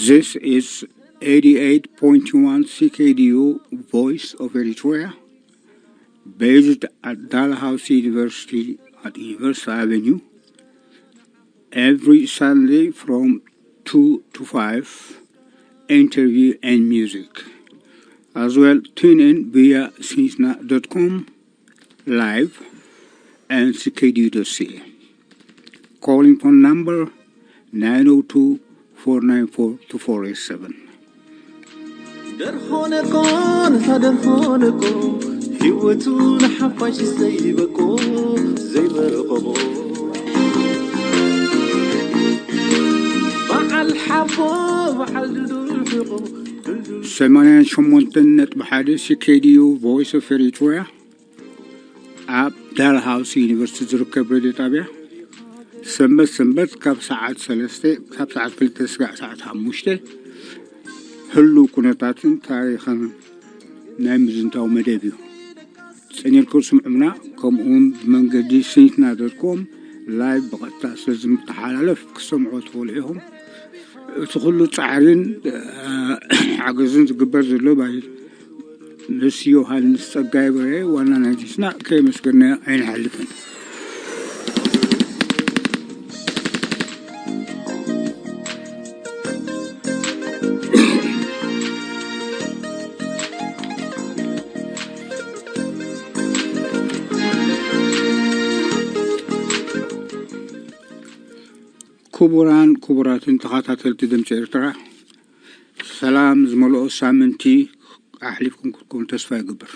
This is eighty-eight point one C K D U Voice of Eritrea, based at Dalhousie University at University Avenue, every Sunday from two to five, interview and music. As well, tune in via sisna dot com live and C K D U dot C A. Calling phone number nine oh two, four nine four, two four eight seven. ደርሆነኮ፣ ነታ ደርሆነኮ፣ ህይወቱ ንሓፋሽ ዘይበቆ፣ ዘይበረኸቦ። በዓል ሓቦ፣ በዓል ድዱል ሕቆ፣ ድልዱል ሰማንያን ሸሞንተን ነጥቢ ሓደ C K D U Voice of Eritrea፣ ኣብ ዳልሃውሲ ዩኒቨርሲቲ ዝርከብ ሬድዮ ጣብያ፣ ሰንበት ሰንበት ካብ ሰዓት ሰለስተ፣ ካብ ሰዓት ክልተ ስጋዕ ሰዓት ሓሙሽተ፣ ህሉው ኩነታትን ታሪኽን ናይ ምዝንታው መደብ እዩ። ጽን ኢልኩም ስምዑና። ከምኡውን ብመንገዲ ስኒትና ዶት ኮም ላይቭ ብቐጥታ ስለ ዝመተሓላለፍ ክሰምዑ ትኽእሉ ኢኹም። እቲ ኩሉ ጻዕሪን፣ እ፣ ሓገዝን ዝግበር ዘሎ ባይ ምስ ዮሃንስ ጸጋይ በርሀ፣ ዋና ናይቲ ስና፣ ከየመስገንናዮ ኣይንሓልፍን። ክቡራን ክቡራትን ተኸታተልቲ ድምፂ ኤርትራ፣ ሰላም ዝመልኦ ሳምንቲ ኣሕሊፍኩም ክትኮኑ ተስፋ ይገብር።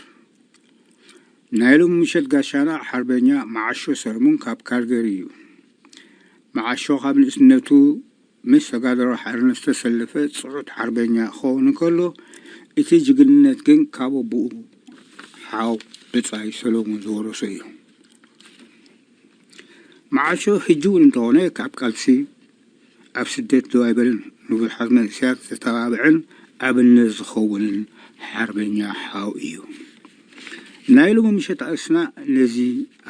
ናይ ሎሚ ምሸት ጋሻና ሓርበኛ መዓሾ ሰለሙን ካብ ካልገሪ እዩ። መዓሾ ካብ ንእስነቱ ምስ ተጋደሎ ሓርነት ዝተሰለፈ ጽዑት ሓርበኛ ክኸውን እንከሎ፣ እቲ ጅግንነት ግን ካብ ኣቦኡ ሓው ብጻይ ሰለሙን ዝወረሶ እዩ። መዓሾ ሕጂ እውን እንተኾነ ካብ ቃልሲ ኣብ ስደት ደው ኣይበለን። ንብዙሓት መንእሰያት ዘተባብዕን ኣብነት ዝኸውንን ሓርበኛ ሓው እዩ። ናይ ሎሚ ምሸት ኣርእስትና ነዚ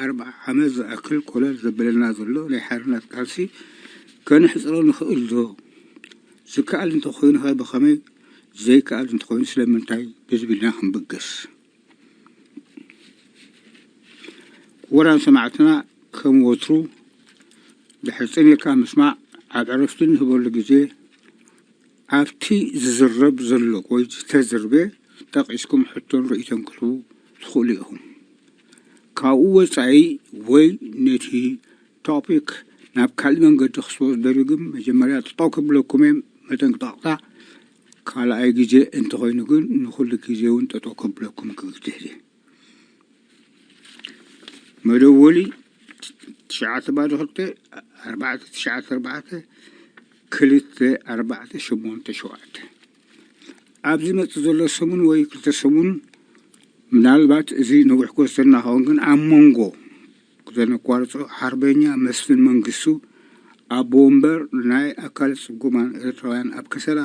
ኣርብዓ ዓመት ዝኣክል ኮለል ዘበለና ዘሎ ናይ ሓርነት ቃልሲ ከነሕጽሮ ንኽእል ዶ? ዝከኣል እንተኾይኑ ኸ ብኸመይ? ዘይከኣል እንተኾይኑ ስለምንታይ? ብዝብል ኢና ክንብገስ። ክቡራን ሰማዕትና፣ ከም ወትሩ ድሕሪ ጽን ኢልካ ምስማዕ ኣብ ዕረፍቲ እንህበሉ ግዜ ኣብቲ ዝዝረብ ዘሎ ወይ ዝተዝርበ ጠቒስኩም ሕቶን ርእይቶን ክትህቡ ትኽእሉ ኢኹም። ካብኡ ወጻኢ ወይ ነቲ ቶፒክ ናብ ካልእ መንገዲ ክስቦ ዝደልዩ ግን መጀመርያ ጠጠው ከብለኩም እየ። መጠንቀቕታ ካልኣይ ግዜ እንተኾይኑ ግን ንኹሉ ግዜ እውን ጠጠው ከብለኩም ክግድድ እየ። መደወሊ ትሽዓተ ባዶ ክልተ ኣርባዕተ ትሽዓተ ኣርባዕተ ክልተ ኣርባዕተ ሸሞንተ ሸውዓተ። ኣብዚ መጽእ ዘሎ ሰሙን ወይ ክልተ ሰሙን ምናልባት እዚ ነዊሕ ክወስደና ኸውን፣ ግን ኣብ መንጎ ክዘነቋርጾ ሓርበኛ መስፍን መንግስቱ ኣቦ ወንበር ናይ ኣካል ጽጉማን ኤርትራውያን ኣብ ከሰላ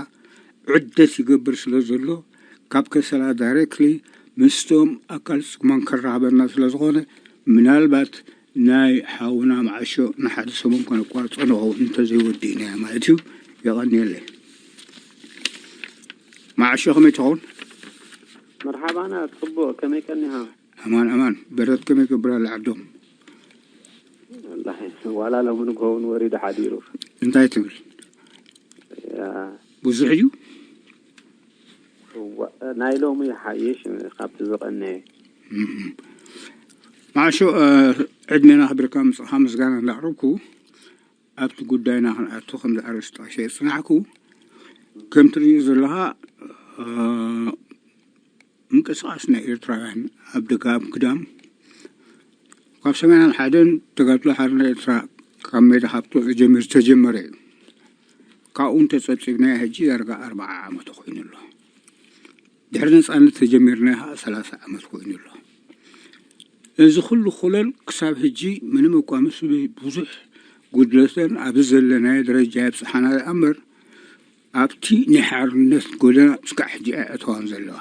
ዑደት ይገብር ስለ ዘሎ ካብ ከሰላ ዳይሬክትሊ ምስቶም ኣካል ጽጉማን ከራኽበና ስለ ዝኾነ ምናልባት ናይ ሓውና መዓሾ ንሓደ ሰሙን ከነቋርጾ ንኸውን እንተዘይወዲእናዮ ማለት እዩ። የቐንየለይ። መዓሾ ከመይ ትኸውን? መርሓባና፣ ጽቡቕ፣ ከመይ ቀኒኻ? ኣማን፣ ኣማን። በረድ ከመይ ይገብር ኣሎ ዓዶም? ወላሂ፣ ዋላ ሎሚ ንግሆ እውን ወሪዱ ሓዲሩ። እንታይ ትብል? ያ። ብዙሕ እዩ? እዋ፣ ናይ ሎሚ ይሓይሽ ካብቲ ዝቐነየ። እም። መዓሾ፣ እ፣ ዕድሜና ክብርካ ምጽኻ ምስጋና እንዳቕረብኩ፣ ኣብቲ ጉዳይና ክንኣቱ ከም ዝኣረስታ ሸይጽናዕኩ፣ ከም ትርእዩ ዘለኻ፣ እ፣ ምንቅስቓስ ናይ ኤርትራውያን ኣብ ደጋም ግዳም፣ ካብ ሰማንያን ሓደን ተጋድሎ ሓርነት ኤርትራ ካብ ሜዳ ካብ ትወጽእ ጀሚሩ ዝተጀመረ እዩ። ካብኡ እንተጸብጺብናዮ ሕጂ ዳርጋ ኣርብዓ ዓመቱ ኮይኑ ኣሎ። ድሕሪ ነጻነት ተጀሚርና ኸኣ ሰላሳ ዓመት ኮይኑ ኣሎ። እዚ ኩሉ ኮለል ክሳብ ሕጂ ምንም እኳ ምስ ብዙሕ ጉድለተን ኣብዚ ዘለናዮ ደረጃ የብጽሓና ደኣ እምበር፣ ኣብቲ ናይ ሓርነት ጎደና እስካዕ ሕጂ ኣየእተዋን ዘለዋ።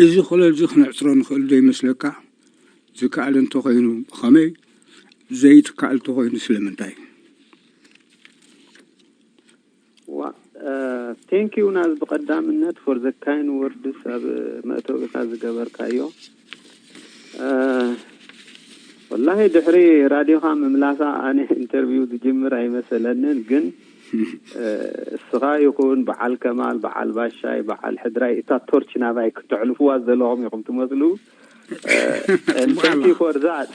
እዚ ኮለል እዚ ክነዕጽሮ ንኽእል ዶ ይመስለካ? ዝከኣል እንተኾይኑ ብኸመይ? ዘይትከኣል እንተኾይኑ ስለምንታይ? ዋ፣ Thank you ናዝ ብቐዳምነት for the kind words ኣብ መእተዊኻ ዝገበርካዮ። ወላሂ ድሕሪ ራዲዮኻ ምምላሳ ኣነ ኢንተርቪው ዝጅምር ኣይመሰለንን፣ ግን እስኻ ይኹን በዓል ከማል፣ በዓል ባሻይ፣ በዓል ሕድራይ እታ ቶርች ናባይ ክተዕልፍዋ ዘለኹም ኢኹም ትመስሉ። Thank you for that.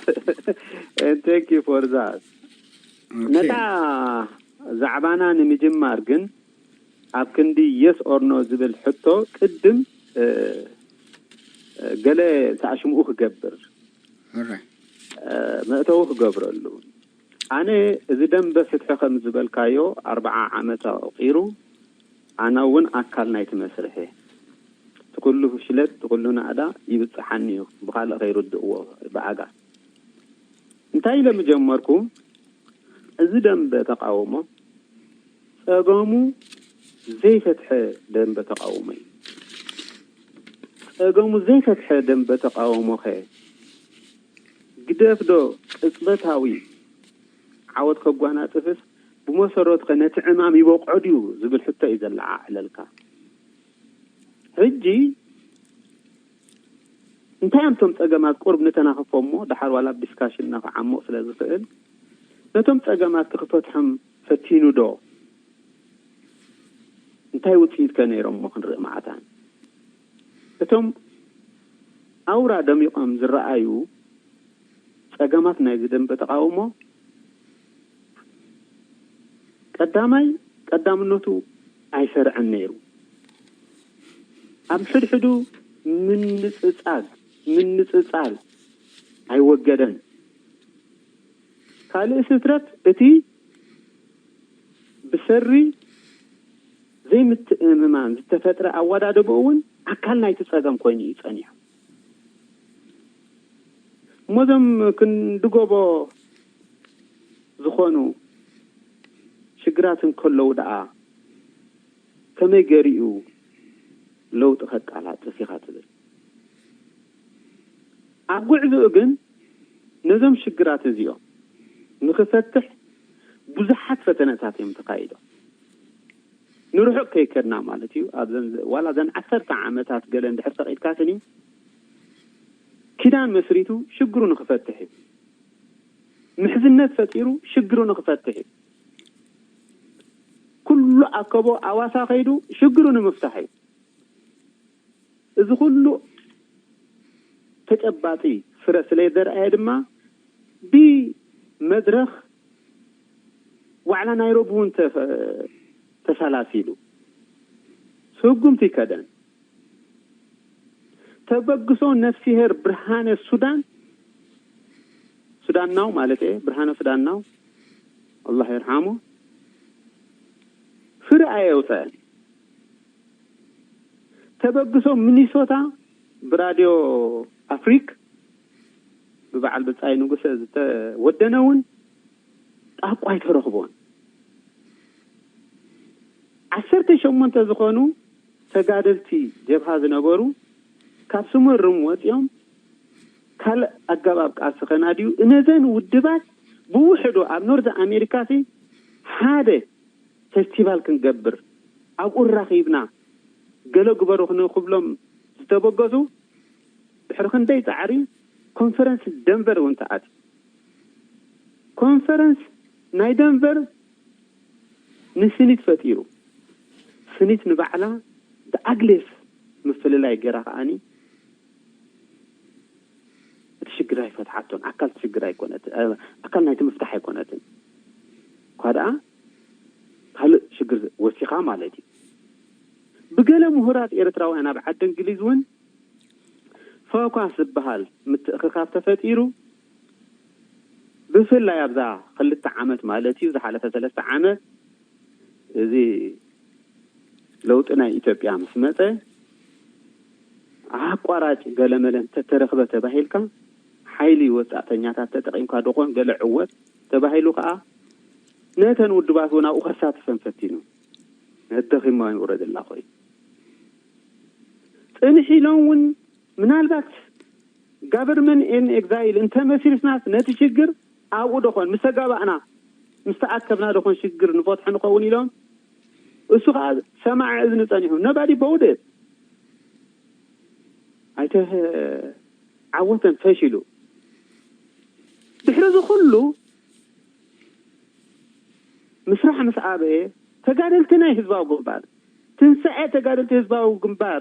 Thank you for that. ነታ ዛዕባና ንምጅማር ግን ኣብ ክንዲ yes or no ዝብል ሕቶ ቅድም ገለ ሳዕሽምኡ ክገብር መእተዊ ክገብረሉ። ኣነ እዚ ደንበ ፍትሒ ከም ዝበልካዮ ኣርብዓ ዓመት ኣቑፂሩ። ኣነ እውን ኣካል ናይቲ መስርሒ። እቲ ኩሉ ፍሽለት፣ እቲ ኩሉ ናእዳ ይብፅሓኒ እዩ። ብኻልእ ከይርድእዎ ብኣጋ እንታይ ኢለ ምጀመርኩ? እዚ ደንበ ተቃውሞ ጸገሙ ዘይፈትሐ ደንበ ተቃውሞ እዩ። ጸገሙ ዘይፈትሐ ደንበ ተቃውሞ ኸ ግደፍ ዶ ቅጽበታዊ ዓወት ከጓናጽፍስ ብመሰረቱ ኸ ነቲ ዕማም ይበቕዖ ድዩ ዝብል ሕቶ እዩ ዘለዓዕለልካ። ሕጂ እንታይ እዮም እቶም ጸገማት ቁሩብ ንተናኽፎ እሞ ደሓር ዋላ ኣብ ዲስካሽንና ክዓሙቕ ስለ ዝኽእል ነቶም ጸገማት ክፈትሖም ፈቲኑ ዶ? እንታይ ውጽኢት ከ ነይሮም እሞ ክንርኢ መዓታን። እቶም ኣውራ ደሚቖም ዝረኣዩ ጸገማት ናይዚ ደንበ ተቃውሞ ቀዳማይ ቀዳምነቱ ኣይሰርዐን ነይሩ። ኣብ ሕድሕዱ ምንጽጻግ ምንጽጻል ኣይወገደን። ካልእ ስትረት እቲ ብሰሪ ዘይምትእምማን ዝተፈጥረ ኣወዳድቦ እውን ኣካል ናይቲ ጸገም ኮይኑ እዩ ጸኒሑ። እሞ እዞም ክንዲ ጎቦ ዝኾኑ ሽግራት እንከለዉ ደኣ ከመይ ገይሩ እዩ ለውጢ ከቃላጥፍ ኢኻ ትብል? ኣብ ጉዕዝኡ ግን ነዞም ሽግራት እዚኦም ንኽፈትሕ ብዙሓት ፈተነታት እዮም ተኻይዶም። ንርሑቕ ከይከድና ማለት እዩ። ኣብዘን ዋላ ዘን ዓሰርተ ዓመታት ገለ እንድሕር ፈቒድካትኒ ኪዳን መስሪቱ ሽግሩ ንኽፈትሕ እዩ። ምሕዝነት ፈጢሩ ሽግሩ ንኽፈትሕ እዩ። ኩሉ ኣከቦ ኣዋሳ ከይዱ ሽግሩ ንምፍታሕ እዩ። እዚ ኩሉ ተጨባጢ ፍረ ስለ ዘርኣየ ድማ ብመድረኽ ዋዕላ ናይሮቢ እውን ተሰላሲሉ ስጉምቲ ከደን ተበግሶ ነፍሲሄር ብርሃነ ሱዳን ሱዳናው ማለት እየ ብርሃነ ሱዳናው ኣላህ ይርሓሙ ፍረ ኣየውፀአን። ተበግሶ ሚኒሶታ ብራድዮ ኣፍሪክ ብበዓል ብፃይ ንጉሰ ዝተወደነ እውን ጣቋ ኣይተረኽቦን። ዓሰርተ ሸሞንተ ዝኾኑ ተጋደልቲ ጀብሃ ዝነበሩ ካብ ስመርም ወፂኦም ካልእ ኣገባብ ቃልሲ ከናድዩ እነዘን ውድባት ብውሕዱ ኣብ ኖርዝ ኣሜሪካ ሲ ሓደ ፌስቲቫል ክንገብር ኣብኡ ራኺብና ገለ ግበሩ ክንክብሎም ዝተበገሱ ድሕሪ ክንደይ ፃዕሪ ኮንፈረንስ ደንቨር እውን ተኣት ኮንፈረንስ ናይ ደንቨር ንስኒት ፈጢሩ ስኒት ንባዕላ ብኣግሌስ ምፍልላይ ገይራ ከዓኒ እቲ ሽግር ኣይፈትሓቶን ኣካል ሽግር ኣይኮነትን ኣካል ናይቲ ምፍታሕ ኣይኮነትን እኳ ደኣ ካልእ ሽግር ወሲኻ ማለት እዩ ብገለ ምሁራት ኤርትራውያን ኣብ ዓዲ እንግሊዝ እውን ፈኳስ ዝበሃል ምትእኽኻብ ተፈጢሩ ብፍላይ ኣብዛ ክልተ ዓመት ማለት እዩ ዝሓለፈ ሰለስተ ዓመት እዚ ለውጢ ናይ ኢትዮጵያ ምስ መፀ ኣቋራጭ ገለመለ እንተተረኽበ ተባሂልካ ሓይሊ ወፃእተኛታት ተጠቒምካ ዶ ኾን ገለ ዕወት ተባሂሉ ከዓ ነተን ውድባት እውን ኣብኡ ከሳትፈን ፈቲኑ ነደኺማ ይውረደላ ኮይኑ ፅንሕ ኢሎም እውን ምናልባት ጋቨርንመንት ኤን ኤግዛይል እንተመሲሪስናስ ነቲ ሽግር ኣብኡ ዶ ኾን ምስ ተጋባእና ምስ ተኣከብና ዶ ኾን ሽግር ንፈትሖ ንኸውን ኢሎም እሱ ከዓ ሰማዒ እዝኒ ጸኒሑ። Nobody voted። ኣይተ ዓወተን ፈሺሉ። ድሕሪ እዚ ኩሉ ምስራሕ ምስ ኣበየ፣ ተጋደልቲ ናይ ህዝባዊ ግንባር፣ ትንሳኤ ተጋደልቲ ህዝባዊ ግንባር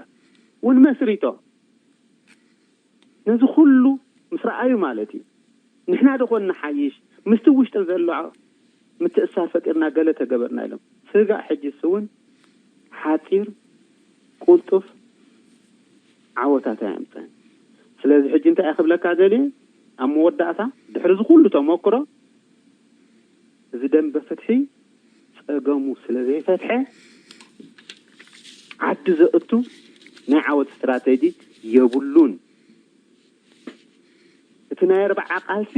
እውን መስሪቶ። ነዚ ኩሉ ምስ ረኣዩ ማለት እዩ፣ ንሕና ዶ ኮን ንሓይሽ፣ ምስቲ ውሽጢ ዘሎ ምትእስሳር ፈጢርና ገለ ተገበርና ኢሎም። ስጋእ ሕጂ እሱ እውን ሓፂር ቁልጡፍ ዓወታት ኣየምፀን። ስለዚ ሕጂ እንታይ እየ ክብለካ ደልየ፣ ኣብ መወዳእታ ድሕሪ እዚ ኩሉ ተመክሮ፣ እዚ ደንበ ፍትሒ ጸገሙ ስለ ዘይፈትሐ፣ ዓዲ ዘእቱ ናይ ዓወት ስትራተጂ የብሉን። እቲ ናይ ኣርባዓ ቃልሲ፣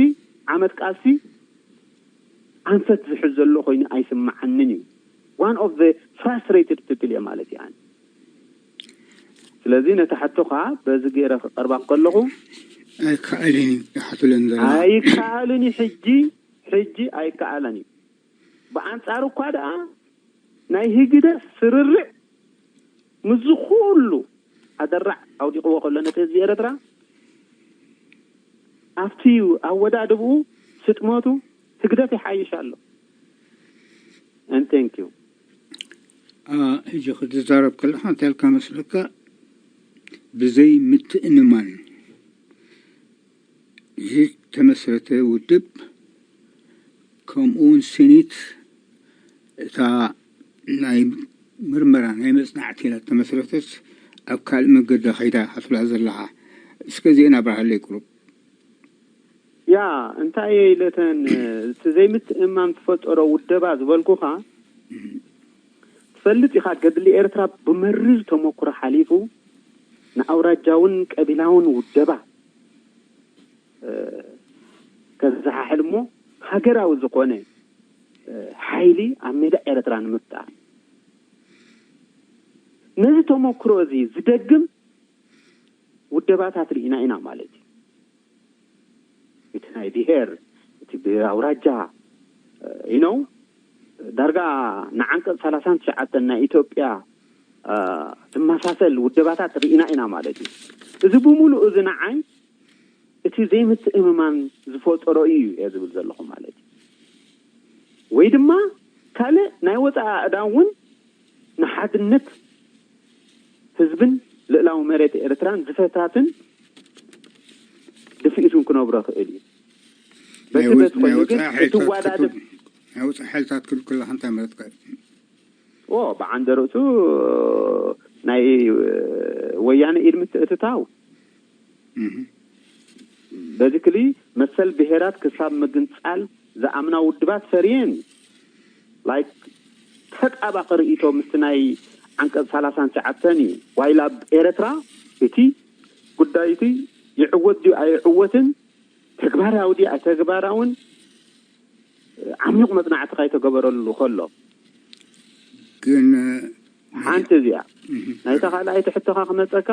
ዓመት ቃልሲ ኣንፈት ዝሕዝ ዘሎ ኮይኑ ኣይስምዓንን እዩ። One of the frustrated people እየ ማለት እዩ ኣነ። ስለዚ ነቲ ሕቶኻ በዚ ገይረ ክቐርባ ከለኹ ኣይከኣልን እዩ፣ ይሓትለን ዘለኻ። ኣይከኣልን እዩ። ሕጂ፣ ሕጂ ኣይከኣለን እዩ። ብኣንጻሩ እኳ ደኣ ናይ ህግደፍ ስርርዕ ምስዚ ኩሉ ኣደራዕ ኣውዲቕዎ ከሎ ነቲ ህዝቢ ኤርትራ፣ ኣብቲ ኣወዳድብኡ፣ ስጥመቱ፣ ህግደፍ ይሓይሽ ኣሎ። And thank you። አ፣ ሕጂ ክትዛረብ ከለኻ እንታይ ኢልካ መስለካ? ብዘይ ምትእምማን ዝተመስረተ ውድብ፣ ከምኡ እውን ሲኒት እታ ናይ ምርመራ ናይ መጽናዕቲ ኢላ ተመስረተት ኣብ ካልእ መገዲ ከይዳ ኢኻ ትብላ ዘለኻ። እስከ እዚአን ኣብርሃለይ ቁሩብ። ያ፣ እንታይ እየ ኢለተን፣ እቲ ዘይምትእምማን ዝፈጠሮ ውደባ ዝበልኩኻ፣ ትፈልጥ ኢኻ፣ ገድሊ ኤርትራ ብመሪር ተመኩሮ ሓሊፉ ንኣውራጃውን ቀቢላውን ውደባ፣ እ፣ ከዘሓሕል እሞ ሃገራዊ ዝኾነ፣ እ፣ ሓይሊ ኣብ ሜዳ ኤርትራ ንምፍጣር። ነዚ ተመኩሮ እዚ ዝደግም ውደባታት ርኢና ኢና ማለት እዩ። እቲ ናይ ብሄር፣ እቲ ብኣውራጃ፣ እ፣ you know፣ ዳርጋ ንዓንቀጽ ሰላሳን ትሽዓተን ናይ ኢትዮጵያ፣ እ፣ ዝመሳሰል ውደባታት ርኢና ኢና ማለት እዩ። እዚ ብምሉእ እዚ ንዓይ እቲ ዘይምትእምማን ዝፈጠሮ እዩ እየ ዝብል ዘለኹ ማለት እዩ። ወይ ድማ ካልእ ናይ ወጻኢ ኣእዳው እውን ንሓድነት ህዝብን ልእላዊ መሬት ኤርትራን ዝፈታትን ድፍኢቱን ክነብሮ ክእል እዩ። ናይ በቲ ወ-፣ በቲ ናይ ኮይኑ ግን ወጻኢ እቲ ሓይልታት ዋዳድብ ክትብል፣ ናይ ወጻኢ ሓይልታት ክትብል ከለኻ እንታይ ማለትካ እዩ? ኦ፣ ብዓንደ ርእሱ ናይ ወያነ ኢድ ምትእትታው። እህ። በዚ ክሊ መሰል ብሄራት ክሳብ ምግንጻል ዝኣምና ውድባት ፈርየን። ላይክ፣ ተጣባቂ ርእይቶ ምስቲ ናይ ዓንቀጽ ሰላሳን ትሽዓተን እዩ። ዋይላ ኣብ ኤርትራ እቲ ጉዳይ እቲ ይዕወት ድዩ ኣይዕወትን፣ ተግባራዊ ድዩ ኣይተግባራውን፣ ዓሚቕ መጽናዕቲ ከይተገበረሉ ከሎ። ግን፣ እ፣ ሓንቲ እዚኣ። እህ። ናይታ ካልኣይቲ ሕቶኻ ክመጸካ፣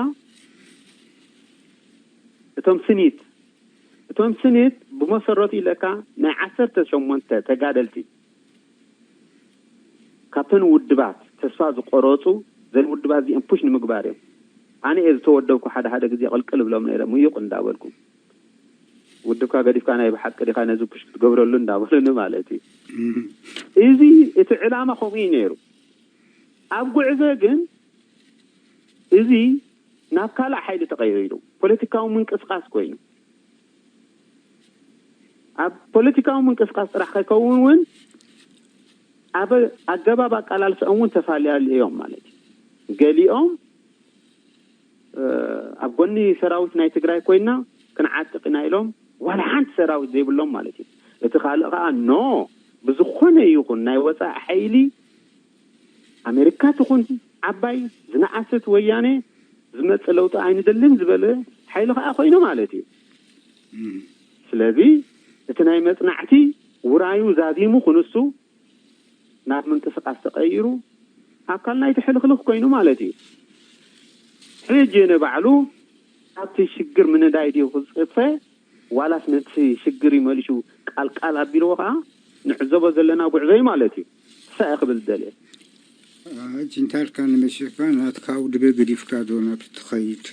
እቶም ስኒት፣ እቶም ስኒት ብመሰረቱ ኢለካ ናይ ዓሰርተ ሸሞንተ ተጋደልቲ ካብተን ውድባት ተስፋ ዝቆረጹ፣ ዘን ውድባት እዚአን ፑሽ ንምግባር እዮም። ኣነ እየ ዝተወደብኩ ሓደ ሓደ ግዜ ቅልቅል እብሎም ነይረ፣ ምዩቕ እንዳበልኩ። ውድብካ ገዲፍካ ናይ ብሓቂ ዲኻ ነዚ ፑሽ ክትገብረሉ እንዳበሉኒ ማለት እዩ። እህ። እዚ እቲ ዕላማ ከምኡ እዩ ነይሩ። ኣብ ጉዕዞ ግን እዚ ናብ ካልእ ሓይሊ ተቐይሩ፣ ፖለቲካዊ ምንቅስቃስ ኮይኑ። ኣብ ፖለቲካዊ ምንቅስቃስ ጥራሕ ከይከውን እውን ኣብ ኣገባብ ኣቀላልስኦም እውን ተፈላለዩ እዮም ማለት እዩ። ገሊኦም፣ እ፣ ኣብ ጎኒ ሰራዊት ናይ ትግራይ ኮይና ክንዓጥቕ ኢና ኢሎም ዋላ ሓንቲ ሰራዊት ዘይብሎም ማለት እዩ። እቲ ካልእ ከዓ ኖ፣ ብዝኾነ ይኹን ናይ ወፃኢ ሓይሊ ኣሜሪካ ትኹን ዓባይ ዝነኣሰት ወያነ ዝመጽእ ለውጢ ኣይንደልን ዝበለ ሓይሊ ከዓ ኮይኑ ማለት እዩ። እም። ስለዚ እቲ ናይ መጽናዕቲ ውራዩ ዛዚሙ ክንሱ ናብ ምንቅስቃስ ተቐይሩ ኣካል ናይቲ ሕልኽልኽ ኮይኑ ማለት እዩ። ሕጂ ንባዕሉ ኣብቲ ሽግር ምንዳይ ድዩ ክጽፈ ዋላስ ነቲ ሽግር እዩ መሊሱ ቃልቃል ኣቢልዎ ከዓ ንዕዘቦ ዘለና ጉዕዞ እዩ ማለት እዩ። ንሳ እየ ክብል ዝደልየ። ሕጂ እንታይ ኢልካ ንመሲልካ ናትካ ውድበ ገዲፍካ ዶ ናብቲ ትኸይድ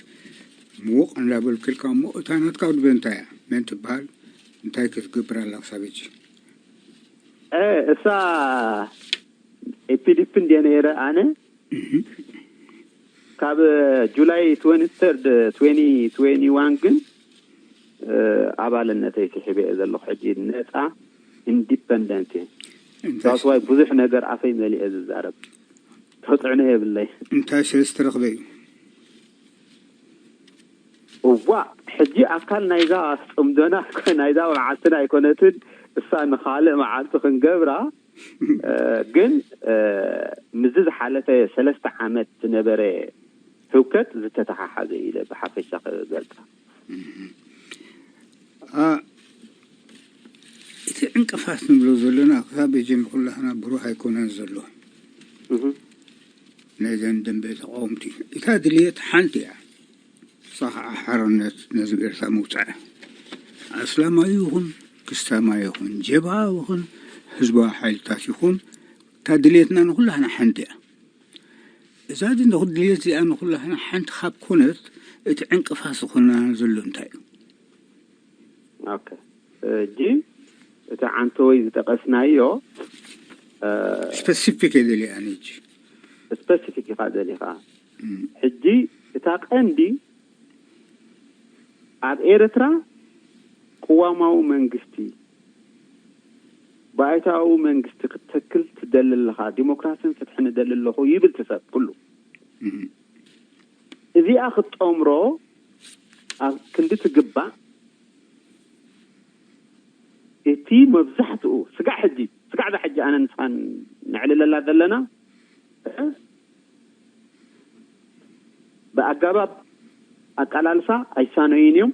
ምውቕ እንዳበልክልካ እሞ እታ ናትካ ውድበ እንታይ እያ? መን ትበሃል? እንታይ ክትገብር ኣላ ክሳብ ሕጂ? እሳ ኤፒዲፒ እንድየ ነይረ ኣነ ካብ ጁላይ ትወንቲ ሰርድ ትወንቲ ትወንቲ ዋን ግን ኣባልነተይ ስሒበ እየ ዘለኹ። ሕጂ ነፃ ኢንዲፐንደንት እየ። ዳስዋይ ብዙሕ ነገር ኣፈይ መሊአ ዝዛረብ ተፅዕኖ የብለይ። እንታይ ስለ ዝተረኽበ እዩ? እዋ ሕጂ ኣካል ናይዛ ፅምዶና ናይዛ መዓልትና ኣይኮነትን። እሳ ንካልእ መዓልቲ ክንገብራ ግን ምዚ ዝሓለፈ ሰለስተ ዓመት ዝነበረ ህውከት ዝተተሓሓዘ ኢለ ብሓፈሻ ክገልፃ። እቲ ዕንቅፋት ንብሎ ዘለና ክሳብ ሕጂ ንኩላህና ብሩህ ኣይኮነን ዘሎ ናይዘን ደንበ ተቃወምቲ። እታ ድልየት ሓንቲ እያ። ንሳ ከዓ ሓርነት ነዚ ኤርትራ ምውፃእ። ኣስላማዊ ይኹን ክስታማዊ ይኹን ጀብሃ ይኹን ህዝባዊ ሓይልታት ይኹን እታ ድልየትና ንኩላህና ሓንቲ እያ። እዛ ድንደኹ ድልየት እዚኣ ንኩላህና ሓንቲ ካብ ኮነት እቲ ዕንቅፋት ዝኾነና ዘሎ እንታይ እዩ? ኦኬ እጂ እቲ ዓንተወይ ዝጠቀስናዮ ስፐሲፊክ የደልያ ነጂ ስፐሲፊክ ኢኻ ደሊኻ ሕጂ እታ ቀንዲ ኣብ ኤርትራ ቅዋማዊ መንግስቲ ባይታዊ መንግስቲ ክትተክል ትደሊ ኣለኻ፣ ዲሞክራሲን ፍትሕን እደሊ ኣለኹ ይብል ትሰብ ኩሉ። እዚኣ ክትጠምሮ ኣብ ክንዲ ትግባእ እቲ መብዛሕትኡ ስጋዕ ሕጂ ስጋዕ ዛ ሕጂ ኣነ ንስኻን ነዕልለላ ዘለና ብኣጋባብ ኣቃላልሳ ኣይሳነዩን እዮም።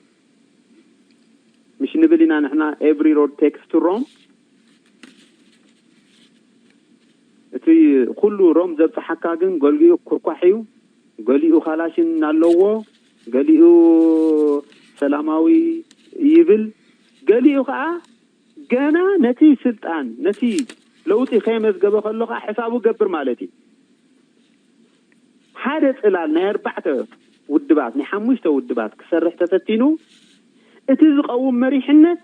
ምሽ ንብል ኢና ንሕና every road takes to Rome። እቲ ኩሉ ሮም ዘብፅሓካ ግን ገልጊኡ ኩርኳሕ እዩ፣ ገሊኡ ካላሽን ኣለዎ፣ ገሊኡ ሰላማዊ ይብል፣ ገሊኡ ከዓ ገና ነቲ ስልጣን ነቲ ለውጢ ከየመዝገበ ከሎ ከዓ ሕሳቡ ገብር ማለት እዩ። ሓደ ፅላል ናይ ኣርባዕተ ውድባት ናይ ሓሙሽተ ውድባት ክሰርሕ ተፈቲኑ እቲ ዝቀውም መሪሕነት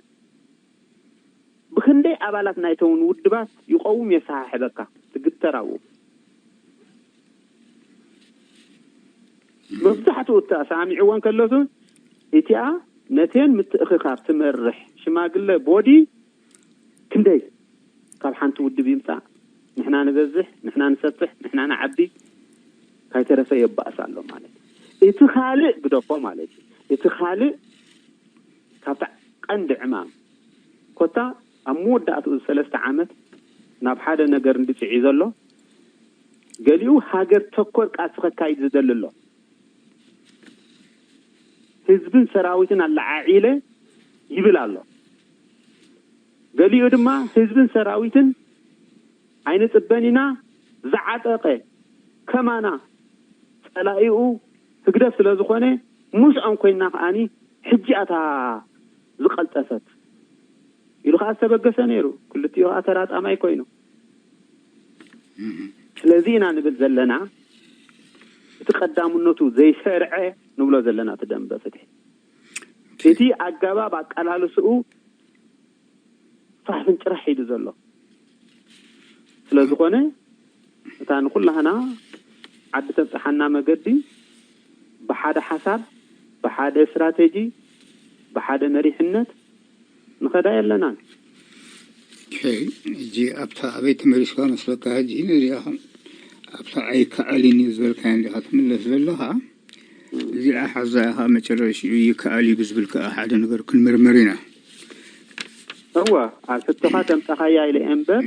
ብክንደይ ኣባላት ናይተውን ውድባት ይቀውም የሰሓሕበካ ትግተር ኣብኡ መብዛሕትኡ እታ ሰሚዕወን ከለሱ እቲኣ ነቴን ምትእኽኻብ ትመርሕ ሽማግለ ቦዲ ክንደይ ካብ ሓንቲ ውድብ ይምፃእ ንሕና ንበዝሕ ንሕና ንሰፍሕ ንሕና ንዓቢ ካይተረፈ የባእስ ኣሎ ማለት እቲ ካልእ ግደፎ ማለት እዩ እቲ ካልእ ካብታ ቀንዲ ዕማም ኮታ ኣብ መወዳእትኡ ሰለስተ ዓመት ናብ ሓደ ነገር እንድፅዒ ዘሎ ገሊኡ ሃገር ተኮር ቃልሲ ከካይድ ዝደሊ ኣሎ ህዝብን ሰራዊትን ኣለዓዒለ ይብል ኣሎ ገሊኡ ድማ ህዝብን ሰራዊትን ኣይንፅበን ኢና ዝዓጠቀ ከማና ፀላኢኡ ህግደፍ ስለ ዝኾነ ምስኦም ኮይና ከዓኒ ሕጂ ኣታ ዝቐልጠፈት ኢሉ ከዓ ዝተበገሰ ነይሩ ክልቲኡ ከዓ ተራጣማይ ኮይኑ ስለዚ ኢና ንብል ዘለና እቲ ቀዳምነቱ ዘይሰርዐ ንብሎ ዘለና እቲ ደንበ ፍትሒ እቲ ኣገባብ ኣቀላልስኡ ፋሕፍን ጭራሕ ኢሉ ዘሎ ስለ ዝኾነ እታ ንኩላህና ዓዲ ተብፅሓና መገዲ ብሓደ ሓሳብ ብሓደ ስትራቴጂ ብሓደ መሪሕነት ንኸዳ የለናን ሕጂ ኣብታ ኣበይ ተመሊስካ መስለካ ሕጂ ነዚኣ ኣብታ ኣይከኣልን እዩ ዝበልካያ እንዲኻ ትምለስ ዘለኻ እዚኣ ሓዛ ኢኻ መጨረሽኡ ይከኣል እዩ ብዝብል ከኣ ሓደ ነገር ክንምርምር ኢና እወ ኣብ ሕቶኻ ተምፀኻያ ኢለ እምበር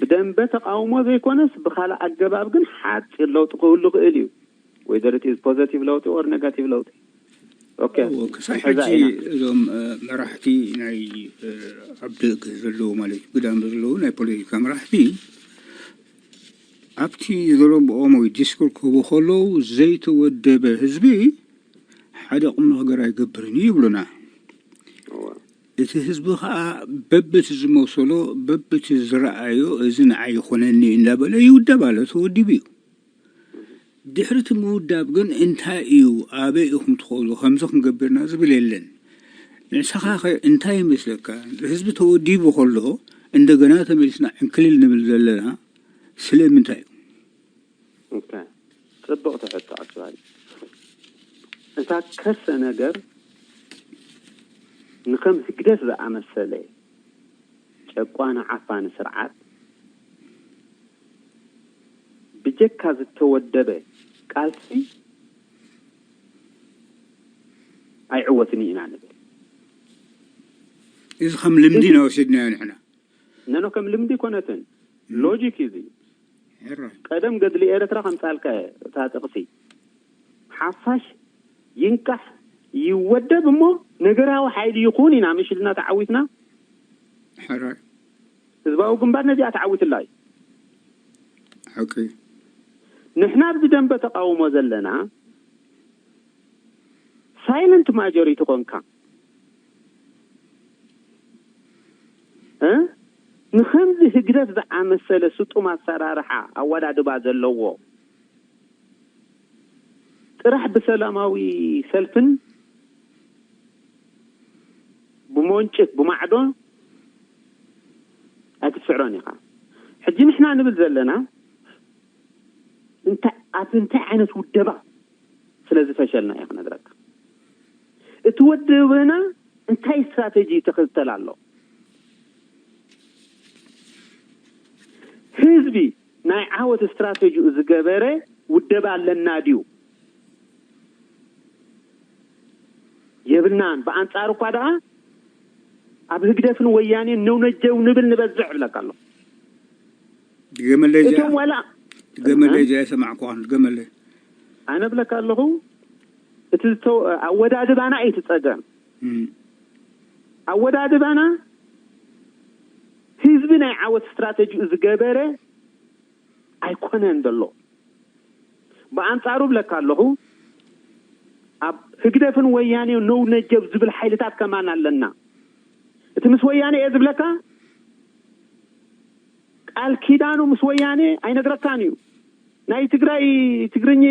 ብደንበ ተቃውሞ ዘይኮነስ ብካልእ ኣገባብ ግን ሓፂር ለውጢ ክህሉ ክእል እዩ whether it is positive ለውጢ or negative ለውጢ ክሳብ ሕጂ እዞም መራሕቲ ናይ ኣብ ደገ ዘለዉ ማለት ግዳም ዘለዉ ናይ ፖለቲካ መራሕቲ ኣብቲ ዘረብኦም ወይ ዲስኩር ክህቡ ከለዉ ዘይተወደበ ህዝቢ ሓደ ቁም ነገር ኣይገብርን እዩ ይብሉና እቲ ህዝቢ ኸዓ በብቲ ዝመሰሎ፣ በብቲ ዝረኣዮ፣ እዚ ንዓይ ይኾነኒ እንዳበለ ይውደብ ኣሎ፣ ተወዲቡ እዩ። ድሕሪ እቲ ምውዳብ ግን እንታይ እዩ፣ ኣበይ ኢኹም ትኸዱ፣ ከምዚ ክንገብርና ዝብል የለን። ንስኻ ኸ እንታይ ይመስለካ? ህዝቢ ተወዲቡ ከሎ እንደገና ተመሊስና ዕንክሊል ንብል ዘለና ስለምንታይ እዩ? ኦኬ፣ ጽብቕቲ ሕቶ። ኣክቹዋሊ እታ ከርሰ ነገር ንኸም ህግደፍ ዝኣመሰለ ጨቋኒ ዓፋኒ ስርዓት ብጀካ ዝተወደበ ቃልሲ ኣይዕወትን ኢና ንብል። እዚ ከም ልምዲ ኢና ወሲድናዮ ንሕና። ነኖ ከም ልምዲ ኮነትን ሎጂክ እዩ። እዚ ሕራይ ቀደም ገድሊ ኤርትራ ከምጻልካ እታ ጥቕሲ ሓፋሽ ይንቃሕ ይወደብ እሞ ነገራዊ ሓይሊ ይኹን ኢና ምሽልና ተዓዊትና። ሕራይ ህዝባዊ ግንባር ነዚኣ ተዓዊትላ እዩ። ሓቂ ንሕና ኣብዚ ደንበ ተቃውሞ ዘለና ሳይለንት ማጆሪቲ ኮንካ እ ንኸምዚ ህግደፍ ዝኣመሰለ ስጡም ኣሰራርሓ ኣወዳድባ ዘለዎ ጥራሕ ብሰላማዊ ሰልፍን ብመንጭፍ ብማዕዶ ኣይትስዕሮን ኢኻ። ሕጂ ንሕና ንብል ዘለና እንታይ ኣብ እንታይ ዓይነት ውደባ ስለ ዝፈሸልና እየ ክነግረካ። እቲ ወደበና እንታይ ስትራቴጂ ይተኸተል ኣሎ? ህዝቢ ናይ ዓወት ስትራቴጂኡ ዝገበረ ውደባ ኣለና ድዩ? የብልናን። ብኣንጻሩ እኳ ደኣ ኣብ ህግደፍን ወያኔን ነውነጀው ንብል ንበዝሕ እብለካ ኣለኹ። ድገመለይ እዚኣ እቶም ዋላ ድገመለይ እዚኣ የሰማዕኩኻን ድገመለይ ኣነ እብለካ ኣለኹ እቲ ዝተው- ኣወዳድባና እዩ እቲ ጸገም። እም። ኣወዳድባና ህዝቢ ናይ ዓወት ስትራቴጂኡ ዝገበረ ኣይኮነን ዘሎ። ብኣንጻሩ እብለካ ኣለኹ ኣብ ህግደፍን ወያኔ ነው ነጀብ ዝብል ሓይልታት ከማን ኣለና። እቲ ምስ ወያኔ እየ ዝብለካ ቃል ኪዳኑ ምስ ወያኔ ኣይነግረካን እዩ። ናይ ትግራይ ትግርኝ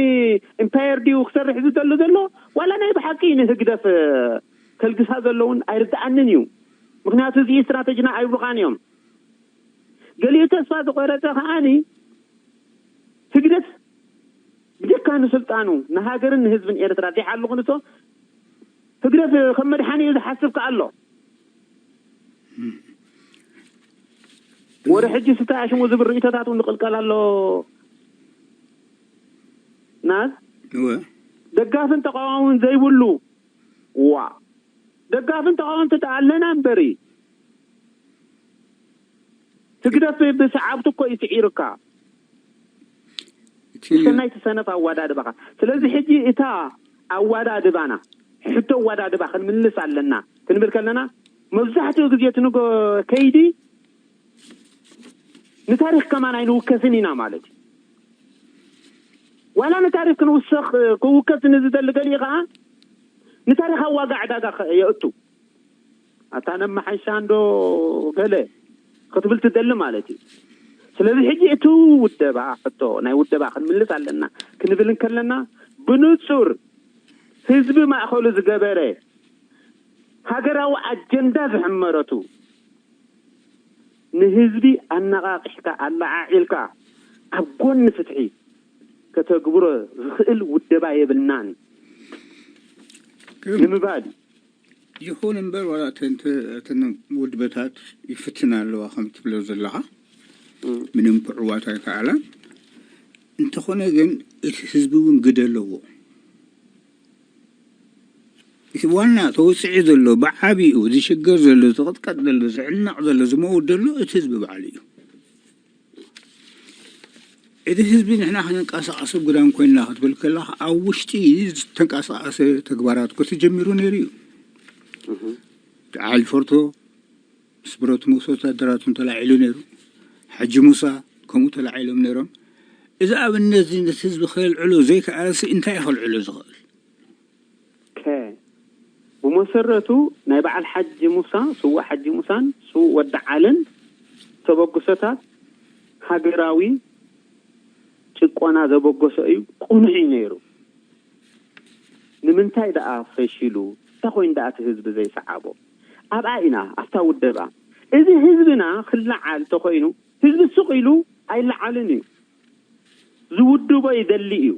ኢምፓየር ድዩ ክሰርሕ ዝደሉ ዘሎ ዋላ ናይ ብሓቂ ንህግደፍ ከልግሳ ዘለውን ኣይርድኣንን እዩ። ምክንያቱ እዚ ስትራተጂና ኣይብሉኻን እዮም። ገሊኡ ተስፋ ዝቆረፀ ከዓኒ ህግደፍ ብጀካ ንስልጣኑ ንሃገርን ንህዝብን ኤርትራ ዘይሓሉ ክንሶ ህግደፍ ከም መድሓኒ እዩ ዝሓስብ ከኣሎ ወደ ሕጂ ስታይ ኣሽሙ ዝብል ርእይቶታት እውን ይቕልቀል ኣሎ። ናዝ እወ ደጋፍን ተቃዋምን ዘይብሉ ዋ ደጋፍን ተቃወምቲ ደኣ ኣለና እምበሪ ህግደፍ ብሰዓብቲ እኮ እዩ ስዒሩካ። እቲ ብሰናይ ትሰነፍ ኣዋዳድባኻ። ስለዚ ሕጂ እታ ኣዋዳድባና ሕቶ ኣዋዳድባ ክንምልስ ኣለና ክንብል ከለና መብዛሕትኡ ግዜ እቲ ንጎ ከይዲ ንታሪክ ከማን ኣይንውከስን ኢና ማለት እዩ። ዋላ ንታሪክ ክንውሰኽ ክውከስ ንዝደሊ ገሊኡ ከዓ ንታሪካዊ ዋጋ ዕዳጋ ከ- የእቱ ኣታ ነመሓይሻ እንዶ ገለ ክትብል ትደሊ ማለት እዩ። ስለዚ ሕጂ እቲ ውደባ ሕቶ ናይ ውደባ ክንምልስ ኣለና ክንብል እንከለና ብንጹር ህዝቢ ማእኸሉ ዝገበረ ሃገራዊ ኣጀንዳ ዝሕመረቱ ንህዝቢ ኣነቓቒሕካ ኣለዓዒልካ ኣብ ጎኒ ፍትሒ ከተግብሮ ዝኽእል ውደባ የብልናን ንምባል እዩ። ይኹን እምበር ዋላ እተን እተን ውድበታት ይፍትና ኣለዋ ከም ትብሎ ዘለኻ ምንም ክዕዋት ኣይከኣላን። እንተኾነ ግን እቲ ህዝቢ እውን ግደ ኣለዎ። እቲ ዋና ተወፅዒ ዘሎ ብዓብኡ ዝሽገር ዘሎ ዝቕጥቀጥ ዘሎ ዝዕነቕ ዘሎ ዝመውት ዘሎ እቲ ህዝቢ ባዕሉ እዩ። እቲ ህዝቢ ንሕና ክንንቀሳቐስ ግዳም ኮይንና ክትብል ከለኻ ኣብ ውሽጢ ዝተንቀሳቐሰ ተግባራት እኮ ተጀሚሩ ነይሩ እዩ። በዓል ፎርቶ ምስ ብረቱ ምስ ወታደራቱን ተላዒሉ ነይሩ። ሓጂ ሙሳ ከምኡ ተላዒሎም ነይሮም። እዚ ኣብነት እዚ ነቲ ህዝቢ ከልዕሎ ዘይከኣለሲ እንታይ እዩ ከልዕሎ ዝኽእል? ከ ብመሰረቱ ናይ በዓል ሓጂ ሙሳ፣ ስዉእ ሓጂ ሙሳን ስዉእ ወዲ ዓልን ተበግሶታት ሃገራዊ ጭቆና ዘበገሶ እዩ፣ ቅኑዕ እዩ ነይሩ። ንምንታይ ደኣ ፈሺሉ? እንታይ ኮይኑ ደኣ እቲ ህዝቢ ዘይሰዓቦ? ኣብኣ ኢና፣ ኣብታ ውደባ። እዚ ህዝብና ክለዓል ተኾይኑ፣ ህዝቢ ስቕ ኢሉ ኣይለዓልን እዩ። ዝውድቦ ይደሊ እዩ።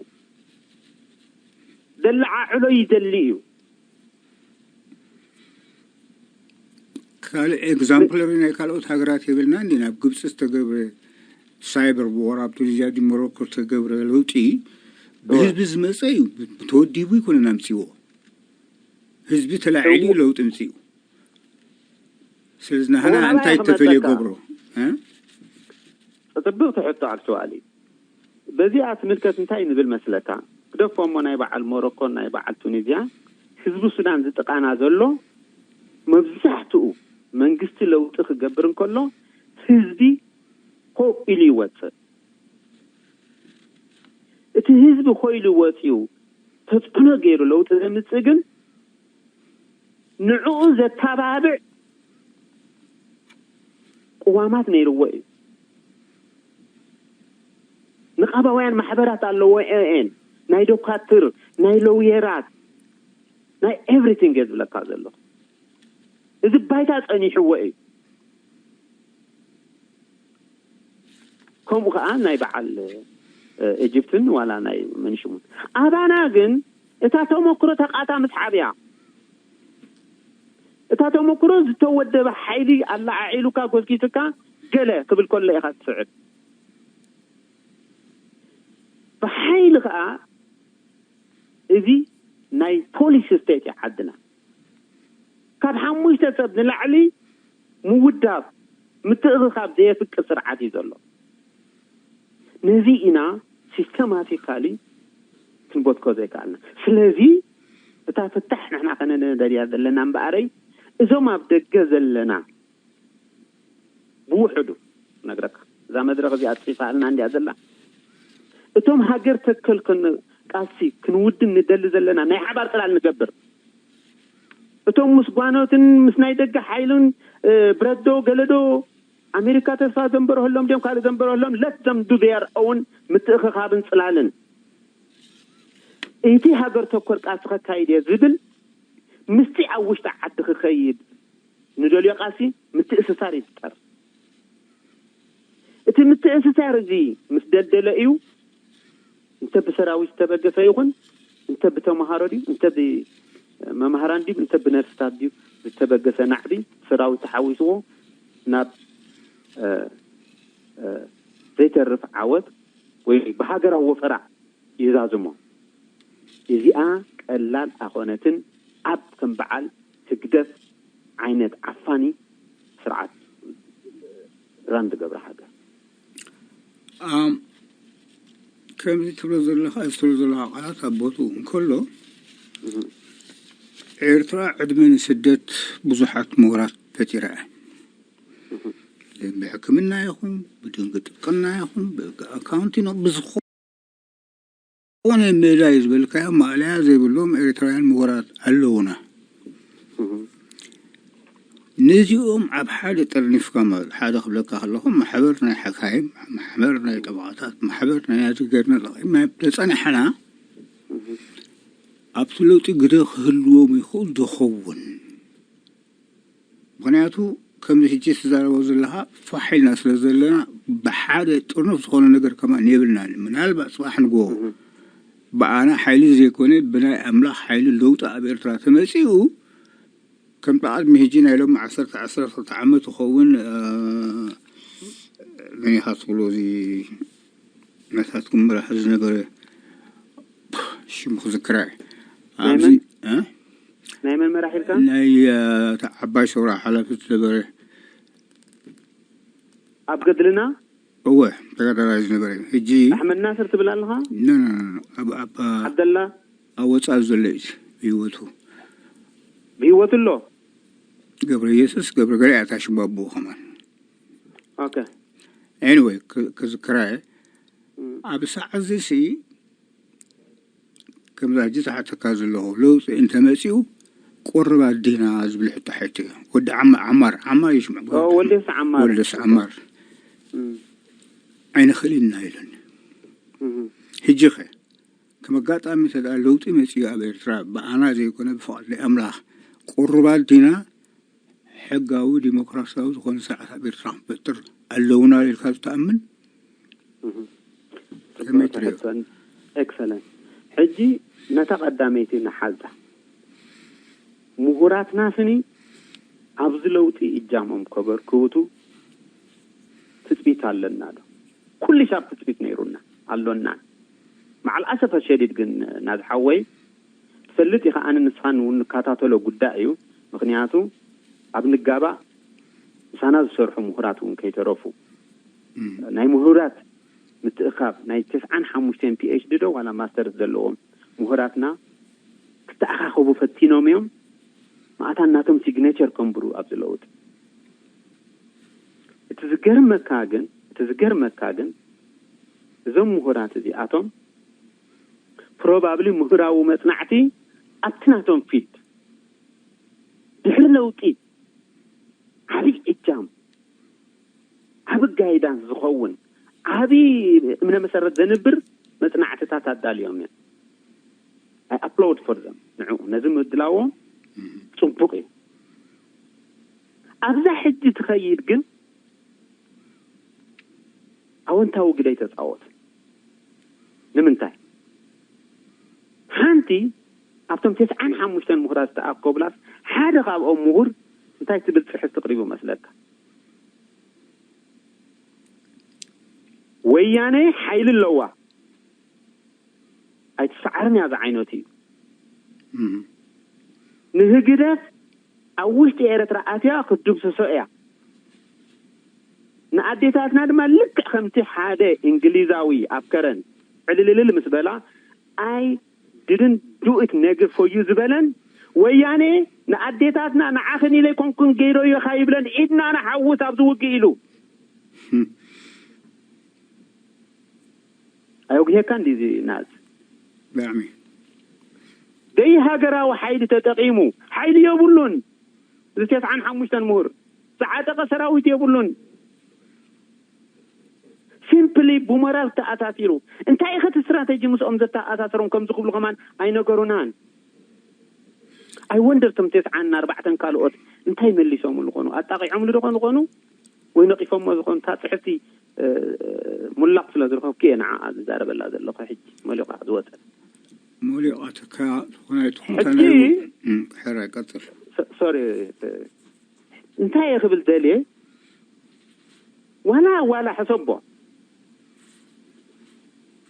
ዘለዓዕሎ ይደሊ እዩ። ካልእ ኤግዛምፕለሪ ናይ ካልኦት ሃገራት የብልናን። ናብ ግብፂ ዝተገብረ ሳይበር ዎር፣ ኣብ ቱኒዝያ ሞሮኮ ዝተገብረ ለውጢ ብህዝቢ ዝመፀ እዩ። ተወዲቡ ይኮነን ኣምፅዎ። ህዝቢ ተላዒሉ እዩ ለውጢ ምፅኡ። ስለዚ ናህና እንታይ ተፈልየ ገብሮ? ፅብቅ ትሕቶ ኣክቸዋሊ። በዚኣ ትምልከት እንታይ ንብል መስለካ? ግደፎ እሞ ናይ በዓል ሞሮኮን ናይ በዓል ቱኒዝያ፣ ህዝቢ ሱዳን ዝጥቃና ዘሎ መብዛሕትኡ መንግስቲ ለውጢ ክገብር እንከሎ ህዝቢ ኮ ኢሉ ይወፅእ። እቲ ህዝቢ ኮይሉ ወፂኡ ተፅዕኖ ገይሩ ለውጢ ዘምፅእ ግን ንዕኡ ዘተባብዕ ቅዋማት ነይርዎ እዩ። ንቃባውያን ማሕበራት ኣለዎ ኤኤን፣ ናይ ዶካትር፣ ናይ ለውየራት፣ ናይ ኤቭሪቲንግ እየ ዝብለካ ዘለኹ። እዚ ባይታ ፀኒሕዎ እዩ። ከምኡ ከዓ ናይ በዓል ኢጅፕትን ዋላ ናይ መንሽሙን። ኣባና ግን እታ ተመክሮ ተቃታ ምስሓብ እያ። እታ ተመክሮ ዝተወደበ ሓይሊ ኣለዓዒሉካ ጎዝጊቱካ ገለ ክብል ከሎ ኢኻ ትስዕብ። ብሓይሊ ከዓ እዚ ናይ ፖሊሲ ስቴት እዩ ዓድና። ካብ ሓሙሽተ ሰብ ንላዕሊ ምውዳብ፣ ምትእኽኻብ ዘየፍቅድ ስርዓት እዩ ዘሎ። ነዚ ኢና ሲስተማቲካሊ ክንበትኮ ዘይከኣልና። ስለዚ እታ ፍታሕ ንሕና ከነደልያ ዘለና እምበኣረይ እዞም ኣብ ደገ ዘለና ብውሕዱ ነግረካ እዛ መድረኽ እዚኣ ኣፅፊፋልና እንዲያ ዘላ እቶም ሃገር ተከል ቃልሲ ክንውድን ንደሊ ዘለና ናይ ሓባር ፅላል ንገብር። እቶም ምስ ጓኖትን ምስ ናይ ደገ ሓይልን ብረዶ ገለዶ ኣሜሪካ ተስፋ ዘንበረህሎም ድዮም ካልእ ዘንበረህሎም let them do their own ምትእኽኻብን ፅላልን እቲ ሃገር ተኮር ቃልሲ ከካይድ እየ ዝብል ምስቲ ኣብ ውሽጢ ዓዲ ክኸይድ ንደልዮ ቃልሲ ምትእስሳር ይፍጠር። እቲ ምትእስሳር እዚ ምስ ደልደለ እዩ እንተ ብሰራዊት ዝተበገሰ ይኹን እንተ ብተምሃሮ ድዩ እንተ ብመምሃራን ድዩ እንተ ብነርስታት ድዩ ዝተበገሰ ናዕቢ ሰራዊት ተሓዊስዎ ናብ ዘይተርፍ ዓወት ወይ ብሃገራዊ ወፈራ ይዛዝሞ። እዚኣ ቀላል ኣኾነትን ኣብ ከም በዓል ህግደፍ ዓይነት ዓፋኒ ስርዓት ራን ዝገብራ ሃገር። ከምዚ ትብሎ ዘለኻ እዚ ትብሎ ዘለኻ ቃላት ኣብ ቦትኡ እንከሎ ኤርትራ ዕድመ ንስደት ብዙሓት ምሁራት ፈጢራ እያ። ብሕክምና ይኹን ብድንቂ ጥብቅና ይኹን ብኣካውንቲንግ ብዝኾ ዝኾነ ሜዳ እዩ ዝበልካዮ ማእለያ ዘይብሎም ኤርትራውያን ምሁራት ኣለውና። ነዚኦም ኣብ ሓደ ጠርኒፍካ ማለት ሓደ ክብለካ ከለኹ ማሕበር ናይ ሓካይም፣ ማሕበር ናይ ጠበቓታት፣ ማሕበር ናይ ናዚ ገርና ተጸናሕና ኣብቲ ለውጢ ግደ ክህልዎም ይኽእል ዶ ኸውን? ምኽንያቱ ከምዚ ሕጂ ትዛረቦ ዘለኻ ፋሕ ኢልና ስለ ዘለና ብሓደ ጥርኑፍ ዝኾነ ነገር ከማን የብልናን። ምናልባት ጽባሕ ንግሆ ብኣና ሓይሊ ዘይኮነ ብናይ ኣምላኽ ሓይሊ ለውጢ ኣብ ኤርትራ ተመጺኡ ከምቲ ቅድሚ ሕጂ ናይ ሎሚ ዓሰርተ ዓሰርተ ክልተ ዓመት ይኸውን መን ኢኻ ትብሎ እዚ ናታትኩም መራሒ ዝነበረ ሽሙ ክዝክራ ኣብዚ ናይ መን መራሒ ኢልካ? ናይ ዓባይ ሸውራ ሓላፊ ዝነበረ ኣብ ገድልና እወ ተጋዳላይ ዝነበረ ሕጂ ኣሕመድ ናስር ትብል ኣለኻ? ኣብ ኣብ ዓብደላ ኣብ ወፃኢ ዘሎ እዩ ብህይወቱ ብህይወቱ ኣሎ። ገብረ ኢየሱስ ገብረ ገሪያ እታ ሽሙ ኣቦኡ ከማን ኦኬ ኤኒወይ ክዝክራ እየ። ኣብ ሰዓት እዚ ሲ ከምዛ ሕጂ ዝሓተካ ዘለኹ ለውጢ እንተመፂኡ ቁርብ ኣዲና ዝብል ሕቶ ሕቶ እዩ። ወዲ ዓማ- ዓማር ዓማር ይስምዕ ኦ፣ ወልደስ ዓማር። ወልደስ ዓማር እም፣ ኣይንኽእል ኢና ኢሉኒ። እም፣ ሕጂ ኸ ከም ኣጋጣሚ እንተ ደኣ ለውጢ መጺኡ ኣብ ኤርትራ ብኣና ዘይኮነ ብፍቓድ ናይ ኣምላኽ ቁርብ ኣዲና ሕጋዊ ዲሞክራሲያዊ ዝኾነ ስርዓት ኣብ ኤርትራ ክንፈጥር ኣለውና ኢልካ ትኣምን? እህ። ከመይ ትሪኦ? ኤክሰለንት። ሕጂ ነታ ቀዳመይቲ ንሓዛ። ምሁራትና ስኒ ኣብዚ ለውጢ እጃሞም ከበርክቱ ትጽቢት ኣለና ዶ? ኩሉ ሻብ ትጽቢት ነይሩና፣ ኣሎና። መዓል ኣሰፈ ሸዲድ ግን ናዝ ሓወይ ትፈልጥ ኢኻ፣ ኣነ ንስኻን እውን ንከታተሎ ጉዳይ እዩ። ምኽንያቱ ኣብ ንጋባእ ምሳና ዝሰርሑ ምሁራት እውን ከይተረፉ፣ እም። ናይ ምሁራት ምትእኻብ ናይ ተስዓን ሓሙሽተን ፒ ኤች ዲ ዶ ዋላ ማስተርስ ዘለዎም ምሁራትና ክተኣኻኸቡ ፈቲኖም እዮም። ማእታን ናቶም ሲግኔቸር ከንብሩ ኣብዚ ለውጢ። እቲ ዝገርመካ ግን፣ እቲ ዝገርመካ ግን እዞም ምሁራት እዚኣቶም ፕሮባብሊ ምሁራዊ መጽናዕቲ ኣብቲ ናቶም ፊልድ ድሕሪ ለውጢ ዓብይ እጃም፣ ዓቢ ጋይዳንስ ዝኸውን፣ ዓቢ እምነ መሰረት ዘንብር መጽናዕትታት ኣዳልዮም እዮም። I applaud for them። ንዕኡ ነዚ ምድላዎም እም። ጽቡቕ እዩ። ኣብዛ ሕጂ ትኸይድ ግን ኣወንታዊ ግደ ኣይተጻወቱን። ንምንታይ? ሓንቲ ኣብቶም ተስዓን ሓሙሽተን ምሁራት ዝተኣከቡላስ ሓደ ካብኦም ምሁር እንታይ ትብል ጽሕፍቲ ቅሪቡ መስለካ? ወያነ ሓይሊ ኣለዋ፣ ኣይትሰዓርን እያ ዝዓይነቱ እዩ። እም። ንህግደፍ ኣብ ውሽጢ ኤርትራ ኣትያ ክትድምስሶ እያ። ንኣዴታትና ድማ ልክዕ ከምቲ ሓደ እንግሊዛዊ ኣብ ከረን ዕልልልል ምስ በላ፣ "I didn't do it ነግር for you" ዝበለን፣ ወያኔ ንኣዴታትና ንዓኽን ኢለ ኣይኮንኩን ገይረዮ ኻይብለን ኢድና ንሓውስ ኣብዚ ውግእ ኢሉ። ህም። ኣየጉሄካን ድዩ እዚ ናዝ? ብጣዕሚ። ደይ ሃገራዊ ሓይሊ ተጠቒሙ፣ ሓይሊ የብሉን። እዚ ተስዓን ሓሙሽተን ምሁር ዝዓጠቐ ሰራዊት የብሉን። ሲምፕሊ ብሞራል ተኣሳሲሩ። እንታይ ኢኸ እቲ ስትራተጂ ምስኦም ዘተኣሳሰሮም ከምዚ ክብሉ ከማን ኣይነገሩናን። ኣይ ወንደር እቶም ተስዓን ኣርባዕተን ካልኦት እንታይ መሊሶምሉ ኾኑ? ኣጣቒዖምሉ ዶ ኾኑ ኾኑ? ወይ ነቒፎሞ ዝኾኑ? እታ ጽሕፍቲ፣ እ፣ ሙላቕ ስለ ዝረኸብኩ እየ ንዓኣ ዝዛረበላ ዘለኹ። ሕጂ መሊቓ ዝወጸት። መሊቓትካ ዝኾነ ይትኹን ሕጂ እንታይ ነይሩ? እም፣ ሕራይ ቀጽል። ሶ-፣ ሶሪ፣ እ፣ እንታይ እየ ክብል ደልየ? ዋላ፣ ዋላ ሕሰቦ።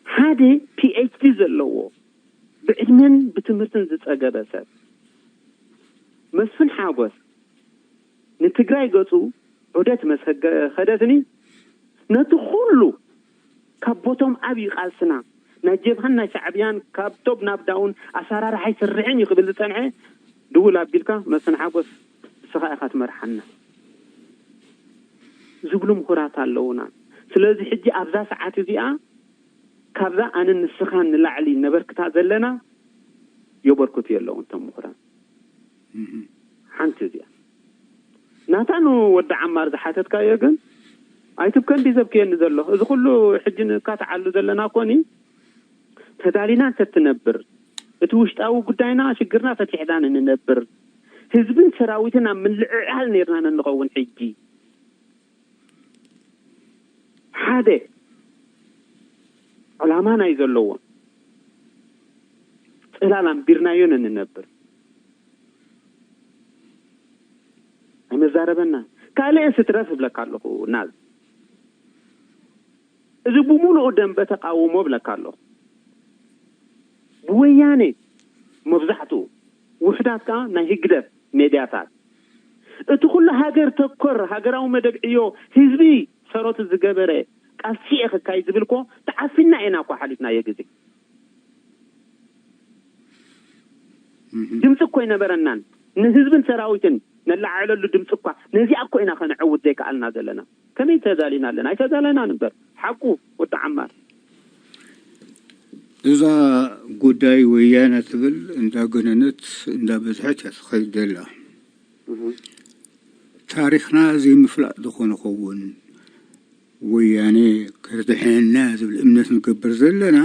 ሓደ ፒ ኤች ዲ ዘለዎ፣ ብዕድመን ብትምህርትን ዝጸገበ ሰብ፣ መስፍን ሓጎስ፣ ንትግራይ ገጹ ዑደት መስ ከ-፣ ከደትኒ፣ ነቲ ኩሉ ካብ ቦቶም ኣብ እዩ ቃልስና፣ ናይ ጀብሃን ናይ ሻዕብያን ካብ ቶብ ናብ ዳውን ኣሰራርሓ ኣይስርሕን እዩ ክብል ዝጸንሐ፣ ድውል ኣቢልካ፣ መስፍን ሓጎስ፣ ንስኻ ኢኻ ትመርሓና ዝብሉ ምሁራት ኣለዉና። ስለዚ ሕጂ ኣብዛ ሰዓት እዚኣ ካብዛ ኣነን ንስኻን ንላዕሊ ነበርክታ ዘለና የበርክቱ የለውን እቶም ምሁራን። እህ። ሓንቲ እዚኣ። ናታ ንወዲ ዓማር ዝሓተትካዮ ግን ኣይትብከ እንዲ ዘብክየኒ ዘሎ። እዚ ኩሉ ሕጂ ንካትዓሉ ዘለና ኮኒ ተዳሊና እንተትነብር፣ እቲ ውሽጣዊ ጉዳይና ሽግርና ፈቲሕና ንነብር፣ ህዝብን ሰራዊትን ኣብ ምልዕዓል ነይርና ንንኸውን። ሕጂ ሓደ ዕላማ ናይ ዘለዎም ጽላል ኣንቢርናዮ ንንነብር። ኣይመዛረበና። ካልእ ስትረፍ እብለካ ኣለኹ ናዝ። እዚ ብምሉኡ ደንበ ተቃውሞ እብለካ ኣለኹ። ብወያኔ መብዛሕትኡ፣ ውሑዳት ከኣ ናይ ህግደፍ ሜድያታት። እቲ ኩሉ ሃገር ተኮር ሃገራዊ መደብ ዕዮ ህዝቢ ሰሮቱ ዝገበረ ቃልሲ እየ ክካይድ ዝብል እኮ ተዓፊና ኢና እኮ ሓሊፍናዮ ግዜ። እህ። ድምፂ እኮ ኣይነበረናን። ንህዝብን ሰራዊትን ነለዓዕለሉ ድምፂ እኳ ነዚኣ እኮ ኢና ከነዕውት ዘይከኣልና ዘለና። ከመይ ተዛሊና ኣለና? ኣይተዛለናን እምበር። ሓቁ ወዲ ዓማር። እዛ ጉዳይ ወያነ ትብል እንዳገነነት እንዳበዝሐት እያ ትኸይድ ዘላ። ታሪኽና ዘይምፍላጥ ዶ ኾን ይኸውን? ወያነ ከድሕነና ዝብል እምነት ንገብር ዘለና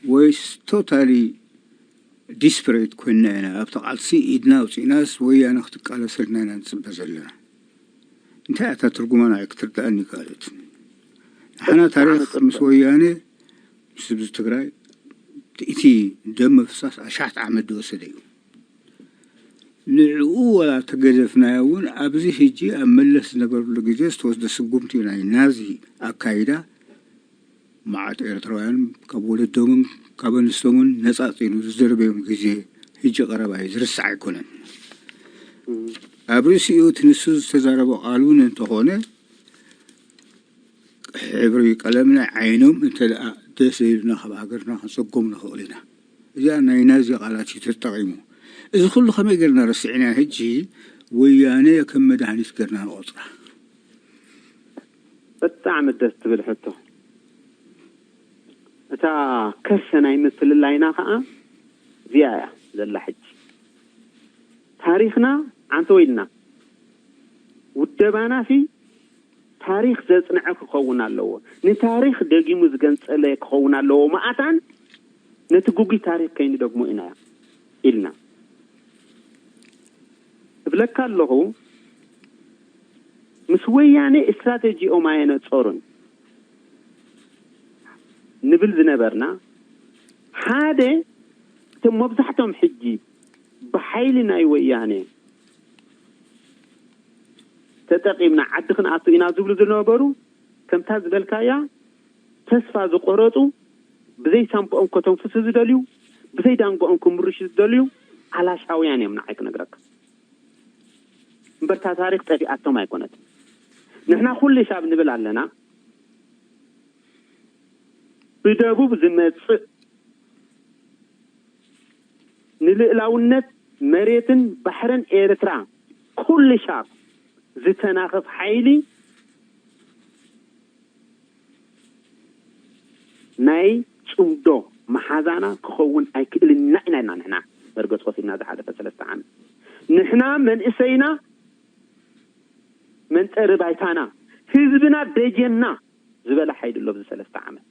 ወይስ ቶታሊ ዲስፐሬት ኮይንና ኢና ኣብቲ ቃልሲ ኢድና ኣውፂእናስ ወያነ ክትቃለሰልና ኢና ንፅበ ዘለና? እንታይ እታ ትርጉማ ንዓይ ክትርድኣኒ ይከኣለት። ንሓና ታሪኽ ምስ ወያነ ምስ ህዝቢ ትግራይ እቲ ደም ምፍሳስ ኣሻሕት ዓመት ዝወሰደ እዩ። ንዕኡ ወላ ተገደፍናዮ እውን ኣብዚ ሕጂ ኣብ መለስ ዝነበርሉ ግዜ ዝተወስደ ስጉምቲ ናይ ናዚ ኣካይዳ መዓት ኤርትራውያን ካብ ወለዶምን ካብ ኣንስቶምን ነፃ ፂኑ ዝደርበዮም ግዜ ሕጂ ቀረባ እዩ፣ ዝርሳዕ ኣይኮነን። ኣብ ርእሲኡ እቲ ንሱ ዝተዛረቦ ቃል እውን እንተኾነ ሕብሪ ቀለም ናይ ዓይኖም እንተ ደኣ ደስ ዘይብልና ካብ ሃገርና ክንሰጎም ንኽእል ኢና። እዚኣ ናይ ናዚ ቃላት እዩ ተጠቒሙ። እዚ ኩሉ ከመይ ገርና ረሲዕና ሕጂ ወያነ ከም መድሃኒት ገርና ንቆፅራ? ብጣዕሚ ደስ ትብል ሕቶ። እታ ከርሰ ናይ ምፍልላይና ከዓ እዚኣ እያ ዘላ። ሕጂ ታሪኽና ዓንተወ ኢልና ውደባና ሲ ታሪኽ ዘጽንዐ ክኸውን ኣለዎ። ንታሪኽ ደጊሙ ዝገንጸለ ክኸውን ኣለዎ። መኣታን ነቲ ግጉይ ታሪኽ ከይንደግሞ ኢና ኢልና እብለካ ኣለኹ። ምስ ወያነ ስትራተጂኦም ኣየነጸሩን ንብል ዝነበርና ሓደ እቶም መብዛሕቶም ሕጂ ብሓይሊ ናይ ወያነ ተጠቒምና ዓዲ ክንኣቱ ኢና ዝብሉ ዝነበሩ ከምታ ዝበልካያ ተስፋ ዝቆረፁ ብዘይ ሳምፖኦም ከተንፍሱ ዝደልዩ ብዘይ ዳንጎኦም ክምርሹ ዝደልዩ ኣላሻውያን እዮም። ንዓይ ክነግረካ እምበርታ ታሪክ ጠፊኣቶም ኣይኮነትን። ንሕና ኩሉ ሻብ ንብል ኣለና። ብደቡብ ዝመፅእ ንልእላውነት መሬትን ባሕርን ኤርትራ ኩሉ ሻብ ዝተናኸፍ ሓይሊ ናይ ፅምዶ መሓዛና ክኸውን ኣይክእልን ኢና ኢና ንሕና መርገፂ ወሲድና ዝሓለፈ ሰለስተ ዓመት። ንሕና መንእሰይና መንጠሪ ባይታና ህዝብና ደጀንና ዝበለ ሓይሊ ኣሎ ኣብዚ ሰለስተ ዓመት።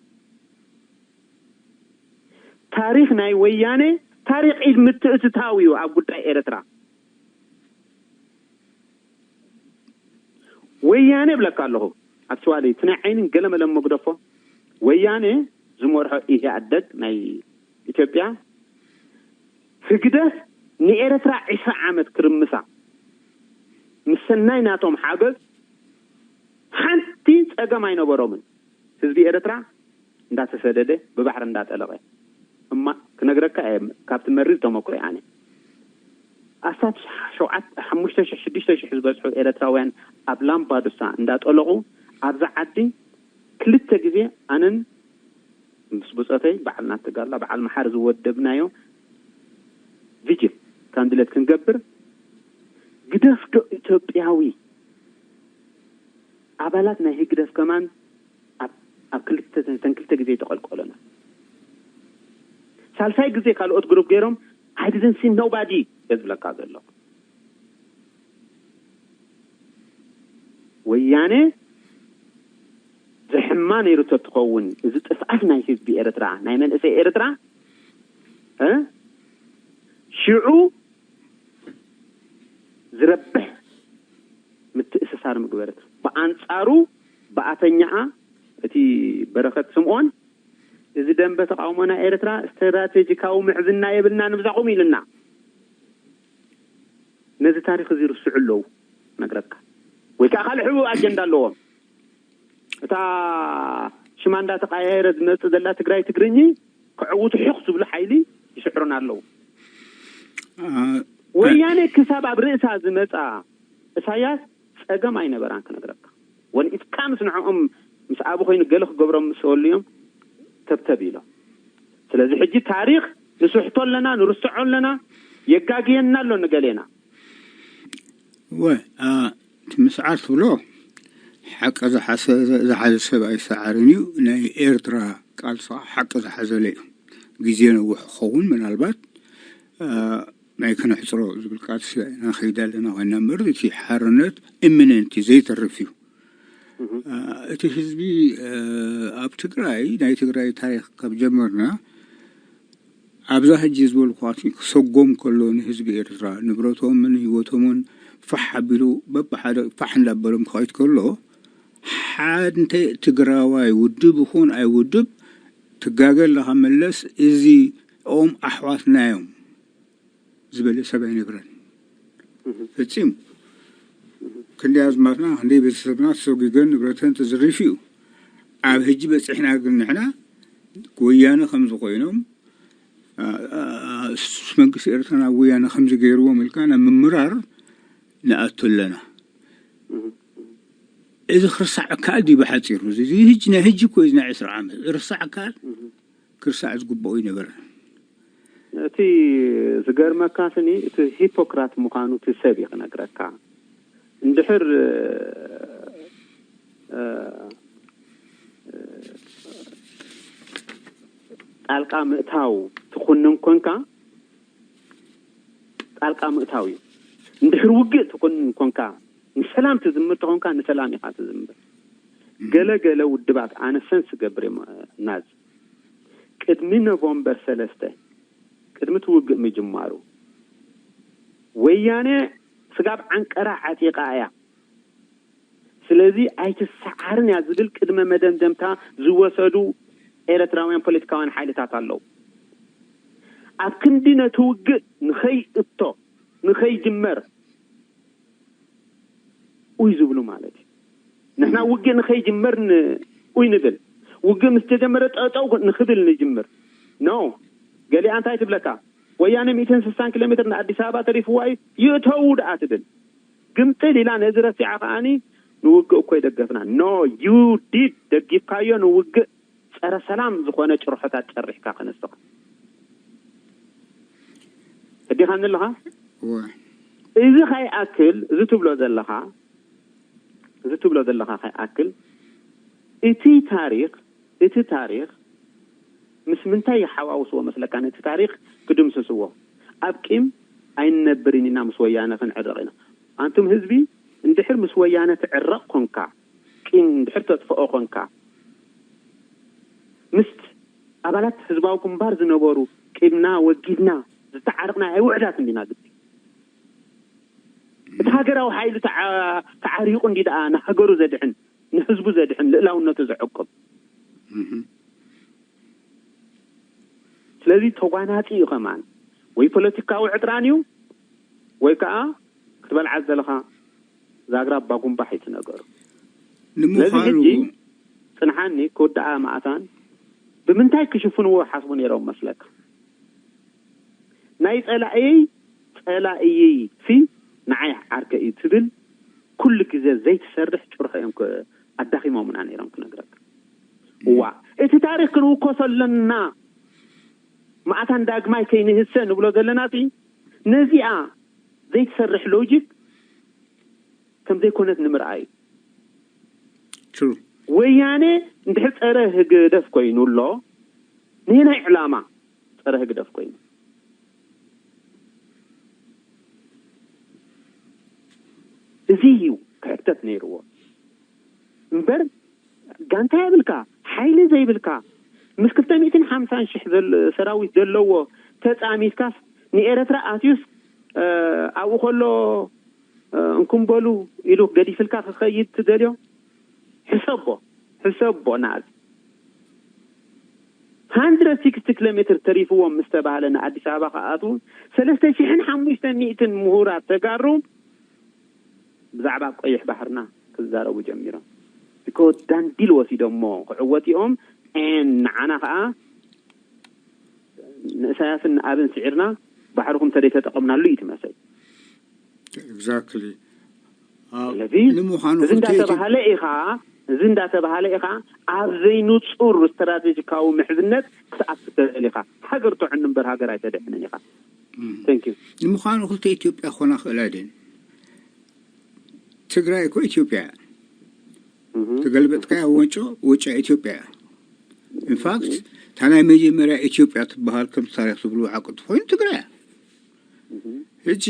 ታሪኽ ናይ ወያነ ታሪኽ ኢድ ምትእትታው እዩ ኣብ ጉዳይ ኤርትራ። ወያነ እብለካ ኣለኹ ኣክቹዋሊ እቲ ናይ ዓይንን ገለመለን መግደፎ ወያነ ዝመርሖ ኢህኣደግ ናይ ኢትዮጵያ ህግደፍ ንኤርትራ ዕስራ ዓመት ክርምሳ ምስ ሰናይ ናቶም ሓገዝ ሓንቲ ጸገም ኣይነበሮምን። ህዝቢ ኤርትራ እንዳተሰደደ ብባሕሪ እንዳጠለቐ እማ ክነግረካ እየ ካብቲ መሪር ተመክሮ ኣነ ኣስታት ሸውዓተ ሓሙሽተ ሽሕ ሽዱሽተ ሽሕ ዝበዝሑ ኤርትራውያን ኣብ ላምባዱሳ እንዳጠለቑ ኣብዛ ዓዲ ክልተ ግዜ ኣነን ምስ ብፆተይ በዓል ናትጋላ በዓል መሓር ዝወደብናዮ ቪጅል ካንድለት ክንገብር ግደፍ ዶ ኢትዮጵያዊ ኣባላት ናይ ህግደፍ ከማን ኣብ ክልተ ተን ክልተ ግዜ ተቐልቀሉና። ሳልሳይ ግዜ ካልኦት ግሩፕ ገይሮም I didn't see nobody እየ ዝብለካ ዘለኹ። ወያነ ዝሕማ ነይሩ ተትኸውን እዚ ጥፍኣት ናይ ህዝቢ ኤርትራ ናይ መንእሰይ ኤርትራ እ ሽዑ ዝረብሕ ምትእስሳር ምግበረት። ብኣንጻሩ ብኣተኛኣ እቲ በረኸት ስምኦን እዚ ደንበ ተቓውሞ ናይ ኤርትራ ስትራቴጂካዊ ምዕዝና የብልናን ብዛኹም ኢልና። ነዚ ታሪኽ እዚ ይርስዑ ኣለዉ ነግረካ። ወይ ከዓ ካልእ ሕቡእ ኣጀንዳ ኣለዎም። እታ ሽማ እንዳተቀያየረ ዝመጽእ ዘላ ትግራይ ትግርኚ ክዕውቱ ሕቕ ዝብሉ ሓይሊ ይስዕሩና ኣለዉ። ወያነ ክሳብ ኣብ ርእሳ ዝመጻ እሳያስ ጸገም ኣይነበራን ክነግረካ። ወልኢትካ ምስ ንዕኦም ምስ ኣቡ ኮይኑ ገለ ክገብሮም ምስ በሉ እዮም ተብተብ ኢሎም። ስለዚ ሕጂ ታሪኽ ንስሕቶ ኣለና፣ ንርስዖ ኣለና፣ የጋግየና ኣሎ ንገሌና። ወ እቲ ምስዓር ትብሎ ሓቂ ዝሓሰ- ዝሓዘ ሰብ ኣይሰዓርን እዩ። ናይ ኤርትራ ቃልሲ ከዓ ሓቂ ዝሓዘለ እዩ። ግዜ ነውሕ ክኸውን ምናልባት፣ እ፣ ናይ ከነሕፅሮ ዝብል ቃልሲ ኢና ንኸይድ ኣለና ኮይና እምበር፣ እቲ ሓርነት ኢሚነንት እዩ፣ ዘይተርፍ እዩ። እ፣ እቲ ህዝቢ፣ እ፣ ኣብ ትግራይ፣ ናይ ትግራይ ታሪኽ ካብ ጀመርና፣ ኣብዛ ሕጂ ዝበልኳት ክሰጎም ከሎ ንህዝቢ ኤርትራ፣ ንብረቶምን ህይወቶምን ፋሕ ኣቢሉ በብሓደ ፋሕ እንዳበሎም ክኸይድ ከሎ፣ ሓንቲ ትግራዋይ ውድብ ይኹን ኣይውድብ፣ ትጋገ ኣለኻ መለስ፣ እዚኦም ኣሕዋትና እዮም ዝበለ ሰብ ኣይነብረን። ፈጺሙ። ክንደይ ኣዝማትና፣ ክንደይ ቤተሰብና ተሰጒገን ንብረተን ተዘሪፉ እዩ። ኣብ ሕጂ በጺሕና ግን ንሕና ወያነ ከም ዝኾይኖም፣ አ፣ አ፣ አ፣ መንግስቲ ኤርትራ ናብ ወያነ ከምዚ ገይርዎም ኢልካ ናብ ምምራር ንኣቱ ኣለና። እዚ ክርሳዕ ከኣል ድዩ ብሓጺሩ? እዚ ሕጂ ናይ ሕጂ እኮ እዩ፣ ናይ ዕስራ ዓመት። ክርሳዕ ከኣል? ክርሳዕ ዝግብኦ ኣይነበረን። እቲ ዝገርመካ ስኒ፣ እቲ ሂፖክራት ምዃኑ እቲ ሰብ እዩ ክነግረካ። እንድሕር፣ እ፣ እ፣ ጣልቃ ምእታው ትኹንን ኮንካ፣ ጣልቃ ምእታው እዩ። እንድሕር ውግእ ትኹንን ኮንካ፣ ንሰላም ትዝምር ተኾንካ፣ ንሰላም ኢኻ ትዝምር። ገለ ገለ ውድባት፣ ኣነ ሰንስ ዝገብር እዮም፣ ናዝ። ቅድሚ ኖቨምበር ሰለስተ፣ ቅድሚ እቲ ውግእ ምጅማሩ፣ ወያነ ስጋብ ዓንቀራ ዓጢቓ እያ። ስለዚ ኣይትሰዓርን እያ ዝብል ቅድመ መደምደምታ ዝወሰዱ ኤርትራውያን ፖለቲካውያን ሓይልታት ኣለዉ። ኣብ ክንዲ ነቲ ውግእ ንኸይእቶ፣ ንኸይጅመር ኡይ ዝብሉ ማለት እዩ። ንሕና ውግእ ንኸይጅመር ን-፣ ኡይ ንብል። ውግእ ምስ ተጀመረ ጠጠው ንኽብል ንጅምር። ኖ። ገሊኣ እንታይ ትብለካ? ወያነ ሚእትን ስሳን ኪሎ ሜትር ንኣዲስ ኣበባ ተሪፍዋ እዩ፣ ይእተዉ ደኣ ትብል። ግምጥል ኢላ ነዚ ረሲዓ ከኣኒ ንውግእ እኮ ይደገፍና። ኖ፣ ዩ ዲድ፣ ደጊፍካዮ ንውግእ፣ ጸረ ሰላም ዝኾነ ጭርሖታት ጨሪሕካ ከነስኻ። እዲኻ ኣለኻ? እወ። እዚ ከይኣክል፣ እዚ ትብሎ ዘለኻ፣ እዚ ትብሎ ዘለኻ ከይኣክል፣ እቲ ታሪኽ፣ እቲ ታሪኽ ምስ ምንታይ ይሓዋውስዎ መስለካ? ነቲ ታሪኽ ክድምስስዎ። ኣብ ቂም ኣይንነብርን ኢና፣ ምስ ወያነ ክንዕረቕ ኢና። ኣንቱም ህዝቢ፣ እንድሕር ምስ ወያነ ትዕረቕ ኮንካ፣ ቂም እንድሕር ተጥፍኦ ኮንካ፣ ምስ ኣባላት ህዝባዊ ግንባር ዝነበሩ ቂምና ወጊድና ዝተዓረቕና ናይ ውሕዳት እንዲና ግዲ። እቲ ሃገራዊ ሓይሊ ተዓ-፣ ተዓሪቑ እንዲ ደኣ ንሃገሩ ዘድሕን፣ ንህዝቡ ዘድሕን፣ ልእላውነቱ ዘዕቅብ። እህ። ስለዚ ተጓናጺ እዩ ከማን። ወይ ፖለቲካዊ ዕጥራን እዩ፣ ወይ ከኣ ክትበልዓ ዘለኻ ዛግራ ባጉምባሕ እዩ እቲ ነገሩ። ስለዚ ንምዃኑ ሕጂ ጽንሓኒ ክውድኣ መኣታን ብምንታይ ክሽፍንዎ ሓስቡ ነይሮም መስለካ? ናይ ጸላእየይ ጸላእየይ ሲ ንዓይ ዓርከ እዩ ትብል ኩሉ ግዜ ዘይትሰርሕ ጭርሖ እዮም ክ-፣ ኣዳኺሞምና ነይሮም ክነግረካ። እዋ፣ እቲ ታሪኽ ክንውከሶ ኣለና። መኣታን ዳግማይ ከይንህሰ ንብሎ ዘለና ሲ ነዚኣ ዘይትሰርሕ ሎጂክ ከም ዘይኮነት ንምርኣይ እዩ። ትሩ። ወያነ እንድሕር ጸረ ህግደፍ ኮይኑ ኣሎ፣ ነየናይ ዕላማ ጸረ ህግደፍ ኮይኑ? እዚ እዩ ክሕተት ነይርዎ እምበር፣ ጋንታ የብልካ፣ ሓይሊ ዘይብልካ፣ ምስ ክልተ ሚእትን ሓምሳን ሽሕ ዘል-፣ ሰራዊት ዘለዎ ተጻሚትካስ ንኤረትራ ኣትዩስ፣ እ፣ ኣብኡ ከሎ፣ እ፣ እንኩም በሉ ኢሉ ገዲፍልካ ክኸይድ ትደልዮ? ሕሰቦ፣ ሕሰቦ ናዝ። ሃንድረድ ሲክስቲ ኪሎ ሜትር ተሪፍዎም ምስ ተባህለ ንኣዲስ ኣበባ ክኣትዉ፣ ሰለስተ ሽሕን ሓሙሽተ ሚእትን ምሁራት ተጋሩ ብዛዕባ ቀይሕ ባሕርና ክዛረቡ ጀሚሮም። ቢኮዝ ዳንዲል ወሲዶሞ ክዕወት እዮም። ኤን ንዓና ኸኣ ንእሳያስን ንኣብን ስዒርና ባሕርኹም ተደይ ተጠቐምናሉ እዩ ትመስል። ኤግዛክትሊ። ስለዚ ንምዃኑ እዚ ክልተ እንዳተባሃለ ኢኻ፣ እዚ እንዳተባሃለ ኢኻ ኣብ ዘይንጹር ስትራቴጂካዊ ምሕዝነት ክትኣቱ ትኽእል ኢኻ። ሃገር ተዕኑ እምበር ሃገር ኣይተድሕንን ኢኻ። እም። Thank you። ንምዃኑ ክልተ ኢትዮጵያ ክኾና ክእላ ድየን? ትግራይ እኮ ኢትዮጵያ እያ። እህ። ተገልበጥካያ ወጮ፣ ወጮ ኢትዮጵያ እያ። ኢንፋክት እታ ናይ መጀመርያ ኢትዮጵያ ትበሃል ከምቲ ታሪክ ዝብሉ ሓቂ እንተኮይኑ ትግራይ እያ። ሕጂ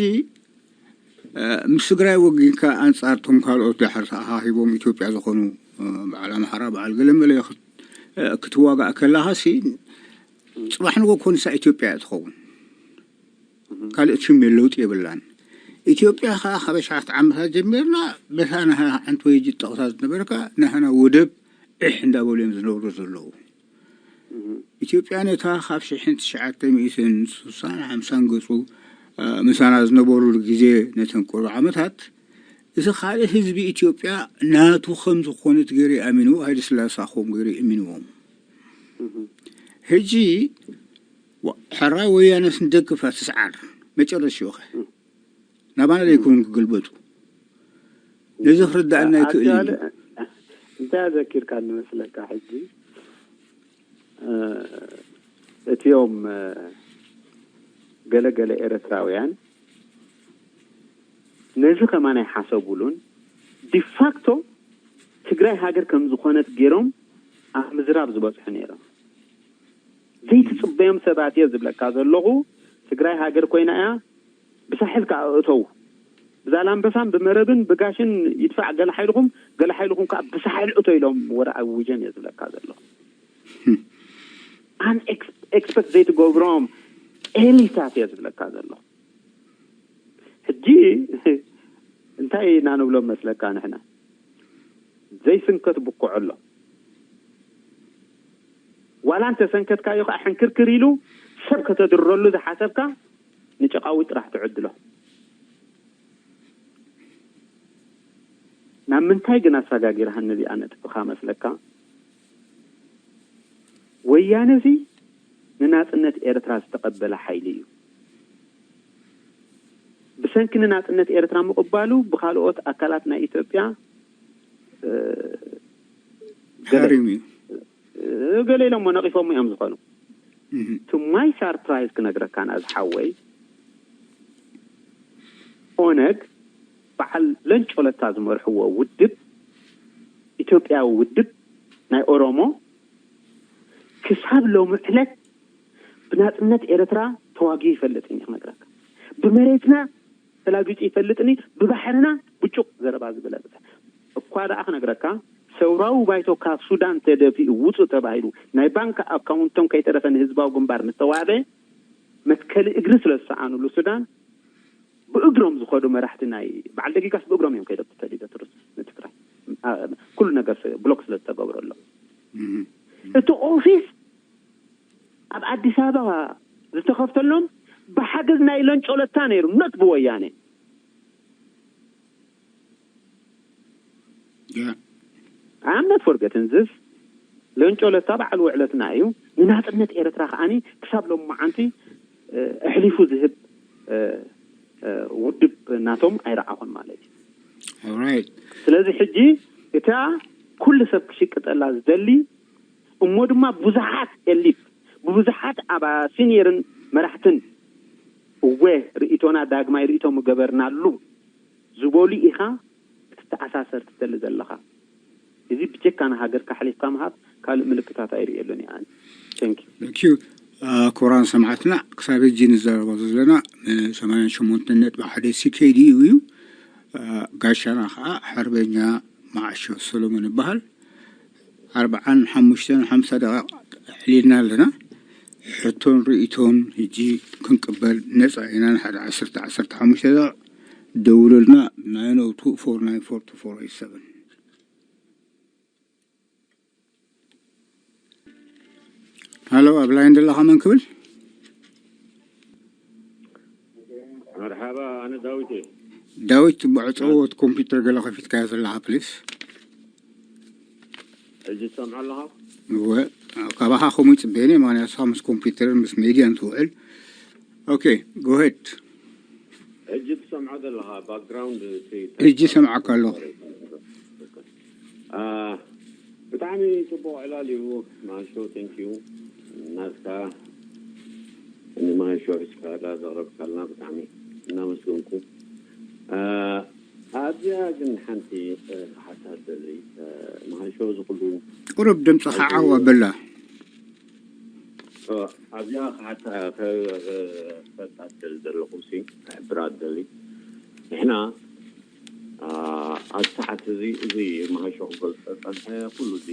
ምስ ትግራይ ወጊንካ ኣንጻር ቶም ካልኦት ዳሕር ተኣኻኺቦም ኢትዮጵያ ዝኾኑ በዓል ኣምሓራ በዓል ገለመለ ክትዋጋእ ከላኻሲ ጽባሕ ንጎ ኮንሳ ኢትዮጵያ እያ ትኸውን። ካልእ ሽም ለውጢ የብላን። ኢትዮጵያ ከዓ ካብ ኣሽሓት ዓመታት ጀሚርና በታ ናህና ሓንቲ ወይ ጅጠቕታ ዝነበርካ ናህና ወደብ ዒሕ እንዳበሉ እዮም ዝነብሩ ዘለዉ። ኢትዮጵያ ነታ ካብ ሽሕን ትሽዓተ ሚእትን ስሳን ሓምሳን ገጹ ምሳና ዝነበሩሉ ግዜ ነተን ቁሩብ ዓመታት እቲ ካልእ ህዝቢ ኢትዮጵያ ናቱ ከም ዝኾነት ገይሩ ኣሚንዎ ሃይለ ስላሳ ከም ገይሩ እሚንዎም። ሕጂ ሕራይ ወያነስ ንደግፋ ትስዓር መጨረሽኡ ኸ ናባና ዘይኮኑ ክግልበጡ ነዚ ክርዳእና ይክእል እዩ። እንታይ ኣዘኪርካ ንመስለካ ሕጂ እቲኦም ገለገለ ኤረትራውያን ነዚ ከማን ኣይሓሰቡሉን። ዲፋክቶ ትግራይ ሃገር ከም ዝኾነት ገይሮም ኣብ ምዝራብ ዝበፅሑ ነይሮም። ዘይትፅበዮም ሰባት እየ ዝብለካ ዘለኹ። ትግራይ ሃገር ኮይና እያ ብሳሕል ከዓ እተው ብዛላምበሳን ብመረብን ብጋሽን ይድፋዕ ገለ ሓይልኹም ገለ ሓይልኹም ከዓ ብሳሕል እቶ ኢሎም ወረ ኣውጀን እየ ዝብለካ ዘለኹ። ኣን ኤክስፐክት ዘይትገብሮም ኤሊታት እየ ዝብለካ ዘለኹ። ሕጂ እንታይ ኢና ንብሎም መስለካ ንሕና ዘይስንከት ብኩዖ ኣሎ። ዋላ እንተሰንከትካዮ ከዓ ሕንክርክር ኢሉ ሰብ ከተድረሉ ዝሓሰብካ ንጨቃዊ ጥራሕ ትዕድሎ። ናብ ምንታይ ግን ኣሳጋጊርሃ ነዚኣ ነጥፍኻ መስለካ? ወያነ ሲ ንናጽነት ኤርትራ ዝተቐበለ ሓይሊ እዩ። ብሰንኪ ንናጽነት ኤርትራ ምቕባሉ ብኻልኦት ኣካላት ናይ ኢትዮጵያ ገለ ገለ ኢሎሞ ነቒፎሞ እዮም ዝኾኑ። ቱ ማይ ሳርፕራይዝ ክነግረካ ናዚ ሓወይ ኦነግ በዓል ለንጮ ለታ ዝመርሕዎ ውድብ ኢትዮጵያዊ ውድብ ናይ ኦሮሞ ክሳብ ሎሚ ዕለት ብናጽነት ኤርትራ ተዋጊኡ ይፈልጥን እዩ ክነግረካ። ብመሬትና ተላጊጹ ይፈልጥን እዩ፣ ብባሕርና ብጩቕ ዘረባ ዝበለ ብዝሕ እኳ ደኣ ክነግረካ ሰውራዊ ባይቶ ካብ ሱዳን ተደፊኡ ውጹእ ተባሂሉ ናይ ባንክ ኣካውንቶም ከይተረፈ ንህዝባዊ ግንባር ምስ ተዋህበ መትከሊ እግሪ ስለ ዝሰኣኑሉ ሱዳን ብእግሮም ዝኸዱ መራሕቲ ናይ በዓል ደጊጋስ ብእግሮም እዮም ከይዶም ተሰዲዶ ትርስ ንትግራይ ኩሉ ነገር ብሎክ ስለ ዝተገብረሎም እቲ ኦፊስ ኣብ ኣዲስ ኣበባ ዝተኸፍተሎም ብሓገዝ ናይ ለንጮ ለታ ነይሩ ኖት ብወያነ I'm not forgetting this ለንጮ ለታ በዓል ውዕለትና እዩ ንናፅነት ኤርትራ ከዓኒ ክሳብ ሎም መዓንቲ ኣሕሊፉ ዝህብ ውድብ ናቶም ኣይረዓኹን ማለት እዩ። ስለዚ ሕጂ እታ ኩሉ ሰብ ክሽቅጠላ ዝደሊ እሞ ድማ ብዙሓት ኤሊት ብብዙሓት ኣብ ሲኒየርን መራሕትን እወ ርእቶና ዳግማይ ርእቶ ምገበርናሉ ዝበሉ ኢኻ ክትተኣሳሰር ትደሊ ዘለኻ። እዚ ብጀካ ንሃገርካ ኣሕሊፍካ ምሃብ ካልእ ምልክታት ኣይርእየሉን እየ ኣነ። Thank you። Thank you። ክቡራን ሰማዕትና ክሳብ ሕጂ ንዛረቦ ዘለና ሰማንያን ሸሞንተን ነጥቢ ሓደ C K D U እዩ። ጋሻና ከዓ ሓርበኛ መዓሾ ሰሎሞን ይበሃል። ኣርብዓን ሓሙሽተን ሓምሳ ደቂቕ ኣዕሊልና ኣለና። ሕቶን ርእቶን ሕጂ ክንቅበል ነፃ ኢና። ንሓደ ዓሰርተ ዓሰርተ ሓሙሽተ ደቂቕ ደውሉልና። nine oh two four nine four two four eight seven ሃሎ ኣብ ላይን ዘለኻ መን ክብል? መርሓባ ኣነ ዳዊት እየ። ዳዊት ብዕፀዎ እቲ ኮምፒውተር ገለ ከፊትካዮ ዘለኻ ፕሊስ። ሕጂ ትሰምዖ ኣለኻ? እወ ካባኻ ከምኡ ይፅበየኒ ማለት ንስኻ ምስ ኮምፒውተርን ምስ ሜድያን ትውዕል። ኦኬ ጎሄድ። ሕጂ ትሰምዖ ዘለኻ ባክግራውንድ ሕጂ ሰምዓካ ኣለኹ። ብጣዕሚ ፅቡቅ ዕላል እዩ ማሾ። Thank you ናትካ ንማሾ ሒዝካላ ዘቅረብካልና ብጣዕሚ እናመስገንኩ። ኣብዚኣ ግን ሓንቲ ክሓታ ደሊ ማሾ ዝኩሉ ቁሩብ ድምፅኻ ዓው ኣበላ። ኣብዚኣ ክሓታ ክፈታ ደሊ ዘለኹ ሲ ብራት ደሊ ንሕና ኣብዚ ሰዓት እዚ እዚ መሃሾ ክገልፀ ፀንሐ ኩሉ እዚ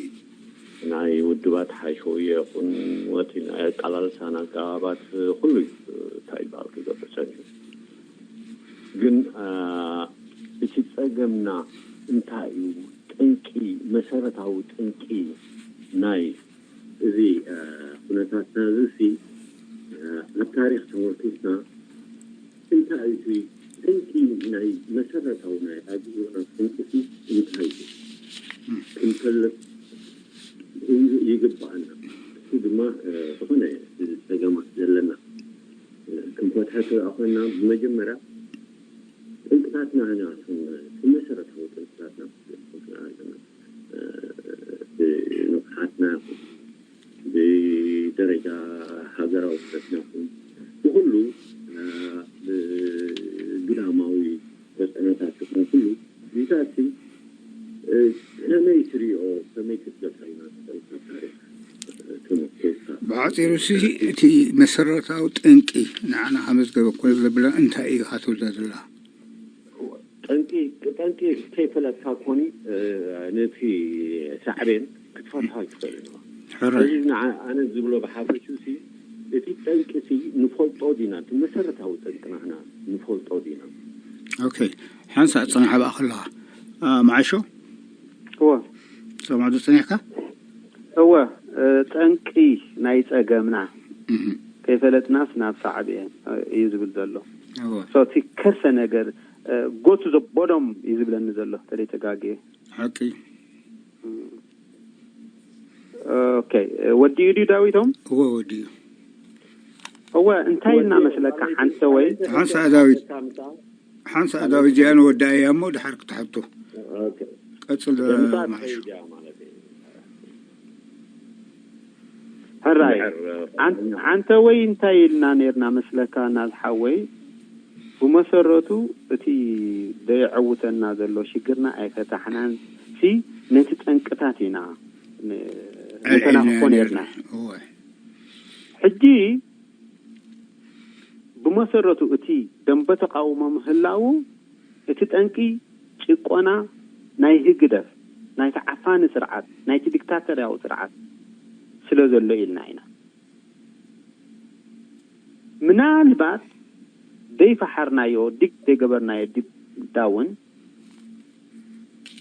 ናይ ውድባት ሓሾ ይኹን ወቲ ናይ ኣቃላልሳን ኣገባባት ኩሉ እዩ እንታይ ይበሃል ክገብር ፀኒሑ። ግን እቲ ፀገምና እንታይ እዩ? ጠንቂ መሰረታዊ ጠንቂ ናይ እዚ ኩነታትና እዚ ሲ ኣብ ታሪክ ተመርኪስና እንታይ እዩ ጠንቂ ናይ መሰረታዊ ናይ ኣግዝኡና ጠንቂ ሲ እንታይ እዩ ክንፈልጥ ይግባኣና። እሱ ድማ ዝኾነ ፀገማት ዘለና ክንፈትሐ ኮይና ብመጀመርያ ጥንቅታትና ኢና መሰረታዊ ጥንቅታትና ንቕሓትና ብደረጃ ሃገራዊ ነትና ብኩሉ ብግዳማዊ ተፅዕኖታት ክኾን ኩሉ ዚታሲ ከመይ ትሪኦ ከመይ ክትገልፃ ኢና ታሪክ ተመክሮካ ብሓፂሩ ሲ እቲ መሰረታዊ ጠንቂ ንዓና ከመዝገበ ኮ ዘብለ እንታይ እዩ ካትወልዳ ዘላ ጠንቂ ጠንቂ ከይፈለጥካ ኮኒ ነቲ ሳዕቤን ክትፈትሖ ኣይትኽእል ኢኻ ሕራይ ስለዚ ንዓ- ኣነ ዝብሎ ብሓፈሹ ሲ እቲ ጠንቂ ሲ ንፈልጦ ዲና እቲ መሰረታዊ ጠንቅናህና ንፈልጦ ዲና ኦኬ ሓንሳእ ፅናሕ ኣብኣ ከለኻ አ፣ መዓሾ እወ ሰማዕዶ ፀኒሕካ እወ እ፣ ጠንቂ ናይ ፀገምና እህ፣ ከይፈለጥናስ ናብ ሳዕቤን እዩ ዝብል ዘሎ እወ። So እቲ ከርሰ ነገር go to the bottom እዩ ዝብለኒ ዘሎ ተለይ ተጋግየ ሓቂ ኦኬ ወዲኡ ድዩ ዳዊቶም እወ ወዲኡ እወ እንታይ ኢልና መስለካ ሓንተ ወይ ሓንሳ ዳዊት ሓንሳ ዳዊት እዚኣ ንወዳእ እያ እሞ ድሓር ክትሓቶ ቀፅል ማሾ ሕራይ ኣን- ኣንተ ወይ እንታይ ኢልና ነርና መስለካ ናዝ ሓወይ ብመሰረቱ እቲ ደየዐውተና ዘሎ ሽግርና ኣይፈታሕናን ሲ ነቲ ጠንቅታት ኢና ን- ንተናኽፎ ነርና እወ ሕጂ ብመሰረቱ እቲ ደንበ ተቃውሞ ምህላዉ እቲ ጠንቂ ጭቆና ናይ ህግደፍ ናይቲ ዓፋኒ ስርዓት ናይቲ ዲክታተርያዊ ስርዓት ስለ ዘሎ ኢልና ኢና ምናልባት ደይፈሓርናዮ ዲግ ደይገበርናዮ ዲግ ዳውን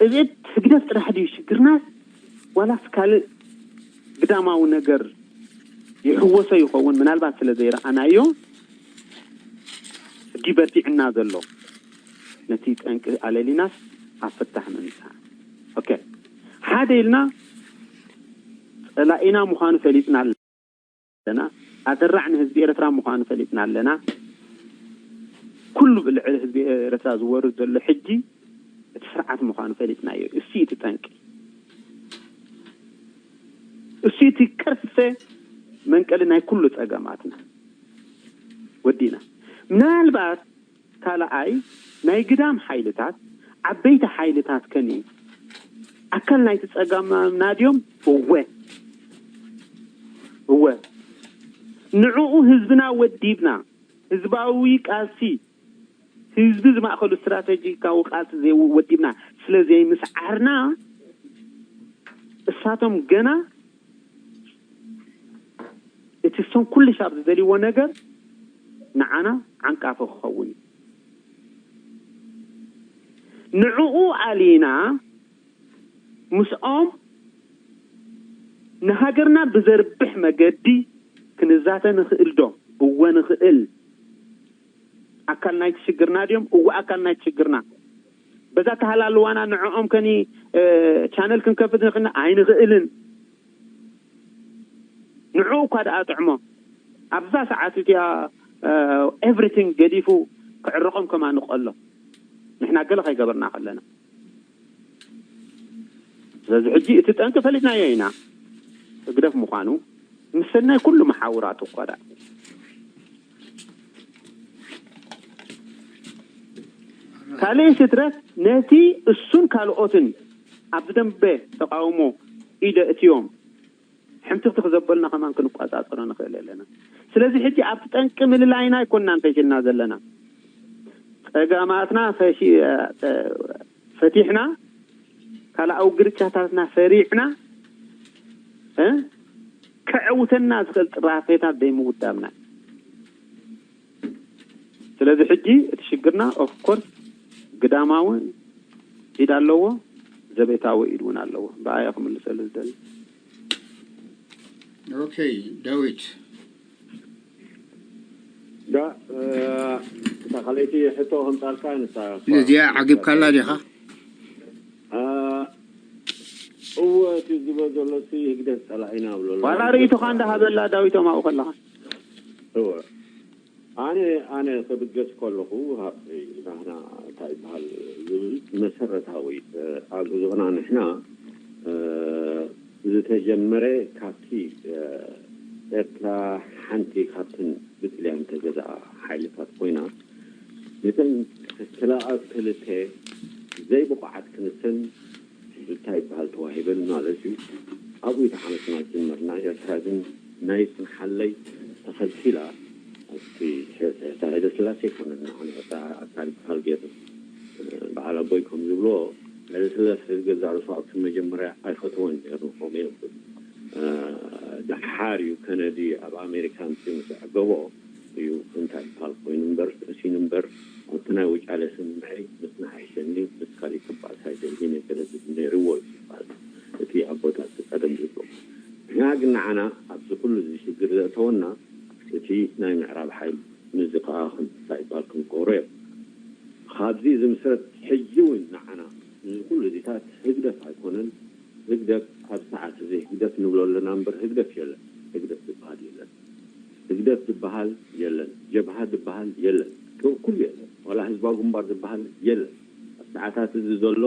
እዚ ህግደፍ ጥራሕ ድዩ ሽግርናስ ዋላስ ካልእ ግዳማዊ ነገር ይሕወሶ ይኸውን ምናልባት ስለ ዘይረኣናዮ ድዩ በርቲዕና ዘሎ ነቲ ጠንቂ ኣለሊናስ ኣብ ፍታሕ ምምፃእ ኦኬ ሓደ ኢልና ፀላኢና ምዃኑ ፈሊጥና ኣለና ኣደራዕ ንህዝቢ ኤርትራ ምዃኑ ፈሊጥና ኣለና ኩሉ ብልዕሊ ህዝቢ ኤርትራ ዝወርድ ዘሎ ሕጂ እቲ ስርዓት ምዃኑ ፈሊጥናዮ እሱ እቲ ጠንቂ እሱ እቲ ቅርሰ መንቀሊ ናይ ኩሉ ጸገማትና ወዲና ምናልባት ካልኣይ ናይ ግዳም ሓይልታት ዓበይቲ ሓይልታት ከኒ ኣካል ናይቲ ጸገምና ድዮም እወ እወ ንዕኡ ህዝብና ወዲብና ህዝባዊ ቃልሲ ህዝቢ ዝማእኸሉ ስትራተጂካዊ ቃልሲ ወዲብና ስለ ዘይምስዓርና እሳቶም ገና እቲ እሶም ኩሉ ሻብ ዝደልይዎ ነገር ንዓና ዓንቃፊ ክኸውን እዩ ንዕኡ ኣሊና ምስኦም ንሃገርና ብዘርብሕ መገዲ ክንዛተ ንኽእል ዶ እወ ንኽእል ኣካል ናይቲ ሽግርና ድዮም እወ ኣካል ናይቲ ሽግርና በዛ ተሃላልዋና ንዕኦም ከኒ ቻነል ክንከፍት ንኽእልና ኣይንኽእልን ንዕኡ እኳ ደኣ ጥዕሞ ኣብዛ ሰዓት እቲኣ everything ገዲፉ ክዕረቖም ከማን ከሎ ንሕና ገለ ከይገበርና ከለና ስለዚ ሕጂ እቲ ጠንቂ ፈሊጥናዮ ኢና ህግደፍ ምዃኑ ምስ ሰናይ ኩሉ መሓውራቱ እኳ ደኣ ካልእ ስድረት ነቲ እሱን ካልኦትን ኣብዚ ደንበ ተቃውሞ ኢደ እትዮም ሕምትኽትኽ ዘበልና ከማን ክንቋጻጸሮ ንኽእል ኣለና። ስለዚ ሕጂ ኣብቲ ጠንቂ ምልላይና ኣይኮንናን ፈሺልና ዘለና። ጸገማትና ፈሺ-፣ ፈቲሕና፣ ካልኣዊ ግርጫታትና ፈሪዕና፣ እ፣ ከዕውተና ዝኽእል ጥራፌታት ዘይምውዳብና። ስለዚ ሕጂ እቲ ሽግርና ኦፍኮርስ ግዳማዊ ኢድ ኣለዎ፣ ዘቤታዊ ኢድ እውን ኣለዎ። ብኣያ ክምልሰሉ ዝደሊ። ኦኬ፣ ዳዊት። ዳ እታ ካልኣይቲ ሕቶ ከምፃልካ ንሳ ነዚኣ ዓጊብካላ ዲኻ? እወ፣ እቲ ዝብሎ ዘሎ ሲ ህግደፍ ፀላኢና ብሎ ኣሎ። ዋላ ርእይቶኻ እንዳሃበላ ዳዊቶም ኣብኡ ከለኻ እወ፣ ኣነ ኣነ ክብገስ ከለኹ፣ ናህና እንታይ ይበሃል ዝብል መሰረታዊ፣ ኣብ ዙቕና ንሕና ዝተጀመረ፣ ካብቲ ኤርትራ ሓንቲ ካብትን ብጥልያን ተገዛኣ ሓይልታት ኮይና፣ ነተን ክልተ ክልተ ዘይብቑዓት ክንሰን እንታይ ይበሃል ተዋሂበን ማለት እዩ። ኣብኡ ተሓመስና ጀመርና። ኤርትራ ግን ናይ ጽንሓለይ ተኸልኪላ ኣብቲ ሄ-፣ ሄ-፣ ሄደ ስላሴ ኣይኮነን ንዓና እታ ኣካል በዓል ገይሩ። በዓል ኣቦይ ከም ዝብሎ፣ ሄደ ስላሴ ገዛ ርእሱ ኣብቲ መጀመርያ ኣይፈተወን ነይሩ። ከምኡ እዮም። ደሓር እዩ ከነዲ ኣብ ኣሜሪካ ምስ ኣዕገቦ እዩ እንታይ ይበሃል ኮይኑ እምበር፣ ተእሲኑ እምበር፣ ኣብቲ ናይ ውጫለ ስምዒ ምስ ንሓይሸኒ ምስ ካሊእ ክባኣስ ኣይደልይን እየ ገለ ዝብል ነይርዎ እዩ ዝበሃል እቲ ኣቦታት ቀደም ዝብሎ። ንሕና ግን ንዓና ኣብዚ ኩሉ እዚ ሽግር ዘእተወና እቲ ናይ ምዕራብ ሓይሊ ምዚ ከኣ እንታይ ይበሃል ክንገብሮ እዮም። ካብዚ ዝምስረት ሕጂ እውን ንዓና እዚ ኩሉ እዚታት ህግደፍ ኣይኮነን። ህግደፍ ኣብ ሰዓት እዚ ህግደፍ ንብሎ ኣለና እምበር ህግደፍ የለን። ህግደፍ ዝበሃል የለን። ህግደፍ ዝበሃል የለን። ጀብሃ ዝበሃል የለን። ኩሉ የለን። ዋላ ህዝባዊ ግንባር ዝበሃል የለን። ኣብ ሰዓታት እዚ ዘሎ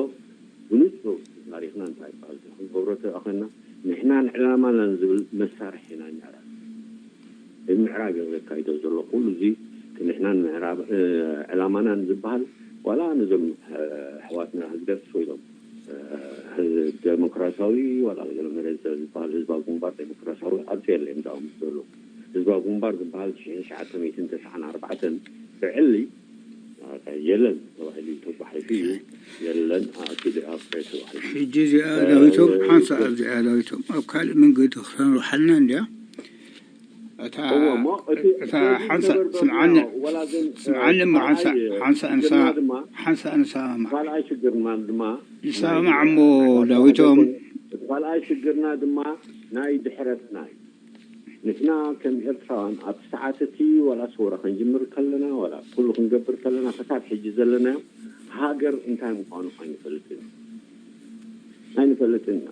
ብንጹር ታሪኽና እንታይ ይበሃል ክንገብሮ ተኣኸና ንሕናን ዕላማናን ዝብል መሳርሒ ናይ ምዕራብ ምዕራብ እዮም ዘካይዶ ዘሎ ኩሉ እዚ ንሕናን ምዕራብ ዕላማናን ዝበሃል ዋላ ነዞም ኣሕዋትና ህግደፍ ኮይኖም ደሞክራሲያዊ ዋላ ገለ መለ ዝበሃል ህዝባዊ ግንባር ደሞክራሲያዊ ኣብዚ የለ እንዳኦም ዘሎ ህዝባዊ ግንባር ዝበሃል ሽሕን ትሽዓተ ሚእትን ተስዓን ኣርባዕተን ብዕሊ የለን ተባሂሉ ተጓሒፉ እዩ። የለን ኣኪሉ ኣብ ተባሂሉ ሕጂ እዚኣ ዳዊቶም ሓንሳእ ኣብዚኣ ዳዊቶም ኣብ ካልእ መንገዲ ክተንርሓልና እንድያ። እታ እታ ሓንሳእ ስምዓኒ ስምዓኒ እሞ ሓንሳእ ሓንሳእ ንሳ ሓንሳእ ንሳ ካልኣይ ሽግርና ድማ ንሳ ማዓሞ ዳዊቶም ካልኣይ ሽግርና ድማ ናይ ድሕረትና እዩ። ንሕና ከም ኤርትራውያን ኣብ ሰዓት እቲ ዋላ ሰውራ ክንጅምር ከለና ዋላ ኩሉ ክንገብር ከለና ክሳብ ሕጂ ዘለናዮ ሃገር እንታይ ምዃኑ ኣይንፈልጥን ኣይንፈልጥን ኢና።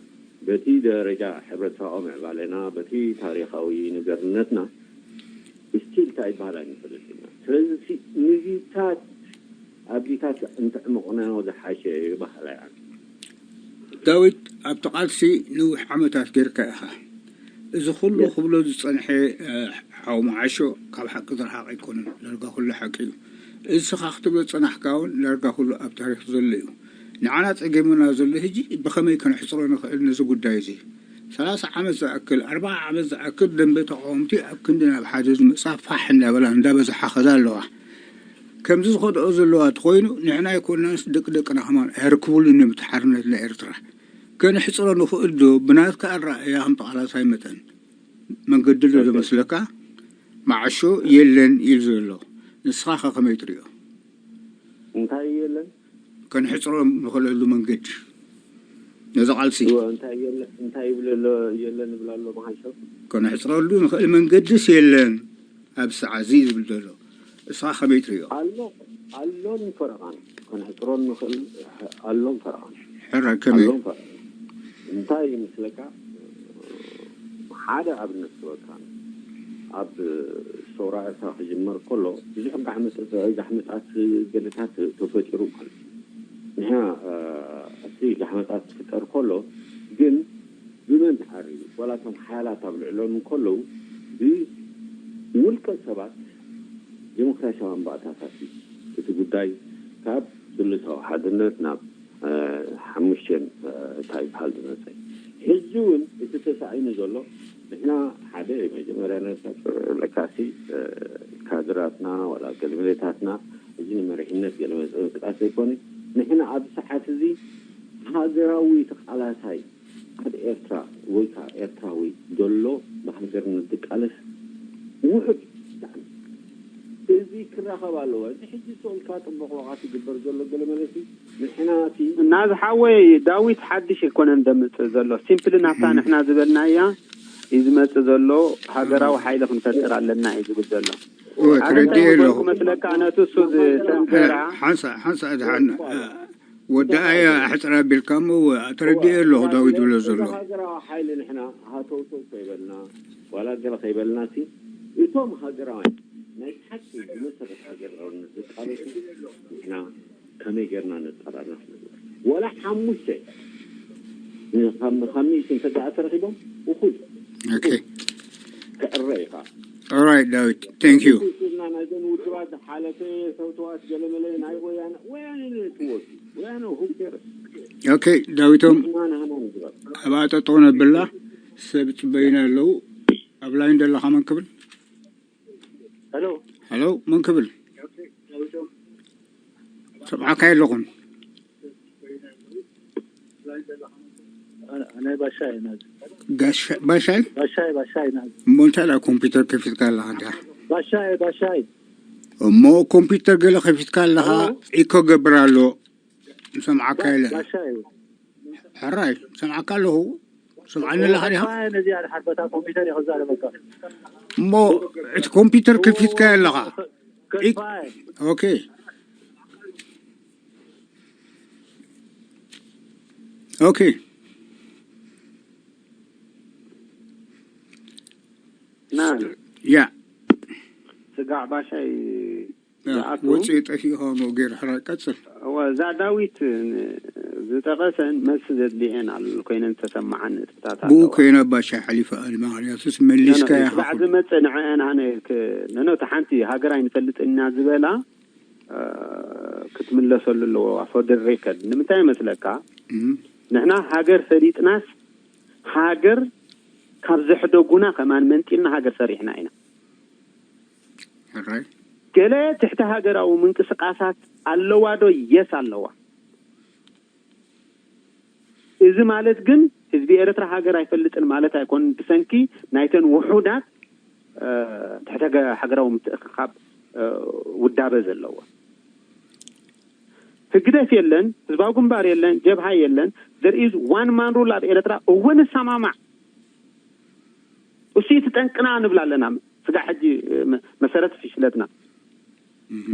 በቲ ደረጃ ሕብረተሰባዊ ምዕባለና በቲ ታሪኻዊ ነገርነትና ስቲል እንታይ ይበሃል ኣይንፈልጥን ኢና። ስለዚ ንዚታት ኣብዚታት እንተዕምቕናዮ ዝሓሸ ይበሃል ኣነ። ዳዊት ኣብቲ ቃልሲ ነዊሕ ዓመታት ጌርካ ኢኻ። እዚ ኩሉ ክብሎ ዝጸንሐ ሓው መዓሾ ካብ ሓቂ ዝረሓቕ ኣይኮነን። ዳርጋ ኩሉ ሓቂ እዩ። እዚ ስኻ ክትብሎ ዝጸናሕካ እውን ዳርጋ ኩሉ ኣብ ታሪኽ ዘሎ እዩ። ንዓና ጸጊሙና ዘሎ ሕጂ ብኸመይ ከነሕጽሮ ንኽእል ነዚ ጉዳይ እዚ? ሰላሳ ዓመት ዝኣክል፣ ኣርባዓ ዓመት ዝኣክል ደንበ ተቓወምቲ ኣብ ክንዲ ናብ ሓደ ዝመጻ ፋሕ እንዳበላ እንዳበዝሓ ከዳ ኣለዋ። ከምዚ ዝኸድኦ ዘለዋ ተኾይኑ ንሕና ኣይኮናንስ ደቂ ደቅና ከማን ኣየርክቡሉን እዮም እቲ ሓርነት ናይ ኤርትራ። ከነሕጽሮ ንኽእል ዶ ብናትካ ኣረኣእያ ከም ተቓላሳይ መጠን መንገዲ ዶ ዝመስለካ? መዓሾ የለን ኢሉ ዘሎ ንስኻ ከ ከመይ ትሪኦ? እንታይ የለን ከነሕጽሮ ንኽእለሉ መንገዲ ነዚ ቃልሲ እወ፣ እንታይ የለ- እንታይ ይብል ኣሎ የለን ይብል ኣሎ መሓሾ ከነሕጽረሉ ንኽእል መንገድስ የለን ኣብ ሰዓዚ ዝብል ዘሎ እስኻ ከመይ ትሪኦ? ኣሎ ኣሎን ፈረቓን ከነሕጽሮን ንኽእል ኣሎን ፈረቓን ሕራይ ከመይ ኣሎን ፈረቓን እንታይ ይመስለካ ሓደ ኣብነት ክበካ ኣብ ሰውራ ኤርትራ ክጅመር ከሎ ብዙሕ ጋሕመጠ- ጋሕመጣት ገለታት ተፈጢሩ ማለት እዩ። ንሕና እቲ ጋሕመጣት ክፍጠር ከሎ ግን ብመን ተዓርዩ ዋላ እቶም ሓያላት ኣብ ልዕሎም እንከለዉ ብውልቀ ሰባት ዴሞክራሲያዊ ኣንባእታታት እዩ እቲ ጉዳይ ካብ ስሉሳዊ ሓድነት ናብ ሓሙሽተን እንታይ ይበሃል ዝመፀ ሕጂ እውን እቲ ተሳኢኑ ዘሎ ንሕና ሓደ መጀመርያ ነጥብ ለካሲ ካድራትና ዋላ ገለመለታትና እዚ ንመሪሕነት ገለ መፅንቅቃስ ዘይኮነ ንሕና ኣብ ሰዓት እዚ ሃገራዊ ተቃላሳይ ኣብ ኤርትራ ወይ ከዓ ኤርትራዊ ዘሎ ብሃገርነት ዝቃለስ ውሑድ እዚ ክራኸብ ኣለዎ። እዚ ሕጂ ሰውልካ ጥቡቕ ዋቃ ትግበር ዘሎ ገለ መለሲ ንሕና እቲ ናዝ ሓወይ ዳዊት ሓድሽ ኣይኮነን ደምፅእ ዘሎ ሲምፕሊ ናታ ንሕና ዝበልናያ እዩ ዝመፅእ ዘሎ። ሃገራዊ ሓይሊ ክንፈጥር ኣለና እዩ ዝብል ዘሎ። ተረዲኤ ኣለኹ። መስለካ ነቲ እሱ ዝሰንዘራ ሓንሳ ሓንሳ ድሓን ወዳእያ ኣሕፅር ኣቢልካ እሞ ተረዲኤ ኣለኹ ዳዊት ዝብሎ ዘሎ። ሃገራዊ ሓይሊ ንሕና ሃተውተው ከይበልና ዋላ ገለ ከይበልና ሲ እቶም ሃገራውያን ናይ ብሓቂ ብመሰረት ሃገራውነት ዝቃለሱ ንሕና ከመይ ጌርና ነጻራርፍ ንብል። ወላ ሓሙሽተ ካብ ካብ ሚእቲ እንተ ደኣ ተረኺቦም እኹል Okay. ክዕረ ኢኻ። All right, David. Thank you. ና ናይዘን ውድባት ዝሓለፈ ሰውተዋት ገለመለ ናይ ወያነ ወያነ ነትወት ወያነ who cares? Okay, ዳዊቶም እና ናህና ንግበር። ኣብኣ ጠጠው ነብላ ሰብ ጽበዩና ኣለዉ። ኣብ ላይን ዘለኻ መን ክብል? ሄሎ ሄሎ መን ክብል? ሰምዓካ የለኹን። ኣነ ባሻይ ናዚ ጋሻ- ባሻይ ባሻይ ባሻይ ናዚ እሞ እንታይ ደኣ ኮምፒውተር ከፊትካ ኣለኻ እንዲኻ? ባሻይ ባሻይ እሞ ኮምፒውተር ገለ ከፊትካ ኣለኻ ኢኮ ገብር ኣሎ። ንሰምዓካ የለን። ባሻይ ሕራይ ሰምዓካ ኣለኹ። ሰምዓኒ ኣለኻ ዲኻ? ባሻይ ነዚ ሓደ ሓርበታ ኮምፒውተር ይኸዛ ለበካ እሞ እቲ ኮምፒውተር ከፊትካ ኣለኻ። ከፋይ Okay. Okay. ና ያ ስጋዕ ባሻይ ያ፣ ዝኣቱ ወፂኡ ጠፊኡ ከሞ ገይሩ ሕራይ ቀፅል። እወ፣ እዛ ዳዊት ን- ዝጠቐሰን መልሲ ዘድልየን ኣል ኮይነን ዝተሰማዓን ነጥብታት ብኡ ኣለዋ። ኮይነ ባሻይ ሓሊፈ ኣነ ምክንያቱስ መሊስካ ኖ፣ ኢኻ ስጋዕ ዝመፅእ ንዕአን ኣነ ክ- ነኖ ተሓንቲ ሃገር ኣይንፈልጥን ኢና ዝበላ እ፣ ክትምለሰሉ ኣለዎ። For the record ንምንታይ ይመስለካ? እም፣ ንሕና ሃገር ፈሊጥናስ ሃገር ካብ ዘሕደጉና ከማን መንጢልና ሃገር ሰሪሕና ኢና። ሕራይ ገለ ትሕቲ ሃገራዊ ምንቅስቃሳት ኣለዋ ዶ? የስ ኣለዋ። እዚ ማለት ግን ህዝቢ ኤርትራ ሃገር ኣይፈልጥን ማለት ኣይኮን። ብሰንኪ ናይተን ውሑዳት እ፣ ትሕተ ገ- ሃገራዊ ምትእኽኻብ እ፣ ውዳበ ዘለዎ ህግደፍ የለን፣ ህዝባዊ ግንባር የለን፣ ጀብሃ የለን። There is one man rule ኣብ ኤርትራ። እወ ንሰማማዕ፣ እሱ እቲ ጠንቅና ንብል ኣለና። ስጋዕ ሕጂ እ፣ መ- መሰረት ፍሽለትና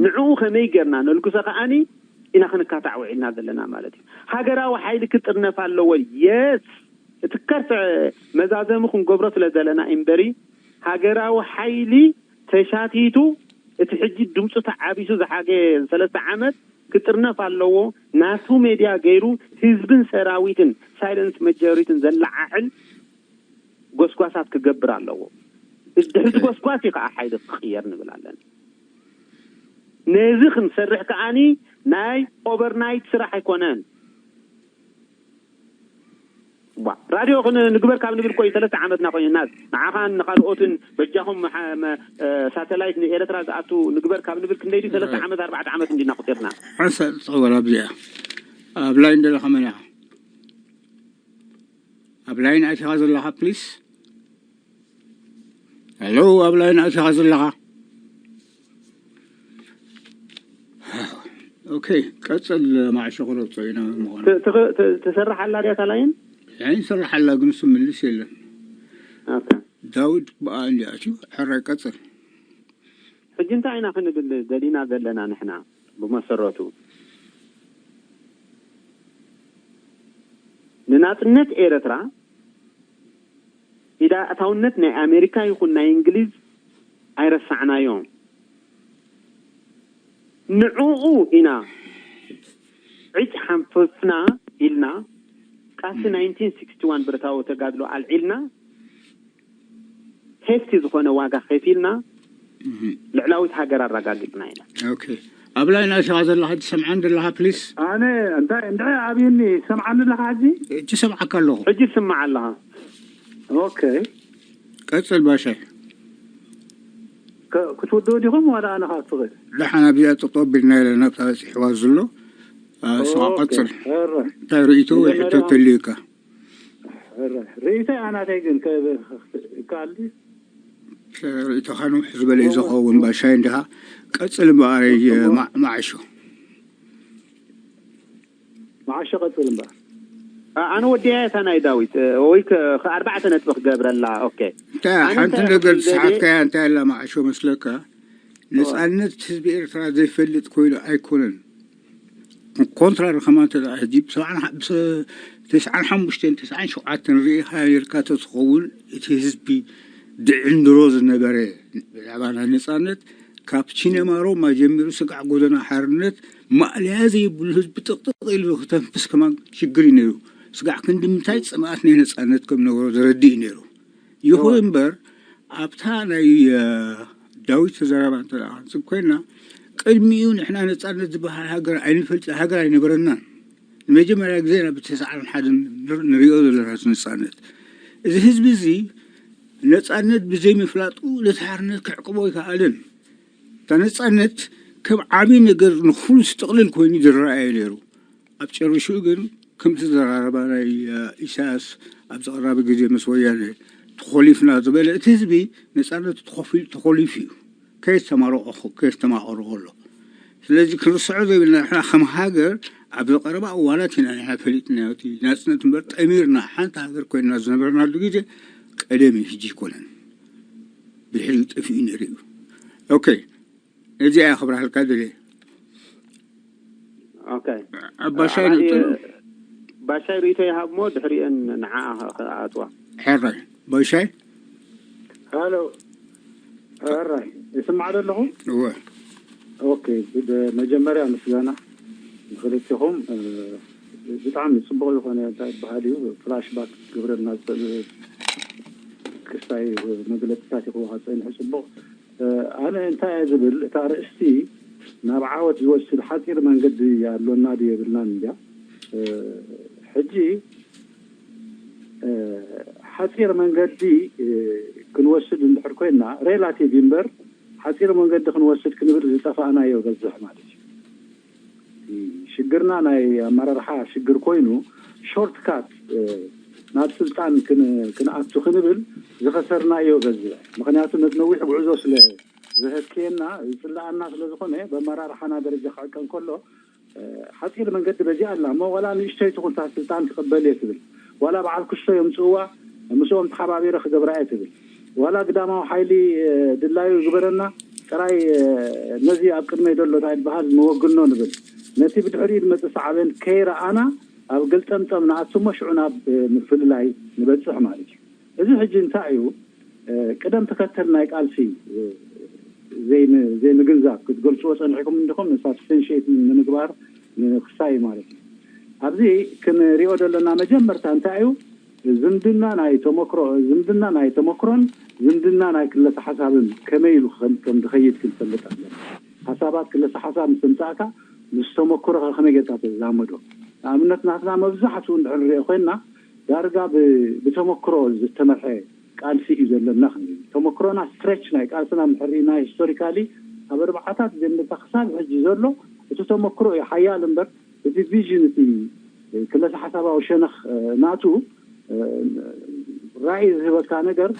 ንዕኡ ከመይ ጌርና ነልግሶ ከኣኒ ኢና ክንካታዕ ውዒልና ዘለና ማለት እዩ። ሃገራዊ ሓይሊ ክጥርነፍ ኣለዎ። የስ እቲ ከርሰ መዛዘሚ ክንገብሮ ስለ ዘለና እምበሪ ሃገራዊ ሓይሊ ተሻቲቱ እቲ ሕጂ ድምፁ ተዓቢሱ ዝሓገ ሰለስተ ዓመት ክጥርነፍ ኣለዎ። ናቱ ሜድያ ገይሩ ህዝብን ሰራዊትን ሳይለንስ መጀሪትን ዘለዓዕል ጎስጓሳት ክገብር ኣለዎ። ድሕሪ እቲ ጎስጓስ እዩ ከዓ ሓይሊ ክቕየር ንብል ኣለና። ነዚ ክንሰርሕ ከዓኒ ናይ ኦቨርናይት ስራሕ ኣይኮነን። ዋ ራድዮ ክን- ንግበር ካብ ንብል ኮይ ሰለስተ ዓመትና ኮይንና ንዓኻን ንካልኦትን በጃኹም መሓ- መ- እ፣ ሳተላይት ንኤርትራ ዝኣቱ ንግበር ካብ ንብል ክንደይ ድዩ ሰለስተ ዓመት ኣርባዕተ ዓመት እንዲና ቁጢርና። ሓንሳእ ተጸወር ኣብዚኣ ኣብ ላይን ዘለኻ መን ኢኻ? ኣብ ላይን ኣቲኻ ዘለኻ ፕሊስ። ሄሎ ኣብ ላይን ኣቲኻ ዘለኻ። ኦኬ ቀጽል። ማዕሾ ክረብጾ ኢና ምዃኑ። ትሰርሕ ኣላ ድያ ታላይን ያይን ሰራሓላ ግን እሱ ምልስ የለን። ኦኬ ዳዊት ብኣ እንዲ ኣትዩ ሕራይ ቀጽል። ሕጂ እንታይ ኢና ክንብል ደሊና ዘለና ንሕና? ብመሰረቱ ንናጽነት ኤርትራ ኢዳ ኣእታውነት ናይ ኣሜሪካ ይኹን ናይ እንግሊዝ ኣይረሳዕናዮን። ንዕኡ ኢና ዕጭ ሓንፈፍና ኢልና ቃልሲ ናይንቲን ሲክስቲ ዋን ብረታዊ ተጋድሎ ኣልዒልና ሄፍቲ ዝኾነ ዋጋ ከፊልና ልዕላዊት ሃገር ኣረጋጊጽና ኢና። ኦኬ ኣብ ላይን ኣቲኻ ዘለኻ ትሰምዓን ዘለኻ ፕሊስ። ኣነ እንታይ እንድዒ ኣብዩኒ ትሰምዓኒ ኣለኻ ሕጂ? ሕጂ ሰምዓካ ኣለኹ። ሕጂ ትስማዕ ኣለኻ። ኦኬ ቀጽል ባሻይ። ክትውድኡ ዲኹም ዋላ ኣነ ክኣትኽእል? ደሓን ኣብዚኣ ጠጠው ኣቢልና ኢለና ኣብታ በፂሕዋ ዘሎ። ኣስኻ ኦኬ፣ ቀጽል። ሕራይ። እንታይ ርእይቶ ወይ ሕቶ መጀመርያ- ተልዩካ? ሕራይ። ርእይቶ ኣናተይ ግን ከ- ይከኣል ድዩ? ርእይቶኻ ንውሕ ዝበለ እዩ ዝኸውን ባሻይ። እንዲኻ ቀጽል እምበኣረይ። ማ- ማዕሾ። መዓሾ ቀጽል እምበኣር። ኣ- ኣነ ወዲያ እታ ናይ ዳዊት እ፣ ወይ ከ- ከ- ኣርባዕተ ነጥቢ ክገብረላ። ኦኬ። እንታይ ኣነ ሓንቲ እንታይ ነገር ዘድልየ- ዝሰሓትካያ እንታይ ኣላ ማዕሾ መስለካ? ነፃነት ህዝቢ ኤርትራ ዘይፈልጥ ኮይኑ ኣይኮነን። ኮንትራሪ ከማ እንተ ደኣ ህጂ ብሰብዓን ሓ- ብሰ- ተስዓን ሓሙሽተን ተስዓን ሸውዓተን ርኢኻ ኔርካ ተትኸውን እቲ ህዝቢ ድዕንድሮ ዝነበረ ብዛዕባ ናይ ነፃነት ካብ ቺነማ ሮማ ጀሚሩ ስጋዕ ጎደና ሓርነት ማእለያ ዘይብሉ ህዝቢ ጥቕጥቕ ኢሉ ክተንፍስ ከማን ሽግር እዩ ነይሩ። ስጋዕ ክንዲ ምንታይ ጽምኣት ናይ ነፃነት ከም ነበሮ ዘረድእ እዩ ነይሩ። ይኹን እምበር ኣብታ ናይ እ፣ ዳዊት ተዘረባ እንተ ደኣ ክንጽብ ኮይና ቅድሚኡ ንሕና ነፃነት ዝበሃል ሃገር ኣይንፈልጥ ሃገር ኣይነበረናን። ንመጀመርያ ግዜ ናብ ተስዓን ሓደን ንር- ንሪኦ ዘለና ነፃነት። እዚ ህዝቢ እዚ ነፃነት ብዘይምፍላጡ ነቲ ሓርነት ክዕቅቦ ኣይከኣለን። እታ ነፃነት ከም ዓብዪ ነገር ንኹሉ ዝጥቕልል ኮይኑ ዝረኣየ ነይሩ። ኣብ ጨርሽኡ ግን ከምቲ ዘራረባ ናይ እ፣ ኢሳያስ ኣብዚ ቀራቢ ግዜ ምስ ወያነ ተኾሊፍና ዝበለ እቲ ህዝቢ ነፃነቱ ተኾፊ- ተኾሊፉ እዩ። ከየስተማረቆ ከየስተማቐሮ ከሎ ስለዚ ክንርስዖ ዘይብልና ንሕና ከም ሃገር ኣብዚ ቀረባ እዋናት ኢና ንሕና ፈሊጥናዮ እቲ ናፅነት እምበር ጠሚርና ሓንቲ ሃገር ኮይንና ዝነበርናሉ ግዜ ቀደም እዩ፣ ሕጂ ይኮነን። ብድሕሪኡ ጠፊኡ ነይሩ እዩ። ኦኬ፣ እዚኣ እያ ክብርሃልካ ደልየ። ኦኬ። ኣባሻይ ኣባይ፣ ንጥሉ ባሻይ ርእይቶ ይሃብ እሞ ድሕሪአን ንዓኣ ክኣትዋ። ሕራይ ባሻይ ሃሎ፣ ሕራይ ይስማዕ ዶ ኣለኹ? እወ ኦኬ፣ ብመጀመርያ ምስጋና ንክልቲኹም። እ፣ ብጣዕሚ ፅቡቕ ዝኾነ እንታይ ይበሃል እዩ ፍላሽባክ ክገብረልና ዝኽእል ክስታይ መግለፅታት ይኽወካ ፀኒሑ ፅቡቕ። እ፣ ኣነ እንታይ እየ ዝብል እታ ርእስቲ ናብ ዓወት ዝወስድ ሓፂር መንገዲ ኣሎና ድዩ የብልናን እንድያ። እ፣ ሕጂ እ፣ ሓፂር መንገዲ እ፣ ክንወስድ እንድሕር ኮይና ሬላቲቭ እምበር ሓፂር መንገዲ ክንወስድ ክንብል ዝጠፋእናዮ በዝሕ ማለት እዩ። እቲ ሽግርና ናይ ኣመራርሓ ሽግር ኮይኑ ሾርት ካት ናብ ስልጣን ክን- ክንኣቱ ክንብል ዝኸሰርናዮ በዝሕ። ምክንያቱ ነቲ ነዊሕ ጉዕዞ ስለ ዘህከየና ዝፅለኣና ስለ ዝኾነ ብኣመራርሓና ደረጃ ክዕቀን ከሎ ሓፂር መንገዲ በዚኣ ኣላ እሞ ዋላ ንእሽተይ ትኹንታ ስልጣን ክቕበል እየ ትብል። ዋላ በዓል ክሽቶ የምፅእዋ ምስኦም ተሓባቢረ ክገብራ እየ ትብል። ዋላ ግዳማዊ ሓይሊ ድላዩ ግበረና ጥራይ ነዚ ኣብ ቅድመይ ዘሎ እንታይ ዝበሃል ንወግኖ ንብል። ነቲ ብድሕሪኡ ዝመፅእ ሳዕቤን ከይረኣና ኣብ ገልጠምጠም ንኣቱ እሞ ሽዑ ናብ ምፍልላይ ንበፅሕ ማለት እዩ። እዚ ሕጂ እንታይ እዩ? ቅደም ተኸተል ናይ ቃልሲ ዘይምግንዛብ ክትገልፅዎ ፀኒሕኩም እንዲኹም ንሳብስቴንሽት ንምግባር ንክሳይ ማለት እዩ። ኣብዚ ክንሪኦ ዘለና መጀመርታ እንታይ እዩ? ዝምድና ናይ ተመክሮ ዝምድና ናይ ተመክሮን ዝምድና ናይ ክለተ ሓሳብን ከመይ ኢሉ ከም ዝኸይድ ክንፈልጥ ኣለና። ሓሳባት ክለተ ሓሳብ ምስ ምፃእካ ምስ ተመክሮኻ ከመይ ጌርካ ተዛመዶ? ንኣብነት ናትና መብዛሕትኡ እንድሕር ንሪኦ ኮይንና ዳርጋ ብተመክሮ ዝተመርሐ ቃልሲ እዩ ዘለና ክንብል። ተመክሮና ስትሬች ናይ ቃልስና እንድሕር ርኢና ሂስቶሪካሊ ካብ ኣርባዓታት ጀሚርካ ክሳብ ሕጂ ዘሎ እቲ ተመክሮ እዩ ሓያል እምበር እቲ ቪዥን እቲ ክለተ ሓሳባዊ ሸነኽ ናቱ ራእይ ዝህበካ ነገር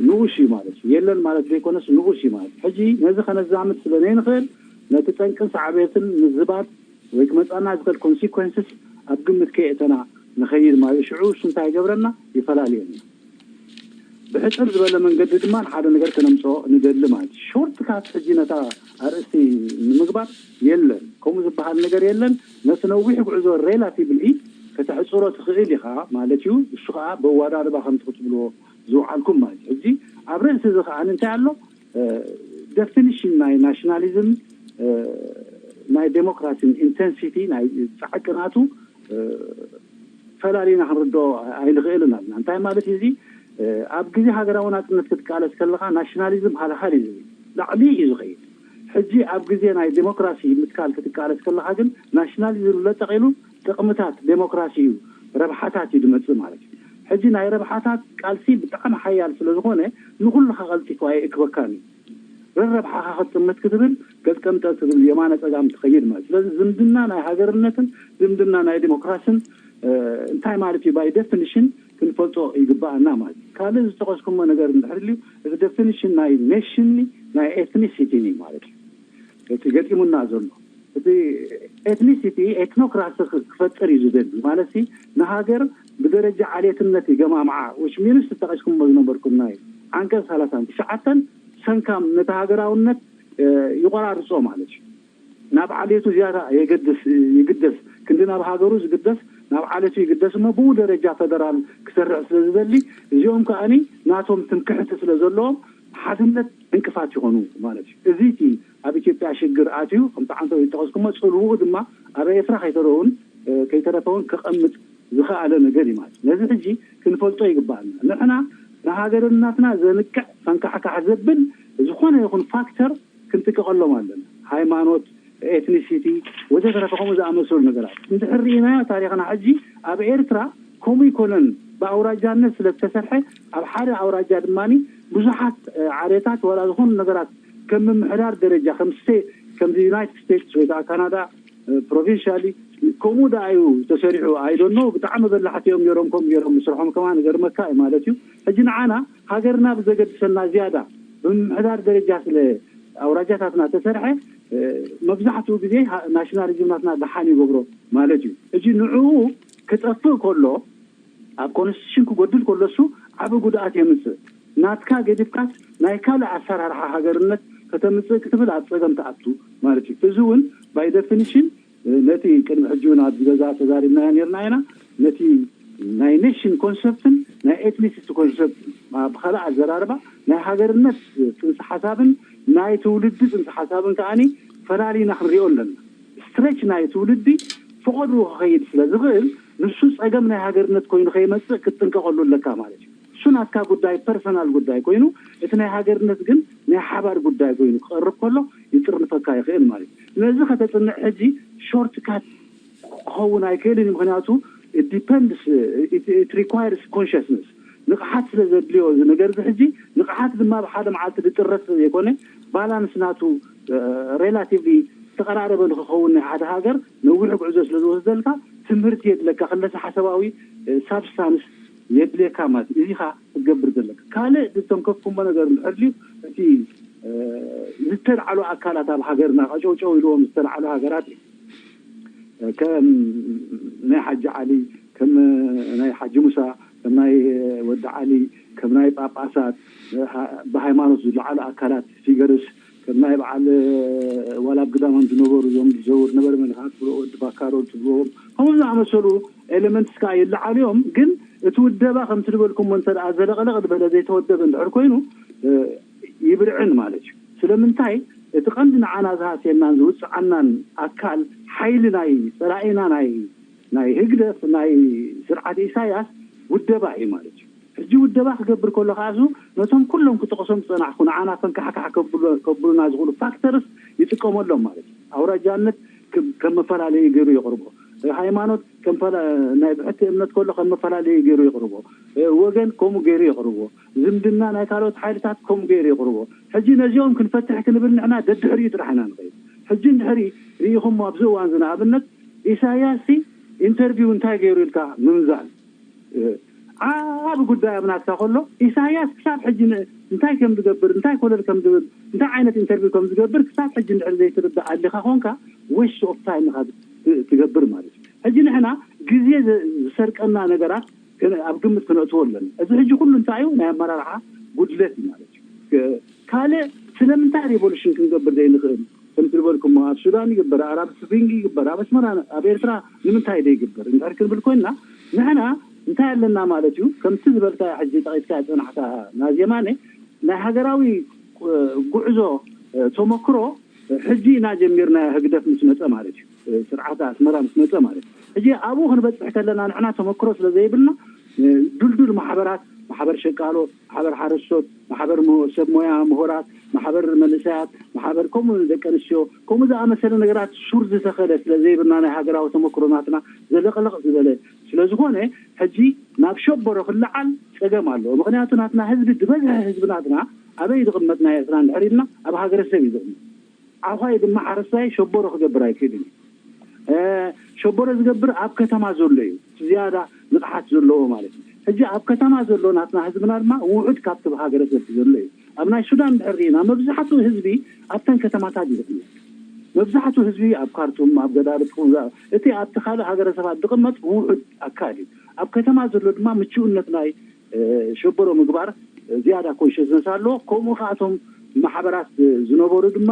ንኡሽ እዩ ማለት እዩ። የለን ማለት ዘይኮነስ ንኡሽ እዩ ማለት እዩ። ሕጂ ነዚ ከነዛምድ ስለ ዘይንኽእል ነቲ ጠንቅን ሳዕቤትን ምዝባት ወይ ክመፃና ዝኽእል ኮንሲኮንስስ ኣብ ግምት ከየእተና ንኸይድ ማለት እዩ። ሽዑ እሱ እንታይ ይገብረና? ይፈላልየና። ብሕፅር ዝበለ መንገዲ ድማ ንሓደ ነገር ከነምፅኦ ንደሊ ማለት እዩ። ሾርት ካት ሕጂ ነታ ኣርእስቲ ንምግባር የለን፣ ከምኡ ዝበሃል ነገር የለን። ነቲ ነዊሕ ጉዕዞ ሬላቲቭሊ ከተሕፅሮ ትኽእል ኢኻ ማለት እዩ። እሱ ከዓ በዋዳድባ ከምቲ ክትብልዎ ዝውዓልኩም ማለት እዩ። ሕጂ ኣብ ርእሲ እዚ ከዓ እንታይ ኣሎ? ደፊኒሽን ናይ ናሽናሊዝም ናይ ዴሞክራሲን ኢንቴንሲቲ ናይ ፃዕቂ ናቱ ፈላሊና ክንርድኦ ኣይንኽእልን ኣለና። እንታይ ማለት እዩ እዚ? ኣብ ግዜ ሃገራዊ ናፅነት ክትቃለስ ከለኻ ናሽናሊዝም ሃልሃል እዩ ዝብል፣ ላዕሊ እዩ ዝኸይድ። ሕጂ ኣብ ግዜ ናይ ዴሞክራሲ ምትካል ክትቃለስ ከለኻ ግን ናሽናሊዝም ለጠቕ ኢሉ ጥቕምታት ዴሞክራሲ እዩ፣ ረብሓታት እዩ ዝመፅእ ማለት እዩ። ሕጂ ናይ ረብሓታት ቃልሲ ብጣዕሚ ሓያል ስለ ዝኾነ ንኹልኻ ቀልጢፉ ኣየእክበካን እዩ። ረረብሓኻ ክትጥምት ክትብል ገጥቀምጠ ትብል የማነ ጸጋም ትኸይድ ማለት። ስለዚ ዝምድና ናይ ሃገርነትን ዝምድና ናይ ዲሞክራስን እንታይ ማለት እዩ ባይ ደፊኒሽን ክንፈልጦ ይግባኣና ማለት እዩ። ካልእ ዝጠቐስኩሞ ነገር እንድሕር ልዩ እቲ ደፊኒሽን ናይ ኔሽን ናይ ኤትኒሲቲ ማለት እዩ። እቲ ገጢሙና ዘሎ እቲ ኤትኒሲቲ ኤትኖክራሲ ክፈጥር እዩ ዝደሊ ማለት ንሃገር ብደረጃ ዓሌትነት ይገማምዓ። ዊች ሚንስ ተጠቂስኩሞ ዝነበርኩም ናይ ዓንቀፅ ሰላሳን ትሽዓተን ሰንካም ነቲ ሃገራውነት ይቆራርፆ ማለት እዩ። ናብ ዓሌቱ ዝያዳ የገድስ ይግደስ ክንዲ ናብ ሃገሩ ዝግደስ ናብ ዓሌቱ ይግደስ እሞ ብኡ ደረጃ ፈደራል ክሰርሕ ስለ ዝደሊ እዚኦም ከዓኒ ናቶም ትምክሕቲ ስለ ዘለዎም ሓድነት ዕንቅፋት ይኾኑ ማለት እዩ። እዚ እቲ ኣብ ኢትዮጵያ ሽግር ኣትዩ ከምቲ ዓንተው ይጠቐስኩሞ ፅልውኡ ድማ ኣብ ኤርትራ ከይተረውን ከይተረፈውን ከቐምጥ ዝኸኣለ ነገር እዩ ማለት ነዚ ሕጂ ክንፈልጦ ይግባኣና። ንሕና ንሃገርናትና ዘንቅዕ ፈንካሕካሕ ዘብል ዝኾነ ይኹን ፋክተር ክንጥቀቐሎም ኣለና። ሃይማኖት፣ ኤትኒሲቲ ወዘተረፈ ከምኡ ዝኣመሰሉ ነገራት እንድሕር ርኢናዮ ታሪኽና ሕጂ ኣብ ኤርትራ ከምኡ ይኮነን። ብኣውራጃነት ስለ ዝተሰርሐ ኣብ ሓደ ኣውራጃ ድማ ብዙሓት ዓሌታት ዋላ ዝኾኑ ነገራት ከም ምምሕዳር ደረጃ ከም ስቴት ከምዚ ዩናይትድ ስቴትስ ወይ ከዓ ካናዳ ፕሮቪንሻሊ ከምኡ ደኣ እዩ ተሰሪሑ። ኣይዶኖ ብጣዕሚ በላሕቲ እዮም ነይሮም ከምኡ ገይሮም ምስርሖም ከማን ገርመካ እዩ ማለት እዩ። ሕጂ ንዓና ሃገርና ብዘገድሰና ዝያዳ ብምምሕዳር ደረጃ ስለ ኣውራጃታትና ተሰርሐ መብዛሕትኡ ግዜ ናሽናሊዝም ናትና ደሓን ይገብሮ ማለት እዩ። ሕጂ ንዕኡ ክጠፍእ ከሎ ኣብ ኮንስቲቱሽን ክጎድል ከሎ እሱ ዓቢ ጉድኣት የምፅእ። ናትካ ገዲፍካስ ናይ ካልእ ኣሰራርሓ ሃገርነት ከተምፅእ ክትብል ኣብ ፀገም ትኣቱ ማለት እዩ። እዚ እውን ባይ ደፊኒሽን ነቲ ቅድሚ ሕጂ እውን ኣብዚ ገዛ ተዛሪብናዮ ነርና ኢና። ነቲ ናይ ኔሽን ኮንሰፕትን ናይ ኤትኒሲቲ ኮንሰፕትን ብካልእ ኣዘራርባ ናይ ሃገርነት ፅንሰ ሓሳብን ናይ ትውልዲ ፅንሰ ሓሳብን ከዓኒ ፈላሊና ክንሪኦ ኣለና። ስትሬች ናይ ትውልዲ ፈቐድኡ ክኸይድ ስለ ዝኽእል ንሱ ፀገም ናይ ሃገርነት ኮይኑ ከይመፅእ ክትጥንቀቐሉ ኣለካ ማለት እዩ። እሱ ናትካ ጉዳይ ፐርሰናል ጉዳይ ኮይኑ እቲ ናይ ሃገርነት ግን ናይ ሓባር ጉዳይ ኮይኑ ክቐርብ ከሎ ይጥርንፈካ ይኽእል ማለት እዩ። ነዚ ከተፅንዕ ሕጂ ሾርት ካት ክኸውን ኣይክእልን እዩ። ምክንያቱ ዲፐንድስ ሪኳየርስ ኮንሽስነስ ንቕሓት ስለ ዘድልዮ እዚ ነገር እዚ ሕጂ ንቕሓት ድማ ብሓደ መዓልቲ ዝጥረፍ ስለ ዘይኮነ ባላንስ ናቱ ሬላቲቭሊ ዝተቐራረበ ንክኸውን ናይ ሓደ ሃገር ነዊሕ ጉዕዞ ስለ ዝወስደልካ ትምህርቲ የድለካ ክለሰ ሓሰባዊ ሳብስታንስ የድልየካ ማለት እዩ። እዚኻ ክትገብር ዘለካ ካልእ ዝተንከፍኩሞ ነገር እንድሕር ድዩ እቲ ዝተልዓሉ ኣካላት ኣብ ሃገርና ቀጨውጨው ኢልዎም ዝተልዓሉ ሃገራት እዩ። ከም ናይ ሓጂ ዓሊ ከም ናይ ሓጂ ሙሳ ከም ናይ ወዲ ዓሊ ከም ናይ ጳጳሳት ብሃይማኖት ዝለዓሉ ኣካላት ፊገርስ ከም ናይ በዓል ዋላ ኣብ ግዳሞም ዝነበሩ እዞም ዝዘውር ነበረ መልክዓ ትብሎ ወዲ ባካሮ ትብልዎም ከምኡ ዝኣመሰሉ ኤሌመንትስ ከዓ ይለዓሉ እዮም። ግን እቲ ውደባ ከምቲ ዝበልኩሞ እንተ ዘለቕለቕ ዝበለ ዘይተወደበ እንድሕር ኮይኑ ይብርዕን ማለት እዩ። ስለምንታይ እቲ ቀንዲ ንዓና ዝሃስየናን ዝውፅዓናን ኣካል ሓይሊ ናይ ፀላኢና ናይ ናይ ህግደፍ ናይ ስርዓት ኢሳያስ ውደባ እዩ ማለት እዩ። ሕጂ ውደባ ክገብር ከሎ ከዓሱ ነቶም ኩሎም ክጠቕሶም ዝፀናሕኩ ንዓና ፈንካሕካሕ ከብሉና ዝኽእሉ ፋክተርስ ይጥቀመሎም ማለት እዩ። ኣውራጃነት ከም መፈላለዩ ገይሩ የቕርቦ። ሃይማኖት ናይ ብሕቲ እምነት ከሎ ከም መፈላለዩ ገይሩ የቕርቦ። ወገን ከምኡ ገይሩ የቕርቦ። ዝምድና ናይ ካልኦት ሓይልታት ከምኡ ገይሩ የቕርቦ። ሕጂ ነዚኦም ክንፈትሕ ክንብል ንሕና ደድሕሪኡ ጥራሕ ኢና ንኸይድ። ሕጂ እንድሕሪ ርኢኹሞ ኣብዚ እዋን እዚ ንኣብነት ኢሳያስ ኢንተርቪው እንታይ ገይሩ ኢልካ ምምዛን ዓብ ጉዳይ ኣብ ናትካ ከሎ ኢሳያስ ክሳብ ሕጂ እንታይ ከም ዝገብር እንታይ ኮለል ከም ዝብል እንታይ ዓይነት ኢንተርቪው ከም ዝገብር ክሳብ ሕጂ እንድሕር ዘይትርዳእ ኣሊኻ ኮንካ ዌስት ኦፍ ታይም ኢኻ ትገብር ማለት እዩ። ሕጂ ንሕና ግዜ ዝሰርቀና ነገራት ኣብ ግምት ክነእትዎ ኣለና። እዚ ሕጂ ኩሉ እንታይ እዩ ናይ ኣመራርሓ ጉድለት እዩ ማለት እዩ። ካልእ ስለምንታይ ሬቮሉሽን ክንገብር ዘይንኽእል ከምቲ ዝበልኩሞ ኣብ ሱዳን ይግበር፣ ኣብ ስፕሪንግ ይግበር፣ ኣብ ኣስመራ ኣብ ኤርትራ ንምንታይ ዘይግበር እንድሕር ክንብል ኮይንና ንሕና እንታይ ኣለና ማለት እዩ። ከምቲ ዝበልካ ሕጂ ጠቂስካ ፀናሕካ ናዜማነ ናይ ሃገራዊ ጉዕዞ ተመክሮ ሕጂ ኢና ጀሚርና ህግደፍ ምስ መፀ ማለት እዩ። ስርዓት ኣስመራ ምስ መፀ ማለት እዩ። ሕጂ ኣብኡ ክንበፅሕ ከለና ንሕና ተመክሮ ስለ ዘይብልና ድልዱል ማሕበራት ማሕበር ሸቃሎ ማሕበር ሓረስቶት ማሕበር ሰብ ሞያ ምሁራት ማሕበር መንእሰያት ማሕበር ከምኡ ደቂ ኣንስትዮ ከምኡ ዝኣመሰለ ነገራት ሱር ዝተኸለ ስለ ዘይብልና ናይ ሃገራዊ ተመክሮ ናትና ዘለቕለቕ ዝበለ ስለዝኾነ ሕጂ ናብ ሸበሮ ክለዓል ጸገም ኣለዎ። ምኽንያቱ ናትና ህዝቢ ዝበዝሐ ህዝቢ ናትና ኣበይ ዝቕመጥ ናይ ኤርትራ እንድሕር ኢልና ኣብ ሃገረሰብ እዩ ዝቕመጥ። ዓዃይ ድማ ሓረስታይ ሸበሮ ክገብር ኣይክእልን እዩ። ሸበሮ ዝገብር ኣብ ከተማ ዘሎ እዩ ዝያዳ ንቕሓት ዘለዎ ማለት እዩ። ሕጂ ኣብ ከተማ ዘሎ ናትና ህዝብና ድማ ውሑድ ካብቲ ሃገረሰብ ዘሎ እዩ። ኣብ ናይ ሱዳን እንድሕር ርኢና መብዛሕትኡ ህዝቢ ኣብተን ከተማታት እዩ ዝቕመጥ። መብዛሕትኡ ህዝቢ ኣብ ካርቱም፣ ኣብ ገዳርፍ፣ እቲ ኣብቲ ካልእ ሃገረሰባት ዝቕመጥ ውሑድ ኣካል እዩ። ኣብ ከተማ ዘሎ ድማ ምቹእነት ናይ ሸበሮ ምግባር ዝያዳ ኮንሽስነስ ኣለዎ። ከምኡ ከኣቶም ማሕበራት ዝነበሩ ድማ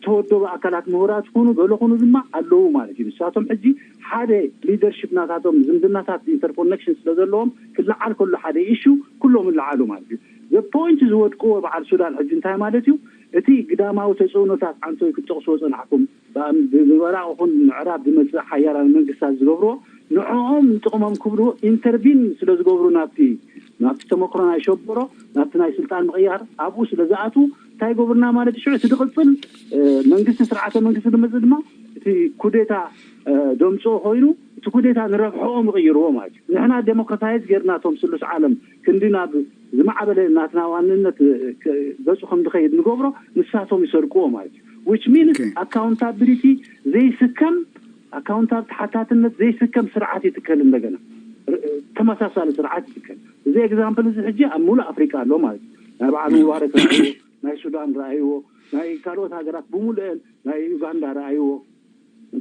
ተወደቡ ኣካላት ምሁራት ኩኑ ገለ ኩኑ ድማ ኣለዉ ማለት እዩ። ንሳቶም ሕጂ ሓደ ሊደርሽፕ ናታቶም ዝምድናታት ኢንተርኮኔክሽን ስለ ዘለዎም ክለዓል ከሎ ሓደ ኢሹ ኩሎም ይለዓሉ ማለት እዩ። ዘፖይንት ዝወድቅዎ በዓል ሱዳን ሕጂ እንታይ ማለት እዩ? እቲ ግዳማዊ ተፅዕኖታት ዓንቶይ ክትጠቕስዎ ፀናሕኩም ብምብራቕ ኹን ምዕራብ ዝመፅእ ሓያላን መንግስታት ዝገብርዎ ንዕኦም ንጥቕሞም ክብሉ ኢንተርቪን ስለ ዝገብሩ ናብቲ ናብቲ ተመክሮ ናይ ሸበሮ ናብቲ ናይ ስልጣን ምቕያር ኣብኡ ስለ ዝኣትዉ እንታይ ይገብሩና ማለት ሽዑ እቲ ዝቕፅል መንግስቲ ስርዓተ መንግስቲ ዝመፅእ ድማ እቲ ኩዴታ ደምፅኦ ኮይኑ እቲ ኩዴታ ንረብሕኦም ይቕይርዎ ማለት እዩ። ንሕና ዴሞክራታይዝ ጌርና እቶም ስሉስ ዓለም ክንዲ ናብ ዝማዕበለ ናትና ዋንነት ገፁ ከም ዝኸይድ ንገብሮ ንሳቶም ይሰርቅዎ ማለት እዩ። ዊች ሚንስ ኣካውንታብሊቲ ዘይስከም ኣካውንታብ ተሓታትነት ዘይስከም ስርዓት ይትከል እንደገና ተመሳሳሊ ስርዓት ይትከል። እዚ ኤግዛምፕል እዚ ሕጂ ኣብ ሙሉእ ኣፍሪቃ ኣሎ ማለት እዩ። ናይ በዓል ሙባረክ ረኣይዎ፣ ናይ ሱዳን ረኣይዎ፣ ናይ ካልኦት ሃገራት ብሙሉአን ናይ ዩጋንዳ ረኣይዎ።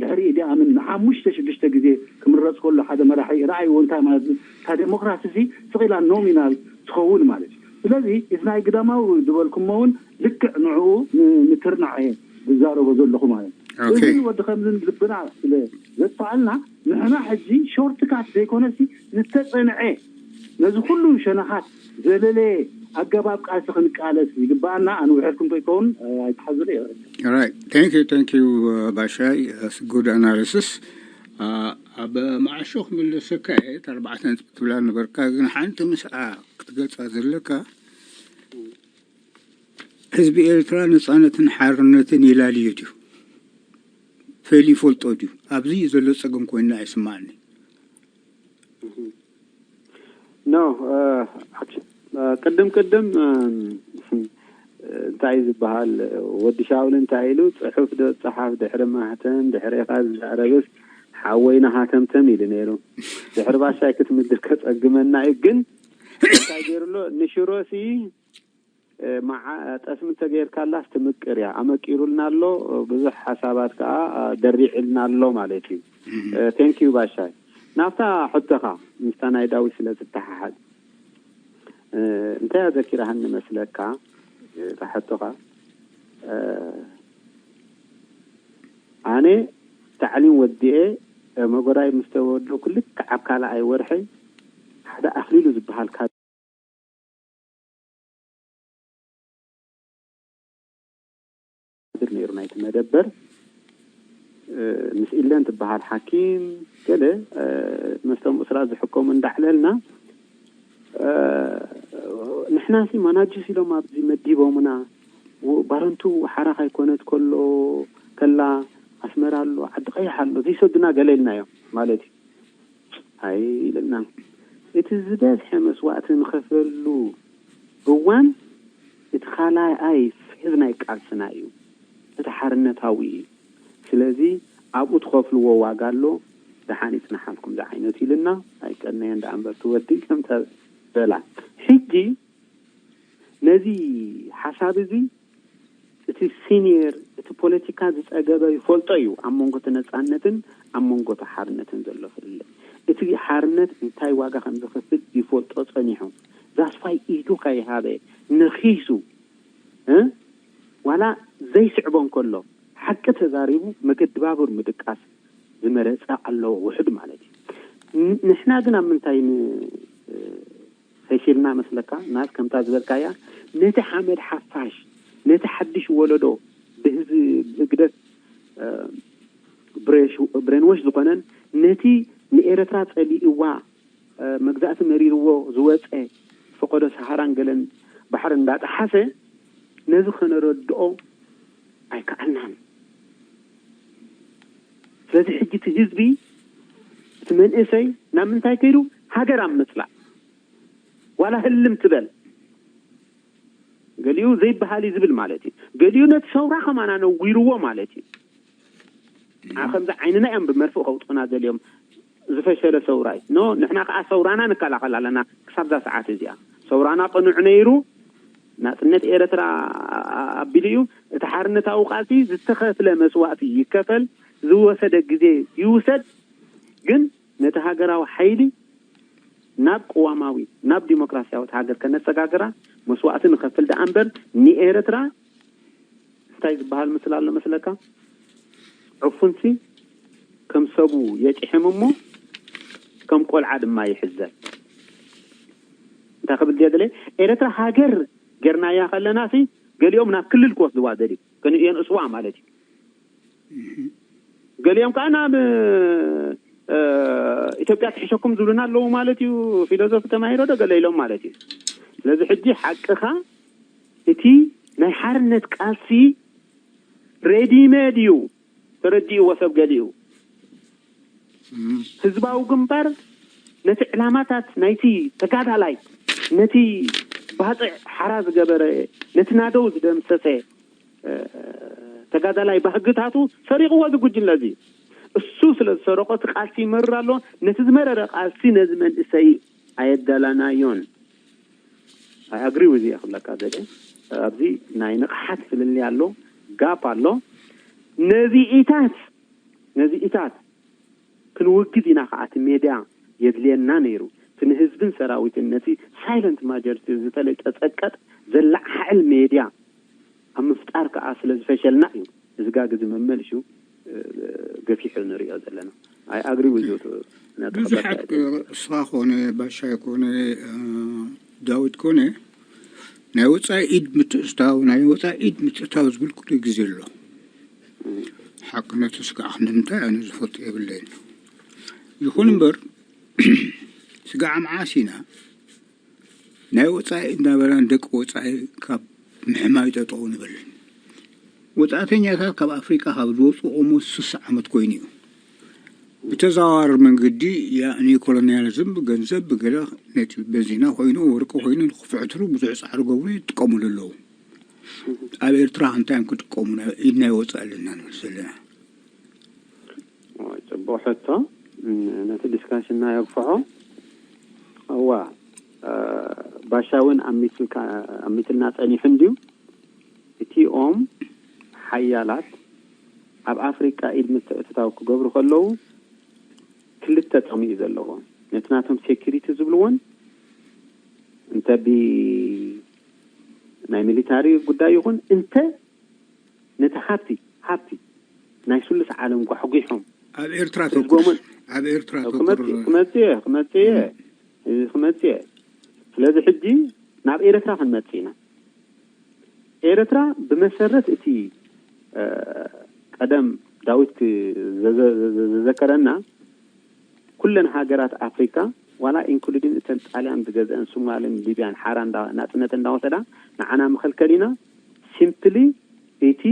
ድሕሪ ኢዲ ኣምን ንሓሙሽተ ሽዱሽተ ግዜ ክምረፅ ከሎ ሓደ መራሒ ረኣይዎ እንታይ ማለት እዩ? እታ ዴሞክራሲ እዚ ስቕ ኢላ ኖሚናል ትኸውን ማለት እዩ። ስለዚ እቲ ናይ ግዳማዊ ዝበልኩሞ እውን ልክዕ ንዕኡ ንምትርናዕ እየ ዝዛረቦ ዘለኹ ማለት እዩ። እዚን ወዲ ከምዝን ልብና ስለ ዘጥፋኣልና ንሕና ሕጂ ሾርትካት ዘይኮነሲ ዝተፀንዐ ነዚ ኩሉ ሸነኻት ዘለለየ ኣገባብ ቃልሲ ክንቃለስ ይግባኣና። ኣነ ውሕድኩም ከይከውን ኣይትሓዙለ ይኽእል። Right. Thank you, thank you, uh, ባሻይ. That's good analysis. Uh, ኣብ መዓሾ ክምልሰካ እየ። እታ ኣርባዕተ ነጥቢ ትብላ ነበርካ፣ ግን ሓንቲ ምስኣ ክትገልጻ ዘለካ ህዝቢ ኤርትራ ነጻነትን ሓርነትን ይላልዮ ድዩ? ፈል ይፈልጦ ድዩ? ኣብዚ እዩ ዘሎ ጸገም ኮይና ይስማዓኒ። ኖ ቅድም ቅድም እንታይ ዝበሃል ወዲ ሻውል እንታይ ኢሉ ጽሑፍ ዶ ጸሓፍ ድሕሪ ማህተም ድሕሬኻ ዝዛረብስ ሓወይና ሃተምተም ኢሉ ነይሩ። ድሕሪ ባሻይ ክትምድር ከጸግመና እዩ። ግን እንታይ ገይሩሎ ንሽሮሲ ጠስሚ እንተገይርካላስ ትምቅር እያ። ኣመቂሩልና ኣሎ፣ ብዙሕ ሓሳባት ከዓ ደሪዕልና ኣሎ ማለት እዩ። ቴንክ ዩ ባሻይ። ናብታ ሕቶኻ ምስታ ናይ ዳዊት ስለ ዝተሓሓዝ እንታይ ኣዘኪራሃኒ መስለካ? እታ ሕቶኻ ኣነ ታዕሊም ወዲኤ መጎራይ ምስ ተወደኩ ልክዕ ኣብ ካልኣይ ወርሒ ሓደ ኣኽሊሉ ዝበሃል ካድር ነይሩ ናይቲ መደበር። ምስ ኢለን ትበሃል ሓኪም ገለ መስተ ምቁስላት ዝሕከሙ እንዳዕለልና ንሕናሲ ማናጅስ ኢሎም ኣብዚ መዲቦምና። ባረንቱ ሓራ ካይኮነት ከሎ ከላ ኣስመራ ኣሎ ዓዲ ቀይሕ ኣሎ ዘይሰዱና ገለ ኢልናዮም ማለት እዩ። ኣይ ኢልና እቲ ዝበዝሐ መስዋእቲ ንኸፍለሉ እዋን እቲ ካልኣይ ፌዝ ናይ ቃልስና እዩ። እቲ ሓርነታዊ እዩ። ስለዚ ኣብኡ ትኸፍልዎ ዋጋ ኣሎ። ደሓን ይጽናሓልኩም ዝዓይነቱ ኢልና ኣይቀነየን ደኣ እምበር ትወዲ ከምታ በላ። ሕጂ ነዚ ሓሳብ እዚ እቲ ሲኒየር እቲ ፖለቲካ ዝጸገበ ይፈልጦ እዩ ኣብ መንጎ እቲ ነጻነትን ኣብ መንጎ እቲ ሓርነትን ዘሎ ፍልልይ። እቲ ሓርነት እንታይ ዋጋ ከም ዝኸፍል ይፈልጦ ጸኒሑ። ዛስፋይ ኢዱ ከይሃበ ነኺሱ ዋላ ዘይስዕቦ እንከሎ ሓቂ ተዛሪቡ መገዲ ባቡር ምድቃስ ዝመረጸ ኣለዎ ውሑድ ማለት እዩ። ንሕና ግን ኣብ ምንታይ ፈሺልና መስለካ ናስ ከምታ ዝበልካያ ነቲ ሓመድ ሓፋሽ ነቲ ሓድሽ ወለዶ ብህዚ ብህግደፍ ብሬንወሽ ዝኾነን ነቲ ንኤረትራ ጸሊእዋ መግዛእቲ መሪርዎ ዝወጸ ፈቀዶ ሰሃራን ገለን ባሕሪ እንዳጠሓሰ ነዚ ከነረድኦ ኣይከኣልናን። ስለዚ ሕጂ እቲ ህዝቢ እቲ መንእሰይ ናብ ምንታይ ከይዱ? ሃገር ኣብ ምጽላእ። ዋላ ህልም ትበል፣ ገሊኡ ዘይበሃል እዩ ዝብል ማለት እዩ። ገሊኡ ነቲ ሰውራ ከማና ነዊርዎ ማለት እዩ። ዓ ከምዚ ዓይንና እዮም ብመርፍእ ከውጡና ዘልዮም። ዝፈሸለ ሰውራይ ኖ፣ ንሕና ከዓ ሰውራና ንከላኸል ኣለና። ክሳብዛ ሰዓት እዚኣ ሰውራና ቅኑዕ ነይሩ፣ ናፅነት ኤርትራ ኣቢሉ እዩ። እቲ ሓርነታዊ ቃልሲ ዝተኸፍለ መስዋእቲ ይከፈል፣ ዝወሰደ ግዜ ይውሰድ፣ ግን ነቲ ሃገራዊ ሓይሊ ናብ ቅዋማዊ፣ ናብ ዲሞክራሲያዊት ሃገር ከነሰጋግራ መስዋእቲ ንኸፍል ደኣ እምበር፣ ንኤርትራ እንታይ ዝበሃል ምስል ኣሎ መስለካ? ዕፉንሲ ከም ሰቡ የጭሕም እሞ ከም ቆልዓ ድማ ይሕዘን። እንታይ ክብል ድየ ደለ? ኤርትራ ሃገር ጌርናያ ከለና ሲ ገሊኦም ናብ ክልል ክወስድዋ ደልዩ፣ ከን-፣ የንእስዋ ማለት እዩ። ገሊኦም ከዓ ናብ፣ እ፣ ኢትዮጵያ ትሕሸኩም ዝብሉና ኣለዉ ማለት እዩ። ፊሎዞፊ ተማሂሮ ዶ ገለ ኢሎም ማለት እዩ። ስለዚ ሕጂ ሓቅኻ እቲ ናይ ሓርነት ቃልሲ ሬዲ ሜድ እዩ። ተረዲእዎ ሰብ ገሊኡ። ህዝባዊ ግንባር ነቲ ዕላማታት ናይቲ ተጋዳላይ፣ ነቲ ባጽዕ ሓራ ዝገበረ፣ ነቲ ናደው ዝደምሰሰ፣ እ፣ ተጋዳላይ ባህግታቱ ሰሪቕዎ እዚ ጉጅለ እዚ። እሱ ስለ ዝሰረቆ እቲ ቃልሲ ይመርር ኣሎ። ነቲ ዝመረረ ቃልሲ ነዚ መንእሰይ ኣየዳላናዮን። ኣይ ኣግሪ ዊዝ እየ ክብለካ ዘለ። ኣብዚ ናይ ንቕሓት ፍልልይ ኣሎ፣ ጋፕ ኣሎ። ነዚኢታት፣ ነዚኢታት ክንውግዝ ኢና ከዓ እቲ ሜድያ የድልየና ነይሩ። እቲ ንህዝብን ሰራዊትን ነቲ ሳይለንት ማጆሪቲ ዝተለይጠ ጸቀጥ ዘለዓዕል ሜድያ ኣብ ምፍጣር ከዓ ስለ ዝፈሸልና እዩ እዚ ጋግ እዚ መመልሹ፣ እ፣ ገፊሑ ንሪኦ ዘለና። ኣይ ኣግሪ ዊዝ ዩ። ብዙሓት፣ እስኻ ኮነ፣ ባሻይ ኮነ፣ እ፣ ዳዊት ኮነ፣ ናይ ወጻኢ ኢድ ምትእትታው፣ ናይ ወጻኢ ኢድ ምትእትታው ዝብል ኩሉ ግዜ ኣሎ። ሓቅነቱ ስጋዕ ክንዲ ምንታይ ኣነ ዝፈልጦ የብለይን። ይኹን እምበር፣ ስጋዕ መዓስ ኢና ናይ ወጻኢ እናበላን ደቂ ወጻኢ ካብ ምሕማይ ጠጠው ንብል። ወጻእተኛታት ካብ ኣፍሪቃ ካብ ዝወፁ ኦልሞስት ስሳ ዓመት ኮይኑ እዩ። ብተዘዋዋሪ መንገዲ፣ ያእኒ፣ ኮሎኒያሊዝም ብገንዘብ ብገለ ነቲ በዚና ኮይኑ ወርቂ ኮይኑ ንክፍሕትሩ ብዙሕ ጻዕሪ ገብሩ ይጥቀሙሉ ኣለዉ። ኣብ ኤርትራ እንታይ እዮም ክጥቀሙ? ኢድና ይወፅእ ኣለና ንብል ዘለና። ጽቡቕ ሕቶ። እም፣ ነቲ ዲስካሽንና የግፍሖ። እዋ፣ እ፣ ባሻ እውን ኣሚትልካ-፣ ኣሚትልና ጸኒሑ እንድዩ። እቲኦም ሓያላት ኣብ ኣፍሪቃ ኢድ ምትእትታው ክገብሩ ከለዉ ክልተ ጥቕሚ እዩ ዘለዎ። ነቲ ናቶም ሴኩሪቲ ዝብልዎን እንተ ብ-፣ ናይ ሚሊታሪ ጉዳይ ይኹን እንተ ነቲ ሃብቲ፣ ሃብቲ ናይ ስሉስ ዓለም ጓሕጒሖም ኣብ ኤርትራ ህዝቦምን ተኩር፣ ኣብ ኤርትራ ተኩር። ክመጽእ፣ ክመጽእ እየ፣ ክመጽእ እየ። እዚ ክመጽእ እየ። ስለዚ ሕጂ ናብ ኤርትራ ክንመጽእ ኢና። ኤርትራ ብመሰረት እቲ፣ እ፣ ቀደም ዳዊት ክ-፣ ዘዘ-፣ ዘዘ-፣ ዘዘከረና ኩለን ሃገራት ኣፍሪካ ዋላ ኢንክሉዲን እተን ጣልያን ዝገዝአን ሱማልን ሊብያን ሓራ እንዳ-፣ ናጽነት እንዳወሰዳ ንዓና መኸልከል ኢና። ሲምፕሊ እቲ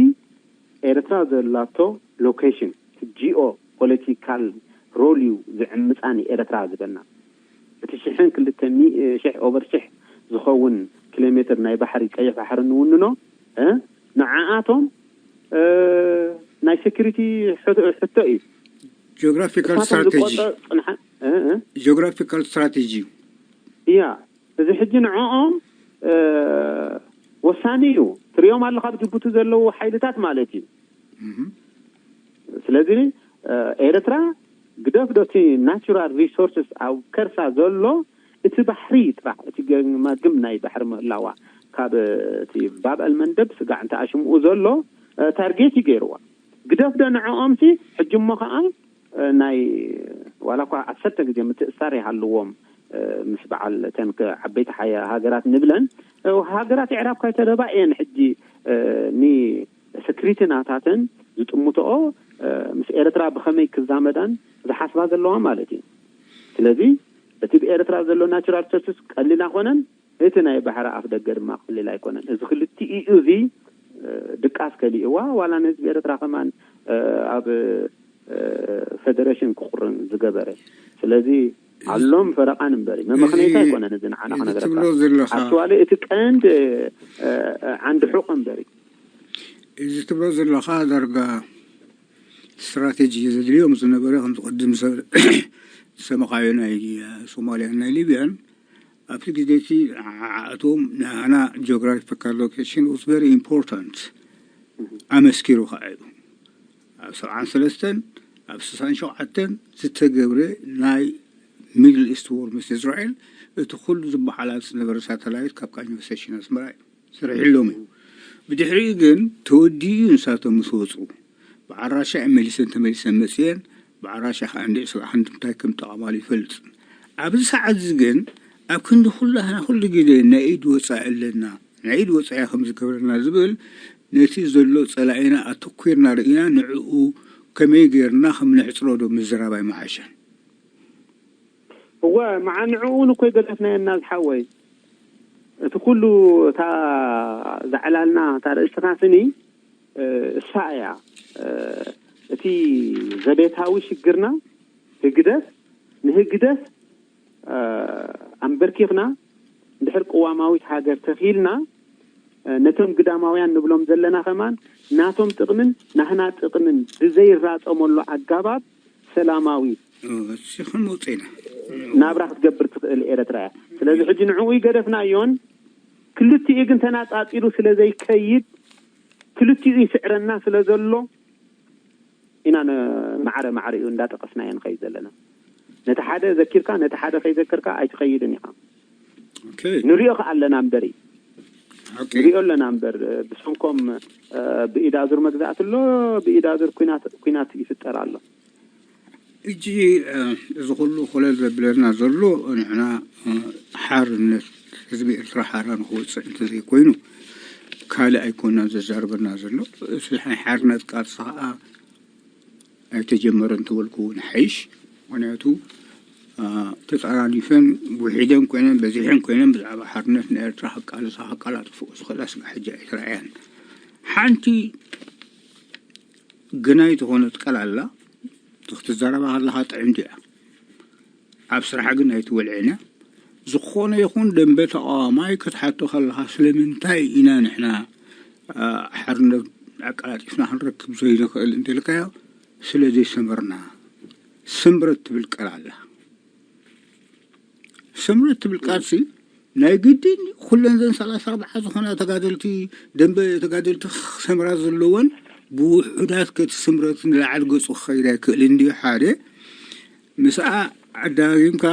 ኤርትራ ዘላቶ ሎኬሽን እቲ ጂኦ ፖለቲካል ሮል እዩ ዝዕምጻ ንኤርትራ ዝበልና። እቲ ሽሕን ክልተ ሚእ-፣ ሽሕ ኦቨር ሽሕ ዝኸውን ኪሎ ሜትር ናይ ባሕሪ ቀይሕ ባሕሪ ንውንኖ፣ እ፣ ንዓኣቶም፣ እ፣ ናይ ሴኩሪቲ ሕቶ፣ ሕቶ እዩ። ጂኦግራፊካል ንሳቶም ስትራቴጂ። ዝቆጸር ጽንሓ-፣ እ፣ እ። ጂኦግራፊካል ስትራቴጂ እዩ። እያ፣ እዚ ሕጂ ንዕኦም፣ እ፣ ወሳኒ እዩ። ትሪኦም ኣለኻ፣ ኣብ ጅቡቲ ዘለዉ ሓይልታት ማለት እዩ። እህ። ስለዚ፣ እ፣ ኤርትራ ግደፍ ዶ እቲ ናቹራል ሪሶርስስ ኣብ ከርሳ ዘሎ፣ እቲ ባሕሪ ጥራሕ፣ እቲ ገማግም ናይ ባሕሪ ምህላዋ፣ ካብ እቲ ባብ ኣልመንደብ ስጋዕ እንተ ኣሽምኡ ዘሎ፣ እ፣ ታርጌት እዩ ገይርዋ። ግደፍ ዶ ንዕኦምሲ፣ ሕጂ እሞ ኸዓ፣ እ፣ ናይ ዋላ እኳ ዓሰርተ ግዜ ምትእሳር ይሃልዎም፣ እ፣ ምስ በዓል እተን ከ-፣ ዓበይቲ ሓያ-፣ ሃገራት ንብለን፣ እ፣ ሃገራት ኣዕራብ ካይተረባ እየን ሕጂ፣ እ፣ ኒ-፣ ሰክሪቲ ናታተን ዝጥምትኦ፣ እ፣ ምስ ኤርትራ ብኸመይ ክዛመዳን ዝሓስባ ዘለዋ ማለት እዩ። ስለዚ እቲ ብኤርትራ ዘሎ ናቹራል ሪሶርስስ ቀሊል ኣኾነን፣ እቲ ናይ ባሕሪ ኣፍ ደገ ድማ ቀሊል ኣይኮነን። እዚ ክልቲኡ እዚ፣ እ፣ ድቃስ ከሊእዋ፣ ዋላ ንህዝቢ ኤርትራ ከማን፣ እ፣ ኣብ እ፣ ፈደረሽን ክቑርን ዝገበረ። ስለዚ ኣሎም ፈረቓን እምበሪ መመኽነይታ ኣይኮነን። እዚ ንዓና ክነግረካ ትብሎ ዘለኻ ኣክቹዋሊ እቲ ቀንድ፣ እ፣ ዓንዲ ሑቕ እምበሪ። እዚ ትብሎ ዘለኻ ዳርጋ ስትራቴጂ ዘድልዮም ዝነበረ፣ ከምዚ ቅድም ዝሰ-፣ ዝሰማኻዮ ናይ ሶማልያን ናይ ሊብያን፣ ኣብቲ ግዜ እቲ ንዓኣቶም ንዓና ጂኦግራፊካል ሎኬሽን was very important ኣመስኪሩ ከዓ እዩ። ኣብ ሰብዓን ሰለስተን ኣብ ስሳን ሸውዓተን ዝተገብረ ናይ ሚድል ኢስት ዎር ምስ እስራኤል እቲ ኩሉ ዝበሓላል ዝነበረ ሳተላይት ካብ ቃኝ ሴሽን ኣስመራ እዩ ሰሪሕሎም እዩ። ብድሕሪኡ ግን ተወዲኡ ንሳቶም ምስ ወፁ ብዓራሻ እየ መሊሰን ተመሊሰን መፅየን። ብዓራሻ ከዓ እንዲዕ ስራሕ እንታይ ከም ጠቐማሉ ይፈልጥ። ኣብዚ ሰዓት እዚ ግን ኣብ ክንዲ ኩላህና ኩሉ ግዜ ናይ ኢድ ወፃኢ ኣለና፣ ናይ ኢድ ወፃኢ ከም ዝገብረና ዝብል ነቲ ዘሎ ፀላኢና ኣተኲርና ርኢና ንዕኡ ከመይ ገይርና ከም ነዕፅሮ ዶ ምዝራብ ኣይመሓሸን? እወ፣ መዓ ንዕኡ እውን እኮ ይገደፍናዮ እና ዝሓወይ። እቲ ኩሉ እታ ዘዕላልና እታ ርእስትና ስኒ፣ እ፣ እሳ እያ። እ፣ እቲ ዘቤታዊ ሽግርና ህግደፍ፣ ንህግደፍ፣ እ፣ ኣንበርኪኽና እንድሕር ቅዋማዊት ሃገር ተኺልና፣ እ፣ ነቶም ግዳማውያን ንብሎም ዘለና ከማን ናቶም ጥቕምን ናህና ጥቕምን ብዘይራጸመሉ ኣጋባብ ሰላማዊ እ፣ እሱ ክንመውፅ ኢና። ናብራ ክትገብር ትኽእል ኤረትራ እያ። ስለዚ ሕጂ ንዕኡ ይገደፍናዮን ክልቲኡ ግን ተናጻጺሉ ስለ ዘይከይድ ክልቲኡ ይስዕረና ስለ ዘሎ ኢና ን-፣ ማዕረ ማዕረ እዩ እንዳጠቐስናዮ ንኸይድ ዘለና። ነቲ ሓደ ዘኪርካ ነቲ ሓደ ከይዘከርካ ኣይትኸይድን ኢኻ። ኦኬ። ንሪኦ ከኣ ኣለና እምበሪ። ኦኬ። ንሪኦ ኣለና እምበር ብሰንኮም፣ እ፣ ብኢድ ኣዙር መግዛእቲ ኣሎ፣ ብኢድ ኣዙር ኲናት፣ ኲናት ይፍጠር ኣሎ። እጂ፣ እ፣ እዚ ኩሉ ኮለል ዘብለና ዘሎ ንሕና፣ እ፣ ሓርነት ህዝቢ ኤርትራ ሓራ ንክወፅእ እንተዘይኮይኑ ካልእ ኣይኮናን ዘዛርበና ዘሎ። እቲ ናይ ሓርነት ቃልሲ ከዓ ኣይተጀመረን ተበልኩ እውን ሓይሽ። ምክንያቱ፣ እ፣ ተጠራኒፈን ውሒደን ኮይነን በዚሐን ኮይነን ብዛዕባ ሓርነት ንኤርትራ ከቃልሳ ከቃላጥፍኦ ዝኽእላ ስጋዕ ሕጂ ኣይተረኣያን። ሓንቲ ግናይ ዝኾነት ቃል ኣላ። ክትዛረባ ከለኻ ጥዕምቲ እያ። ኣብ ስራሕ ግን ኣይትወልዕን እያ። ዝኾነ ይኹን ደንበ ተቃዋማይ ክትሓቶ ከለኻ ስለምንታይ ኢና ንሕና፣ እ፣ ሓርነት ኣቀላጢፍና ክንረክብ ዘይንኽእል እንተልካዮ ስለ ዘይሰመርና። ስምረት ትብል ቃል ኣላ። ስምረት ትብል ቃልሲ ናይ ግድን ኩለን ዘን ሰላሳ ኣርባዓ ዝኾና ተጋደልቲ ደንበ ተጋደልቲ ክሰምራ ዘለወን ብውሑዳት ከቲ ስምረት ንላዕሊ ገጹ ክኸይድ ኣይክእልን እንድዩ ሓደ። ምስኣ ኣዳጋጊምካ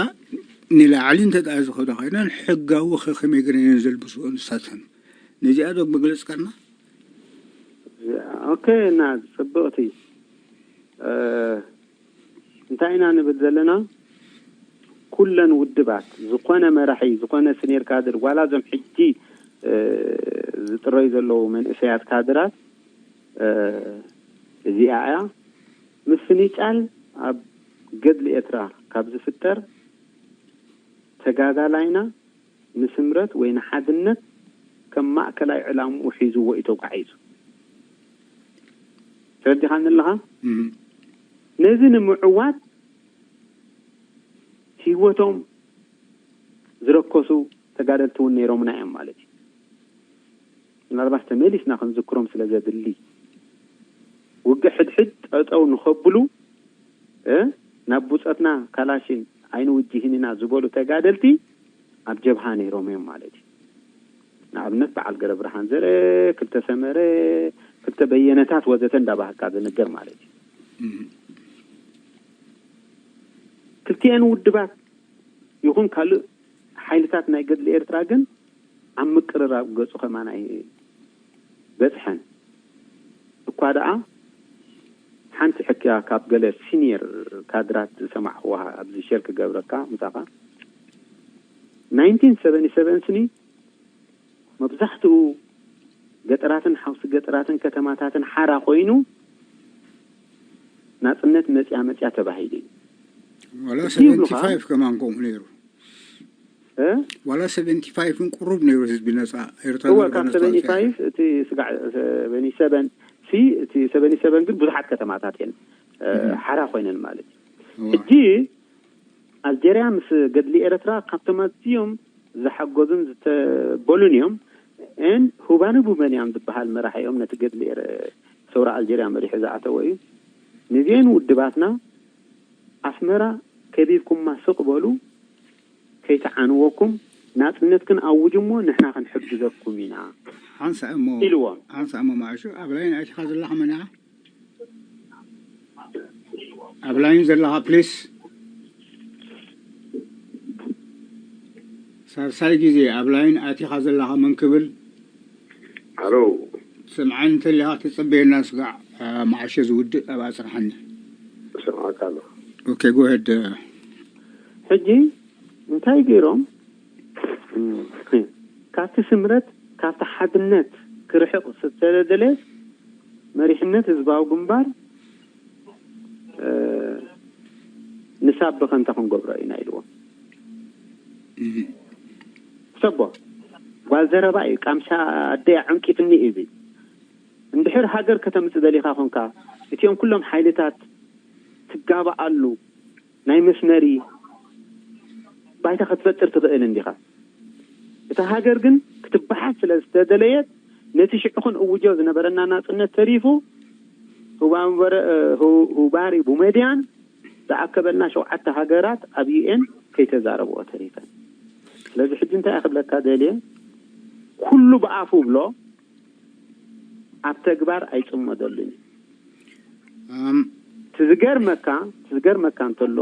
ንላዕሊ እንተ ደኣ ዝኸዳ ኮይነን ሕጋዊ ከ ከመይ ገይረን እየን ዘልብስኦ ንሳተን? ነዚኣ ዶ መግለጽካና? ኦኬ፣ እና ጽብቕቲ፣ እ፣ እንታይ ኢና ንብል ዘለና? ኩለን ውድባት፣ ዝኾነ መራሒ፣ ዝኾነ ስኔር ካድር፣ ዋላ እዞም ሕጂ፣ እ፣ ዝጥረዩ ዘለዉ መንእሰያት ካድራት፣ እ፣ እዚኣ እያ። ምፍንጫል ኣብ ገድሊ ኤርትራ ካብ ዝፍጠር ተጋዳላይና ንስምረት ወይ ንሓድነት ከም ማእከላይ ዕላምኡ ሒዝዎ እዩ ተጓዒዙ። ተረዲኻኒ ኣለኻ? እም። ነዚ ንምዕዋት ህይወቶም ዝረከሱ ተጋደልቲ እውን ነይሮምና እዮም ማለት እዩ። ምናልባት ተመሊስና ክንዝክሮም ስለ ዘድሊ፣ ውግእ ሕድሕድ ጠጠው ንኸብሉ፣ እ፣ ናብ ቡጸትና ካላሽን ኣይንውጅህን ኢና ዝበሉ ተጋደልቲ ኣብ ጀብሃ ነይሮም እዮም ማለት እዩ። ንኣብነት በዓል ገረብርሃን ዘርአ፣ ክልተ ሰመረ፣ ክልተ በየነታት ወዘተ እንዳባህካ ዝንገር ማለት እዩ። እም። ክልቲኤን ውድባት ይኹን ካልእ ሓይልታት ናይ ገድሊ ኤርትራ ግን ኣብ ምቅርራብ ገጹ ከማን ኣይበጽሐን። እኳ ደኣ ሓንቲ ሕክያ ካብ ገለ ሲኒየር ካድራት ዝሰማዕኽዋ ኣብዚ ሸር ክገብረካ ምሳኻ። ናይንቲን ሰቨንቲ ሰቨን ስኒ መብዛሕትኡ ገጠራትን ሓውሲ ገጠራትን ከተማታትን ሓራ ኮይኑ ናጽነት መጽያ መጽያ ተባሂሉ እዩ። ዋላ እቲ ይብሉኻ ሰቨንቲ ፋይቭ ከማን ከምኡ ነይሩ። እ? ዋላ ሰቨንቲ ፋይቭ እውን ቁሩብ ነይሩ ህዝቢ ነጻ ኤርትራ እወ፣ ነርካ ካብ ነጻ ሰቨንቲ ፋይቭ ወጺኣ። እቲ ስጋዕ ሰቨንቲ ሰቨን ሲ፣ እቲ ሰቨንቲ ሰቨን ግን ብዙሓት ከተማታት እየን። ሓራ ኮይነን ማለት እዩ። ሕጂ ኣልጀርያ ምስ ገድሊ ኤርትራ ካብቶም ኣዝዮም ዝሓገዙን ዝተበሉን እዮም። ን ሁባኒ ቡመንያም ዝበሃል መራሒ እዮም ነቲ ገድሊ ሰውራ ኣልጀርያ መሪሑ ዝኣተወ እዩ። ንዚአን ውድባትና ኣስመራ ከቢብኩማ ስቕ በሉ፣ ከይተዓንወኩም ናጽነትክን ኣውጅ እሞ ንሕና ክንሕግዘኩም ኢና ሓንሳ እሞ ኢልዎም። ሓንሳ እሞ ማዕሹ ኣብ ላይን ኣቲኻ ዘለኻ መን ኢኻ? ኣብ ላይን ዘለኻ ፕሊስ። ሳልሳይ ግዜ ኣብ ላይን ኣቲኻ ዘለኻ መን ክብል? ኣሎ። ስምዓኒ እንተሊኻ ተጸበየና ስጋዕ። ማዕሾ ዝውድእ ኣብ ኣጽንሓኒ። ስምዓካ ኣሎ። ኦኬ ጎሄድ። ሕጂ እንታይ ገይሮም? ካብቲ ስምረት ካብቲ ሓድነት ክርሕቕ ዝተደለየ መሪሕነት ህዝባዊ ግንባር ንሳብ ብኸንታ ክንገብሮ ኢና ኢልዎም። ሰቦ ጓል ዘረባ እዩ። ቃምሻ ኣደይ ዓንቂፍኒ እዩ። እንድሕር ሃገር ከተምጽእ ደሊኻ ኾንካ እቲኦም ኩሎም ሓይልታት ትጋባኣሉ ናይ መስመሪ ባይታ ክትፈጥር ትኽእል እንዲኻ። እታ ሃገር ግን ክትበሓት ስለ ዝተደለየት ነቲ ሽዑ ክንእውጆ ዝነበረና ናጽነት ተሪፉ ሁባሪ ቡመድያን ዝኣከበልና ሸውዓተ ሃገራት ኣብ ዩ ኤን ከይተዛረብኦ ተሪፈን። ስለዚ ሕጂ እንታይ ክብለካ ደልየ፣ ኩሉ ብኣፉ ብሎ ኣብ ተግባር ኣይጽመደሉን እዩ። ትዝገርመካ ትዝገርመካ እንተሎ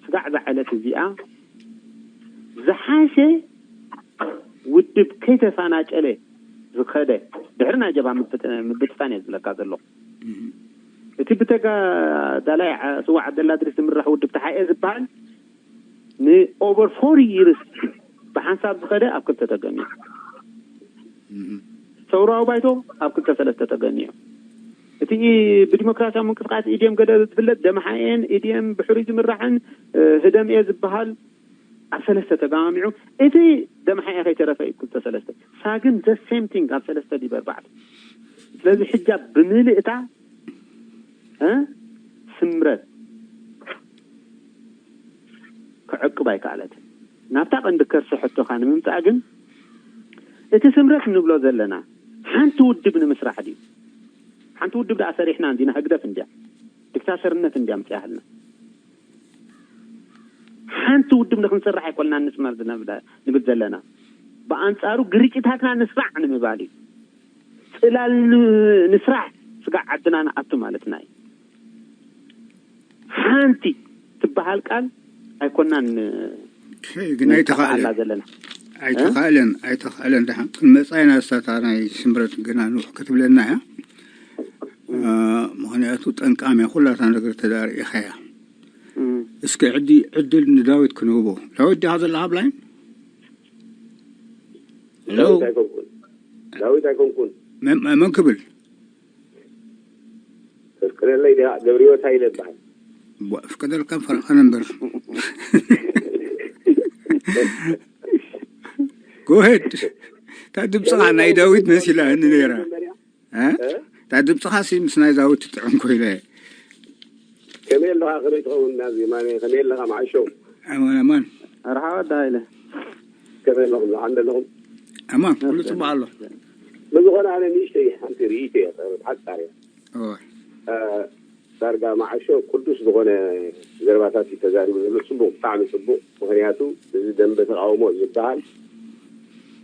ስጋዕ እዛ ዕለት እዚኣ ዝሓሸ ውድብ ከይተፋናጨለ ዝኸደ ድሕሪ ናይ ጀብሃ ምብትታን እየ ዝብለካ ዘለኹ። እቲ ብተጋዳላይ ስዋ ዓብደላ ድሪስ ዝምራሕ ውድብ ተሓኤ ዝበሃል ንኦቨር ፎር ይርስ ብሓንሳብ ዝኸደ ኣብ ክልተ ተገሚዑ። ሰውራዊ ባይቶ ኣብ ክልተ ሰለስተ ተገሚዑ። እቲ ብዲሞክራሲያዊ ምንቅስቃስ ኢዲኤም ገለ ዝፍለጥ ደምሓኤን ኢዲኤም ብሕሩይ ዝምራሕን ህደምኤ ዝበሃል ኣብ ሰለስተ ተገማሚዑ። እቲ ደምሓኤ ከይተረፈ እዩ ክልተ ሰለስተ ሳግን ዘ ሴም ቲንግ ኣብ ሰለስተ ዲበርባዕት። ስለዚ ሕጃ ብምልእታ ስምረት ክዕቅብ ኣይከኣለትን። ናብታ ቀንዲ ከርሲ ሕቶኻ ንምምጻእ ግን እቲ ስምረት እንብሎ ዘለና ሓንቲ ውድብ ንምስራሕ ድዩ? ሓንቲ ውድብ ደኣ ሰሪሕና እንዲና ህግደፍ እንድያ ዲክታተርነት እንድያ ምጽያህልና ሓንቲ ውድብ ንክንሰርሕ ኣይኮንና ንጽመር ንብል ዘለና። ብኣንጻሩ ግርጭታትና ንስራዕ ንምባል እዩ። ጽላል ንስራሕ ስጋዕ ዓድና ንኣቱ ማለትና እዩ። ሓንቲ ትበሃል ቃል ኣይኮናን ግን ኣይተኻእለን ዘለና ኣይተኻእለን ኣይተኻእለን ድሓን ክንመፃ ኢና። እሳታ ናይ ስምረት ግና ንውሕ ክትብለና እያ። ምክንያቱ ጠንቃም እያ ኩላታ ነገር ተዳርኢኻ እያ። እስከ ዕዲ ዕድል ንዳዊት ክንህቦ። ዳዊት ዲኻ ዘለኻ ብላይን? ዳዊት ኣይኮንኩን። ዳዊት ኣይኮንኩን። መን ክብል? ፍቅደለይ ዲኻ ገብረህይወት ሃይለ ይበሃል። ፍቀደልካ ፈርዖን እምበር። ጎሄድ እታ ድምፅኻ ናይ ዳዊት መሲላኒ ነይራ። እታ ድምፅኻ ሲ ምስ ናይ ዳዊት ትጥዕም ኮይነ። ከመይ ኣለኻ? ከመይ ትኸውን ናዚ ማነ? ከመይ ኣለኻ መዓሾ? ኣማን ኣማን። መርሓባ ወዲ ሃይለ። ከመይ ኣለኹም? ዝሓንደ ኣለኹም? ኣማን ኩሉ ፅቡቅ ኣሎ። ብዝኾነ ኣነ ንእሽተይ ሓንቲ ርእይቶ እየ ሓፃር እየ። እወ ዳርጋ መዓሾ ቅዱስ ዝኾነ ዘረባታት እዩ ተዛሪቡ ዘሎ። ፅቡቕ፣ ብጣዕሚ ፅቡቕ። ምኽንያቱ እዚ ደንበ ተቃውሞ ዝበሃል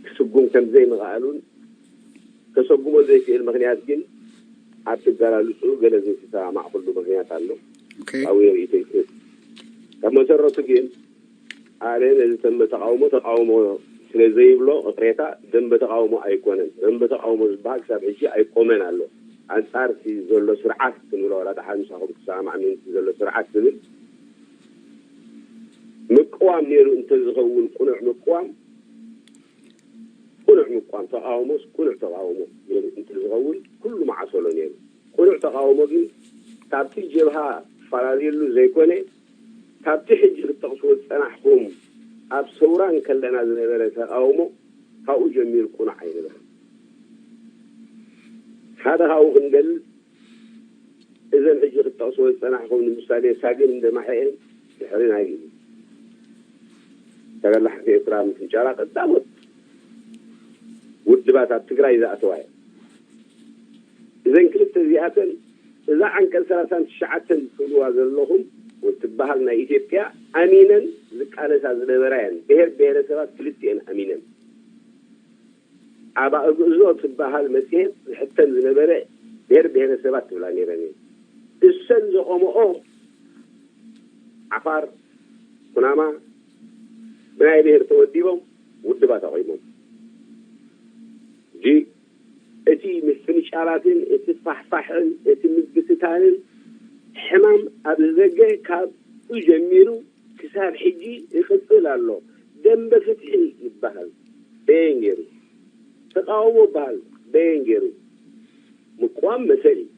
ክስጉም ከም ዘይምኽኣሉን ከሰጉሞ ዘይክእል ምኽንያት ግን ኣብቲ ኣገላልፅኡ ገለ ዘይተሰማማዕኩሉ ምኽንያት ኣሎ። ኦኬ ኣብኡ ርእይቶ ይክእል። ካብ መሰረቱ ግን ኣነ ነዚ ደንበ ተቃውሞ ተቃውሞ ስለ ዘይብሎ ቅሬታ ደንበ ተቃውሞ ኣይኮነን። ደንበ ተቃውሞ ዝበሃል ክሳብ ሕጂ ኣይቆመን ኣሎ። ኣንጻር እቲ ዘሎ ስርዓት ክንብሎ ዋላ ደሓር ምሳኹም ክሰማማዕ ምእንቲ ዘሎ ስርዓት ዝብል ምቅዋም ነይሩ እንተዝኸውን ቅኑዕ ምቅዋም ቅኑዕ ምቋም ተቃውሞስ ቅኑዕ ተቃውሞ ነይሩ እንተዝኸውን ኩሉ መዓሰሎ ነይሩ። ቅኑዕ ተቃውሞ ግን ካብቲ ጀብሃ ትፈላለየሉ ዘይኮነ ካብቲ ሕጂ ክትጠቕስዎ ዝጸናሕኩም ኣብ ሰውራ እንከለና ዝነበረ ተቃውሞ ካብኡ ጀሚሩ ቅኑዕ ኣይነበረን። ሓደ ካብኡ ክንገልጽ እዘን ሕጂ ክትጠቕስዎ ዝጸናሕኩም ንምሳሌ ሳግን እንደ ማሕኤን ድሕሪ ናይ ተበላሕቲ ኤርትራ ምፍንጫላ ቀዳሞት ውድባት ኣብ ትግራይ ዝኣተዋ እየን። እዘን ክልተ እዚኣተን እዛ ዓንቀጽ ሰላሳን ትሽዓተን ትብልዋ ዘለኹም ወትበሃል ናይ ኢትዮጵያ ኣሚነን ዝቃለሳ ዝነበራ እየን። ብሔር ብሔረሰባት ክልቲኤን ኣሚነን ኣብ ኣእግእዞ ትበሃል መጽሔት ዝሕተም ዝነበረ ብሔር ብሔረሰባት ትብላ ነይረን እየን። እሰን ዘቆመኦ ዓፋር፣ ኩናማ ብናይ ብሔር ተወዲቦም ውድባት ኣቆይሞም። ሕጂ እቲ ምፍንጫላትን እቲ ፋሕፋሕን እቲ ምግትታንን ሕማም ኣብ ዘገ ካብኡ ጀሚሩ ክሳብ ሕጂ ይቕጽል ኣሎ። ደንበ ፍትሒ ይበሃል በየን ገይሩ? ተቃውሞ ይበሃል በየን ገይሩ? ምቅዋም መሰል እዩ።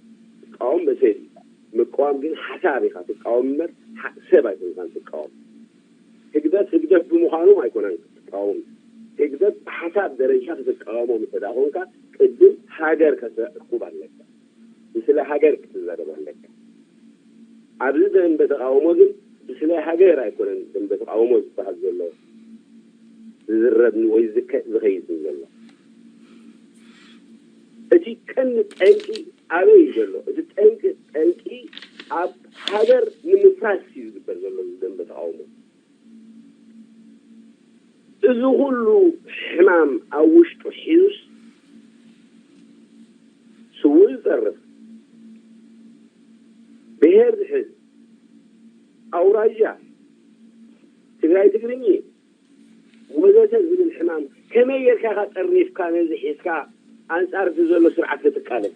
ትቃወም መሰል እዩ። ምቅዋም ግን ሓሳብ ኢኻ ትቃወም እምበር ሓ- ሰብ ኣይኮንካን ትቃወም። ህግደፍ ህግደፍ ብምዃኑ ኣይኮነን ክትቃወም። ህግደፍ ብሓሳብ ደረጃ ክትቃወሞ ምስ ደኣ ኮንካ ቅድም ሃገር ከተዕቁብ ኣለካ። ብስለ ሃገር ክትዛረብ ኣለካ። ኣብዚ ደንበ ተቃውሞ ግን ብስለ ሃገር ኣይኮነን ደንበ ተቃውሞ ዝበሃል ዘሎ ዝዝረብ ወይ ዝከ- ዝኸይድ ዘሎ። እቲ ቀንዲ ጠንቂ ኣበይ እዩ ዘሎ? እቲ ጠንቂ ጠንቂ ኣብ ሃገር ንምፍራስ እዩ ዝግበር ዘሎ እዚ ደንበ ተቃውሞ። እዚ ኩሉ ሕማም ኣብ ውሽጡ ሒዙስ ስውእ ዝጸርፍ ብሔር ዝሕዝ ኣውራጃ ትግራይ ትግርኝ ወዘተ ዝብል ሕማም ከመይ ጌርካ ኢኻ ጠርኒፍካ ነዚ ሒዝካ ኣንጻር እቲ ዘሎ ስርዓት ክትቃለስ?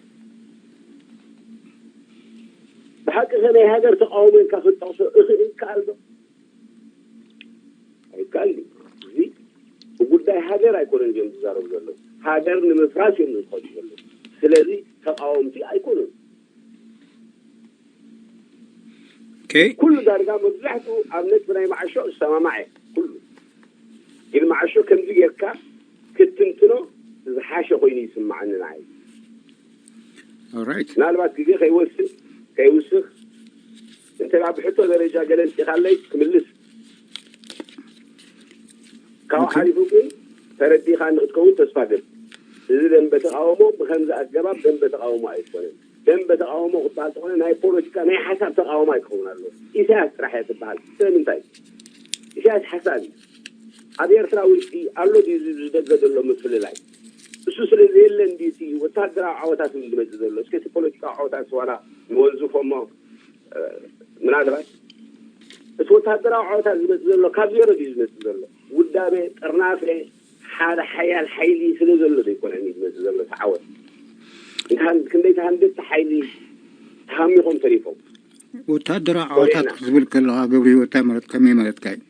ብሓቂ ከ ናይ ሃገር ተቃውሞ ኢልካ ክትጠቕሶ እኽእል ይከኣል ዶ? ኣይከኣል እዩ። እዚ ብጉዳይ ሃገር ኣይኮነን እዮም ዝዛረቡ ዘለዉ። ሃገር ንምፍራስ እዮም ዝኸዱ ዘለዉ። ስለዚ ተቃወምቲ ኣይኮኑን። Okay. ኩሉ ዳርጋ መብዛሕትኡ ኣብ ነጥቢ ናይ መዓሾ ዝሰማማዕ እየ። ኩሉ ግን መዓሾ ከምዚ ጌርካ ክትትንትኖ ዝሓሸ ኮይኑ ይስማዓኒ ንዓይ። All right. ምናልባት ግዜ ከይወስድ ከይውስኽ እንተ ብሕቶ ደረጃ ገለ እንጽኻለይ ክምልስ ካብ ሓሊፉ ግን ተረዲኻኒ ክትከውን ተስፋ ገብ እዚ ደንበ ተቃውሞ ብከምዚ ኣገባብ ደንበ ተቃውሞ ኣይኮነን። ደንበ ተቃውሞ ክበሃል ተኾነ ናይ ፖለቲካ ናይ ሓሳብ ተቃውሞ ኣይክኸውን ኣለዎ። ኢሳያስ ጥራሕ እየ ትበሃል። ስለምንታይ? ኢሳያስ ሓሳብ እዩ። ኣብ ኤርትራ ውሽጢ ኣሎ ድዩ እዚ ዝደገ ዘሎ ምፍልላይ? እሱ ስለ ዘየለ እንዲ እቲ ወታደራዊ ዓወታት ዝመፅእ ዘሎ እስከ እቲ ፖለቲካዊ ዓወታት ዋላ ንወንዝፎሞ ምናልባት እቲ ወታደራዊ ዓወታት ዝመፅእ ዘሎ ካብ ዜሮ ድዩ ዝመፅእ ዘሎ? ውዳቤ ጥርናፈ ሓደ ሓያል ሓይሊ ስለ ዘሎ ዘይኮነ ዝመፅእ ዘሎ እቲ ዓወት። ክንደይ ተሃንደቲ ሓይሊ ተሃሚኾም ተሪፎም። ወታደራዊ ዓወታት ክትብል ከለካ ገብሪ ህይወት እንታይ ማለት ከመይ ማለትካ እዩ?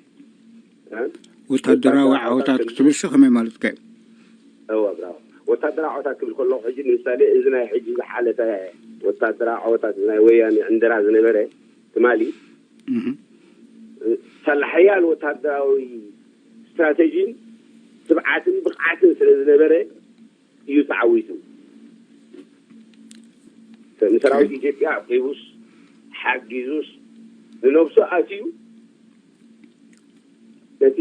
ወታደራዊ ዓወታት ክትብል ሲ ከመይ ማለትካ እዩ? እወ ብራው ወታደራዊ ዓወታት ክብል ከለኩ ሕጂ ንምሳሌ እዚ ናይ ሕጂ ዝሓለፈ ወታደራዊ ዓወታት ናይ ወያኔ ዕንደራ ዝነበረ ትማሊ ሳላ ሓያል ወታደራዊ ስትራተጂን ትብዓትን ብቕዓትን ስለ ዝነበረ እዩ ተዓዊቱ። ንሰራዊት ኢትዮጵያ ኣቂቡስ ሓጊዙስ ንነብሱ ኣትዩ ነቲ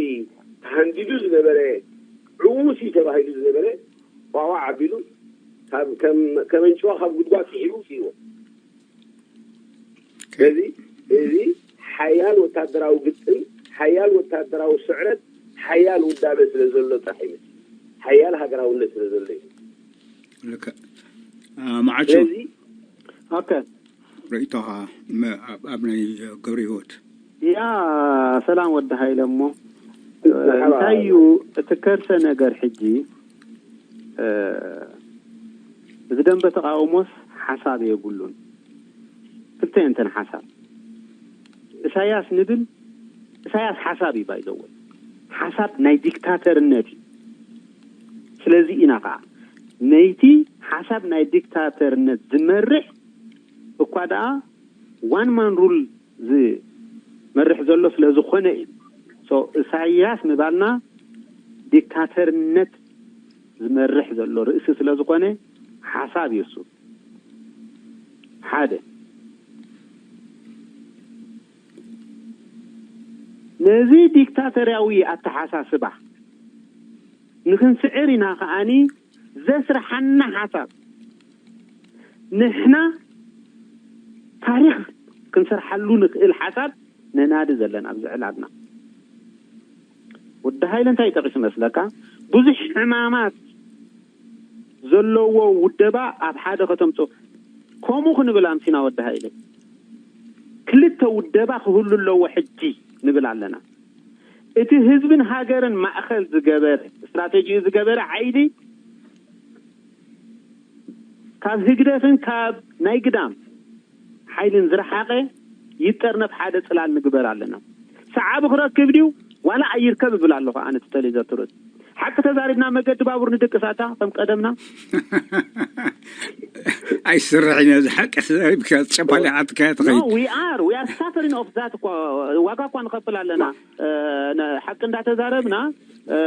ተሃንዲዱ ዝነበረ ዕዉት እዩ ተባሂሉ ዝነበረ ዋዋ ዓቢሉ ከመንጭዋ ካብ ጉድጓድ ስሒቡ ውፅእዎ። ስለዚ እዚ ሓያል ወታደራዊ ግጥም፣ ሓያል ወታደራዊ ስዕረት፣ ሓያል ውዳበ ስለ ዘሎ ጥራሕ ይመስል፣ ሓያል ሃገራውነት ስለ ዘሎ እዩ። ልክዕ። መዓቹ ስለዚ ኦኬ ርእይቶኻ ኣብ ናይ ገብረ ህይወት ያ ሰላም ወዲ ሃይለ እሞ እንታይ እዩ እቲ ከርሰ ነገር ሕጂ እዚ ደንበ ተቃውሞስ ሓሳብ የብሉን። ክልተ እንተን ሓሳብ እሳያስ ንብል እሳያስ ሓሳብ እዩ ባይዘወ ሓሳብ ናይ ዲክታተርነት እዩ። ስለዚ ኢና ከዓ ነይቲ ሓሳብ ናይ ዲክታተርነት ዝመርሕ እኳ ደኣ ዋን ማን ሩል ዝመርሕ ዘሎ ስለ ዝኾነ እዩ። እሳያስ ምባልና ዲክታተርነት ዝመርሕ ዘሎ ርእሲ ስለ ዝኾነ ሓሳብ እዩ እሱ። ሓደ ነዚ ዲክታተርያዊ ኣተሓሳስባ ንኽንስዕር ኢና ከዓኒ ዘስርሓና ሓሳብ ንሕና ታሪኽ ክንሰርሓሉ ንኽእል ሓሳብ ነናዲ ዘለና ኣብዚ ዕላልና። ወዲ ሃይለ እንታይ ጠቂሱ መስለካ? ብዙሕ ሕማማት ዘለዎ ውደባ ኣብ ሓደ ከተምጾ። ከምኡ ክንብል ኣምሲና ወዲ ሃይለ። ክልተ ውደባ ክህሉ ኣለዎ ሕጂ ንብል ኣለና። እቲ ህዝብን ሃገርን ማእኸል ዝገበረ፣ ስትራቴጂኡ ዝገበረ ሓይሊ ካብ ህግደፍን ካብ ናይ ግዳም ሓይልን ዝረሓቐ ይጠርነፍ ሓደ ጽላል ንግበር ኣለና። ሰዓቢ ክረክብ ድዩ? ዋላ ኣይርከብ እብል ኣለኹ ኣነ፣ እቲ ተሌዘር ትሩዝ። ሓቂ ተዛሪብና መገዲ ባቡር ንድቅሳታ ከም ቀደምና። ኣይስርሕን እዩ። እዚ ሓቂ ተዛሪብካ ጨፋሊዓትካ No, ትኸይድ። We are, we are suffering of that እኮ። ዋጋ እኳ ንኸፍል ኣለና። እ፣ ነ-፣ ሓቂ እንዳተዛረብና፣ እ፣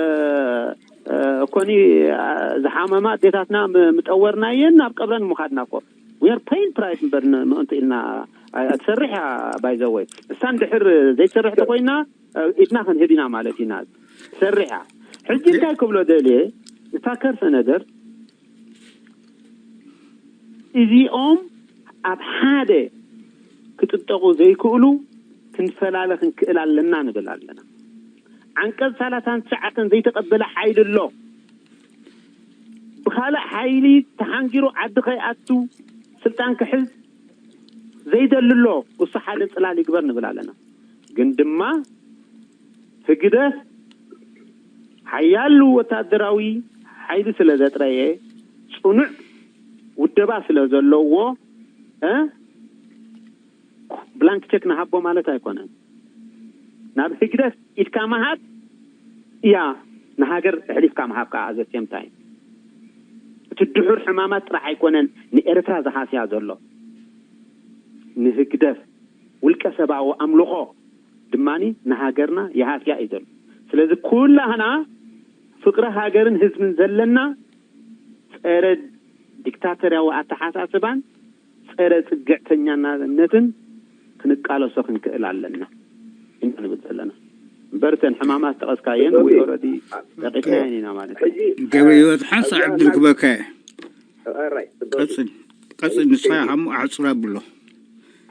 እ፣ እኮኒ፣ እ፣ ዝሓመማ ኣዴታትና ም-፣ ምጠወርናየን ናብ ቀብረን ምኻድና እኮ። We are paying price እምበር ን-፣ ምእንቲ ኢልና፣ እ፣ ትሰርሕ እያ። By the way፣ እሳ እንድሕር ዘይትሰርሕ ተኮይና፣ እ፣ ኢድና ክንህብ ኢና ማለት ኢና። ትሰርሕ እያ። ሕጂ እንታይ ክብሎ ደልየ፣ እታ ከርሰ ነገር፣ እዚኦም ኣብ ሓደ ክጥጠቑ ዘይክእሉ ክንፈላለ ክንክእል ኣለና ንብል ኣለና። ዓንቀጽ ሰላሳን ትሽዓተን ዘይተቐበለ ሓይሊ ኣሎ። ብኻልእ ሓይሊ ተሓንጊሩ ዓዲ ከይኣቱ፣ ስልጣን ክሕዝ ዘይደሊ ኣሎ። እሱ ሓደ ጽላል ይግበር ንብል ኣለና። ግን ድማ ህግደፍ ሓያል ወታደራዊ ሓይሊ ስለ ዘጥረየ፣ ጽኑዕ ውደባ ስለ ዘለዎ፣ እ፣ ብላንክ ቸክ ንሃቦ ማለት ኣይኮነን። ናብ ህግደፍ ኢድካ ምሃብ እያ ንሃገር ኣሕሊፍካ ምሃብ ከዓ። At the same time፣ እቲ ድሑር ሕማማት ጥራሕ ኣይኮነን ንኤርትራ ዝሃስያ ዘሎ፣ ንህግደፍ ውልቀ ሰባዊ ኣምልኾ ድማኒ ንሃገርና ይሃስያ እዩ ዘሎ። ስለዚ ኩላህና ፍቅሪ ሃገርን ህዝብን ዘለና፣ ጸረ ዲክታተርያዊ ኣተሓሳስባን ጸረ ጽግዕተኛነትን ክንቃለሶ ክንክእል ኣለና ኢና ንብል ዘለና። እምበር እተን ሕማማት ጠቐስካየን፣ we already ጠቂስናየን ኢና ማለት እዩ። ገብረ ህይወት ሓንሳእ ዕድል ክበካ እየ። ቀፅል፣ ቀፅል፣ ንስኻ ሓሙ ኣሕፅር ኣብሎ።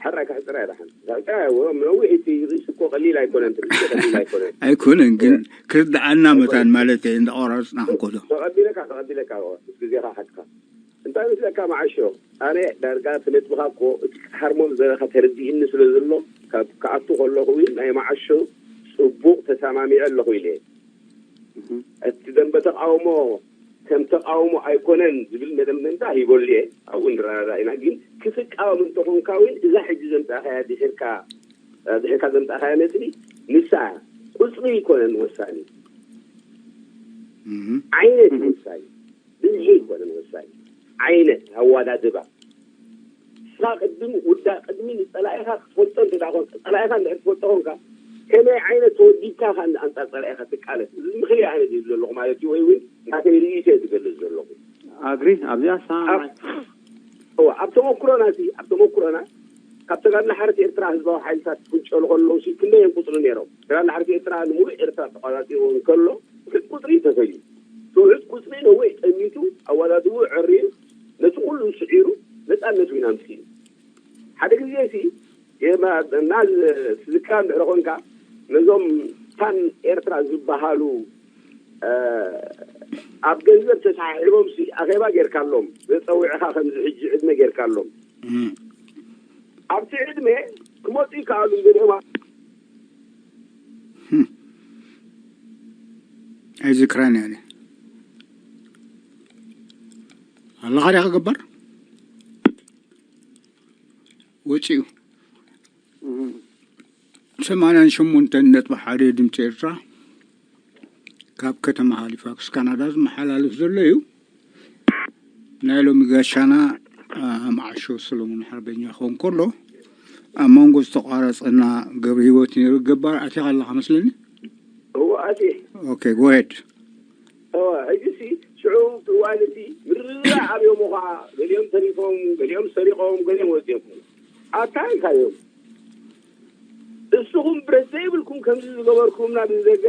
ሕራይ ከሕፅራ እያ ደሓን። ከሕፅራ እያ። ነዊሕ እቲ ርእሲ እኮ ቀሊል ኣይኮነን፣ ትርእሲ ቀሊል ኣይኮነን። ኣይኮነን ግን ክርድኣና መታን ማለት እየ፣ እንዳቆራረፅና ክንከዶ። ተቐቢለካ፣ ተቐቢለካ፣ ምስ ግዜኻ ሓትካ። እንታይ ምስለካ መዓሾ፣ ኣነ ዳርጋ እቲ ነጥብኻ እኮ እቲ ክትሃርሞ ዝደለኻ ተረዲእኒ ስለ ዘሎ፣ ካብ ክኣቱ ከለኹ እውን ናይ መዓሾ ጽቡቕ ተሰማሚዐ ኣለኹ ኢለ። እቲ ደንበ ተቃውሞ ከም ተቃውሞ ኣይኮነን ዝብል መደምደምታ ሂበሉ እየ። ኣብኡ ንረዳዳ ኢና። ግን ክትቃወም እንተኾንካ እውን እዛ ሕጂ ዘምጻእካያ ድሕርካ ድሕርካ ዘምጻእካያ ነጥቢ ንሳ እያ። ቁጽሪ ኣይኮነን ወሳኒ፣ ዓይነት ወሳኒ፣ ብዝሒ ኣይኮነን ወሳኒ፣ ዓይነት ኣዋዳድባ። ንስኻ ቅድም ውዳ ቅድሚ ንጸላኢኻ ክትፈልጦ እንተ ደኣ ኮንካ፣ ጸላኢኻ እንድሕር ትፈልጦ ኮንካ፣ ከመይ ዓይነት ተወዲብካ ኢኻ ኣንጻር ጸላኢኻ ትቃለስ? እዚ ምኽሪ ኣነ ዝህብ ዘለኹ ማለት እዩ፣ ወይ እውን ናተይ ርእይቶ እየ ዝገልጽ ዘለኹ። ኣግሪ ኣብዚኣ ሰማማዕ። እዋ፣ ኣብ ተመኩሮና እዚ፣ ኣብ ተመኩሮና ካብ ተጋድሎ ሓርነት ኤርትራ ህዝባዊ ሓይልታት ክፍንጨሉ ከለዉ ሲ ክንደይ እዮም ቁጽሪ ነይሮም? ተጋድሎ ሓርነት ኤርትራ ንምሉእ ኤርትራ ተቋጻጺሩ እንከሎ ውሑድ ቁጽሪ እዩ ተፈልዩ። እቲ ውሑድ ቁጽሪ ነዊሕ ጠሚቱ፣ ኣወዳድብኡ ዕርዩ፣ ነቲ ኩሉ ስዒሩ ነጻነቱ ኢና ኣምጺኡ። ሓደ ግዜ ሲ የማ-፣ እና ዝ-፣ ትዝክራ እንድሕር ኮንካ ነዞም ፓን ኤርትራ ዝበሃሉ፣ እ፣ ኣብ ገንዘብ ተሰሓሒቦም ሲ ኣኼባ ጌርካሎም፣ ዘጸዊዕኻ ከምዚ ሕጂ ዕድመ ጌርካሎም። ኣብቲ ዕድመ ክመጹ ይከኣሉ፣ ገሊኦም ኣ- ኣይዝክራን እየ ኣነ። ኣለኻ ዲኻ ገባር? ወፂኡ። ሰማንያን ሸሞንተን ነጥቢ ሓደ ድምፂ ኤርትራ ካብ ከተማ ሃሊፋክስ ካናዳ ዝመሓላለፍ ዘሎ እዩ። ናይ ሎሚ ጋሻና፣ አ፣ መዓሾ ሰሎሞን ሓርበኛ ክኸውን ከሎ፣ ኣብ መንጎ ዝተቋረፀና ገብረ ህይወት ነይሩ። ገባር ኣቲኻ ኣለኻ መስለኒ። እዎ፣ ኣቲ ኦኬ፣ ጎሄድ። እዎ፣ ሕጂ ሲ ሽዑ እዋን እቲ ምርድዳእ ኣብዮም ኸዓ፣ ገሊኦም ተሪፎም፣ ገሊኦም ሰሪቖም፣ ገሊኦም ወፂኦም። ኣታ ኢልካዮም። እስኹም ብረት ዘይብልኩም ከምዚ ዝገበርኩምና ብዝደገ፣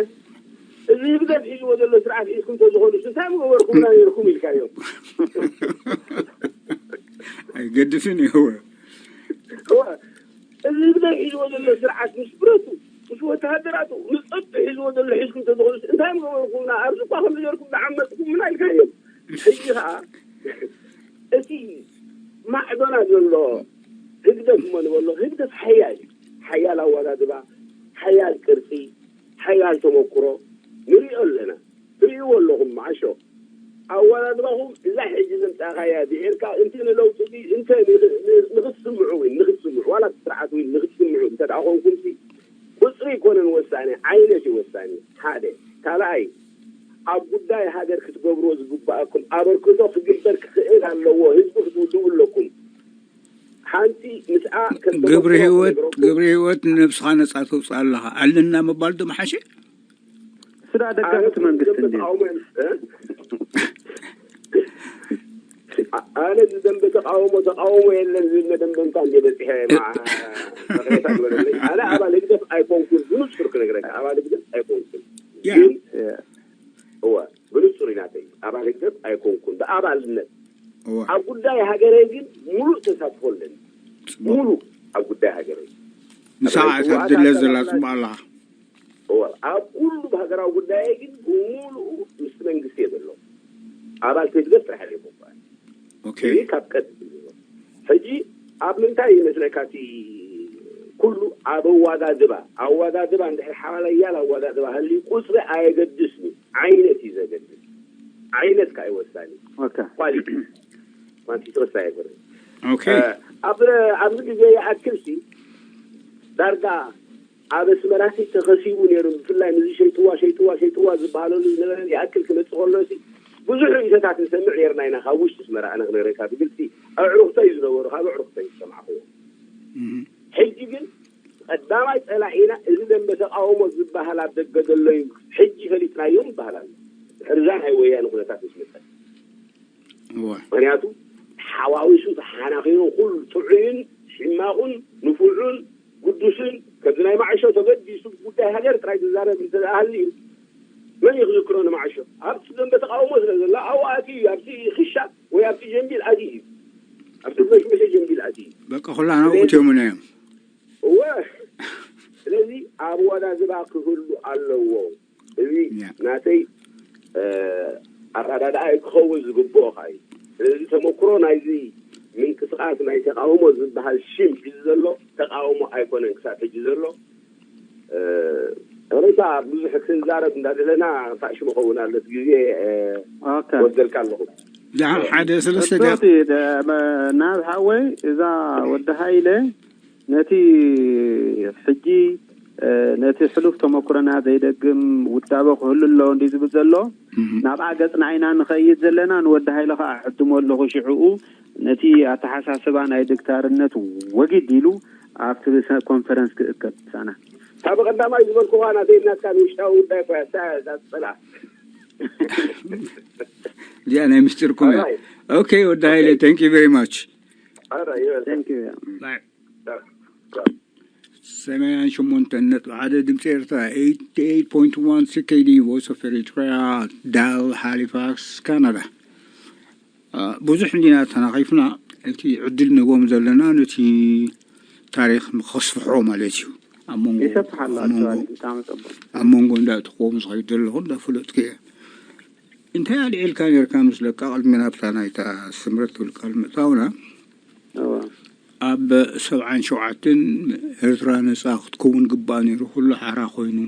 እዚ ህግደፍ ሒዝዎ ዘሎ ስርዓት ሒዝኩም ተዝኾኑስ እንታይ ምገበርኩምና ነይርኩም ኢልካዮም። ኣይገድፍን እዩ። እዋ፣ እዚ ህግደፍ ሒዝዎ ዘሎ ስርዓት ምስ ብረቱ፣ ምስ ወተሃደራቱ፣ ምስ ጸጥታ ሒዝዎ ዘሎ ሒዝኩም ተዝኾኑስ እንታይ ምገበርኩምና? ኣብዚ እኳ ከምዚ ገርኩም ዝዓመጽኩምና ኢልካዮም። ሕጂ ኸዓ እቲ ማዕዶና ዘሎ ህግደፍ እሞ ንበሎ፣ ህግደፍ ሓያል እዩ። ሓያል ኣወዳድባ፣ ሓያል ቅርጺ፣ ሓያል ተመክሮ ንሪኦ ኣለና። ትርእይዎ ኣለኹም መዓሾ። ኣወዳድባኹም እዛ ሕጂ ዘምጻእካያ ብሄርካ እንተ ንለውጢ ድዩ እንተ ንኽ- ን- ንኽትስምዑ ወይ ንኽትስምዑ ዋላ እቲ ስርዓት ወይ ንኽትስምዑ እንተ ደኣ ኾንኩምሲ ቁጽሪ ኣይኮነን ወሳኒ፣ ዓይነት እዩ ወሳኒ። ሓደ። ካልኣይ፣ ኣብ ጉዳይ ሃገር ክትገብርዎ ዝግባኣኩም ኣበርክቶ ክግበር ክኽእል ኣለዎ። ህዝቢ ክትውድቡ ኣለኩም። ሓንቲ ምስኣ ከም ግብሪ ተመክሮ ህይወት ክነግረኩም። ግብሪ ህይወት ንነብስኻ ነፃ ተውፅእ ኣለኻ ኣለና ምባል ዶ መሓሸ? ስዳ ደጋፊ እቲ መንግስቲ እንዴ? ኣነ ዝደንበ ተቃውሞ ተቃውሞ የለን ዝብል መደምደምታ እንደ በፂሐ መቅሬታ ግበረለይ። ኣነ ኣባል ህግደፍ ኣይኮንኩን፣ ብንጹር ክነግረካ ኣባል ህግደፍ ኣይኮንኩን። ግን እወ ብንጹር ኢናተይ ኣባል ህግደፍ ኣይኮንኩን ብኣባልነት። ኣብ ጉዳይ ሃገረይ ግን ሙሉእ ተሳትፎ ኣለኒ። ሙሉእ ኣብ ጉዳይ ሃገረይ ንስኻ እታ ድለ ዘላ ጽቡቅ ኣለኻ። እወ ኣብ ኩሉ ብሃገራዊ ጉዳይ ግን ብሙሉኡ ምስ መንግስቲ እየ ዘሎ። ኣባል ህግደፍ ጥራሕ እየ። ኦኬ እዚ ካብ ቀድም ሕጂ ኣብ ምንታይ ይመስለካ እቲ ኩሉ ኣብ ኣዋዳድባ ኣዋዳድባ እንድሕር ሓያል ኣዋዳድባ ሃልዩ ቁፅሪ ኣየገድስን እዩ። ዓይነት እዩ ዘገድስ። ዓይነት ከዓ ይወሳኒ ኦኬ ኳሊቲ ኳንቲቲ ወሳኒ ኣይኮነን። ኦኬ ኣብ ኣብዚ ግዜ ይኣክል ሲ ዳርጋ ኣብ ኣስመራ ሲ ተኸሲቡ ነይሩ። ብፍላይ ምስዚ ሸይጥዋ ሸይጥዋ ሸይጥዋ ዝበሃለሉ ዝነበረ ይኣክል ክመፅእ ከሎ ሲ ብዙሕ ርእይቶታት ንሰምዕ ነርና ኢና። ካብ ውሽጢ ኣስመራ ኣነ ክነግረካ ብግልፂ ኣዕሩኽተይ ዝነበሩ ካብ ኣዕሩኽተይ ዝሰማዕኽዎ። ሕጂ ግን ቀዳማይ ፀላኢና እዚ ደንበ ተቃውሞ ዝበሃል ኣብ ደገ ዘሎ እዩ። ሕጂ ፈሊጥናዮም ይበሃል ኣሎ። ሕርዛ ናይ ወያነ ኩነታት ምስ መፀ እወ ምክንያቱ ሓዋዊሱ ተሓናኺሩ ኩሉ ጥዑይን ሕማቑን ንፉዑን ግዱስን ከምዚ ናይ ማዕሾ ተገዲሱ ጉዳይ ሃገር ጥራይ ዝዛረብ እንተዝኣሃልዩ መን እዩ ክዝክሮ ንማዕሾ? ኣብቲ ደንበ ተቃውሞ ስለ ዘሎ ኣብኡ ኣትዩ እዩ። ኣብቲ ክሻ ወይ ኣብቲ ጀንቢል ኣትዩ እዩ። ኣብቲ መሽመሸ ጀንቢል ኣትዩ እዩ። በቃ ኩላ ናብኡ እትዮምና እዮም። እወ ስለዚ ኣወዳድባ ክህሉ ኣለዎ። እዚ ያ። ናተይ ኣረዳድኣ ክኸውን ዝግብኦ ከዓ እዩ። ስለዚ ተመክሮ ናይዚ ምንቅስቃስ ናይ ተቃውሞ ዝበሃል ሽም ሒዙ ዘሎ ተቃውሞ ኣይኮነን ክሳብ ሕጂ ዘሎ። ሬሳ ብዙሕ ክንዛረብ እንዳደለና ፋሽ መኸውን ኣለት ግዜ ኦኬ ወስደልካ ኣለኹ። ደሓን ሓደ ሰለስተ ደቂቕ ጽብቕቲ ናብ ሓወይ እዛ ወዲ ሃይለ ነቲ ሕጂ ነቲ ሕሉፍ ተመኩረና ዘይደግም ውዳበ ክህሉ ኣለዎ እንዲ ዝብል ዘሎ ናብኣ ገጽና ኢና ንኸይድ ዘለና። ንወዲ ሃይለ ከዓ ዕድሞ ኣለኹ ሽዕኡ ነቲ ኣተሓሳስባ ናይ ዶክተርነት ወጊድ ኢሉ ኣብቲ ኮንፈረንስ ክእከብ ሳና ካብ ቀዳማይ ዝበልኩኻ ናተይ ናትካ ንውሽጣዊ ጉዳይ እኮ እያ እዛ ዝፀልኣ። እዚኣ ናይ ምስጢርኩም እያ። ኦኬ ወዲ ሃይለ thank you very much። ኧረ ይበል። Thank you። ሰማንያን ሸሞንተን ነጥቢ ሓደ ድምፂ ኤርትራ eighty eight point one C K D Voice of Eritrea Dal Halifax Canada። ብዙሕ እንዲና ተናኺፍና እቲ ዕድል ንህቦም ዘለና ነቲ ታሪኽ ንኸስፍሖ ማለት እዩ። ኣብ መንጎ ይሰፍሕ ኣሎ ኣብ መንጎ- actually ብጣዕሚ ጽቡቅ ኣብ መንጎ እንዳእተኽዎ ምስ ኸይድ ዘለኹ እንዳፈለጥኩ እየ። እንታይ ኣልዒልካ ነርካ ምስለካ ቅድሚ ናብታ ናይታ ስምረት ትብል ቃል ምእታውና እወ ኣብ ሰብዓን ሸውዓተን ኤርትራ ነፃ ክትከውን ግባእ ነይሩ። ኩሉ ሓራ ኮይኑ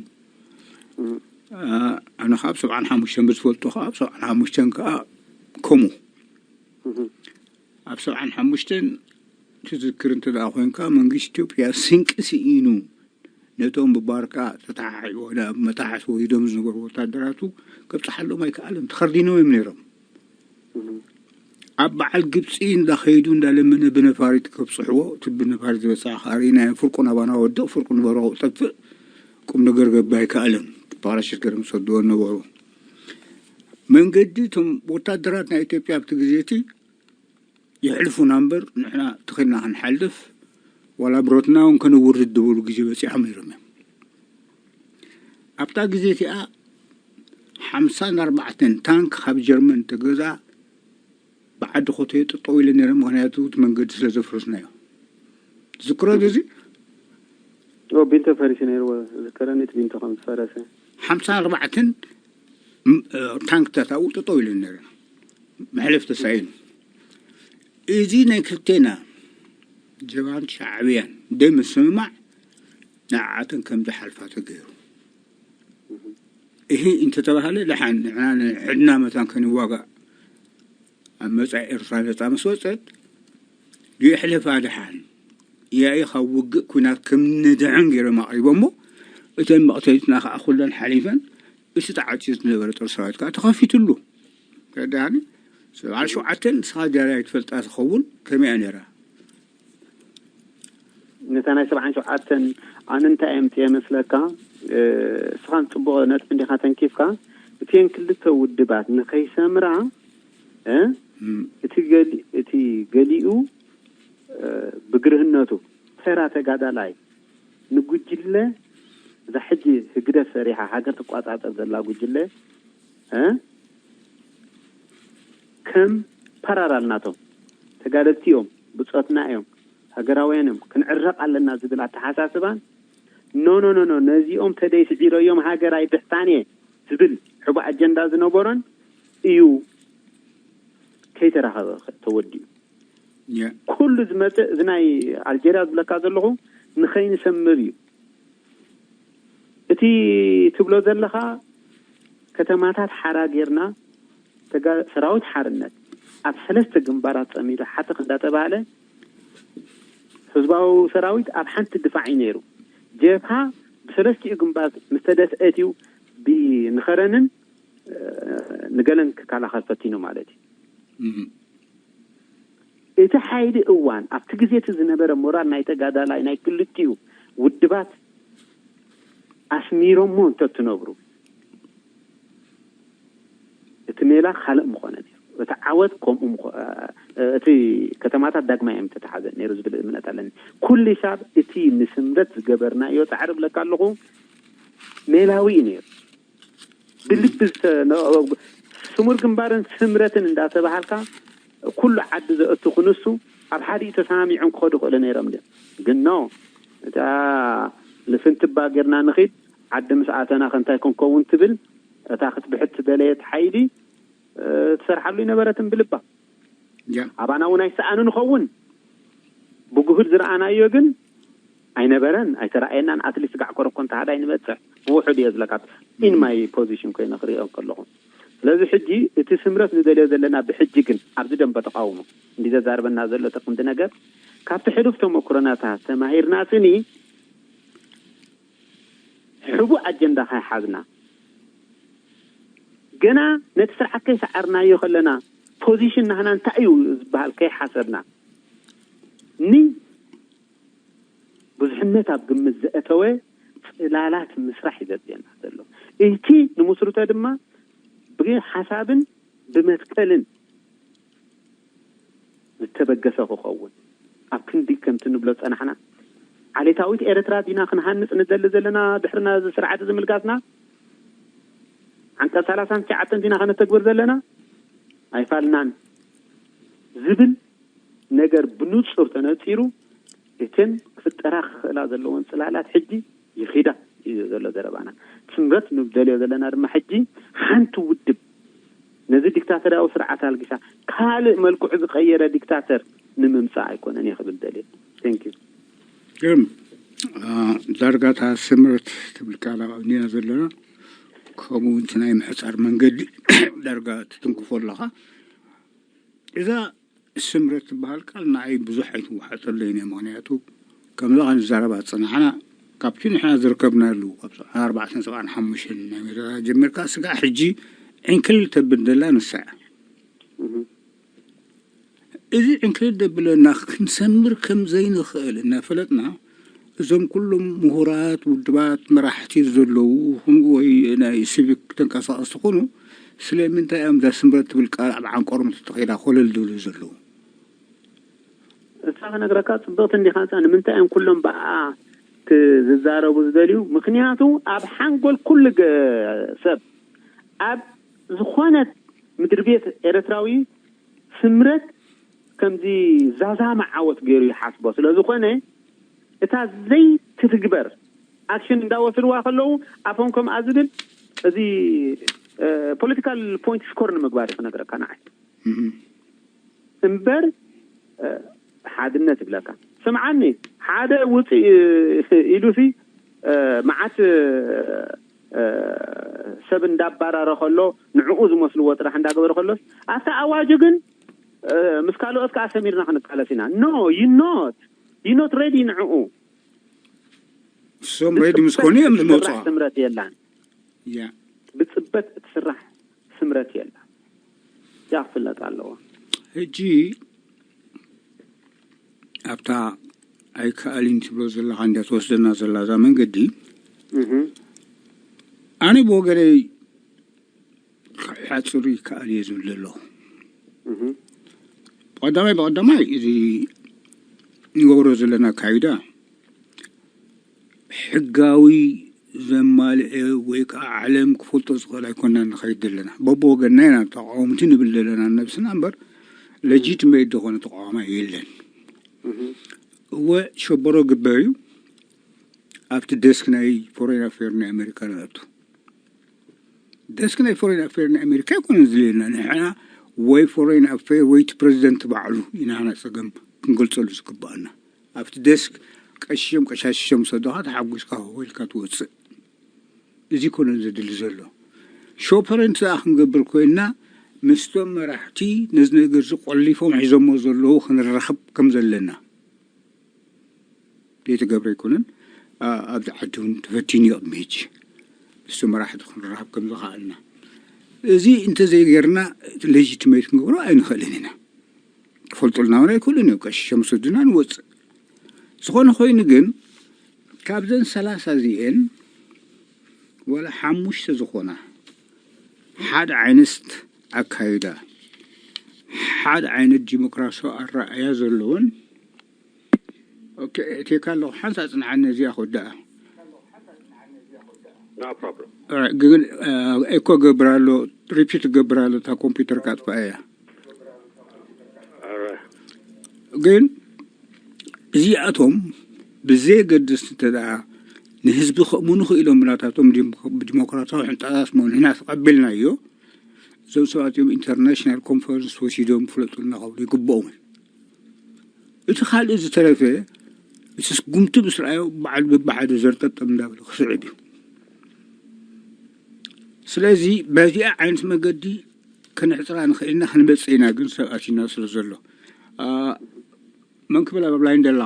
ኣነ ካብ ሰብዓን ሓሙሽተን ብዝፈልጦ ከዓ ኣብ ሰብዓን ሓሙሽተን ከዓ ከምኡ ኣብ ሰብዓን ሓሙሽተን ትዝክር እንተ ደኣ ኮይንካ መንግስቲ ኢትዮጵያ ስንቂ ስኢኑ ነቶም ብባርካ ተተሓሒቦ ናብ መታሓስ ወሪዶም ዝነበሩ ወታደራቱ ከብፅሓሎም ኣይከኣለን። ተኸርዲኖም እዮም ነይሮም። ኣብ በዓል ግብፂ እንዳኸይዱ እንዳለመነ ብነፋሪት ከብፅሕዎ እቲ ብነፋሪት ዝበፅሐ ከዓ ርኢናዮ። ፍርቁ ናባና ወድቕ ፍርቁ ንበረቑ ጠፍእ ቁም ነገር ገባ ኣይከኣለን። ፓራሽት ገይሮም ዝሰድዎ ነበሩ። መንገዲ እቶም ወታደራት ናይ ኢትዮጵያ ኣብቲ ግዜ እቲ የሕልፉና እምበር ንሕና ተኺልና ክንሓልፍ ዋላ ብረትና እውን ከነውርድ ድብሉ ግዜ በፂሖም ነይሮም እዮም። ኣብታ ግዜ እቲኣ ሓምሳን ኣርባዕተን ታንክ ካብ ጀርመን ተገዛ ብዓዲ ኮተዮ ጠጠው ኢለ ነይረ። ምክንያቱ እቲ መንገዲ ስለ ዘፍረስናዮ ዝክሮ እዚ ቢንቶ ፈሪሱ ነይርዎ። ዝከረኒ እቲ ቢንቶ ከም ዝፈረሰ ሓምሳን ኣርባዕተን ታንክታት ኣብኡ ጠጠው ኢለን ነይረ። መሕለፍ ተሳኢኑ እዚ ናይ ክልቴና ጀባን ሻዕብያን ደይ ምስምማዕ ንዓዓተን ከም ዝሓልፋ ተገይሩ። ይህ እንተተባህለ ደሓን ንሕና ንሕድና መታን ከንዋጋእ ኣብ መጻኢ ኤርትራ ነጻ ምስ ወጸት የሕልፋ ደሓን ያኢ ካብ ውግእ ኩናት ከም ንድሕን ገይሮም ኣቕሪቦሞ እተን መቕተሊትና ከዓ ኩለን ሓሊፈን እቲ ተዓፅዩ ዝነበረ ጦር ሰራዊት ከዓ ተኸፊትሉ። ተረዳኒ ሰብዓ ሸውዓተን ንስኻ ጃርያ ይትፈልጣ ትኸውን ከመይ እያ ነይራ? ነታ ናይ ሰብዓን ሸውዓተን ኣነ እንታይ እየ ምፅየ መስለካ? እስኻን ፅቡቕ ነጥቢ እንዲኻ ተንኪፍካ። እቲን ክልተ ውድባት ንኸይሰምራ እቲ ገሊኡ ብግርህነቱ ተራ ተጋዳላይ ንጉጅለ እዛ ሕጂ ህግደፍ ሰሪሓ ሃገር ትቋፃፀር ዘላ ጉጅለ ከም ፓራራል ናቶም ተጋደልቲ እዮም፣ ብፆትና እዮም፣ ሃገራውያን እዮም፣ ክንዕረቕ ኣለና ዝብል ኣተሓሳስባን ኖ ኖ ኖ ኖ ነዚኦም ተደይ ስዒረዮም ሃገር ኣይብሕታን እየ ዝብል ሕቡእ ኣጀንዳ ዝነበሮን እዩ ከይተራኸበ ተወዲኡ። ኩሉ ዝመፅእ እዚ ናይ ኣልጀርያ ዝብለካ ዘለኹ ንኸይንሰምር እዩ። እቲ ትብሎ ዘለኻ ከተማታት ሓራ ጌርና ሰራዊት ሓርነት ኣብ ሰለስተ ግንባራት ፀሚዱ ሓተኽ እንዳተባሃለ ህዝባዊ ሰራዊት ኣብ ሓንቲ ድፋዕ እዩ ነይሩ። ጀብሃ ብሰለስቲኡ ግንባር ምስተደፍአት እዩ ንኸረንን ንገለን ክከላኸል ፈቲኑ ማለት እዩ። እቲ ሓይሊ እዋን ኣብቲ ግዜ እቲ ዝነበረ ሞራል ናይ ተጋዳላይ ናይ ክልቲኡ ውድባት ኣስሚሮሞ እንተትነብሩ እቲ ሜላ ካልእ ምኾነ ነይሩ። እቲ ዓወት ከምኡ እቲ ከተማታት ዳግማይ እዮም ተተሓዘ ነይሩ ዝብል እምነት ኣለኒ። ኩሉ ሂሳብ እቲ ንስምረት ዝገበርናዮ ፃዕሪ ብለካ ኣለኹ ሜላዊ እዩ ነይሩ። ብልቢ ስሙር ግንባርን ስምረትን እንዳተባሃልካ ኩሉ ዓዲ ዘእቱ ክንሱ ኣብ ሓዲኡ ተሰማሚዖም ክኸዱ ክእሉ ነይሮም ድዮም? ግን ኖ እታ ልፍንትባ ጌርና ንኺድ ዓዲ ምስ ኣተና ከንታይ ክንከውን ትብል እታ ክትብሕት ዝደለየት ሓይሊ ትሰርሓሉ ይነበረትን ብልባ። ኣባና እውን ኣይሰኣኑ ንኸውን ብጉህድ ዝረኣናዮ ግን ኣይነበረን ኣይተረኣየናን። ኣትሊስት ጋዕ ኮረኮ እንተሃዳ ይንበፅሕ ብውሑድ እየ ዝለካ ኢን ማይ ፖዚሽን ኮይነ ክሪኦ ከለኹ። ስለዚ ሕጂ እቲ ስምረት ንደልዮ ዘለና ብሕጂ ግን ኣብዚ ደንበ ተቃውሞ እንዲ ዘዛርበና ዘሎ እቲ ክንዲ ነገር ካብቲ ሕሉፍ ተመክሮናታት ተማሂርና ስኒ ሕቡእ ኣጀንዳ ከይሓዝና ገና ነቲ ስርዓት ከይሰዓርናዮ ከለና ፖዚሽን ናህና እንታይ እዩ ዝበሃል ከይሓሰብና ኒ ብዙሕነት ኣብ ግምት ዘእተወ ፅላላት ምስራሕ እዩ ዘድልየና ዘሎ። እቲ ንምስርቶ ድማ ብሓሳብን ብመትከልን ዝተበገሰ ክኸውን ኣብ ክንዲ ከምቲ ንብሎ ዝፀናሕና ዓሌታዊት ኤርትራ ዲና ክንሃንፅ ንደሊ ዘለና ድሕሪ ነዚ ስርዓት እዚ ምልጋስና ዓንቀፅ ሰላሳን ትሽዓተን ዲና ከነተግብር ዘለና ኣይፋልናን ዝብል ነገር ብንፁር ተነፂሩ እተን ክፍጠራ ክኽእላ ዘለዎን ፅላላት ሕጂ ይኺዳ እዩ ዘሎ ዘረባና። ስምረት ንደልዮ ዘለና ድማ ሕጂ ሓንቲ ውድብ ነዚ ዲክታተርያዊ ስርዓት ኣልጊሳ ካልእ መልክዑ ዝቀየረ ዲክታተር ንምምፃእ ኣይኮነን እየ ክብል ደልየ። Thank you። ግን ዳርጋ እታ ስምረት ትብል ቃል ኣቐኒና ዘለና ከምኡ እውን እቲ ናይ ምሕፃር መንገዲ ዳርጋ ትትንክፎ ኣለኻ። እዛ ስምረት ትበሃል ቃል ንዓይ ብዙሕ ኣይትወሓጠለይን እየ። ምክንያቱ ከምዛ ክንዛረባ ዝፀናሕና ካብቲ ንሕና ዝርከብናሉ ካብ ኣርባዕተን ሰብዓን ሓሙሽተን ናይ ሜዳ ጀሚርካ ስጋዕ ሕጂ ዕንክልል ተብል ዘላ ንሳ እያ። እዚ ዕንክልል ዘብለና ክንሰምር ከም ዘይንኽእል እናፈለጥና እዞም ኩሎም ምሁራት ውድባት መራሕቲ ዘለዉ ይኹኑ ወይ ናይ ሲቪክ ተንቀሳቐስቲ ይኹኑ ስለምንታይ እዮም እዛ ስምረት ትብል ቃል ኣብ ዓንቆሮም ተተኺላ ኮለል ዝብሉ ዘለዉ? እሳ ክነግረካ ጽብቕቲ እንዲኻ፣ እሳ ንምንታይ እዮም ኩሎም ብኣ ክዝዛረቡ ዝደልዩ? ምኽንያቱ ኣብ ሓንጎል ኩሉ ገ-፣ ሰብ፣ ኣብ ዝኾነት ምድሪ ቤት ኤርትራዊ ስምረት ከምዚ ዛዛሚ ዓወት ገይሩ ይሓስቦ። ስለ ዝኾነ እታ ዘይትትግበር ኣክሽን እንዳወሰድዋ ከለዉ ኣፎም ከምኣ ዝብል፣ እዚ ፖለቲካል ፖይንት ስኮር ንምግባር እዩ ክነግረካ ንዓይ። እምበር ሓድነት ይብለካ። ስምዓኒ፣ ሓደ ውፅእ ኢሉሲ መዓት ሰብ እንዳባረረ ከሎ፣ ንዕኡ ዝመስልዎ ጥራሕ እንዳገበረ ከሎስ፣ ኣብቲ ኣዋጁ ግን ምስ ካልኦት ከዓ ሰሚርና ክንቃለስ ኢና። No, you not you not ready ንዕኡ። እሶም ሬዲ ምስ ኮኑ እዮም ዝመፁ። ስምረት የላን። ያ ብፅበት እትስራሕ ስምረት የላን። ያ ክፍለጥ ኣለዎ። ሕጂ ኣብታ ኣይከኣልን ትብሎ ዘለኻ እንድያ ትወስደና ዘላ እዛ መንገዲ፣ ኣነ ብወገነይ ሓፅር ይከኣል እየ ዝብል ዘለኹ። ብቐዳማይ ብቐዳማይ እዚ ንገብሮ ዘለና ኣካይዳ ሕጋዊ ዘማልአ ወይ ከዓ ዓለም ክፈልጦ ዝኽእል ኣይኮናን ንኸይድ ዘለና። በብወገንና ኢና ተቃወምቲ ንብል ዘለና ነብስና እምበር፣ ለጂትሜት ዝኾነ ተቃዋማይ የለን። እወ ሸበሮ ግበር እዩ። ኣብቲ ደስክ ናይ ፎሬን ኣፌር ናይ ኣሜሪካ ንኣቱ። ደስክ ናይ ፎሬን ኣፌር ናይ ኣሜሪካ ኣይኮነን ዝድልየና። ንሕና ወይ ፎሬን ኣፌር ወይ እቲ ፕረዚደንት ባዕሉ ኢና፣ ንሕና ፀገም ክንገልፀሉ ዝግባኣና። ኣብቲ ደስክ ቀሽሾም ቀሻሽሾም ሰዶኻ ተሓጒስካ ሆይልካ ትወፅእ። እዚ ኮነ ዘድሊ ዘሎ። ሾፐረንት ዝኣ ክንገብር ኮይንና ምስቶም መራሕቲ ነዚ ነገር እዚ ቆሊፎም ሒዞሞ ዘለዉ ክንራኸብ ከም ዘለና ዘይተገብረ ኣይኮነን። ኣብዚ ዓዲ እውን ተፈቲኑ እዩ ቅድሚ ሕጂ ምስቶም መራሕቲ ክንራኸብ ከም ዝኸኣልና። እዚ እንተዘይገርና ሌጂትሜት ክንገብሮ ኣይንኽእልን ኢና። ክፈልጡልና እውን ኣይክእሉን እዮም። ቀሺ ሸምሱድና ንወፅእ። ዝኾነ ኮይኑ ግን ካብዘን ሰላሳ እዚኤን ወላ ሓሙሽተ ዝኾና ሓደ ዓይነት ኣካይዳ፣ ሓደ ዓይነት ዲሞክራሲያዊ ኣረኣእያ ዘለዎን። ኦኬ፣ እቴካ ኣለኹ። ሓንሳ ጽንሓኒ፣ እዚኣ ክወድኣ። No problem. ግን ኤኮ ገብር ኣሎ፣ ሪፒት ገብር ኣሎ፣ እታ ኮምፒውተር ካጥፋ እያ። All right. ግን እዚኣቶም ብዘየገድስ እንተ ደኣ ንህዝቢ ከእምኑ ክኢሎም ብናታቶም ዲሞክራሲያዊ ሕንጣጣት መሆን ንሕና ተቐቢልናዮ። እዞም ሰባት እዮም ኢንተርናሽናል ኮንፈረንስ ወሲዶም ፍለጡልና ክብሉ ይግብኦም። እቲ ካልእ ዝተረፈ እቲ ስጉምቲ ምስ ረኣዮ ባዕሉ በብሓደ ዘርጠጠም እንዳበለ ክስዕብ እዩ። ስለዚ በዚኣ ዓይነት መገዲ ከነሕፅራ ንኽእል ኢና፣ ክንበፅእ ኢና ግን ሰብ ኣቲና ስለ ዘሎ። መን ክብል ኣብ ላይን ደላ?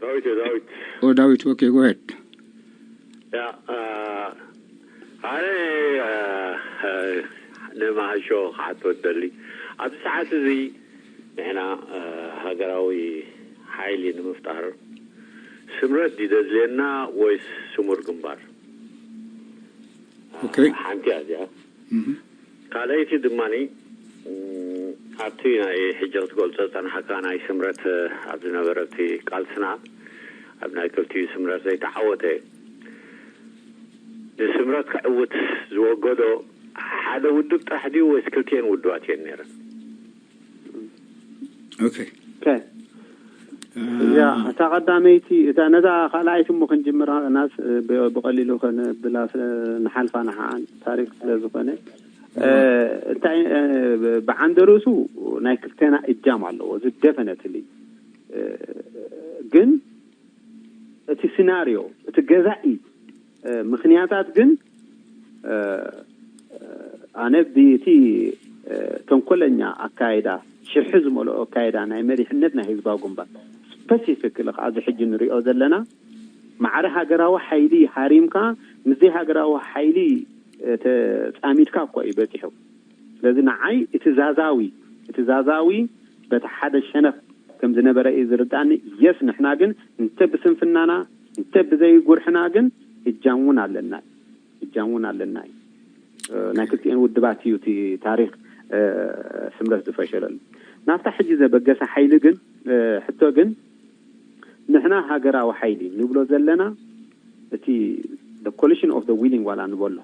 ዳዊት ዳዊት ኦ ዳዊት፣ ኦኬ፣ ጎሄድ። ያ ኣነ ንመሃሾ ክሓቶ ደሊ ኣብዚ ሰዓት እዚ ንሕና ሃገራዊ ሓይሊ ንምፍጣር ስምረት ድዩ ደድልየና ወይስ ስሙር ግንባር? ኦኬ። ሓንቲ እያ እዚኣ። ካልኣይቲ ድማ ኣብቲ ናይ ሕጂ ክትገልጾ ዝጸናሕካ ናይ ስምረት ኣብ ዝነበረ እቲ ቃልስና ኣብ ናይ ክልቲኡ ስምረት ዘይተዓወተ ንስምረት ክዕውት ዝወገዶ ሓደ ውድብ ጥራሕ ድዩ ወይስ ክልቲኤን ውድባት እየን ነይረን? ኦኬ። ኦኬ። ያ እታ ቀዳመይቲ እታ ነዛ ካልኣይቲ እሞ ክንጅምራ ናስ ብ- ብቐሊሉ ከነብላ ስለ ንሓልፋ ንሓኣን ታሪክ ስለ ዝኾነ እንታይ ብዓንደ ርእሱ ናይ ክልቴና እጃም ኣለዎ እዚ ደፈነትሊ። ግን እቲ ሲናሪዮ እቲ ገዛኢ ምኽንያታት ግን ኣነ ብቲ ተንኮለኛ ኣካይዳ ሽሒ ዝመልኦ ኣካይዳ ናይ መሪሕነት ናይ ህዝባዊ ግንባር ስፐሲፊክ ከዓ እዚ ሕጂ ንሪኦ ዘለና ማዕረ ሃገራዊ ሓይሊ ሃሪምካ ምስዘይ ሃገራዊ ሓይሊ ተፃሚድካ እኮ እዩ በፂሑ። ስለዚ ንዓይ እቲ ዛዛዊ እቲ ዛዛዊ በቲ ሓደ ሸነኽ ከም ዝነበረ እዩ ዝርዳኒ። የስ ንሕና ግን እንተ ብስንፍናና እንተ ብዘይጉርሕና ግን እጃም እውን ኣለና እጃም እውን ኣለና እዩ። ናይ ክልቲኤን ውድባት እዩ እቲ ታሪክ ስምረት ዝፈሸለሉ። ናብታ ሕጂ ዘበገሰ ሓይሊ ግን ሕቶ ግን ንሕና ሃገራዊ ሓይሊ ንብሎ ዘለና እቲ coalition of the willing ዋላ ንበሎ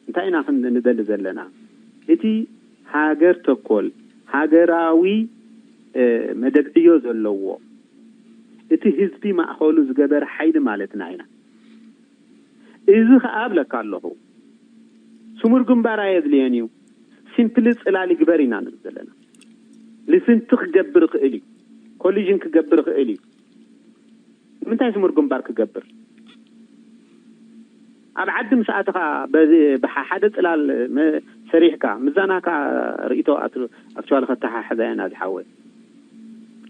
እንታይ ኢና ክንደሊ ዘለና? እቲ ሃገር ተኮል ሃገራዊ መደብ ዕዮ ዘለዎ እቲ ህዝቢ ማእኸሉ ዝገበረ ሓይሊ ማለትና ኢና። እዚ ከዓ እብለካ ኣለኹ ስሙር ግንባር ኣየድልየን እዩ። ሲምፕሊ ፅላል ይግበር ኢና ንብል ዘለና። ልፍንቲ ክገብር ይኽእል እዩ። ኮሊዥን ክገብር ይኽእል እዩ። ንምንታይ ስሙር ግንባር ክገብር? ኣብ ዓዲ ምስ ኣተኻ በዚ ብሓ- ሓደ ፅላል መ- ሰሪሕካ ምዛናካ ርእቶ ኣክቹዋሊ ከተሓሕዛ ኢና ዝሓወይ።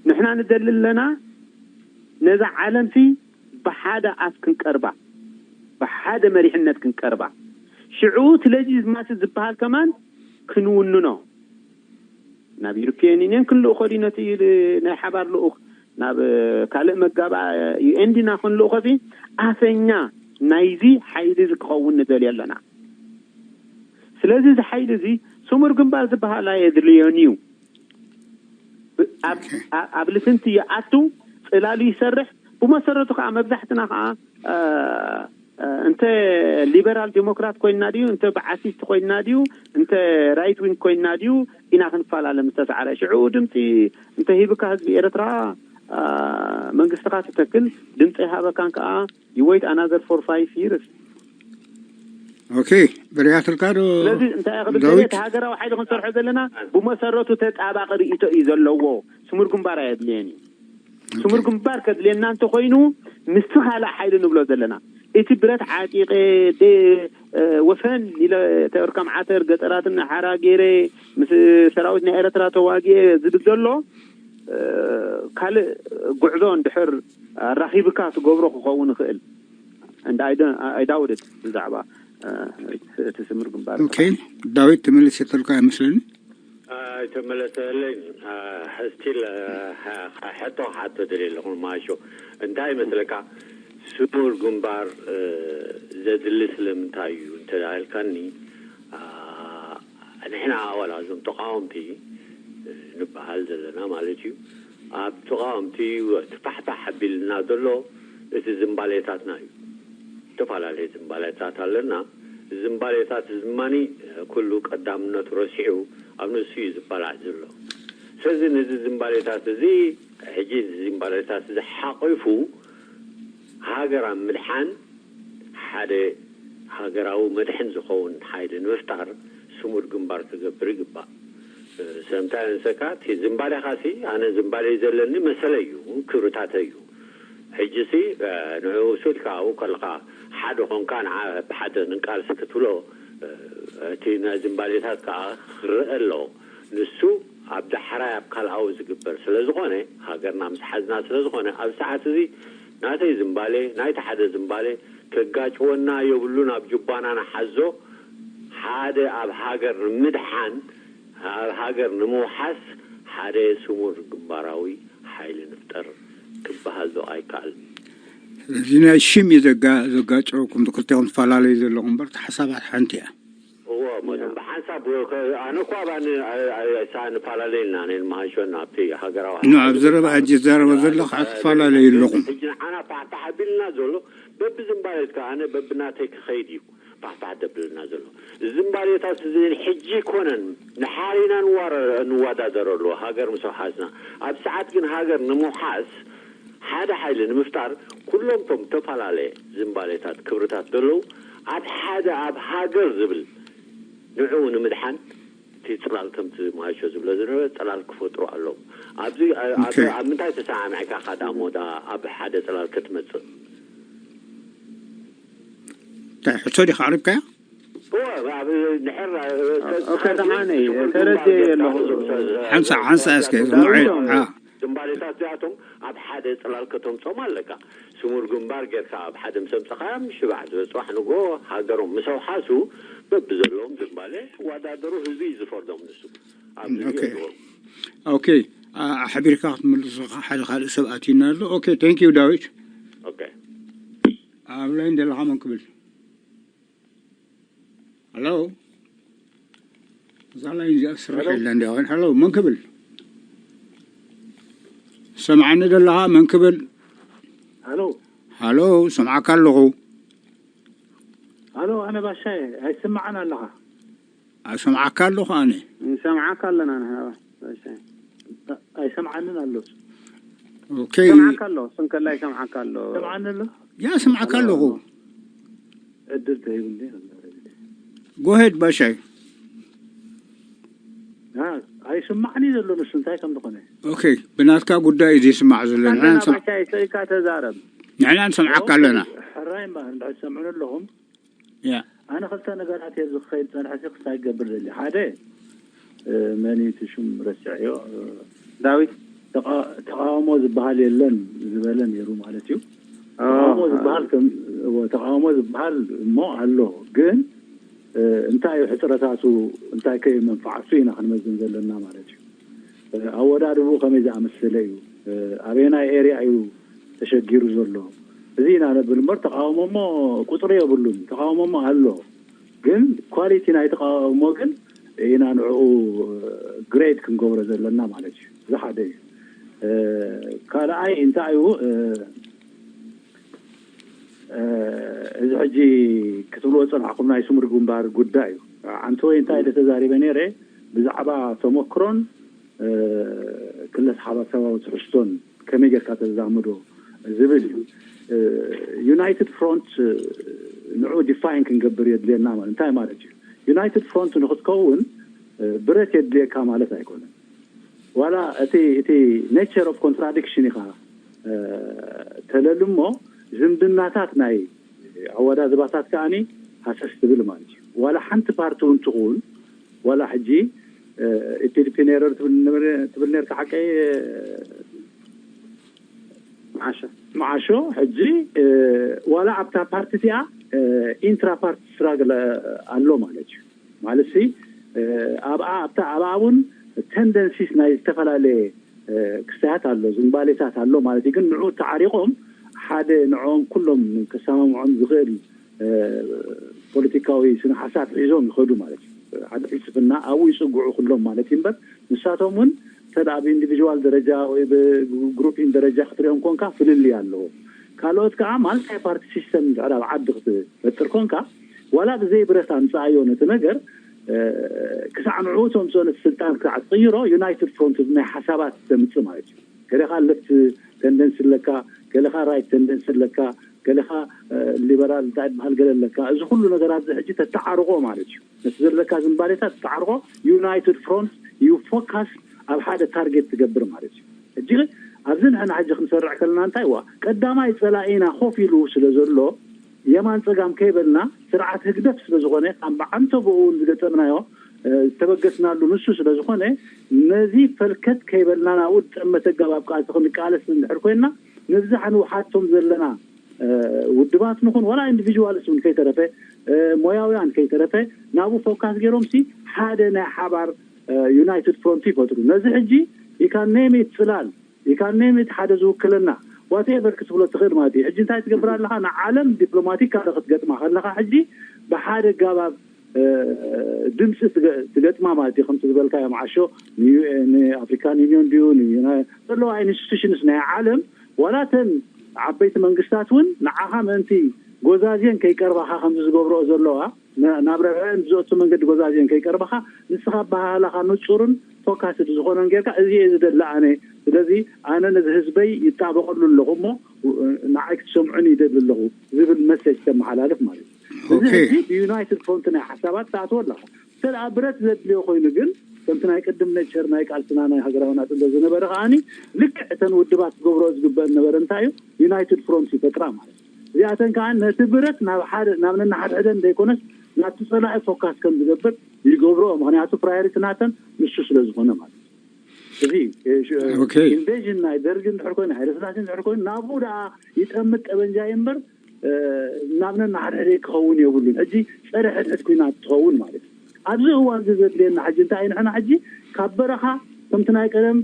ንሕና ንደሊ ኣለና ነዛ ዓለምሲ ብሓደ ኣፍ ክንቀርባ፣ ብሓደ መሪሕነት ክንቀርባ፣ ሽዑ እቲ ሌጂትማሲ ዝበሃል ከማን ክንውንኖ ናብ ዩሮፒያን ዩኒየን ክንልእኾ ድዩ ነቲ ናይ ሓባር ልኡኽ ናብ ካልእ መጋባእ ዩኤን ዲና ክንልእኾ ሲ ኣፈኛ ናይዚ ሓይሊ እዚ ክኸውን ንደልዮ ኣለና። ስለዚ እዚ ሓይሊ እዚ ስሙር ግንባር ዝበሃል ኣየድልዮን እዩ። ብ- ኣብ- ኦኬ። ኣ- ኣብ ልፍንቲ ይኣቱ፣ ጽላሉ ይሰርሕ። ብመሰረቱ ከዓ መብዛሕትና ከዓ እ፣ እ፣ እንተ ሊበራል ዲሞክራት ኮይንና ድዩ እንተ ብዓሲስት ኮይንና ድዩ እንተ ራይት ዊንግ ኮይንና ድዩ ኢና ክንፈላለ ምስ ተሰዓረ። ሽዑ ድምፂ እንተ ሂብካ ህዝቢ ኤርትራ እ፣ መንግስትኻ ትተክል ድምፂ ሃበካን ከዓ you wait another four five years። ኦኬ፣ በሪያትልካ ዶ? ስለዚ እንታይ ክብል ደሊ እቲ ሃገራዊ ሓይሊ ክንሰርሖ ዘለና ብመሰረቱ ተጣባቂ ርእቶ እዩ ዘለዎ። ስሙር ግንባር ኣየድልየን እዩ። ስሙር ግንባር ከድልየና እንተኮይኑ ምስቲ ካልእ ሓይሊ ንብሎ ዘለና እቲ ብረት ዓጢቀ ደ- ወፈን ኢለ ተርካም ዓተር ገጠራትን ሓራ ገይረ ምስ ሰራዊት ናይ ኤርትራ ተዋጊኤ ዝብል ዘሎ ካልእ ጉዕዞ እንድሕር ኣራኺብካ ትገብሮ ክኸውን ይኽእል። And I don't- I doubt it ብዛዕባ እቲ ስምር ግንባር። ኦኬ፣ ዳዊት ትመልስ የተልካ ኣይመስለኒ። ኣይተመለሰለይ። ስቲል ሕቶ ክሓቶ ደልየ ኣለኹ ማሾ። እንታይ ይመስለካ፣ ስሙር ግንባር ዘድሊ ስለምንታይ እዩ እንተዳልካኒ፣ ንሕና ዋላ እዞም ተቃወምቲ ንበሃል ዘለና ማለት እዩ፣ ኣብ ተቃወምቲ እቲ ፋሕፋሕ ኣቢልና ዘሎ እቲ ዝምባሌታትና እዩ። ዝተፈላለየ ዝምባሌታት ኣለና። ዝምባሌታት እዚ ድማ ኩሉ ቀዳምነቱ ረሲዑ ኣብ ንሱ እዩ ዝበላዕ ዘሎ። ስለዚ ነዚ ዝምባሌታት እዚ ሕጂ እዚ ዝምባሌታት እዚ ሓቂፉ ሃገር ኣብ ምድሓን ሓደ ሃገራዊ መድሕን ዝኸውን ሓይሊ ንምፍጣር ስሙር ግንባር ክገብር ይግባእ። ስለምንታይ ንሰካ እቲ ዝምባሌኻ ሲ ኣነ ዝምባሌ ዘለኒ መሰለ እዩ፣ ክብርታተ እዩ። ሕጂ ሲ ንዕኡ ስልካ ኣብኡ ከለኻ ሓደ ኮንካ ንዓ ብሓደ ንቃልሲ ክትብሎ እቲ ናይ ዝምባሌታት ከዓ ክረአ ኣለዎ። ንሱ ኣብ ዳሕራይ ኣብ ካልኣዊ ዝግበር ስለ ዝኾነ ሃገርና ምስ ሓዝና ስለ ዝኾነ ኣብ ሰዓት እዚ ናተይ ዝምባሌ ናይቲ ሓደ ዝምባሌ ከጋጭወና የብሉን። ኣብ ጁባና ንሓዞ ሓደ ኣብ ሃገር ንምድሓን ኣብ ሃገር ንምውሓስ ሓደ ስሙር ግንባራዊ ሓይሊ ንፍጠር ክበሃል ዶ ኣይከኣልን? ስለዚ ናይ ሽም እዩ ዘጋ- ዘጋጨወኩም፣ ክልቴኹም ትፈላለዩ ዘለኹም እምበር እቲ ሓሳባት ሓንቲ እያ። እዎ መቸም ብሓንሳብ ከ- ኣነ እኳ ባኒ ሳ ንፈላለየልና ነን መሃሾን ኣብቲ ሃገራዊ ኖ ኣብ ዘረባ ሕጂ ትዛረቦ ዘለኻ ትፈላለዩ ኣለኹም። ሕጂ ንዓና ፋሕፋሕ ኣቢልና ዘሎ በቢ ዝምባሌትካ ኣነ በብናተይ ክኸይድ እዩ ፋሕፋሕ ደብልና ዘሎ። ዝምባሌታት እዚ ሕጂ ይኮነን ንሓሪና ንዋረ- ንወዳደረሉ ሃገር ምስ ሓዝና ኣብ ሰዓት ግን ሃገር ንምውሓስ ሓደ ሓይሊ ንምፍጣር ኩሎም ቶም ዝተፈላለየ ዝምባሌታት ክብርታት ዘለዉ ኣብ ሓደ ኣብ ሃገር ዝብል ንዕኡ ንምድሓን እቲ ፅላል ከምቲ ማሾ ዝብሎ ዝነበረ ፅላል ክፈጥሩ ኣለዎም። ኣብዚ ኣብ ምንታይ ተሰማሚዕካ ካዳ ሞዳ ኣብ ሓደ ፅላል ክትመፅእ? እንታይ ሕቶ ዲኻ ኣቕሪብካዮ? እወ ኣብ ድሕር ኦኬ ደሓነይ ተረድኤ ኣለኹ። ሓንሳ ሓንሳ እስከ ዝምዑ ዓ ዝምባሌታት እዚኣቶም ኣብ ሓደ ፅላል ከተምፆም ኣለካ። ስሙር ግንባር ጌርካ ኣብ ሓደ ምስ ኣምፀኻዮም ሽባዕ ዝበፅባሕ ንጎ ሃገሮም ምስ ኣውሓሱ በብዘለዎም ዝምባሌ ክወዳደሩ ህዝቢ እዩ ዝፈርዶም። ንሱ ኣብዚ ኦኬ የለዎም። ኦኬ ኣሕቢርካ ክትምልሱ ሓደ ካልእ ሰብ ኣትዩና ኣሎ። ኦኬ thank you ዳዊት። ኦኬ ኣብ ላይን ዘለኻ መን ክብል? ሃሎ እዛ ላይን እዚኣ ትስራሕ የላ እንዲያ። ሃሎ መን ክብል? ሰምዓኒ ዘለኻ መን ክብል? ሃሎ ሃሎ፣ ሰምዓካ ኣለኹ። ሃሎ፣ ኣነ ባሻይ ኣይስምዓን ኣለኻ? ኣይሰምዓካ ኣለኹ ኣነ። ንሰምዓካ ኣለና ንሕና ባሻይ። ኣይሰምዓንን ኣሎ። ኦኬ። ይሰምዓካ ኣሎ፣ ስንከላ ይሰምዓካ ኣሎ። ሰምዓኒ ኣሎ። ያ፣ ሰምዓካ ኣለኹ። ዕድል ተሂቡኒ። ጎሄድ ባሻይ። ኣይስማዕኒ ዘሎ ንሱ እንታይ ከም ዝኾነ። ኦኬ፣ ብናትካ ጉዳይ እዩ ዝስማዕ ዘሎ። ንሕና ኣለና ንሰምዕ- ባሻይ፣ ሰኢካ ተዛረብ። ንሕና ንሰምዓካ ኣለና። ሕራይ እምበኣር እንድሕር ትሰምዑኒ ኣለኹም። ያ። ኣነ ክልተ ነገራት እየ ዝኸይድ ጸንሐ ሲ ክስታይ ክገብር ደሊ። ሓደ፣ እ፣ መን እዩ እቲ ሽም ረሲዐዮ? እ፣ ዳዊት ተቃ- ተቃውሞ ዝበሃል የለን ዝበለ ነይሩ ማለት እዩ። ተቃውሞ ዝበሃል ከም እዎ፣ ተቃውሞ ዝበሃል እሞ ኣሎ፣ ግን እ፣ እንታይ እዩ ሕፅረታቱ፣ እንታይ ከ መንፋዓቱ ኢና ክንመዝን ዘለና ማለት እዩ። እ፣ ኣወዳድቡ ከመይ ዝኣመሰለ እዩ? እ፣ ኣበየናይ ኤርያ እዩ ተሸጊሩ ዘሎ? እዚ ኢና ነብል እምበር ተቃውሞ እሞ ቁፅሪ የብሉን። ተቃውሞ እሞ ኣሎ፣ ግን ኳሊቲ ናይ ተቃውሞ ግን ኢና ንዕኡ ግሬድ ክንገብሮ ዘለና ማለት እዩ። እዚ ሓደ እዩ። እ፣ ካልኣይ እንታይ እዩ? እ፣ እ፣ እዚ ሕጂ ክትብልዎ ዝጸናሕኩም ናይ ስሙር ግንባር ጉዳይ እዩ። ዓንተወይ እንታይ ኢለ ተዛሪበ ነይረ፣ ብዛዕባ ተመክሮን፣ እ፣ ክለት ሓባር ሰብኣዊ ትሕዝቶን ከመይ ጌርካ ተዛምዶ ዝብል እዩ። እ፣ ዩናይትድ ፍሮንት፣ እ፣ ንዑ ዲፋይን ክንገብር የድልየና ማለት እንታይ ማለት እዩ? ዩናይትድ ፍሮንት ንክትከውን፣ እ፣ ብረት የድልየካ ማለት ኣይኮነን። ዋላ እቲ እቲ ኔቸር ኦፍ ኮንትራዲክሽን ኢኻ፣ እ፣ ተለሊ እሞ ዝምድናታት ናይ ኣወዳዝባታት ከኣኒ ሃሰስ ትብል ማለት እዩ። ዋላ ሓንቲ ፓርቲ እውን ትኹን፣ ዋላ ሕጂ፣ እ፣ ኢፒዲፒ ነይረ ትብል ትብል ነርካ ሓቀይ፣ እ፣ መዓሾ መዓሾ ሕጂ፣ እ፣ ዋላ ኣብታ ፓርቲ እቲኣ፣ እ፣ ኢንትራ ፓርቲ ስትራግል ኣሎ ማለት እዩ። ማለት ሲ፣ እ፣ ኣብኣ ኣብታ ኣብኣ እውን ተንደንሲስ ናይ ዝተፈላለየ፣ እ፣ ክስተያት ኣሎ፣ ዝንባሌታት ኣሎ ማለት እዩ። ግን ንዑ ተዓሪቆም ሓደ ንዕኦም ኩሎም ከሰማምዖም ዝኽእል፣ እ፣ ፖለቲካዊ ስነ ሓሳብ ሒዞም ይኸዱ ማለት እዩ። ሓደ ፍልስፍና ኣብኡ ይጽግዑ ኩሎም ማለት እዩ። እምበር ንሳቶም እውን እንተ ኣብ ኢንዲቪዥዋል ደረጃ ወይ ብግሩፒን ደረጃ ክትሪኦም ኮንካ ፍልልይ ኣለዎ። ካልኦት ከዓ ማልታይ ፓርቲ ሲስተም እንድሕር ኣብ ዓዲ ክትፈጥር ኮንካ፣ ዋላ ብዘይ ብረት ኣምፅኣዮ ነቲ ነገር፣ እ፣ ክሳዕ ንዕኡ ተምፅኦ ነቲ ስልጣን ክሳዕ ትቕይሮ ዩናይትድ ፍሮንት ናይ ሓሳባት ተምፅእ ማለት እዩ። ገለኻ ለፍት ተንደንሲ ኣለካ፣ ገለኻ ራይት ተንደንሲ ኣለካ፣ ገለኻ፣ እ፣ ሊበራል እንታይ ዝበሃል ገለ ኣለካ። እዚ ኩሉ ነገራት እዚ ሕጂ ተተዓርቆ ማለት እዩ። ነቲ ዘለካ ዝንባሌታት ተተዓርቆ፣ ዩናይትድ ፍሮንት ዩ ፎካስ ኣብ ሓደ ታርጌት ትገብር ማለት እዩ። ሕጂ ኣብዚ ንሕና ሕጂ ክንሰርዕ ከለና እንታይ ዋ ቀዳማይ ፀላኢና ኮፍ ኢሉ ስለ ዘሎ የማን ፀጋም ከይበልና ስርዓት ህግደፍ ስለ ዝኾነ ካብ ብዓንተቦኡ እውን ዝገጠምናዮ፣ እ፣ ዝተበገስናሉ ንሱ ስለ ዝኾነ ነዚ ፈልከት ከይበልና ናብኡ ዝጠመተ ኣገባብ ቃልሲ ክንቃለስ እንድሕር ኮይንና ንብዛሕ ንውሓቶም ዘለና፣ እ፣ ውድባት ንኹን ዋላ ኢንዲቪዥዋልስ እውን ከይተረፈ፣ እ፣ ሞያውያን ከይተረፈ ናብኡ ፎካስ ገይሮም ሲ ሓደ ናይ ሓባር፣ እ፣ ዩናይትድ ፍሮንት ይፈጥሩ። ነዚ ሕጂ you can name it ፅላል፣ you can name it ሓደ ዝውክለና ዋትኤቨር ክትብሎ ትኽእል ማለት እዩ። ሕጂ እንታይ ትገብር ኣለኻ? ንዓለም ዲፕሎማቲክ ካልእ ክትገጥማ ከለኻ ሕጂ ብሓደ ኣገባብ፣ እ፣ ድምፂ ትገ- ትገጥማ ማለት እዩ። ከምቲ ዝበልካዮ መዓሾ ንዩኤን ንኣፍሪካን ዩኒዮን ድዩ ንዩና ዘለዋ ኢንስቲቱሽንስ ናይ ዓለም ዋላ እተን ዓበይቲ መንግስታት እውን ንዓኻ ምእንቲ ጎዛዝየን ከይቀርባኻ ከምዚ ዝገብረኦ ዘለዋ ን- ናብ ረብሐን ብዘእቱ መንገዲ ጎዛዝየን ከይቀርባኻ ንስኻ ኣበሃህላኻ ንፁርን ፎካስድ ዝኾነን ጌርካ እዚ እየ ዝደሊ ኣነ፣ ስለዚ ኣነ ነዚ ህዝበይ ይጣበቐሉ ኣለኹ እሞ ንዓይ ክትሰምዑን ይደሊ ኣለኹ ዝብል መሴጅ ተመሓላልፍ ማለት እዩ። እዚ ኦኬ። ሕጂ ብዩናይትድ ፍሮንት ናይ ሓሳባት ትኣትዎ ኣለኻ። እንተ ደኣ ብረት ዘድልዮ ኮይኑ ግን ከምቲ ናይ ቅድም ኔቸር ናይ ቃልስና ናይ ሃገራዊ ናጽነት ዝነበረ ከኣኒ ልክዕ እተን ውድባት ክገብሮ ዝግበአን ነበረ እንታይ እዩ ዩናይትድ ፍሮንት ይፈጥራ ማለት እዩ። እዚኣተን ከዓ ነቲ ብረት ናብ ሓደ ናብ ነናሓድሕደን ዘይኮነስ ናብቲ ጸላኢ ፎካስ ከም ዝገብር ይገብርኦ። ምክንያቱ ፕራዮሪቲ ናተን ንሱ ስለ ዝኾነ ማለት እዩ። እዚ ኦኬ። ኢንቬዥን ናይ ደርጊ እንድሕር ኮይኑ ሃይለስላሴ እንድሕር ኮይኑ ናብኡ ደኣ ይጠምት ጠበንጃ እምበር ናብ ነናሓድሕደ ክኸውን የብሉን። ሕጂ ፀረ ሕድሕድ ኩናት ትኸውን ማለት እዩ። ኣብዚ እዋን እዚ ዘድልየና ሕጂ እንታይ እዩ? ንሕና ሕጂ ካብ በረኻ ከምቲ ናይ ቀደም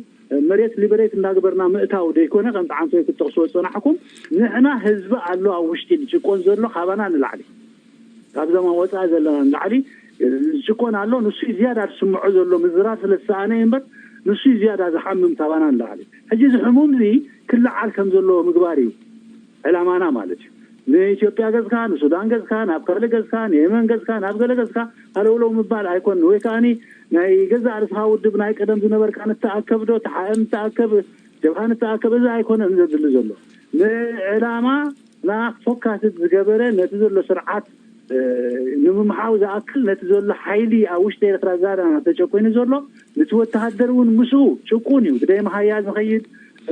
መሬት ሊበሬት እንዳግበርና ምእታው ደይኮነ ከምቲ ዓንቶ ክትጠቕስዎ ዝፀናሕኩም ንሕና ህዝቢ ኣሎ ኣብ ውሽጢ ዝጭቆን ዘሎ ካባና ንላዕሊ ካብዞም ኣብ ወፃኢ ዘለና ንላዕሊ ዝጭቆን ኣሎ። ንሱ እዩ ዝያዳ ዝስምዖ ዘሎ ምዝራብ ስለ ዝሰኣነ እዩ እምበር ንሱ ዝያዳ ዝሓምም ታባና ንላዕሊ። ሕጂ እዚ ሕሙም እዚ ክለዓል ከም ዘለዎ ምግባር እዩ ዕላማና ማለት እዩ። ንኢትዮጵያ ገጽካ፣ ንሱዳን ገጽካ፣ ናብ ካልእ ገጽካ፣ ንየመን ገጽካ፣ ናብ ገለ ገጽካ ኣለውለው ምባል ኣይኮን ወይ ከዓኒ ናይ ገዛእ ርእስኻ ውድብ ናይ ቀደም ዝነበርካ ንተኣከብ ዶ ተሓእም ንተኣከብ ጀብሃ ንተኣከብ፣ እዚ ኣይኮነን ዘድሊ ዘሎ። ንዕላማ ና ፎካስድ ዝገበረ ነቲ ዘሎ ስርዓት ንምምሓው ዝኣክል ነቲ ዘሎ ሓይሊ ኣብ ውሽጢ ኤርትራ ዛዳ ተጨቆይኑ ዘሎ፣ ነቲ ወተሃደር እውን ምስኡ ጭቁን እዩ። ብደይ መሃያ ዝኸይድ፣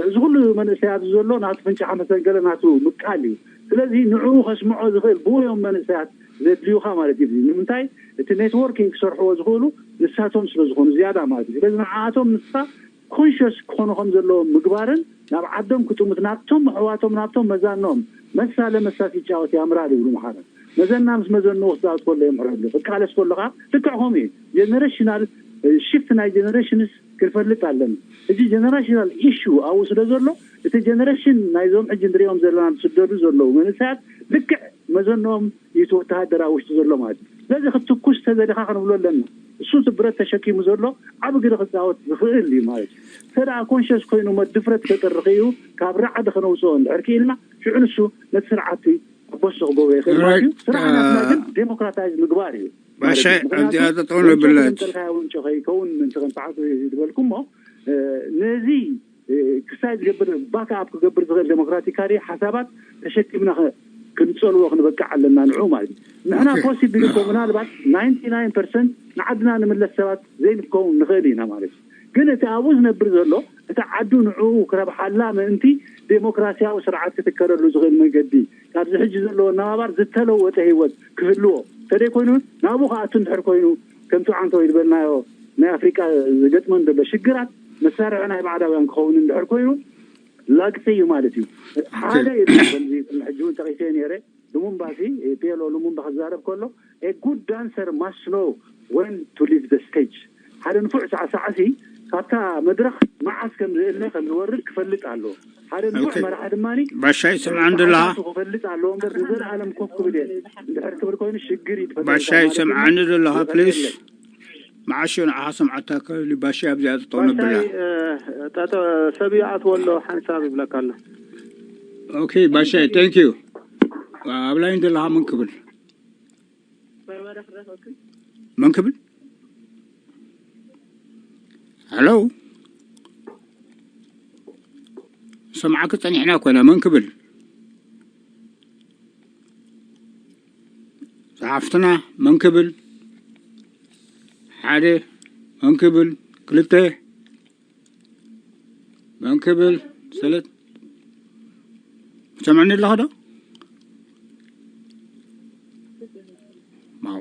እዚ ኩሉ መንእሰያት ዘሎ ናቱ ፍንጫ ከመሰንገለ ናቱ ምቃል እዩ። ስለዚ ንዕኡ ከስምዖ ዝኽእል ብኡ እዮም መንእሰያት ዘድልዩኻ ማለት እዩ። ንምንታይ እቲ ኔትወርኪንግ ክሰርሕዎ ዝኽእሉ ንሳቶም ስለ ዝኾኑ ዝያዳ ማለት እዩ። ስለዚ ንዓኣቶም ንስኻ ኮንሽስ ክኾኑ ከም ዘለዎም ምግባርን ናብ ዓዶም ክጥሙት ናብቶም ኣሕዋቶም ናብቶም መዛኖም መሳ ለመሳ ሲጫወት ያምራል ይብሉ ምሓረ። መዘና ምስ መዘንኡ ክፃወት ከሎ የምሕረሉ። ክቃለስ ከሎ ከዓ ልክዕ ከምኡ እዩ። ጀነሬሽናል ሽፍት ናይ ጀነሬሽንስ ክንፈልጥ ኣለና። እዚ ጀነሬሽናል ኢሹ ኣብኡ ስለ ዘሎ እቲ ጀነሬሽን ናይዞም ሕጂ ንሪኦም ዘለና ዝስደዱ ዘለዉ መንእሰያት ልክዕ መዘንኦም እዩ እቲ ወተሃደር ኣብ ውሽጢ ዘሎ ማለት እዩ። ስለዚ ክትኩስ ተዘሊኻ ክንብሎ ኣለና። እሱ እቲ ብረት ተሸኪሙ ዘሎ ዓብ ግደ ክፃወት ዝኽእል እዩ ማለት እዩ። እንተ ደኣ ኮንሸስ ኮይኑ መድፍረት ከጥርኽ እዩ ካብ ራዕዲ ከነውፅኦ እንድሕር ክኢልና ሽዑ ንሱ ነቲ ስርዓት ኣቦስኽ ጎቦ ይኽእል ማለት እዩ። ስራሕ ናትና ግን ዴሞክራታይዝ ምግባር እዩ። ባሻይ ኣብዚኣ ጠጠው ነብላ። ከይከውን ምእንቲ ከም ሰዓት ዝበልኩሞ ነዚ ክሳይ ዝገብር ባክ ኣፕ ክገብር ዝኽእል ዴሞክራቲካሊ ሓሳባት ተሸኪምና ክንፀልዎ ክንበቅዕ ኣለና ንዑ ማለት እዩ። ንሕና ፖሲብል እኮ ምናልባት ናይንቲ ናይን ፐርሰንት ንዓድና ንምለስ ሰባት ዘይንከውን ንኽእል ኢና ማለት እዩ። ግን እቲ ኣብኡ ዝነብር ዘሎ እቲ ዓዱ ንዕኡ ክረብሓላ ምእንቲ ዴሞክራሲያዊ ስርዓት ክትከረሉ ዝኽእል መንገዲ ካብዚ ሕጂ ዘለዎ ኣነባባር ዝተለወጠ ህይወት ክህልዎ እንተደይ ኮይኑ ናብኡ ክኣቱ እንድሕር ኮይኑ ከምቲ ዓንተወይ ዝበልናዮ ናይ ኣፍሪቃ ዝገጥመን ዘሎ ሽግራት መሳርሒ ናይ ባዕዳውያን ክኸውን እንድሕር ኮይኑ ላግፂ እዩ ማለት እዩ። ሓደ ኢሉ ከምዚ ሕጂ እውን ጠቂሰ ነይረ ልሙምባሲ ፒኤልኦ ልሙምባ ክዛረብ ከሎ ጉድ ዳንሰር ማስኖ ወን ቱ ሊቭ ደ ስቴጅ ሓደ ንፉዕ ሳዕሳዕሲ ካብታ መድረኽ መዓስ ከም ዝእለ ከም ዝወርድ ክፈልጥ ኣለዎ። ሓደ ንፉዕ መራሕ ድማ ባሻይ ሰምዓን ዘለኻ ክፈልጥ ኣለዎ እምበር ንዘለኣለም ኮፍ ክብል እየ እንድሕር ክብል ኮይኑ ሽግር ይትፈል ባሻይ ሰምዓኒ ዘለኻ ፕሊስ። መዓሽ ንዓኻ ሰምዓታ ከሊ ባሻይ ኣብዚኣ ጠጠው ነብላ። ጠጠ ሰብ ይኣትዎ ኣሎ ሓንሳብ ይብለካ ኣሎ። ኦኬ ባሻይ ቴንክ ዩ። ኣብ ላይን ዘለኻ መን ክብል መን ክብል? ሄሎ ሰምዓኪ ጸኒሕና ኮና መን ክብል? ጸሓፍትና መን ክብል? ሓደ መን ክብል? ክልተ መን ክብል? ሰለት ሰምዕኒ ኣለኻ ዶ? ማው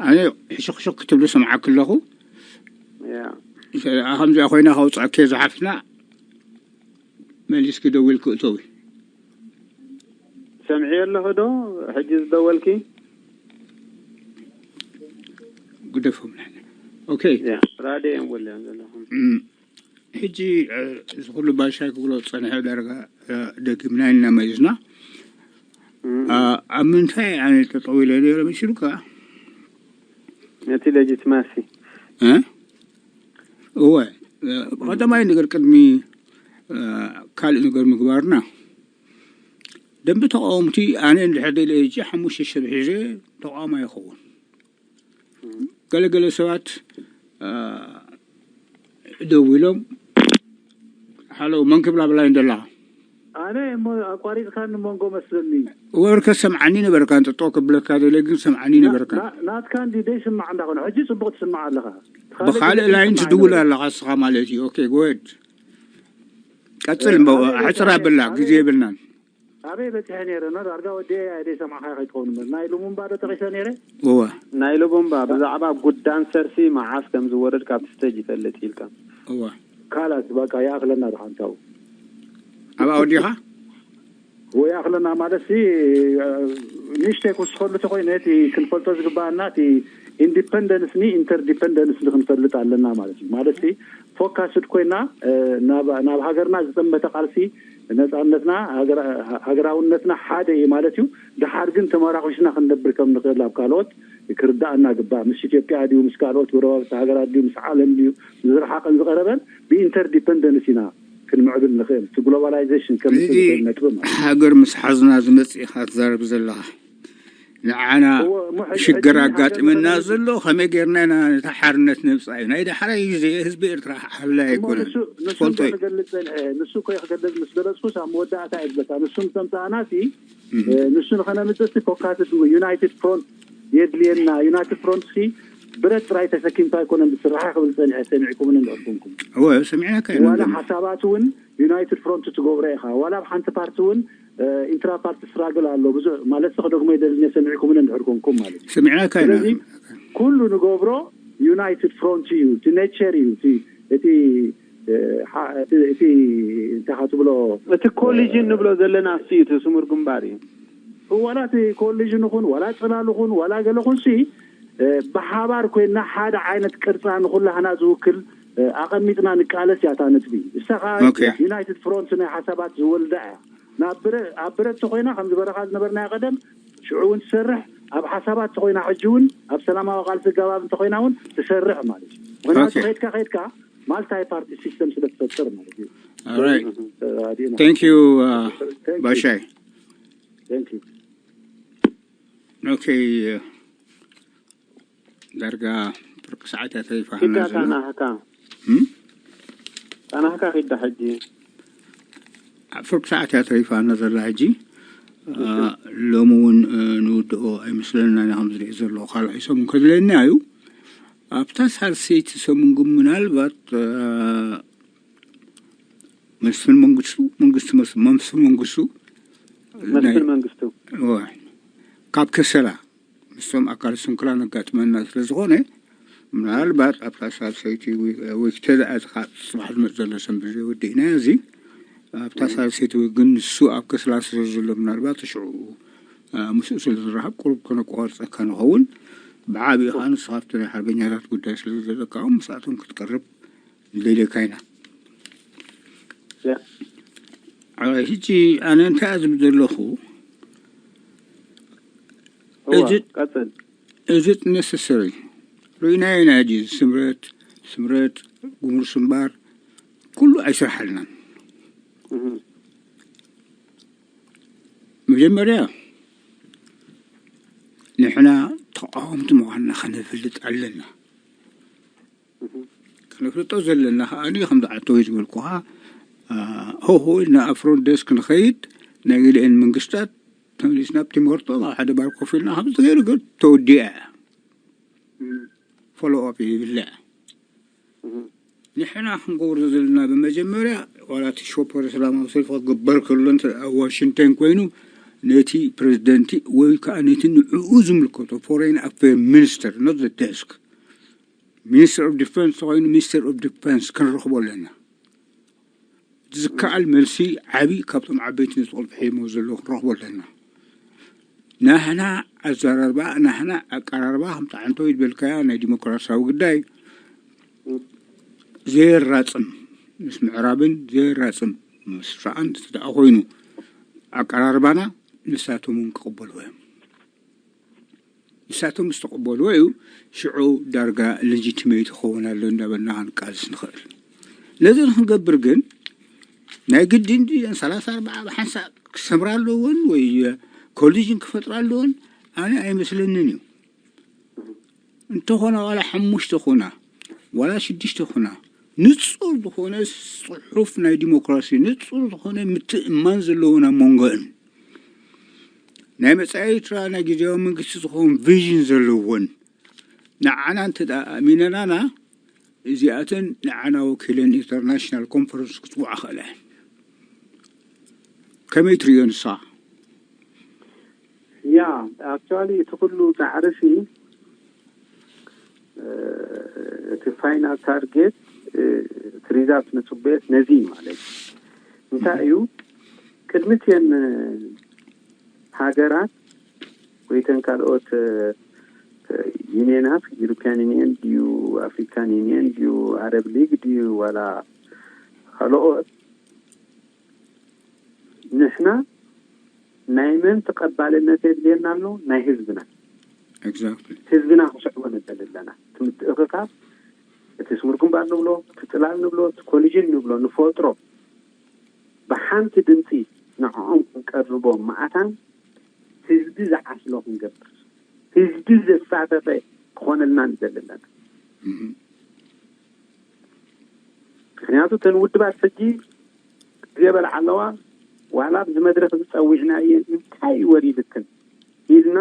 ኣነ ሕሽኽሽኽ ክትብሉ ሰምዓክ ኣለኹ። ከምዚኣ ኮይና ከውፅኣክ ዝሓፍትና መሊስኪ ደዊልኪ እተዊ። ሰምዒ ኣለኹ ዶ ሕጂ ዝደወልኪ? ግደፎም ንሕና። ኦኬ። ራድዮ እዮም ወልዮም ዘለኹም። ሕጂ እዚ ኩሉ ባሻይ ክብሎ ዝፀንሐ ዳርጋ ደጊምና ኢልና መሊስና። ኣብ ምንታይ ኣነ ጠጠው ኢለ ነረ መሲሉካ? ነቲ ሌጂትማሲ እወ፣ ቀዳማይ ነገር ቅድሚ ካልእ ነገር ምግባርና ደንቢ ተቃወምቲ ኣነ እንድሕር ደለ ሕጂ ሓሙሽተ ሰብ ሒዘ ተቃዋማይ ይኸውን። ገለገለ ሰባት ደው ኢሎም ሓለው መን ክብላ ብላይ እንደላ ኣነ እሞ ኣቋሪፅካ ንመንጎ መስለኒ። ወርከ ሰምዓኒ ነበርካ እንጥጦ ክብለካ ደለ ግን ሰምዓኒ ነበርካ። ናትካ እንዲ ደይ ስማዕ እንዳኾነ ሕጂ ፅቡቅ ትስማዕ ኣለኻ። ብካልእ ላይን ትድውል ኣለኻ እስኻ ማለት እዩ። ኦኬ ጎድ ቀፅል። ሕፅር ኣብላ ግዜ የብልናን። ኣበይ በፂሐ ነይረ ኖ ዳርጋ ወዲ ኣይ ደይ ሰማዕካ ከይትኸውን እምበር ናይ ሉሙምባ ዶ ጠቂሰ ነይረ? እወ ናይ ሉሙምባ ብዛዕባ ጉዳን ሰርሲ መዓስ ከም ዝወርድ ካብቲ ስተጅ ይፈልጥ ኢልካ። እወ ካላስ በቃ ይኣኽለና ድሓንታው። ኣብ ኣወዲኻ ወይ ኣኽለና ማለት ሲ ንእሽተይ ክውስኸሉ ተኮይነ እቲ ክንፈልጦ ዝግባኣና እቲ ኢንዲፐንደንስ ኒ ኢንተርዲፐንደንስ ኒ ክንፈልጥ ኣለና ማለት እዩ። ማለት ሲ ፎካስድ ኮይና ናብ ሃገርና ዝጠመተ ቃልሲ ነፃነትና ሃገራውነትና ሓደ እዩ ማለት እዩ። ድሓር ግን ተመራኩሽና ክንነብር ከም ንኽእል ኣብ ካልኦት ክርዳእና ግባእ። ምስ ኢትዮጵያ ድዩ፣ ምስ ካልኦት ጎረባብቲ ሃገራት ድዩ፣ ምስ ዓለም ድዩ፣ ዝረሓቐን ዝቐረበን ብኢንተርዲፐንደንስ ኢና ክንምዕብል ንኽእል። እቲ ግሎባላይዜሽን ከም እዚ ዝብል ነጥቢ ማለት እዩ። ሃገር ምስ ሓዝና ዝመጽእ ኢኻ ትዛረብ ዘለኻ። ንዓና እዎ፣ እሞ ሕጂ- ሽግር ሕጂ ኣጋጢመና ንሃገር ዘሎ ከመይ ጌርና ኢና ነታ ሓርነት ነብጻ እዩ። ናይ ዳሕራይ ግዜ ህዝቢ ኤርትራ ሓላይ እሞ ኣይኮነን። ንሱ- ንሱ ትፈልጦ እንታይ እዩ። ክገልጽ ጸንሐ? ንሱ እኮ ክገልጽ ምስ ገለጽኩስ ኣብ መወዳእታ እዩ ዝብለካ። ንሱ ምስ ኣምጻእናሲ፣ እ፣ ንሱ ንኸነምጽእሲ ፎካስድ ዩናይትድ ፍሮንት የድልየና። ዩናይትድ ፍሮንት ሲ ብረት ጥራይ ተሰኪምካ ኣይኮነን ዝስራሓ ክብል ጸኒሐ። ሰሚዕኩምኒ እንድሕር ኮንኩም እወ፣ ሰሚዕናካ ኢና ዋላ ዘለና። ሓሳባት እውን ዩናይትድ ፍሮንት ትገብሮ ኢኻ። ዋላ ኣብ ሓንቲ ፓርቲ እውን ኢንትራ ፓርቲ ስትራግል ኣሎ። ብዙሕ ማለት ሲ ክደግሞ ይደልን እየ፣ ሰሚዕኩምኒ እንድሕር ኮንኩም ማለት እዩ። ሰሚዕናካ ኢና። ስለዚ ኩሉ ንገብሮ ዩናይትድ ፍሮንት እዩ። እቲ ኔቸር እዩ። እቲ እቲ እ፣ ሓ- እቲ እቲ እንታይ ትብሎ እቲ ኮሊዥን ንብሎ ዘለና እሱ እዩ፣ እቲ ስሙር ግንባር እዩ። ዋላ እቲ ኮሊዥን ይኹን ዋላ ጽላል ይኹን ዋላ ገለ ኩንሲ፣ እ፣ ብሓባር ኮይና ሓደ ዓይነት ቅርጻ ንኹላህና ዝውክል፣ እ፣ ኣቐሚጥና ንቃለስ እያ እታ ነጥቢ። እሳ ኸኣ ኦኬ። ዩናይትድ ፍሮንት ናይ ሓሳባት ዝወልዳ እያ። ናብ ብረ- ኣብ ብረት ተኾይና ከም ዝበረኻ ዝነበርናዮ ቀደም ሽዑ እውን ትሰርሕ፣ ኣብ ሓሳባት ተኾይና ሕጂ እውን ኣብ ሰላማዊ ቃልሲ ገባብ እንተኾይና እውን ትሰርሕ ማለት እዩ። ምክንያቱ ኦኬ። ከይድካ ከይድካ ማልታይ ፓርቲ ሲስተም ስለ ትፈጥር ማለት እዩ። Alright. እ፣ ኣዲና። Thank you, uh, Thank you. ባሻይ። Thank you. Okay. ዳርጋ ፍርቂ ሰዓት እያ ተሪፋና ኪዳ ዘላ። ታናህካ እም? ታናህካ ኪዳ ሕጂ ፍርቂ ሰዓት እያ ተሪፋና ዘላ ሕጂ። አ፣ ሎሚ እውን፣ እ፣ ንውድኦ ኣይመስለና ኢና ከም ዝርኢ ዘሎ። ካልኣይ ሰሙን ከድለየና እዩ። ኣብታ ሳልሰይቲ ሰሙን ግን ምናልባት፣ እ፣ መስፍን መንግስቱ፣ መንግስቱ መስ-፣ መስፍን መንግስቱ መስፍን መንግስቱ እወ፣ ካብ ከሰላ ምስቶም ኣካል ስንኩላን ኣጋጥመና ስለ ዝኾነ፣ ምናልባት ኣብታ ሳልሰይቲ ዊ-፣ ዊክ ተደኣ እቲ ካብ ጽባሕ ዝመጽእ ዘሎ ሰንበት ዘይወዲእና እዚ ኣብታ ሳልሰይቲ ዊክ ግን ንሱ ኣብ ከስላ ስለ ዘሎ ምናልባት ሽዑ፣ አ፣ ምስኡ ስለ ዝረኸብ ቁሩብ ከነቋርጸካ ንኸውን። ብዓቢኡ ኸኣ ንስኻ ኣብቲ ናይ ሓርበኛታት ጉዳይ ስለ ዘለካ እውን ምስኣቶም ክትቀርብ ንደልየካ ኢና። ያ። አ፣ ሕጂ ኣነ እንታይ እየ ዝብል ዘለኹ፣ እዋ፣ እዚ- ቀጽል። እዚ ነሰሰሪ ርኢናዮ ኢና። ሕጂ ስምረት፣ ስምረት፣ ጉሙር ስምባር ኩሉ ኣይስርሓልናን። እህ። መጀመርያ ንሕና ተቃወምቲ ምዃንና ከነፍልጥ ኣለና። እህ። ከነፍልጦ ዘለና ከኣ ከምዚ ዓተወይ ዝበልኩኻ፣ አ፣ ሆሆ ኢልና ኣብ ፍሮንት ደስክ ንኸይድ፣ ናይ ገሊአን መንግስታት ተመሊስና ኣብ ቲምወርቶም ኣብ ሓደ ባር ኮፍ ኢልና ከምዚ ተገይሩ ግን ተወዲኣ እያ። እህ። ፎሎ ኣፕ ይብልዕ። እህ። ንሕና ክንገብሮ ዘለና ብመጀመርያ ዋላ እቲ ሾፐር ሰላማዊ ሰልፊ ክግበር ከሎ እንተ ኣብ ዋሽንግተን ኮይኑ ነቲ ፕሬዚደንቲ ወይ ከዓ ነቲ ንዕኡ ዝምልከቶ ፎሬን ኣፌር ሚኒስተር ኖት ዘ ደስክ ሚኒስተር ኦፍ ዲፈንስ ተኮይኑ ሚኒስተር ኦፍ ዲፈንስ ክንረኽቦ ኣለና። ዝከኣል መልሲ ዓብዪ ካብቶም ዓበይቲ ነጥቢ ሒሞ ዘለዉ ክንረኽቦ ኣለና። ናህና ኣዘራርባ ናህና ኣቀራርባ ከምቲ ዓንተወይ ዝበልካያ ናይ ዲሞክራሲያዊ ጉዳይ ዘየራፅም ምስ ምዕራብን ዘየራፅም ምስ ምስራቕን እቲ ደኣ ኮይኑ ኣቀራርባና ንሳቶም እውን ክቕበልዎ እዮም። ንሳቶም ምስ ተቐበልዎ እዩ ሽዑ ዳርጋ ሌጂቲሜት ክኸውን ኣሎ እንዳበልና ክንቃልስ ንኽእል። ነዚ ንክንገብር ግን ናይ ግድን ድየን ሰላሳ ኣርባዓ ብሓንሳእ ክሰምራ ኣለወን ወይ ኮሊዥን ክፈጥራ ኣለወን ኣነ ኣይመስለንን እዩ። እንተኾነ ዋላ ሓሙሽተ ኾና ዋላ ሽዱሽተ ኾና ንፁር ዝኾነ ፅሑፍ ናይ ዲሞክራሲ ንፁር ዝኾነ ምትእማን ዘለዎን ኣብ መንጎአን ናይ መፃኢ ኤርትራ ናይ ግዜያዊ መንግስቲ ዝኾን ቪዥን ዘለወን ንዓና እንተ ደኣ ኣሚነናና እዚኣተን ንዓና ወኪለን ኢንተርናሽናል ኮንፈረንስ ክፅውዓ ክእላ እየን። ከመይ ትርእዮ ንስኻ? ያ ኣክቹዋሊ እቲ ኩሉ ፃዕሪ ሲ እ፣ እቲ ፋይናል ታርጌት እ፣ እቲ ሪዛልት ንፅበየት ነዚ እዩ ማለት እዩ። እንታይ እዩ ቅድሚ እተን እ፣ ሃገራት ወይ እተን ካልኦት እ፣ ዩኒየናት ዩሮፒያን ዩኒየን ድዩ ኣፍሪካን ዩኒየን ድዩ ኣረብ ሊግ ድዩ ዋላ ካልኦት ንሕና ናይ መን ተቐባልነት የድልየና ኣሎ? ናይ ህዝብና። Exactly. ህዝብና ክስዕቦ ንደሊ ኣለና። እቲ ምትእኽኻብ፣ እቲ ስሙር ግንባር ንብሎ፣ እቲ ጽላል ንብሎ፣ እቲ ኮሊዥን ንብሎ፣ ንፈጥሮ ብሓንቲ ድምፂ ንዕኦም ክንቀርቦ መኣታን ህዝቢ ዝዓስሎ ክንገብር፣ ህዝቢ ዘሳተፈ ክኾነልና ንደሊ ኣለና። ምክንያቱ እተን ውድባት ሕጂ ግዜ በልዓ ኣለዋ። ዋላ ኣብዚ መድረክ ዝፀዊዕናየን እንታይ ወሪድክን ኢልና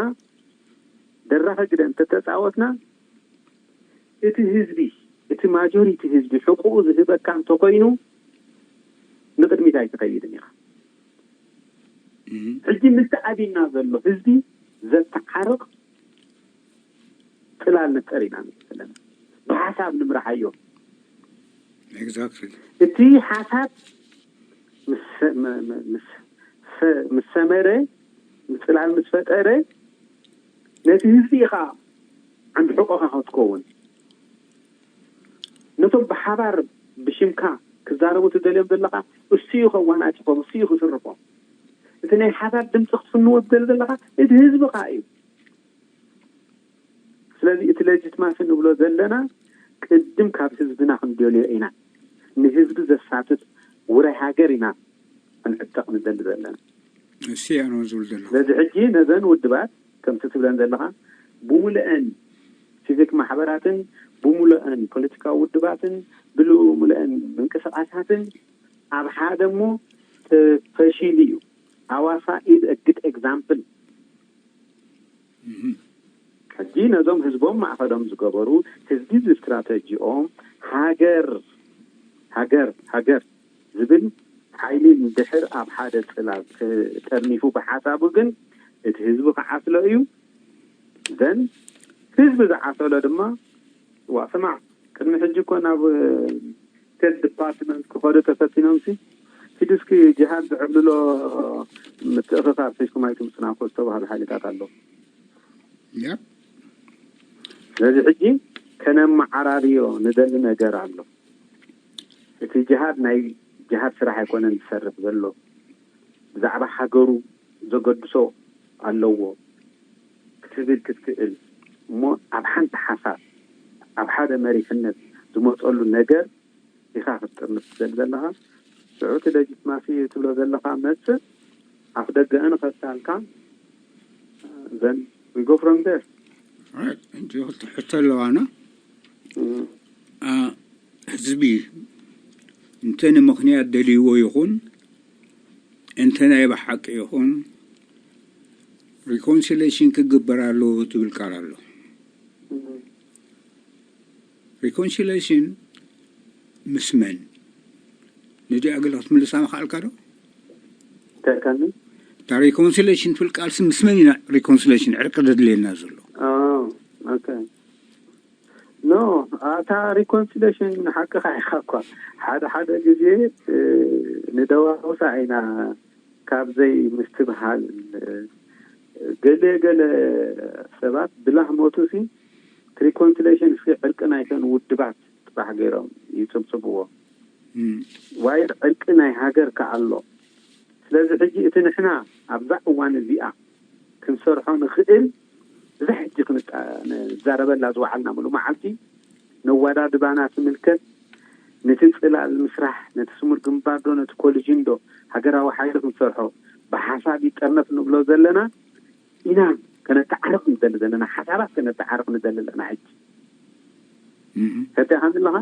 ደራኺ ግደ እንተተፃወትና፣ እቲ ህዝቢ፣ እቲ ማጆሪቲ ህዝቢ ሕቁኡ ዝህበካ እንተኮይኑ ንቅድሚት ኣይትኸይድን ኢኻ። ሕጂ ምስቲ ኣብና ዘሎ ህዝቢ ዘተዓርቕ ፅላል ንፍጠር ኢና ዘለና። ብሓሳብ ንምርሓዮ። Exactly. እቲ ሓሳብ ምስ ሰ- መ- መ- ምስ ሰ- ምስ ሰመረ፣ ምፅላል ምስ ፈጠረ፣ ነቲ ህዝቢ ኢኻ ዓንዲ ሕቆኻ ክትከውን፣ ነቶም ብሓባር ብሽምካ ክዛረቡ ትደልዮም ዘለኻ እሱ እዩ ከዋናጭፎም፣ እሱ እዩ ክስርፎም። እቲ ናይ ሓባር ድምፂ ክትፍንዎ ትደሊ ዘለኻ እቲ ህዝብኻ እዩ። ስለዚ እቲ ሌጂትማሲ ንብሎ ዘለና ቅድም ካብ ህዝብና ክንደልዮ ኢና። ንህዝቢ ዘሳትፍ ውራይ ሃገር ኢና ክንዕጠቕ ንደሊ ዘለና። እሱ እያ ነው ዝብል ዘለኹ። ስለዚ ሕጂ ነዘን ውድባት ከምቲ ትብለን ዘለኻ ብሙሉአን ሲቪክ ማሕበራትን ብሙሉአን ፖለቲካዊ ውድባትን ብሙሉአን ምንቅስቃሳትን ኣብ ሓደ እሞ ተፈሺሉ እዩ። ኣዋሳ is a good example። ሕጂ ነዞም ህዝቦም ማእኸሎም ዝገበሩ ህዝቢ ብስትራተጂኦም ሃገር ሃገር ሃገር ዝብል ሓይሊ እንድሕር ኣብ ሓደ ፅላል ተጠርኒፉ ብሓሳቡ ግን እቲ ህዝቢ ክዓስሎ እዩ። ዘን ህዝቢ ዝዓሰሎ ድማ ዋ ስማዕ፣ ቅድሚ ሕጂ እኮ ናብ ስቴት ዲፓርትመንት ክኸዱ ተፈቲኖም ሲ ሂዱ እስኪ ጅሃድ ዝዕብልሎ ምትእኽኻብ ሒዝኩም ኣይትምፅና እኮ ዝተባህሉ ሓይልታት ኣለዉ። ያ ስለዚ ሕጂ ከነመዓራርዮ ንደሊ ነገር ኣሎ። እቲ ጅሃድ ናይ ጅሃድ ስራሕ ኣይኮነን ዝሰርሕ ዘሎ፣ ብዛዕባ ሃገሩ ዘገድሶ ኣለዎ ክትብል ክትክእል እሞ ኣብ ሓንቲ ሓሳብ ኣብ ሓደ መሪሕነት ዝመፀሉ ነገር ኢኻ ክትጥርንፍ ትደሊ ዘለኻ። ሽዑ እቲ ሌጂትማሲ ትብሎ ዘለኻ መፅእ ኣፍ ደገእን ኸሳልካ ዘን we go from there። ሕቶ ኣለዋና። ህዝቢ እንተ ንምኽንያት ደልይዎ ይኹን እንተ ናይ ብሓቂ ይኹን ሪኮንሲሌሽን ክግበር ኣለዎ ትብል ቃል ኣሎ። ሪኮንሲሌሽን ምስ መን? ነዚኣ ገለ ክትምልሳ ምኽኣልካ ዶ? እንታይ ካልኒ? እታ ሪኮንሲሌሽን ትብል ቃልሲ ምስ መን ኢና ሪኮንሲሌሽን ዕርቂ ዘድልየና ዘሎ? ኖ፣ እታ ሪኮንሲሌሽን ሓቅኻ ኢኻ እኳ ሓደ ሓደ ግዜ ንደዋውሳ ኢና ካብ ዘይምስትብሃል። ገለ ገለ ሰባት ብላህ ሞቱ ሲ ሪኮንሲሌሽን ሲ ዕርቂ ናይተን ውድባት ጥራሕ ገይሮም ይፅብፅብዎ። ዋይል ዕርቂ ናይ ሃገር ከኣሎ። ስለዚ ሕጂ እቲ ንሕና ኣብዛ እዋን እዚኣ ክንሰርሖ ንኽእል ብዛ ሕጂ ክንዛረበላ ዝወዓልና ሙሉ መዓልቲ ነዋዳድባና ትምልከት ነቲ ፅላል ምስራሕ ነቲ ስሙር ግንባር ዶ ነቲ ኮሊዥን ዶ ሃገራዊ ሓይሊ ክንሰርሖ ብሓሳብ ይጠርነፍ ንብሎ ዘለና ኢና። ከነተዓርቕ ንደሊ ዘለና ሓሳባት ከነተዓርቕ ንደሊ ኣለና። ሕጂ ከቲኻ ኣለኻ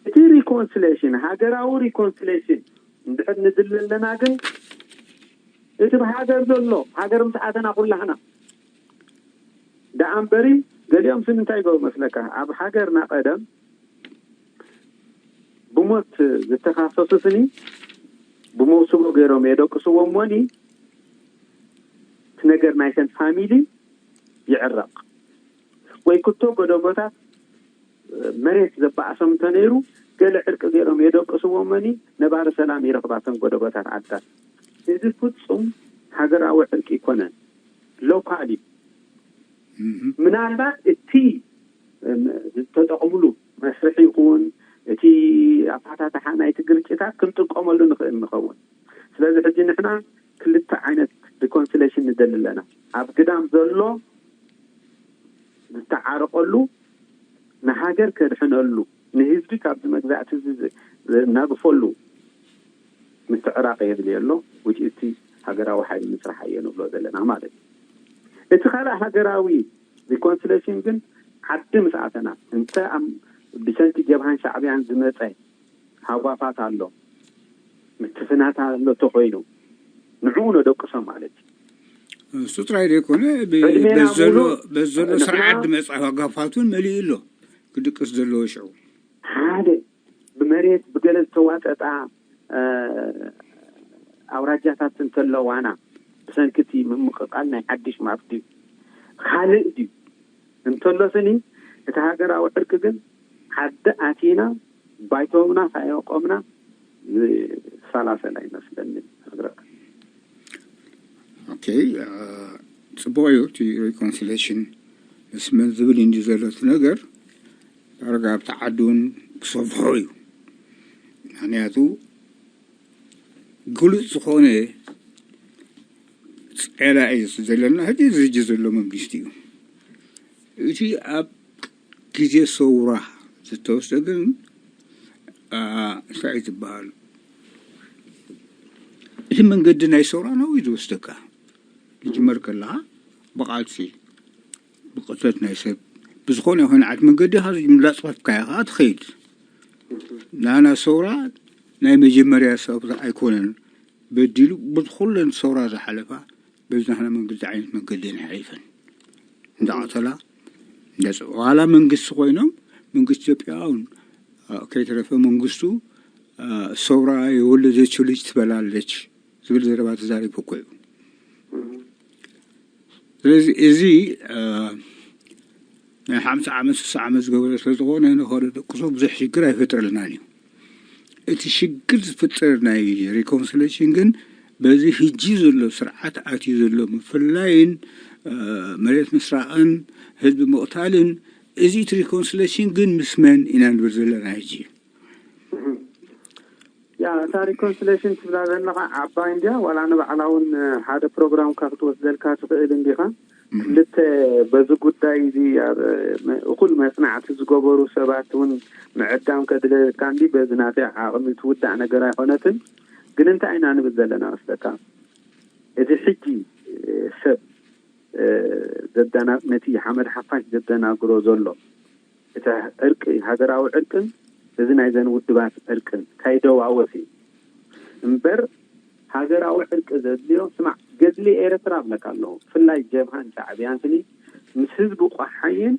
እቲ ሪኮንስሌሽን ሃገራዊ ሪኮንስሌሽን እንድሕር ንድሊ ኣለና ግን እቲ ብሃገር ዘሎ ሃገር ምስ ኣተና ኩላህና ደኣ እምበሪ ገሊኦም ስን እንታይ ይገብሩ መስለካ? ኣብ ሃገርና ቀደም ብሞት ዝተኻሰሱ ስኒ ብመውስቦ ገይሮም የደቅስዎ እሞኒ እቲ ነገር ናይተን ፋሚሊ ይዕረቕ ወይ ክቶ ጎደቦታት መሬት ዘበኣሶም እንተነይሩ ገለ ዕርቂ ገይሮም የደቅስዎ እሞኒ ነባሪ ሰላም ይረኽባተን ጎደቦታት ዓድታት። እዚ ፍጹም ሃገራዊ ዕርቂ ይኮነን፣ ሎካል እዩ። ምናልባት እቲ ዝተጠቕምሉ መስርሒ ይኹን እቲ ኣፋታትሓ ናይቲ ግርጭታት ክንጥቀመሉ ንኽእል ንኸውን። ስለዚ ሕጂ ንሕና ክልተ ዓይነት ሪኮንሲሌሽን ንደሊ ኣለና። ኣብ ግዳም ዘሎ ዝተዓረቐሉ፣ ንሃገር ከድሕነሉ፣ ንህዝቢ ካብዚ መግዛእቲ እዚ ዘናግፈሉ ምትዕራቕ የድልዮ ኣሎ። ውጭ እቲ ሃገራዊ ሓይሊ ምስራሕ እየ ንብሎ ዘለና ማለት እዩ። እቲ ካልእ ሃገራዊ ሪኮንሲሌሽን ግን ዓዲ ምስ ኣተና፣ እንተ ብሰንኪ ጀብሃን ሻዕብያን ዝመፀ ሃጓፋት ኣሎ፣ ምትፍናት ኣሎ ተኮይኑ፣ ንዕኡ ነደቅሶ ማለት እዩ። እሱ ጥራይ ዘይኮነ በዘሎ ስርዓት ዝመፅእ ሃጓፋት እውን መሊኡ ኣሎ ክድቅስ ዘለዎ ሽዑ። ሓደ ብመሬት ብገለ ዝተዋጠጣ ኣውራጃታት እንተለዋና፣ ብሰንኪ እቲ ምምቕቓል ናይ ሓድሽ ማፕ ድዩ ካልእ ድዩ እንተሎ ስኒ፣ እቲ ሃገራዊ ዕርቂ ግን ዓዲ ኣቲና ባይቶምና ካየቆምና ዝሰላሰል ኣይመስለኒ። ኦኬ፣ ፅቡቅ እዩ። እቲ ሪኮንሲሌሽን ምስ መን ዝብል እንዲ ዘሎ እቲ ነገር ዳርጋ ኣብቲ ዓዲ እውን ክሰፍሖ እዩ። ምክንያቱ ግሉፅ ዝኾነ ፀላኢ ዘለና ሕጂ ዝሕጂ ዘሎ መንግስቲ እዩ። እቲ ኣብ ግዜ ሰውራ ዝተወስደ ግን እንታይ እዩ ዝበሃል? እቲ መንገዲ ናይ ሰውራ ነው ዝወስደካ። ዝጅመር ከለካ ብቃልሲ ብቅተት ናይ ሰብ ብዝኾነ ይኹን ዓት መንገዲ ካ ዝጅምላ ፅፈፍካያ ከዓ ትኸይድ። ናና ሰውራ ናይ መጀመርያ ሰብ ኣይኮነን በዲሉ። ብኩለን ሰውራ ዝሓለፋ በዚ ናህና መንገዲ ዓይነት መንገዲ የን ሓሊፈን እንዳቐተላ ዋላ መንግስቲ ኮይኖም መንግስቲ ኢትዮጵያ እውን ከይተረፈ መንግስቱ ሰውራ የወለደችው ልጅ ትበላለች ዝብል ዘረባ ተዛሪቡ እኮ እዩ። ስለዚ እዚ ናይ ሓምሳ ዓመት ስሳ ዓመት ዝገበረ ስለዝኾነ ንኸደ ደቅሶ ብዙሕ ሽግር ኣይፈጥረልናን እዩ። እቲ ሽግር ዝፍጠር ናይ ሪኮንሲሌሽን ግን በዚ ህጂ ዘሎ ስርዓት ኣትዩ ዘሎ ምፍላይን መሬት ምስራቕን ህዝቢ ምቕታልን እዚ እቲ ሪኮንሲሌሽን ግን ምስ መን ኢና ንብል ዘለና ህጂ? ያ እታ ሪኮንሲሌሽን ትብላ ዘለካ ዓባይ እንድያ ዋላ ንባዕላ እውን ሓደ ፕሮግራም ካ ክትወስደልካ ትኽእል እንዲኻ። ክልተ በዚ ጉዳይ እዚ እኹል መፅናዕቲ ዝገበሩ ሰባት እውን ምዕዳም ከድለካ እንዲ በዚ ናተይ ዓቕሚ ትውዳእ ነገር ኣይኮነትን። ግን እንታይ ኢና ንብል ዘለና መስለካ? እቲ ሕጂ ሰብ ዘዳና ነቲ ሓመድ ሓፋሽ ዘደናግሮ ዘሎ እቲ ዕርቂ ሃገራዊ ዕርቅን እዚ ናይዘን ውድባት ዕርቅን ከይደዋወስ እዩ እምበር ሃገራዊ ዕርቂ ዘድልዮ ስማዕ ገድሊ ኤርትራ እብለካ ኣለኹ ብፍላይ ጀብሃን ሻዕብያን ስኒ ምስ ህዝቢ ቆሓይን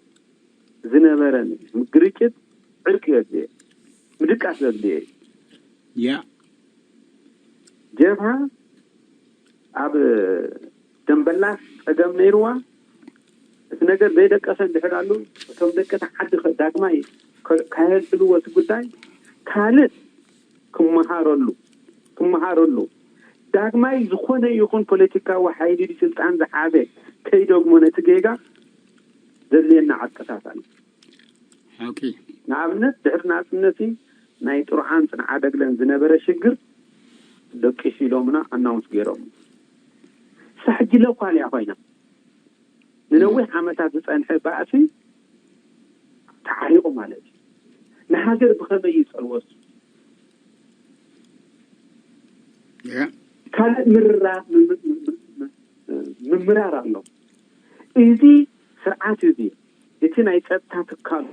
ዝነበረን ግርጭት ዕርቂ የድልዮ ምድቃስ ዘድልዮ እዩ። ያ ጀብሃ ኣብ ደምበላስ ፀገም ነይርዋ እቲ ነገር ዘይደቀሰ እንድሕር ኣሉ እቶም ደቂ እቲ ዓዲ ዳግማይ ካየልዕልዎ እቲ ጉዳይ ካልእ ክመሃረሉ ክመሃረሉ ዳግማይ ዝኾነ ይኹን ፖለቲካዊ ሓይሊ ስልጣን ዝሓዘ ከይደግሞ ነቲ ጌጋ ዘድልየና ዓቅታት ኣሎ። ንኣብነት ድሕሪ ናፅነት ናይ ጥሩዓን ፅንዓደግለን ዝነበረ ሽግር ደቂሱ ኢሎምና ኣናውንስ ገይሮም ሳሕጊለ እኳ እያ ኮይና ንነዊሕ ዓመታት ዝፀንሐ ባእሲ ተዓሪቑ ማለት እዩ። ንሃገር ብኸመይ ይፀልወሱ ካልእ ምርራር ምምራር ኣሎ። እዚ ስርዓት እዚ እቲ ናይ ፀጥታ ትካሉ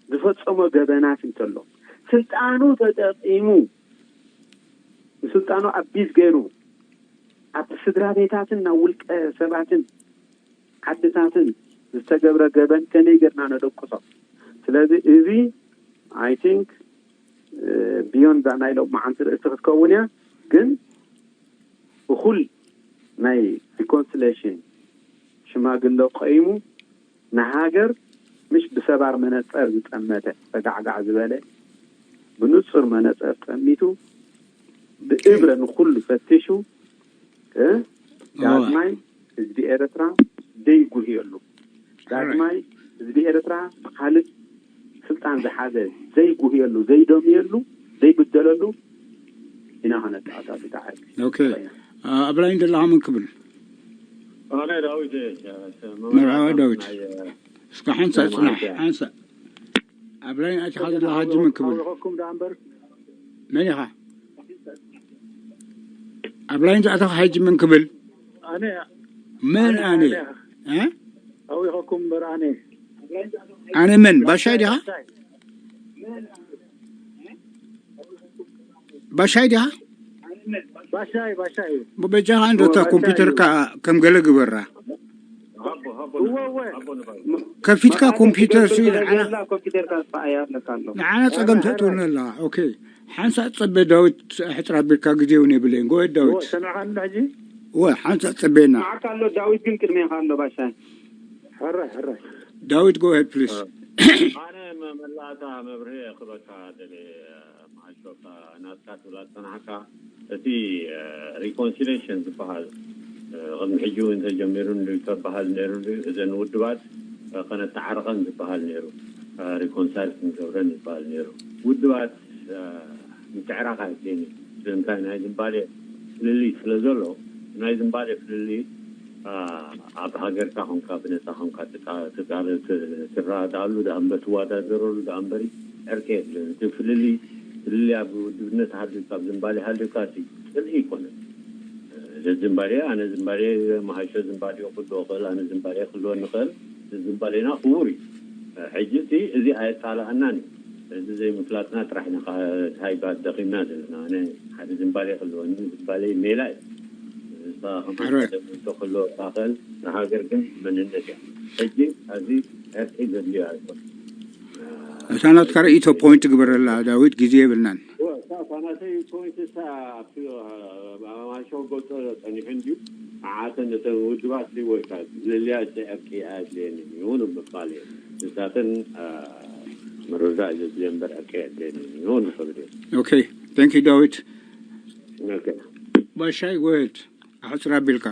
ዝፈፀሞ ገበናት እንተሎ ስልጣኑ ተጠቂሙ ንስልጣኑ ኣቢዝ ገይሩ ኣብ ስድራ ቤታትን ናብ ውልቀ ሰባትን ዓድታትን ዝተገብረ ገበን ከመይ ጌርና ነደቅሶ? ስለዚ እዚ I think beyond that ናይ ሎማዓንቲ ርእስቲ ክትከውን እያ። ግን እኹል ናይ ሪኮንሲሌሽን ሽማግለ ቆይሙ ንሃገር ምሽ ብሰባር መነፀር ዝጠመተ ፈጋዕጋዕ ዝበለ ብንፁር መነፀር ጠሚቱ ብእብረ ንኩሉ ፈቲሹ ዳግማይ ህዝቢ ኤርትራ ዘይጉህየሉ ዳግማይ ህዝቢ ኤርትራ ብካልእ ስልጣን ዝሓዘ ዘይጉህየሉ ዘይደምየሉ ዘይብደለሉ ኢና ከነተኣታቱ ተዓል ኣብላይ እንደለኻ ምን ክብል ኣነ ዳዊት እየ። መርሃባ ዳዊት። እስከ ሓንሳ ጽናሕ ሓንሳ ኣብ ላይን ኣቲኻ ዘለኻ ሕጂ ምን ክብል? መን ኢኻ? ኣብ ላይን ዝኣተኻ ሕጂ ምን ክብል? ኣነ መን ኣነ? እ? ኣዊኸኩም እምበር ኣነ ኣነ መን? ባሻይ ዲኻ? ባሻይ ዲኻ? ባሻይ ባሻይ እዩ። በጃኻ እንዶ እታ ኮምፒውተርካ ከም ገለ ግበራ። እወ እወ ከፊትካ ኮምፒውተር ሲ ንዓና ኮምፒውተር ካስፋ እያ ኣለካ ኣሎ ንዓና ጸገም ተእትወና ኣለኻ። ኦኬ ሓንሳ ጸበ ዳዊት ሕጽር ኣቢልካ ግዜ እውን የብለይን። ጎበዝ ዳዊት ሰሚዕካ ኣሎ ሕጂ ወ ሓንሳ ጸበየና ማዓካ ኣሎ ዳዊት ግን ቅድሜኻ ኣሎ ባሻይ ሕራይ ሕራይ ዳዊት ጎበዝ ፕሊስ ኣነ መ- መላእታ መብርሂ ክበካ ደልየ ማሾካ ናትካ ትብላ ዝጸናሕካ እቲ ሪኮንሲሌሽን ዝበሃል እ፣ ቅድሚ ሕጂ እውን ተጀሚሩ እንድዩ ተበሃል ነይሩ እንድዩ እዘን ውድባት እ፣ ከነተዓርቐን ዝበሃል ነይሩ ሪኮንሳይል ክንገብረን ዝበሃል ነይሩ ውድባት እ፣ ምትዕራቕ ኣይደን እዩ ስለምንታይ ናይ ዝንባሌ ፍልልይ ስለ ዘሎ ናይ ዝንባሌ ፍልልይ ኣብ ሃገርካ ኮንካ ብነፃ ኮንካ ትረዳኣሉ ዳኣምበር ትወዳደረሉ ዳኣምበሪ ዕርቂ የብልን እቲ ፍልልይ ፍልልይ ኣብ ውድብነት ሃልዩካ ኣብ ዝንባሌ ሃልዩካ ጽልኢ ይኮነ እዚ ዝንባሌ ኣነ ዝንባሌ መሃሾ ዝንባሌ ክህልዎ ክእል ኣነ ዝንባሌ ክህልወኒ ክእል እዚ ዝንባሌና ክቡር እዩ ሕጂ እቲ እዚ ኣየጣልኣናን እዩ እዚ ዘይምፍላጥና ጥራሕ ኢና ሃይባ ደኺምና ዘለና ኣነ ሓደ ዝንባሌ ክህልወኒ ዝንባሌ ሜላ እዩ እሳ ከምተክሎ ታኸል ንሃገር ግን መንነት እያ ሕጂ ኣብዚ ዕርቂ ዘድልዮ ኣይኮን እታ ናትካ ርእይቶ ፖይንት ግበረላ ዳዊት ግዜ የብልናን ሳናተይ ፖይንት ሳ ማሾ ጎጦ ጸኒሑ እንድዩ ንዓተን ነተን ውድባት ወይካ ዝልያ ዕርቂ ኣየድልየንን እዩ ንምባል እየ ንሳተን ምርዳእ ዘድልየ እምበር ዕርቂ ኣየድልየንን እዩ ንኽብል እየ ኦኬ ታንክ ዩ ዳዊት ባሻይ ጎየድ ኣሕፅር ኣቢልካ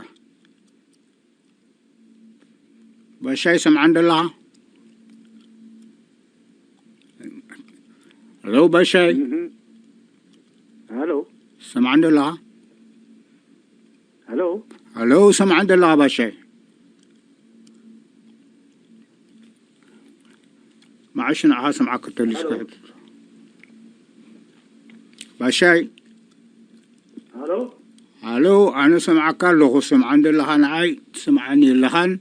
ባሻይ ሰምዓን ደለኻ ሄሎ ባሻይ ሄሎ ሰምዓን ደለኻ ሄሎ ሄሎ ሰምዓን ደለኻ ባሻይ መዓሽ ንዓኻ ሰምዓካ ተሊስካ ባሻይ ሄሎ ሃሎ ኣነ ሰምዓካ ኣለኹ ሰምዓን ደለኻ ንዓይ ትስምዓኒ የለኻን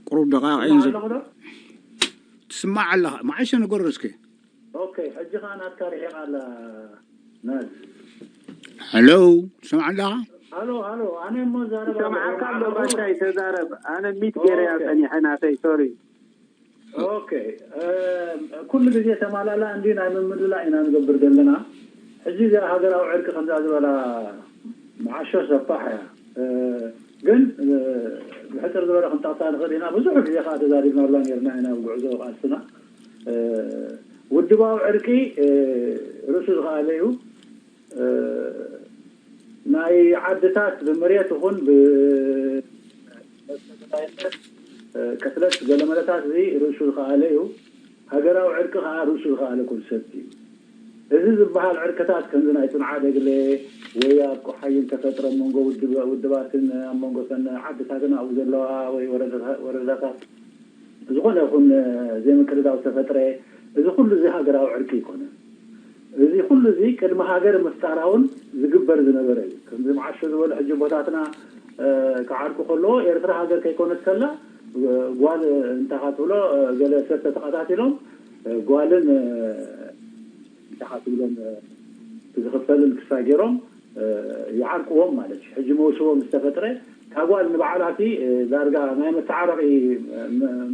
ቁሩብ ደቃቕ እየን ትስማዕ ኣለኻ መዓሽ ንገሮ እስኪ ኦኬ ሕጂ ከዓ ናትካ ርሒቕ ኣላ ናዝ ሄሎ ትሰምዓ ኣለኻ ሃሎ ሃሎ ኣነ እሞ ዛረባ ሰምዓካ ኣሎ ባሻይ ተዛረብ ኣነ ሚት ገይረያ ጸኒሐ ናተይ ሶሪ ኦኬ ኩሉ ግዜ ተማላላ እንዲ ናይ ምምልላ ኢና ንገብር ዘለና ሕጂ እዚኣ ሃገራዊ ዕርቂ ከምዛ ዝበላ መዓሾ ሰፋሕ እያ ግን ብሕፅር ዝበለ ክንጠቕሳ ንኽእል ኢና ብዙሕ ግዜ ከዓ ተዛሪብናላ ነርና ኢና ኣብ ጉዕዞ ቃልስና ውድባዊ ዕርቂ ርእሱ ዝኸኣለ እዩ ናይ ዓድታት ብመሬት ይኹን ብመሰረታዊነት ቅትለት ገለመለታት እዚ ርእሱ ዝኸኣለ እዩ ሃገራዊ ዕርቂ ከዓ ርእሱ ዝኸኣለ ኮንሰፕት እዩ እዚ ዝበሃል ዕርቅታት ከምዚ ናይ ፅንዓ ደግለ ወይ ኣብ ቆሓይን ተፈጥረ መንጎ ውድባትን ኣብ መንጎ ሰነ ዓድታትን ኣብኡ ዘለዋ ወይ ወረዳታት ዝኾነ ይኹን ዘይምቅድዳው ዝተፈጥረ እዚ ኩሉ እዚ ሃገራዊ ዕርቂ ይኮነ እዚ ኩሉ እዚ ቅድሚ ሃገር ምፍጣራ እውን ዝግበር ዝነበረ እዩ ከምዚ መዓሾ ዝበሉ ሕጂ ቦታትና ክዓርቁ ከለዎ ኤርትራ ሃገር ከይኮነት ከላ ጓል እንታኻ ትብሎ ገለ ሰብ ተተኸታቲሎም ጓልን እንታኻ ትብሎም ዝኽፈልን ክሳ ገይሮም ይዓርቅዎም ማለት እዩ ሕጂ መውስቦ ምስ ተፈጥረ እታ ጓል ንባዕላ እቲ ዳርጋ ናይ መተዓረቒ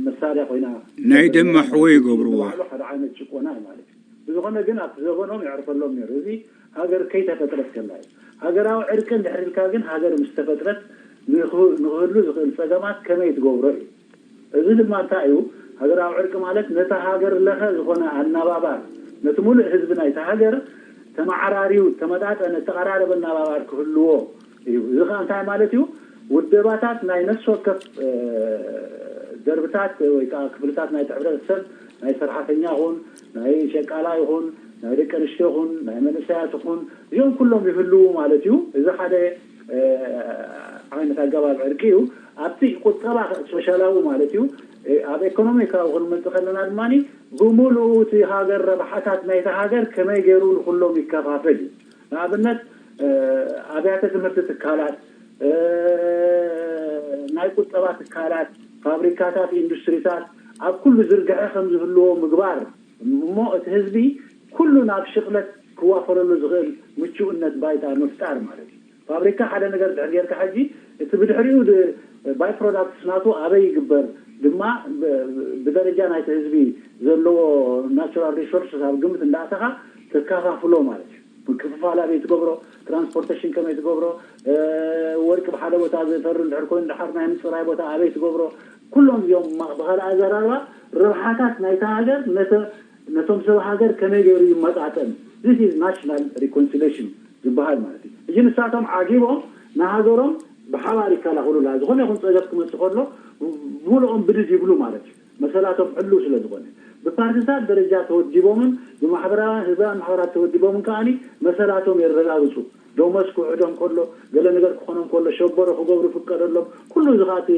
መሳርያ ኮይና ናይ ደም መሕወ ይገብርዎ ባዕሉ ሓደ ዓይነት ጭቆና እዩ ማለት እዩ ብዝኾነ ግን ኣብቲ ዘበኖም የዕርፈሎም ነይሩ እዚ ሃገር ከይተፈጥረት ከላ እዩ ሃገራዊ ዕርቂ እንድሕር ኢልካ ግን ሃገር ምስ ተፈጥረት ንክህሉ ዝኽእል ፀገማት ከመይ ትገብሮ እዩ እዚ ድማ እንታይ እዩ ሃገራዊ ዕርቂ ማለት ነታ ሃገር ለኸ ዝኾነ ኣናባባር ነቲ ሙሉእ ህዝቢ ናይታ ሃገር ተመዓራርዩ ተመጣጠነ ተቐራረበ ኣናባባር ክህልዎ እዩ እዚ ከዓ እንታይ ማለት እዩ ውደባታት ናይ ነፍሲ ወከፍ ደርብታት ወይ ከዓ ክፍልታት ናይቲ ሕብረተሰብ ናይ ሰራሕተኛ ይኹን ናይ ሸቃላ ይኹን ናይ ደቂ ኣንስትዮ ይኹን ናይ መንእሰያት ይኹን እዚኦም ኩሎም ይህልዉ ማለት እዩ እዚ ሓደ ዓይነት ኣገባብ ዕርቂ እዩ። ኣብቲ ቁጠባ ሶሻላዊ ማለት እዩ። ኣብ ኤኮኖሚካዊ ክንመጽእ ከለና ድማ ብምሉኡ እቲ ሃገር ረብሓታት ናይቲ ሃገር ከመይ ገይሩ ንኩሎም ይከፋፈል እዩ። ንኣብነት ኣብያተ ትምህርቲ ትካላት፣ ናይ ቁጠባ ትካላት፣ ፋብሪካታት፣ ኢንዱስትሪታት ኣብ ኩሉ ዝርግሐ ከም ዝህልዎ ምግባር እሞ እቲ ህዝቢ ኩሉ ናብ ሽቕለት ክዋፈረሉ ዝኽእል ምቹእነት ባይታ ምፍጣር ማለት እዩ። ፋብሪካ ሓደ ነገር ድሕር ጌርካ ሕጂ እቲ ብድሕሪኡ ባይ ፕሮዳክትስ ናቱ ኣበይ ይግበር ድማ ብደረጃ ናይቲ ህዝቢ ዘለዎ ናቹራል ሪሶርስስ ኣብ ግምት እንዳእተኻ ተካፋፍሎ ማለት እዩ። ምክፍፋል ኣበይ ትገብሮ፣ ትራንስፖርቴሽን ከመይ ትገብሮ፣ ወርቂ ብሓደ ቦታ ዝፈሪ እንድሕር ኮይኑ ድሓር ናይ ምፅራይ ቦታ ኣበይ ትገብሮ፣ ኩሎም እዚኦም ብካልእ ኣዘራርባ ረብሓታት ናይታ ሃገር ነቶም ሰብ ሃገር ከመይ ገይሩ ይመጣጠን። This is national reconciliation ዝበሃል ማለት እዩ። እዚ ንሳቶም ዓጊቦም ንሃገሮም ብሓባር ይከላኸሉላ። ዝኾነ ይኹን ፀገብ ክመፅእ ከሎ ብሙሉኦም ብድድ ይብሉ ማለት እዩ። መሰላቶም ሕሉው ስለ ዝኾነ ብፓርቲታት ደረጃ ተወዲቦምን ብማሕበራውያን ህዝባውያን ማሕበራት ተወዲቦምን ከዓኒ መሰላቶም የረጋግፁ። ደሞዝ ክውሕዶም ከሎ፣ ገለ ነገር ክኾኖም ከሎ ሸበሮ ክገብሩ ፍቀደሎም። ኩሉ እዚ ከኣ እቲ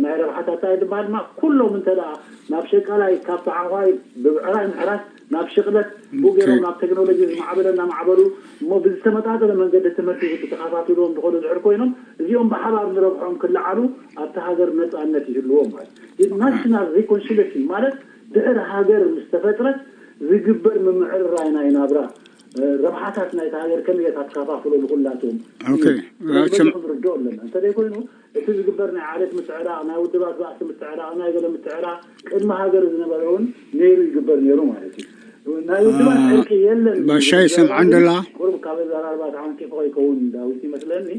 ናይ ረብሓታት እንታይ ዝበሃል ድማ ኩሎም እንተ ደኣ ናብ ሸቃላይ ካብ ተዓኳይ ብብዕራይ ምሕራስ ናብ ሽቕለት ብኡ ገይሮም ናብ ቴክኖሎጂ ዝማዕበለ እናማዕበሉ እሞ ብዝተመጣጠነ መንገዲ ትምህርቲ ተኸፋፊልዎም ዝኸዱ ድሕር ኮይኖም እዚኦም ብሓባር ንረብሖም ክለዓሉ ኣብቲ ሃገር ነፃነት ይህልዎም ማለት እዩ። ናሽናል ሪኮንሲሌሽን ማለት ድሕር ሃገር ምስ ተፈጥረት ዝግበር ምምዕርራይ ናይ ናብራ ረብሓታት ናይቲ ሃገር ከመይ እያ ትከፋፍሎ ንኹላቶም ኦኬ ክንርድኦ ኣለና። እንተዘይኮይኑ እቲ ዝግበር ናይ ዓሌት ምትዕራቕ፣ ናይ ውድባት ባእሲ ምትዕራቕ፣ ናይ ገለ ምትዕራቕ ቅድሚ ሃገር ዝነበረ እውን ነይሩ ይግበር ነይሩ ማለት እዩ። ናይ ውድባት ዕርቂ የለን ባሻይ ሰምዓን ደላ ቁሩብ ካብ ኣዘራርባ ተዓንቂፉ ከይከውን ዳዊት ይመስለኒ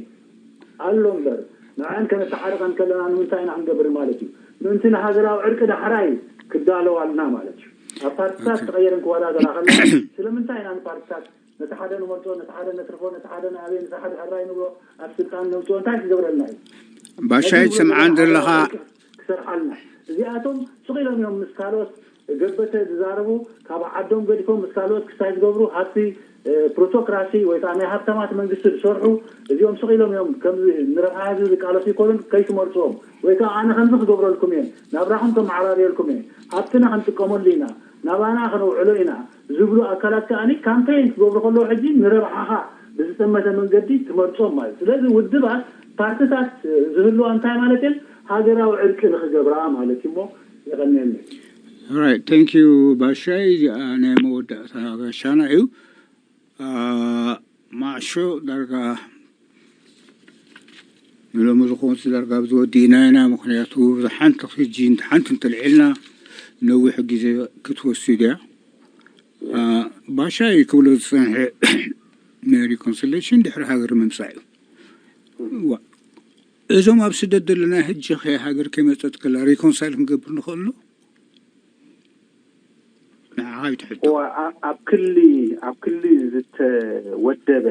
ኣሎ እምበር ንዐን ከነተሓርቐን ከለና ንምንታይ ኢና ክንገብር ማለት እዩ። ምእንቲ ንሃገራዊ ዕርቂ ዳሕራይ ክዳለዋልና ማለት እዩ። ኣብ ፓርቲታት ተቐየረን ክወዳደራ ከለና ስለምንታይ ኢና ንፓርቲታት ነቲ ሓደ ንመርጾ፣ ነቲ ሓደ ነትርፎ፣ ነቲ ሓደ ንኣበይ፣ ነቲ ሓደ ሕራይ ንብሎ ኣብ ስልጣን ነምጽኦ እንታይ ክገብረልና እዩ? ባሻይ ሰምዓን ዘለኻ ክሰርሓልና እዚኣቶም ስቕ ኢሎም እዮም ምስ ካልኦት ገበተ ዝዛረቡ ካብ ዓዶም ገዲፎም ምስ ካልኦት ክስታይ ዝገብሩ ሃብቲ ፕሮቶክራሲ ወይ ከዓ ናይ ሃብታማት መንግስቲ ዝሰርሑ እዚኦም ስቕ ኢሎም እዮም ከምዚ ንረብሓ ህዝቢ ዝቃለሱ ይኮኑን ከይትመርፅዎም ወይ ከዓ ኣነ ከምዚ ክገብረልኩም እየ ናብራኹም ከመዓራርየልኩም እየ ሃብትና ክንጥቀመሉ ኢና ናባና ከነውዕሎ ኢና ዝብሉ ኣካላት ከዓኒ ካምፔይን ክገብሩ ከለዉ ሕጂ ንረብሓኻ ብዝጠመተ መንገዲ ትመርፆም ማለት ስለዚ ውድባት ፓርትታት ዝህልዋ እንታይ ማለት እየን ሃገራዊ ዕርቂ ንክገብራ ማለት እዩ እሞ የቐንየለይ Right, thank you ባሻይ እዚኣ ናይ መወዳእታ ጋሻና እዩ ማሾ ዳርጋ ንሎሚ ዝኾንሲ ዳርጋ ብዝወዲእና ኢና ምክንያቱ ሓንቲ ሕጂ ሓንቲ እንተልዒልና ነዊሕ ግዜ ክትወስድ እያ ባሻይ ክብሎ ዝፀንሐ ናይ ሪኮንሲሌሽን ድሕሪ ሃገር ምምፃእ እዩ እዞም ኣብ ስደት ዘለና ሕጂ ሃገር ከይመፀት ከላ ሪኮንሳይል ክንገብር ንኽእሉ ንዓኻ ይትሕቶ ኣብ ክሊ ኣብ ክሊ ዝተወደበ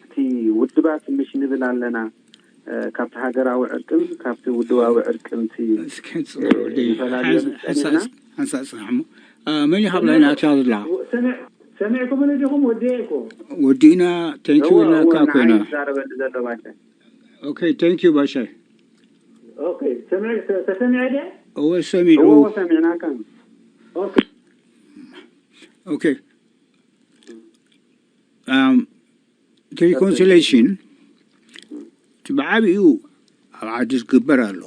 እቲ ውድባት ምሽ ንብል ኣለና ካብቲ ሃገራዊ ዕርቅን ካብቲ ውድባዊ ዕርቅን ሓንሳእ ፅናሕ እሞ መን ይሃብላ ኢና ኣትያ ዝላ ሰሚዕኩምኒ ዲኹም ወዲኤ እኮ ወዲእና ተንኪው ኢልናካ ኮይና ይዛረበሉ ዘሎ ባሻ ኦኬ ተንኪው ባሻይ ተሰሚዐ ደ እወ ሰሚዑ ሰሚዕናካ ኦኬ እቲ ሪኮንሲሌሽን እቲ ብዓብኡ ኣብ ዓዲ ዝግበር ኣሎ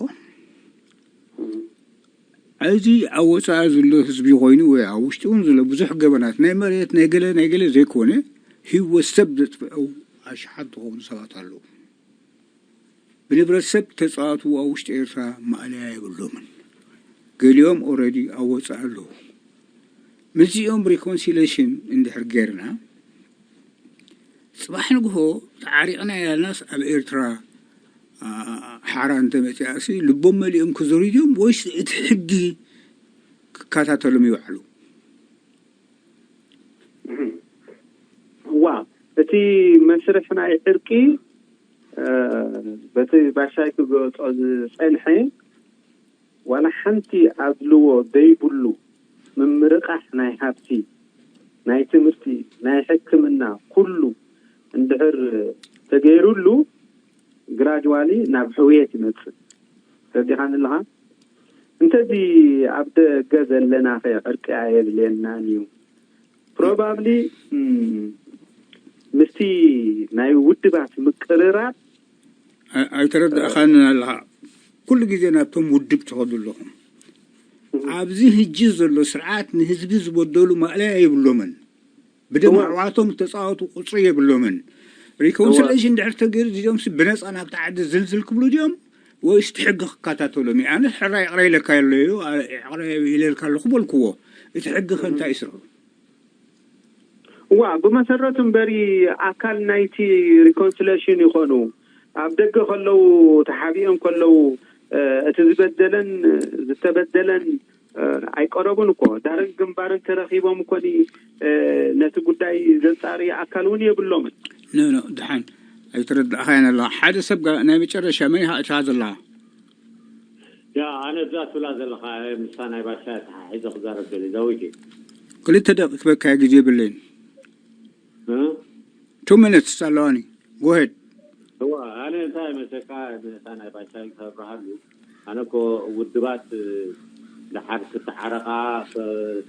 እዚ ኣብ ወፃኢ ዘሎ ህዝቢ ኮይኑ ወይ ኣብ ውሽጢ እውን ዘሎ ብዙሕ ገበናት ናይ መሬት ናይ ገለ ናይ ገለ ዘይኮነ ህይወት ሰብ ዘጥፍአው ኣሽሓት ዝኾኑ ሰባት ኣለዉ ብንብረት ሰብ ተፃዋትዎ ኣብ ውሽጢ ኤርትራ ማእለያ የብሎምን ገሊኦም ኦረዲ ኣብ ወፃኢ ኣለዉ ምስዚኦም ሪኮንሲሌሽን እንድሕር ጌርና ፅባሕ ንግሆ ተዓሪቕና ያልናስ ኣብ ኤርትራ ሓራ እንተመፅኣሲ ልቦም መሊኦም ክዞሩ ድዮም ወይስ እቲ ሕጊ ክከታተሎም ይውዕሉ ዋ እቲ መስርሕ ናይ ዕርቂ በቲ ባሻይ ክገጾ ዝጸንሐ ዋላ ሓንቲ ኣድልዎ ዘይብሉ ምምርቓሕ ናይ ሃብቲ ናይ ትምህርቲ ናይ ሕክምና ኩሉ እንድሕር ተገይሩሉ ግራጅዋሊ ናብ ሕውየት ይመጽእ። ተረዲኻኒ ኣለኻ? እንተዚ ኣብ ደገ ዘለና ኸ ዕርቂ ኣየድልየናን እዩ። ፕሮባብሊ ምስቲ ናይ ውድባት ምቅርራብ ኣይተረዳእኻን ኣለኻ። ኩሉ ግዜ ናብቶም ውድብ ትኸዱ ኣለኹም። ኣብዚ ህጂ ዘሎ ስርዓት ንህዝቢ ዝበደሉ ማእለያ የብሎምን። ብደም ኣሕዋቶም ዝተፃወቱ ቁፅሪ የብሎምን። ሪኮንሲሌሽን ድሕር ተገይሩ እዚኦም ብነፃ ናብቲ ዓዲ ዝልዝል ክብሉ ድዮም ወይስ እቲ ሕጊ ክከታተሎም እዩ? ኣነ ሕራይ ይቕረ ኢለካ ኣሎ እዩ፣ ይቕረ ኢለልካ ኣለኹ በልክዎ። እቲ ሕጊ ከ እንታይ ይስርሑ? እዋ ብመሰረቱ እምበሪ ኣካል ናይቲ ሪኮንሲሌሽን ይኾኑ። ኣብ ደገ ከለዉ ተሓቢኦም ከለዉ እቲ ዝበደለን ዝተበደለን ኣይቀረቡን እኮ። ዳርን ግንባርን ተረኺቦም እኮኒ ነቲ ጉዳይ ዘጻሪ ኣካል እውን የብሎምን። ኖ ኖ ድሓን ኣይተረዳእኻያን ኣለኻ። ሓደ ሰብ ናይ መጨረሻ መን ኢኻ እትኻ ዘለኻ? ያ ኣነ እዛ ትብላ ዘለኻ ምሳ ናይ ባሻ ተሓሒዘ ክዛረብ ደሊ ዳዊት እዩ። ክልተ ደቂ ክበካ ግዜ የብለይን። እ? Two minutes ኣለዋኒ። Go ahead። እዋ ኣነ እንታይ መሰካ ምሳ ናይ ባሻ ክብርሃሉ ኣነ እኮ ውድባት ድሓር ክተዓረቓ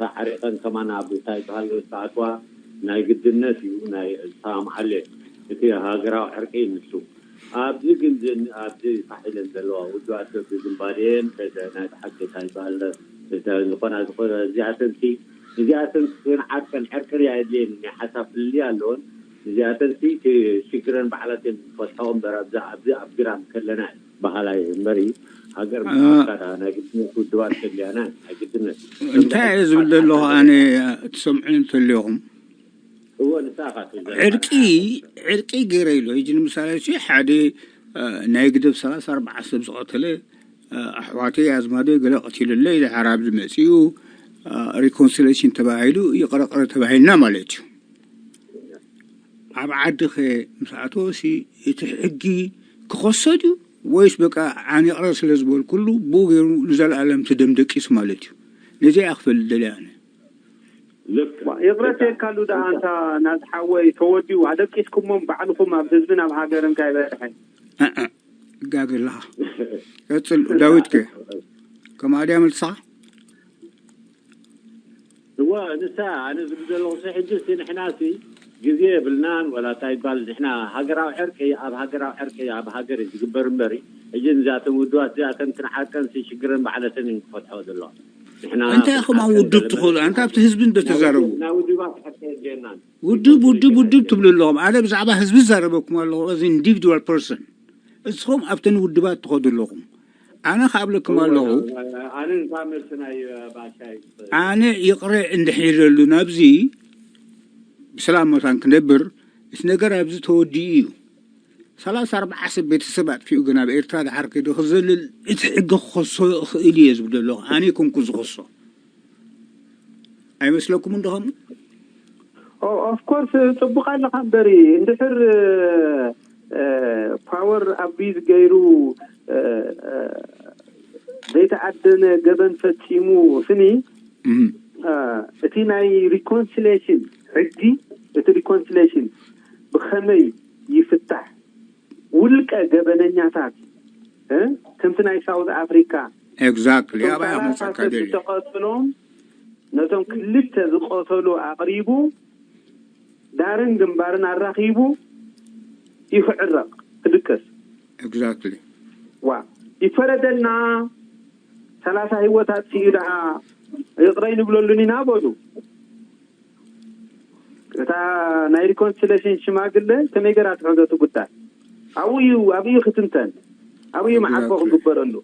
ተዓሪቐን ከማን ኣብ እንታይ ዝበሃል ክኣትዋ ናይ ግድነት እዩ ናይ ዝሰማምዓሉ እቲ ሃገራዊ ዕርቂ ንሱ ኣብዚ ግን ኣብዚ ፋሕ ኢለን ዘለዋ ውድባት በብግንባሬን ናይ ብሓቂ እንታይ ዝበሃል ዝኾና ዝኾነ እዚኣተን እዚኣተን ክንዓርቀን ዕርቂ ኣየድልየን ናይ ሓሳብ ፍልልይ ኣለወን። እዚኣተን ሽግረን ባዕላተን ፈትሖ እምበር ኣብዚ ኣብዚ ኣብ ግራም ከለና በሃላይ እምበሪ ሃገር ምካዳ ናይ ግድነት ውድባት ከድልያና ናይ ግድነት እንታይ እየ ዝብል ዘለኹ ኣነ ትሰምዑ እንተልኹም እወ ንስኻ ትብል ዘለኻ ዕርቂ ዕርቂ ገይረ ኢሉ ሕጂ ንምሳሌ ሲ ሓደ ናይ ግደብ ሰላሳ ኣርባዓ ሰብ ዝቐተለ ኣሕዋተይ ኣዝማደይ ገለ ቀቲሉለይ ድሓር ኣብዚ መፂኡ ሪኮንሲሌሽን ተባሂሉ ይቕረቕረ ተባሂልና ማለት እዩ። ኣብ ዓዲ ኸ ምስ ኣተወ ሲ እቲ ሕጊ ክኸሶ ድዩ ወይስ በቃ ኣነ ይቕረ ስለ ዝበልኩሉ ብኡ ገይሩ ንዘለኣለም ትደም ደቂሱ ማለት እዩ? ነዚ እያ ክፈልጥ ደልየ ኣነ። ልክ ይቕረት የካሉ ደኣ ኣንታ ናዝሓወይ ተወዲኡ ኣደቂስኩሞም ባዕልኹም ኣብ ህዝብን ኣብ ሃገርን ካይበርሐ ጋግርልኻ ቀፅል ዳዊት ከ ከምኣ ድያ መልስኻ? እወ ንሳ ኣነ ዝብል ዘለኹ ሲ ሕጂ ሲ ንሕና ሲ ግዜ የብልናን ወላ እንታይ ይባል ንሕና ሃገራዊ ዕርቂ ኣብ ሃገራዊ ዕርቂ ኣብ ሃገር እዩ ዝግበር እምበሪ ሕጂ ንዚኣተን ውድባት እዚኣተን ክንዓርቀን ሲ ሽግረን ባዕለተን እየን ክፈትሖ ዘለዋ ንሕና እንታይ ኢኹም ኣብ ውድብ ትኽእሉ ኣንታ ኣብቲ ህዝቢ እንዶ ተዛረቡ ናይ ውድባት ዕርቂ የድልየናን ውድብ ውድብ ውድብ ትብሉ ኣለኹም ኣነ ብዛዕባ ህዝቢ ዝዛረበኩም ኣለኹ as individual person እስኹም ኣብተን ውድባት ትኸዱ ኣለኹም ኣነ ክኣብለኩም ኣለኹ ኣነ እንታይ መልሲ ናይ ባሻይ ኣነ ይቕረ እንድሕር ኢለሉ ናብዚ ብሰላም መታን ክነብር እቲ ነገር ኣብዚ ተወዲኡ እዩ ሰላሳ ኣርባዓ ሰብ ቤተሰብ ኣጥፊኡ ግን ኣብ ኤርትራ ድሓር ከይዱ ክዘልል እቲ ሕጊ ክኸሶ ይኽእል እየ ዝብል ዘለኹ ኣነ ይኮንኩ ዝኸሶ ኣይመስለኩም እንደኸም ኦፍኮርስ ፅቡቅ ኣለካ እምበሪ እንድሕር ፓወር ኣቢዝ ገይሩ ዘይተኣደነ ገበን ፈፂሙ ስኒ እቲ ናይ ሪኮንሲሌሽን ሕጊ እቲ ሪኮንሲሌሽን ብኸመይ ይፍታሕ ውልቀ ገበነኛታት ከምቲ ናይ ሳውዝ ኣፍሪካ ኤግዛክትሊ ኣባይ ኣመፃካ ደልዩ ዝተቐትሎም ነቶም ክልተ ዝቐተሉ ኣቕሪቡ ዳርን ግንባርን ኣራኺቡ ይኽዕረቕ ክድቅስ ኤግዛክትሊ ዋ ይፈረደልና ሰላሳ ህይወት ኣጥፊኡ ደኣ ይቕረ ይንብለሉን ኢና በሉ እታ ናይ ሪኮንሲሌሽን ሽማግለ ከመይ ገራ ትሕዞ እቲ ጉዳይ ኣብኡ እዩ ኣብኡ እዩ ክትንተን ኣብኡ እዩ መዓርፎ ክግበረሉ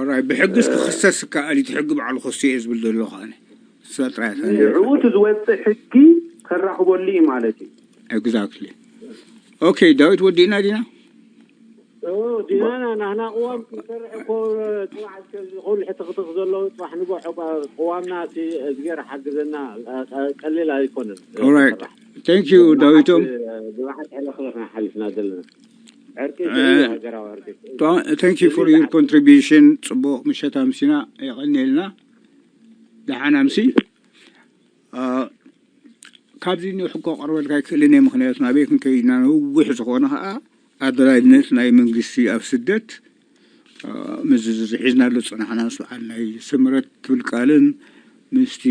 ኦራይ ብሕግስ ክኽሰስ ይከኣል እዩ እቲ ሕጊ ባዕሉ ክሱ እየ ዝብል ዘሎ ከኣነ እሳ ጥራይ እያ እታ ነይራ። ንዕኡ እቲ ዝወፅእ ሕጊ ከራኽበሉ እዩ ማለት እዩ ኤግዛክትሊ ኦኬ ዳዊት ወዲእና ዲና ዲናና ናህና ቅዋም ክንሰርሕ እኮ ፅባሕ እስከ እዚ ኩሉ ሕትኽትኽ ዘለዉ ፅባሕ ንጎ ዕቋ ቅዋምና እቲ እዝጌር ሓግዘና ቀሊል ኣይኮነን ኦራይት ታንክ ዩ ዳዊቶም ብባሕት ሕለኽለኽና ሓሊፍና ዘለና ዕርቂ ሃገራዊ ዕርቂ thank you for your contribution ፅቡቕ ምሸት ኣምሲና የቐንየልና ደሓን ኣምሲ ካብዚ ኒውሕ እኮ ቀርበልካ ኣይክእልን እየ ምክንያቱ ናበይ ክንከይድና ነዊሕ ዝኾነ ከዓ ኣድላይነት ናይ መንግስቲ ኣብ ስደት፣ እ፣ መዘዘ ሒዝናሉ ዝጸናሕና፣ ስብዓት ናይ ስምረት ትብል ቃልን ምስቲ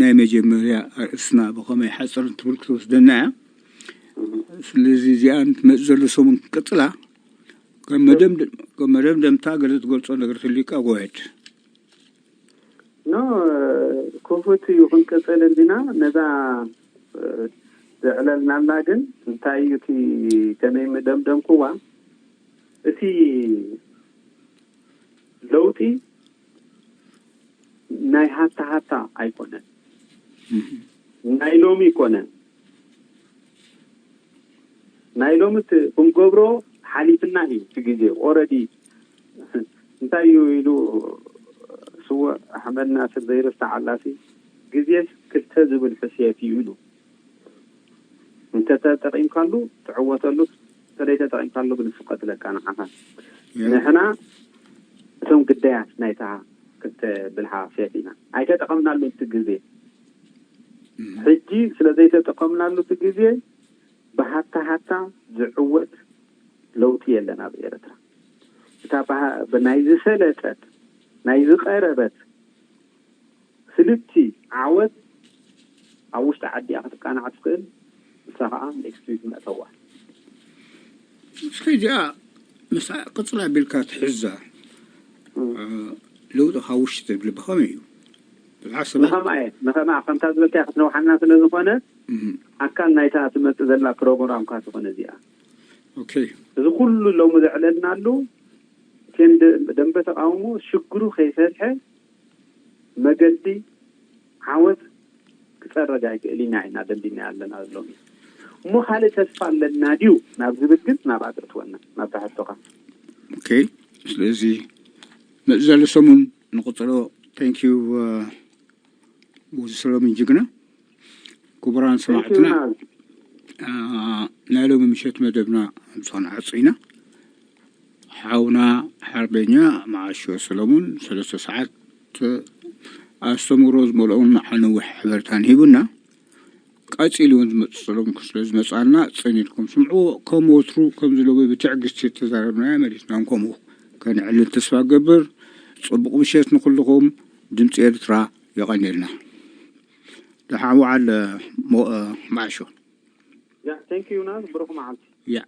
ናይ መጀመርያ ኣርእስትና ብኸመይ ሓጽርን ትብል ክትወስደና እያ። ስለዚ እዚኣን ትመጽእ ዘሎ ሰሙን ክትቅጽላ፣ ከም መደምደ-፣ ከም መደምደምታ ገለ ትገልጾ ነገር ትልዩካ፣ ጎሄድ። ኖ፣ ክፉት እዩ፣ ክንቅጽል እንዲና። ነዛ፣ እ፣ ዘዕለልናላ ግን እንታይ እዩ እቲ ከመይ ምደምደምክዋ? እቲ ለውጢ ናይ ሃታ ሃታ ኣይኮነን፣ ናይ ሎሚ ይኮነን። ናይ ሎሚ እቲ ክንገብሮ ሓሊፍና እዩ እቲ ግዜ። ኦረዲ እንታይ እዩ ኢሉ ስወ ኣሕመድ ናስር ዘይርስዓ ኣላሲ፣ ግዜ ክልተ ዝብል ሕስየት እዩ ኢሉ። እንተተጠቂምካሉ ትዕወተሉ፣ እንተዘይተጠቂምካሉ ግን ይፍቀድለካ ንዓኻ። ንሕና እቶም ግዳያት ናይታ ክልተ ብልሓ ሴፍ ኢና። ኣይተጠቐምናሉ እቲ ግዜ። ሕጂ ስለ ዘይተጠቐምናሉ እቲ ግዜ፣ ብሃታ ሃታ ዝዕወት ለውጢ የለን ኣብ ኤርትራ። እታ ብሃ-፣ ብናይ ዝሰለጠት፣ ናይ ዝቐረበት ስልቲ ዓወት ኣብ ውሽጢ ዓዲ እያ ክትቃናዕ ትኽእል። ንሳ ከዓ ኔክስት ዊክ መእተዋ። እስከ እዚኣ ምስኣ ቅጽል ኣቢልካ ትሕዛ። እ፣ ለውጢ ካብ ውሽጢ ትብል ብኸመይ እዩ? ብዙሓት ሰባት ንኸምኣ እየ፣ ንኸምኣ ከምታ ዝበልካያ ክትነውሓና ስለ ዝኾነ፣ እም፣ ኣካል ናይታ ትመጽእ ዘላ ፕሮግራም እኳ ትኾነ እዚኣ። ኦኬ። እዚ ኩሉ ሎሚ ዘዕለልናሉ፣ እተን ደ-፣ ደንበ ተቃውሞ ሽግሩ ከይፈትሐ መገዲ ዓወት ክጸረግ ኣይክእል ኢና ኢና ደምዲና ኣለና ሎሚ። እሞ ካልእ ተስፋ ኣለና ድዩ ናብ ዝብል ግን ናብኣ ተእትወና፣ ናብታ ሕቶኻ። ኦኬ። ስለዚ መጽእ ዘሎ ሰሙን ንቕጽሎ። ቴንክ ዩ፣ እ፣ ወዚ ሰሎሙን ጅግና። ክቡራን ቴንክ ዩ ሰማዕትና፣ ናዝ። እ፣ ናይ ሎሚ ምሸት መደብና ምስኻን ዓጽና። ሓውና ሓርበኛ መዓሾ ሰለሙን ሰለስተ ሰዓት ኣስተምህሮ ዝመልኦን ንዓነዊሕ ሓበሬታን ሂቡና። ቀጺሉ እውን ዝመጽእ ሰለሙን ስለ ዝመጽኣና ጸኒድኩም ስምዕዎ። ከም ወትሩ ከምዚ ሎሚ ብትዕግስቲ ተዛረብናዮ መሊስና እውን ከምኡ ከነዕልል ተስፋ እገብር። ጽቡቕ ምሸት ንኹልኹም። ድምጺ ኤርትራ የቐንየልና። ደሓን ውዓል፣ ሞ-፣ መዓሾ። ያ፣ ቴንክ ዩ ናዝ፣ ብሩኽ መዓልቲ። ያ።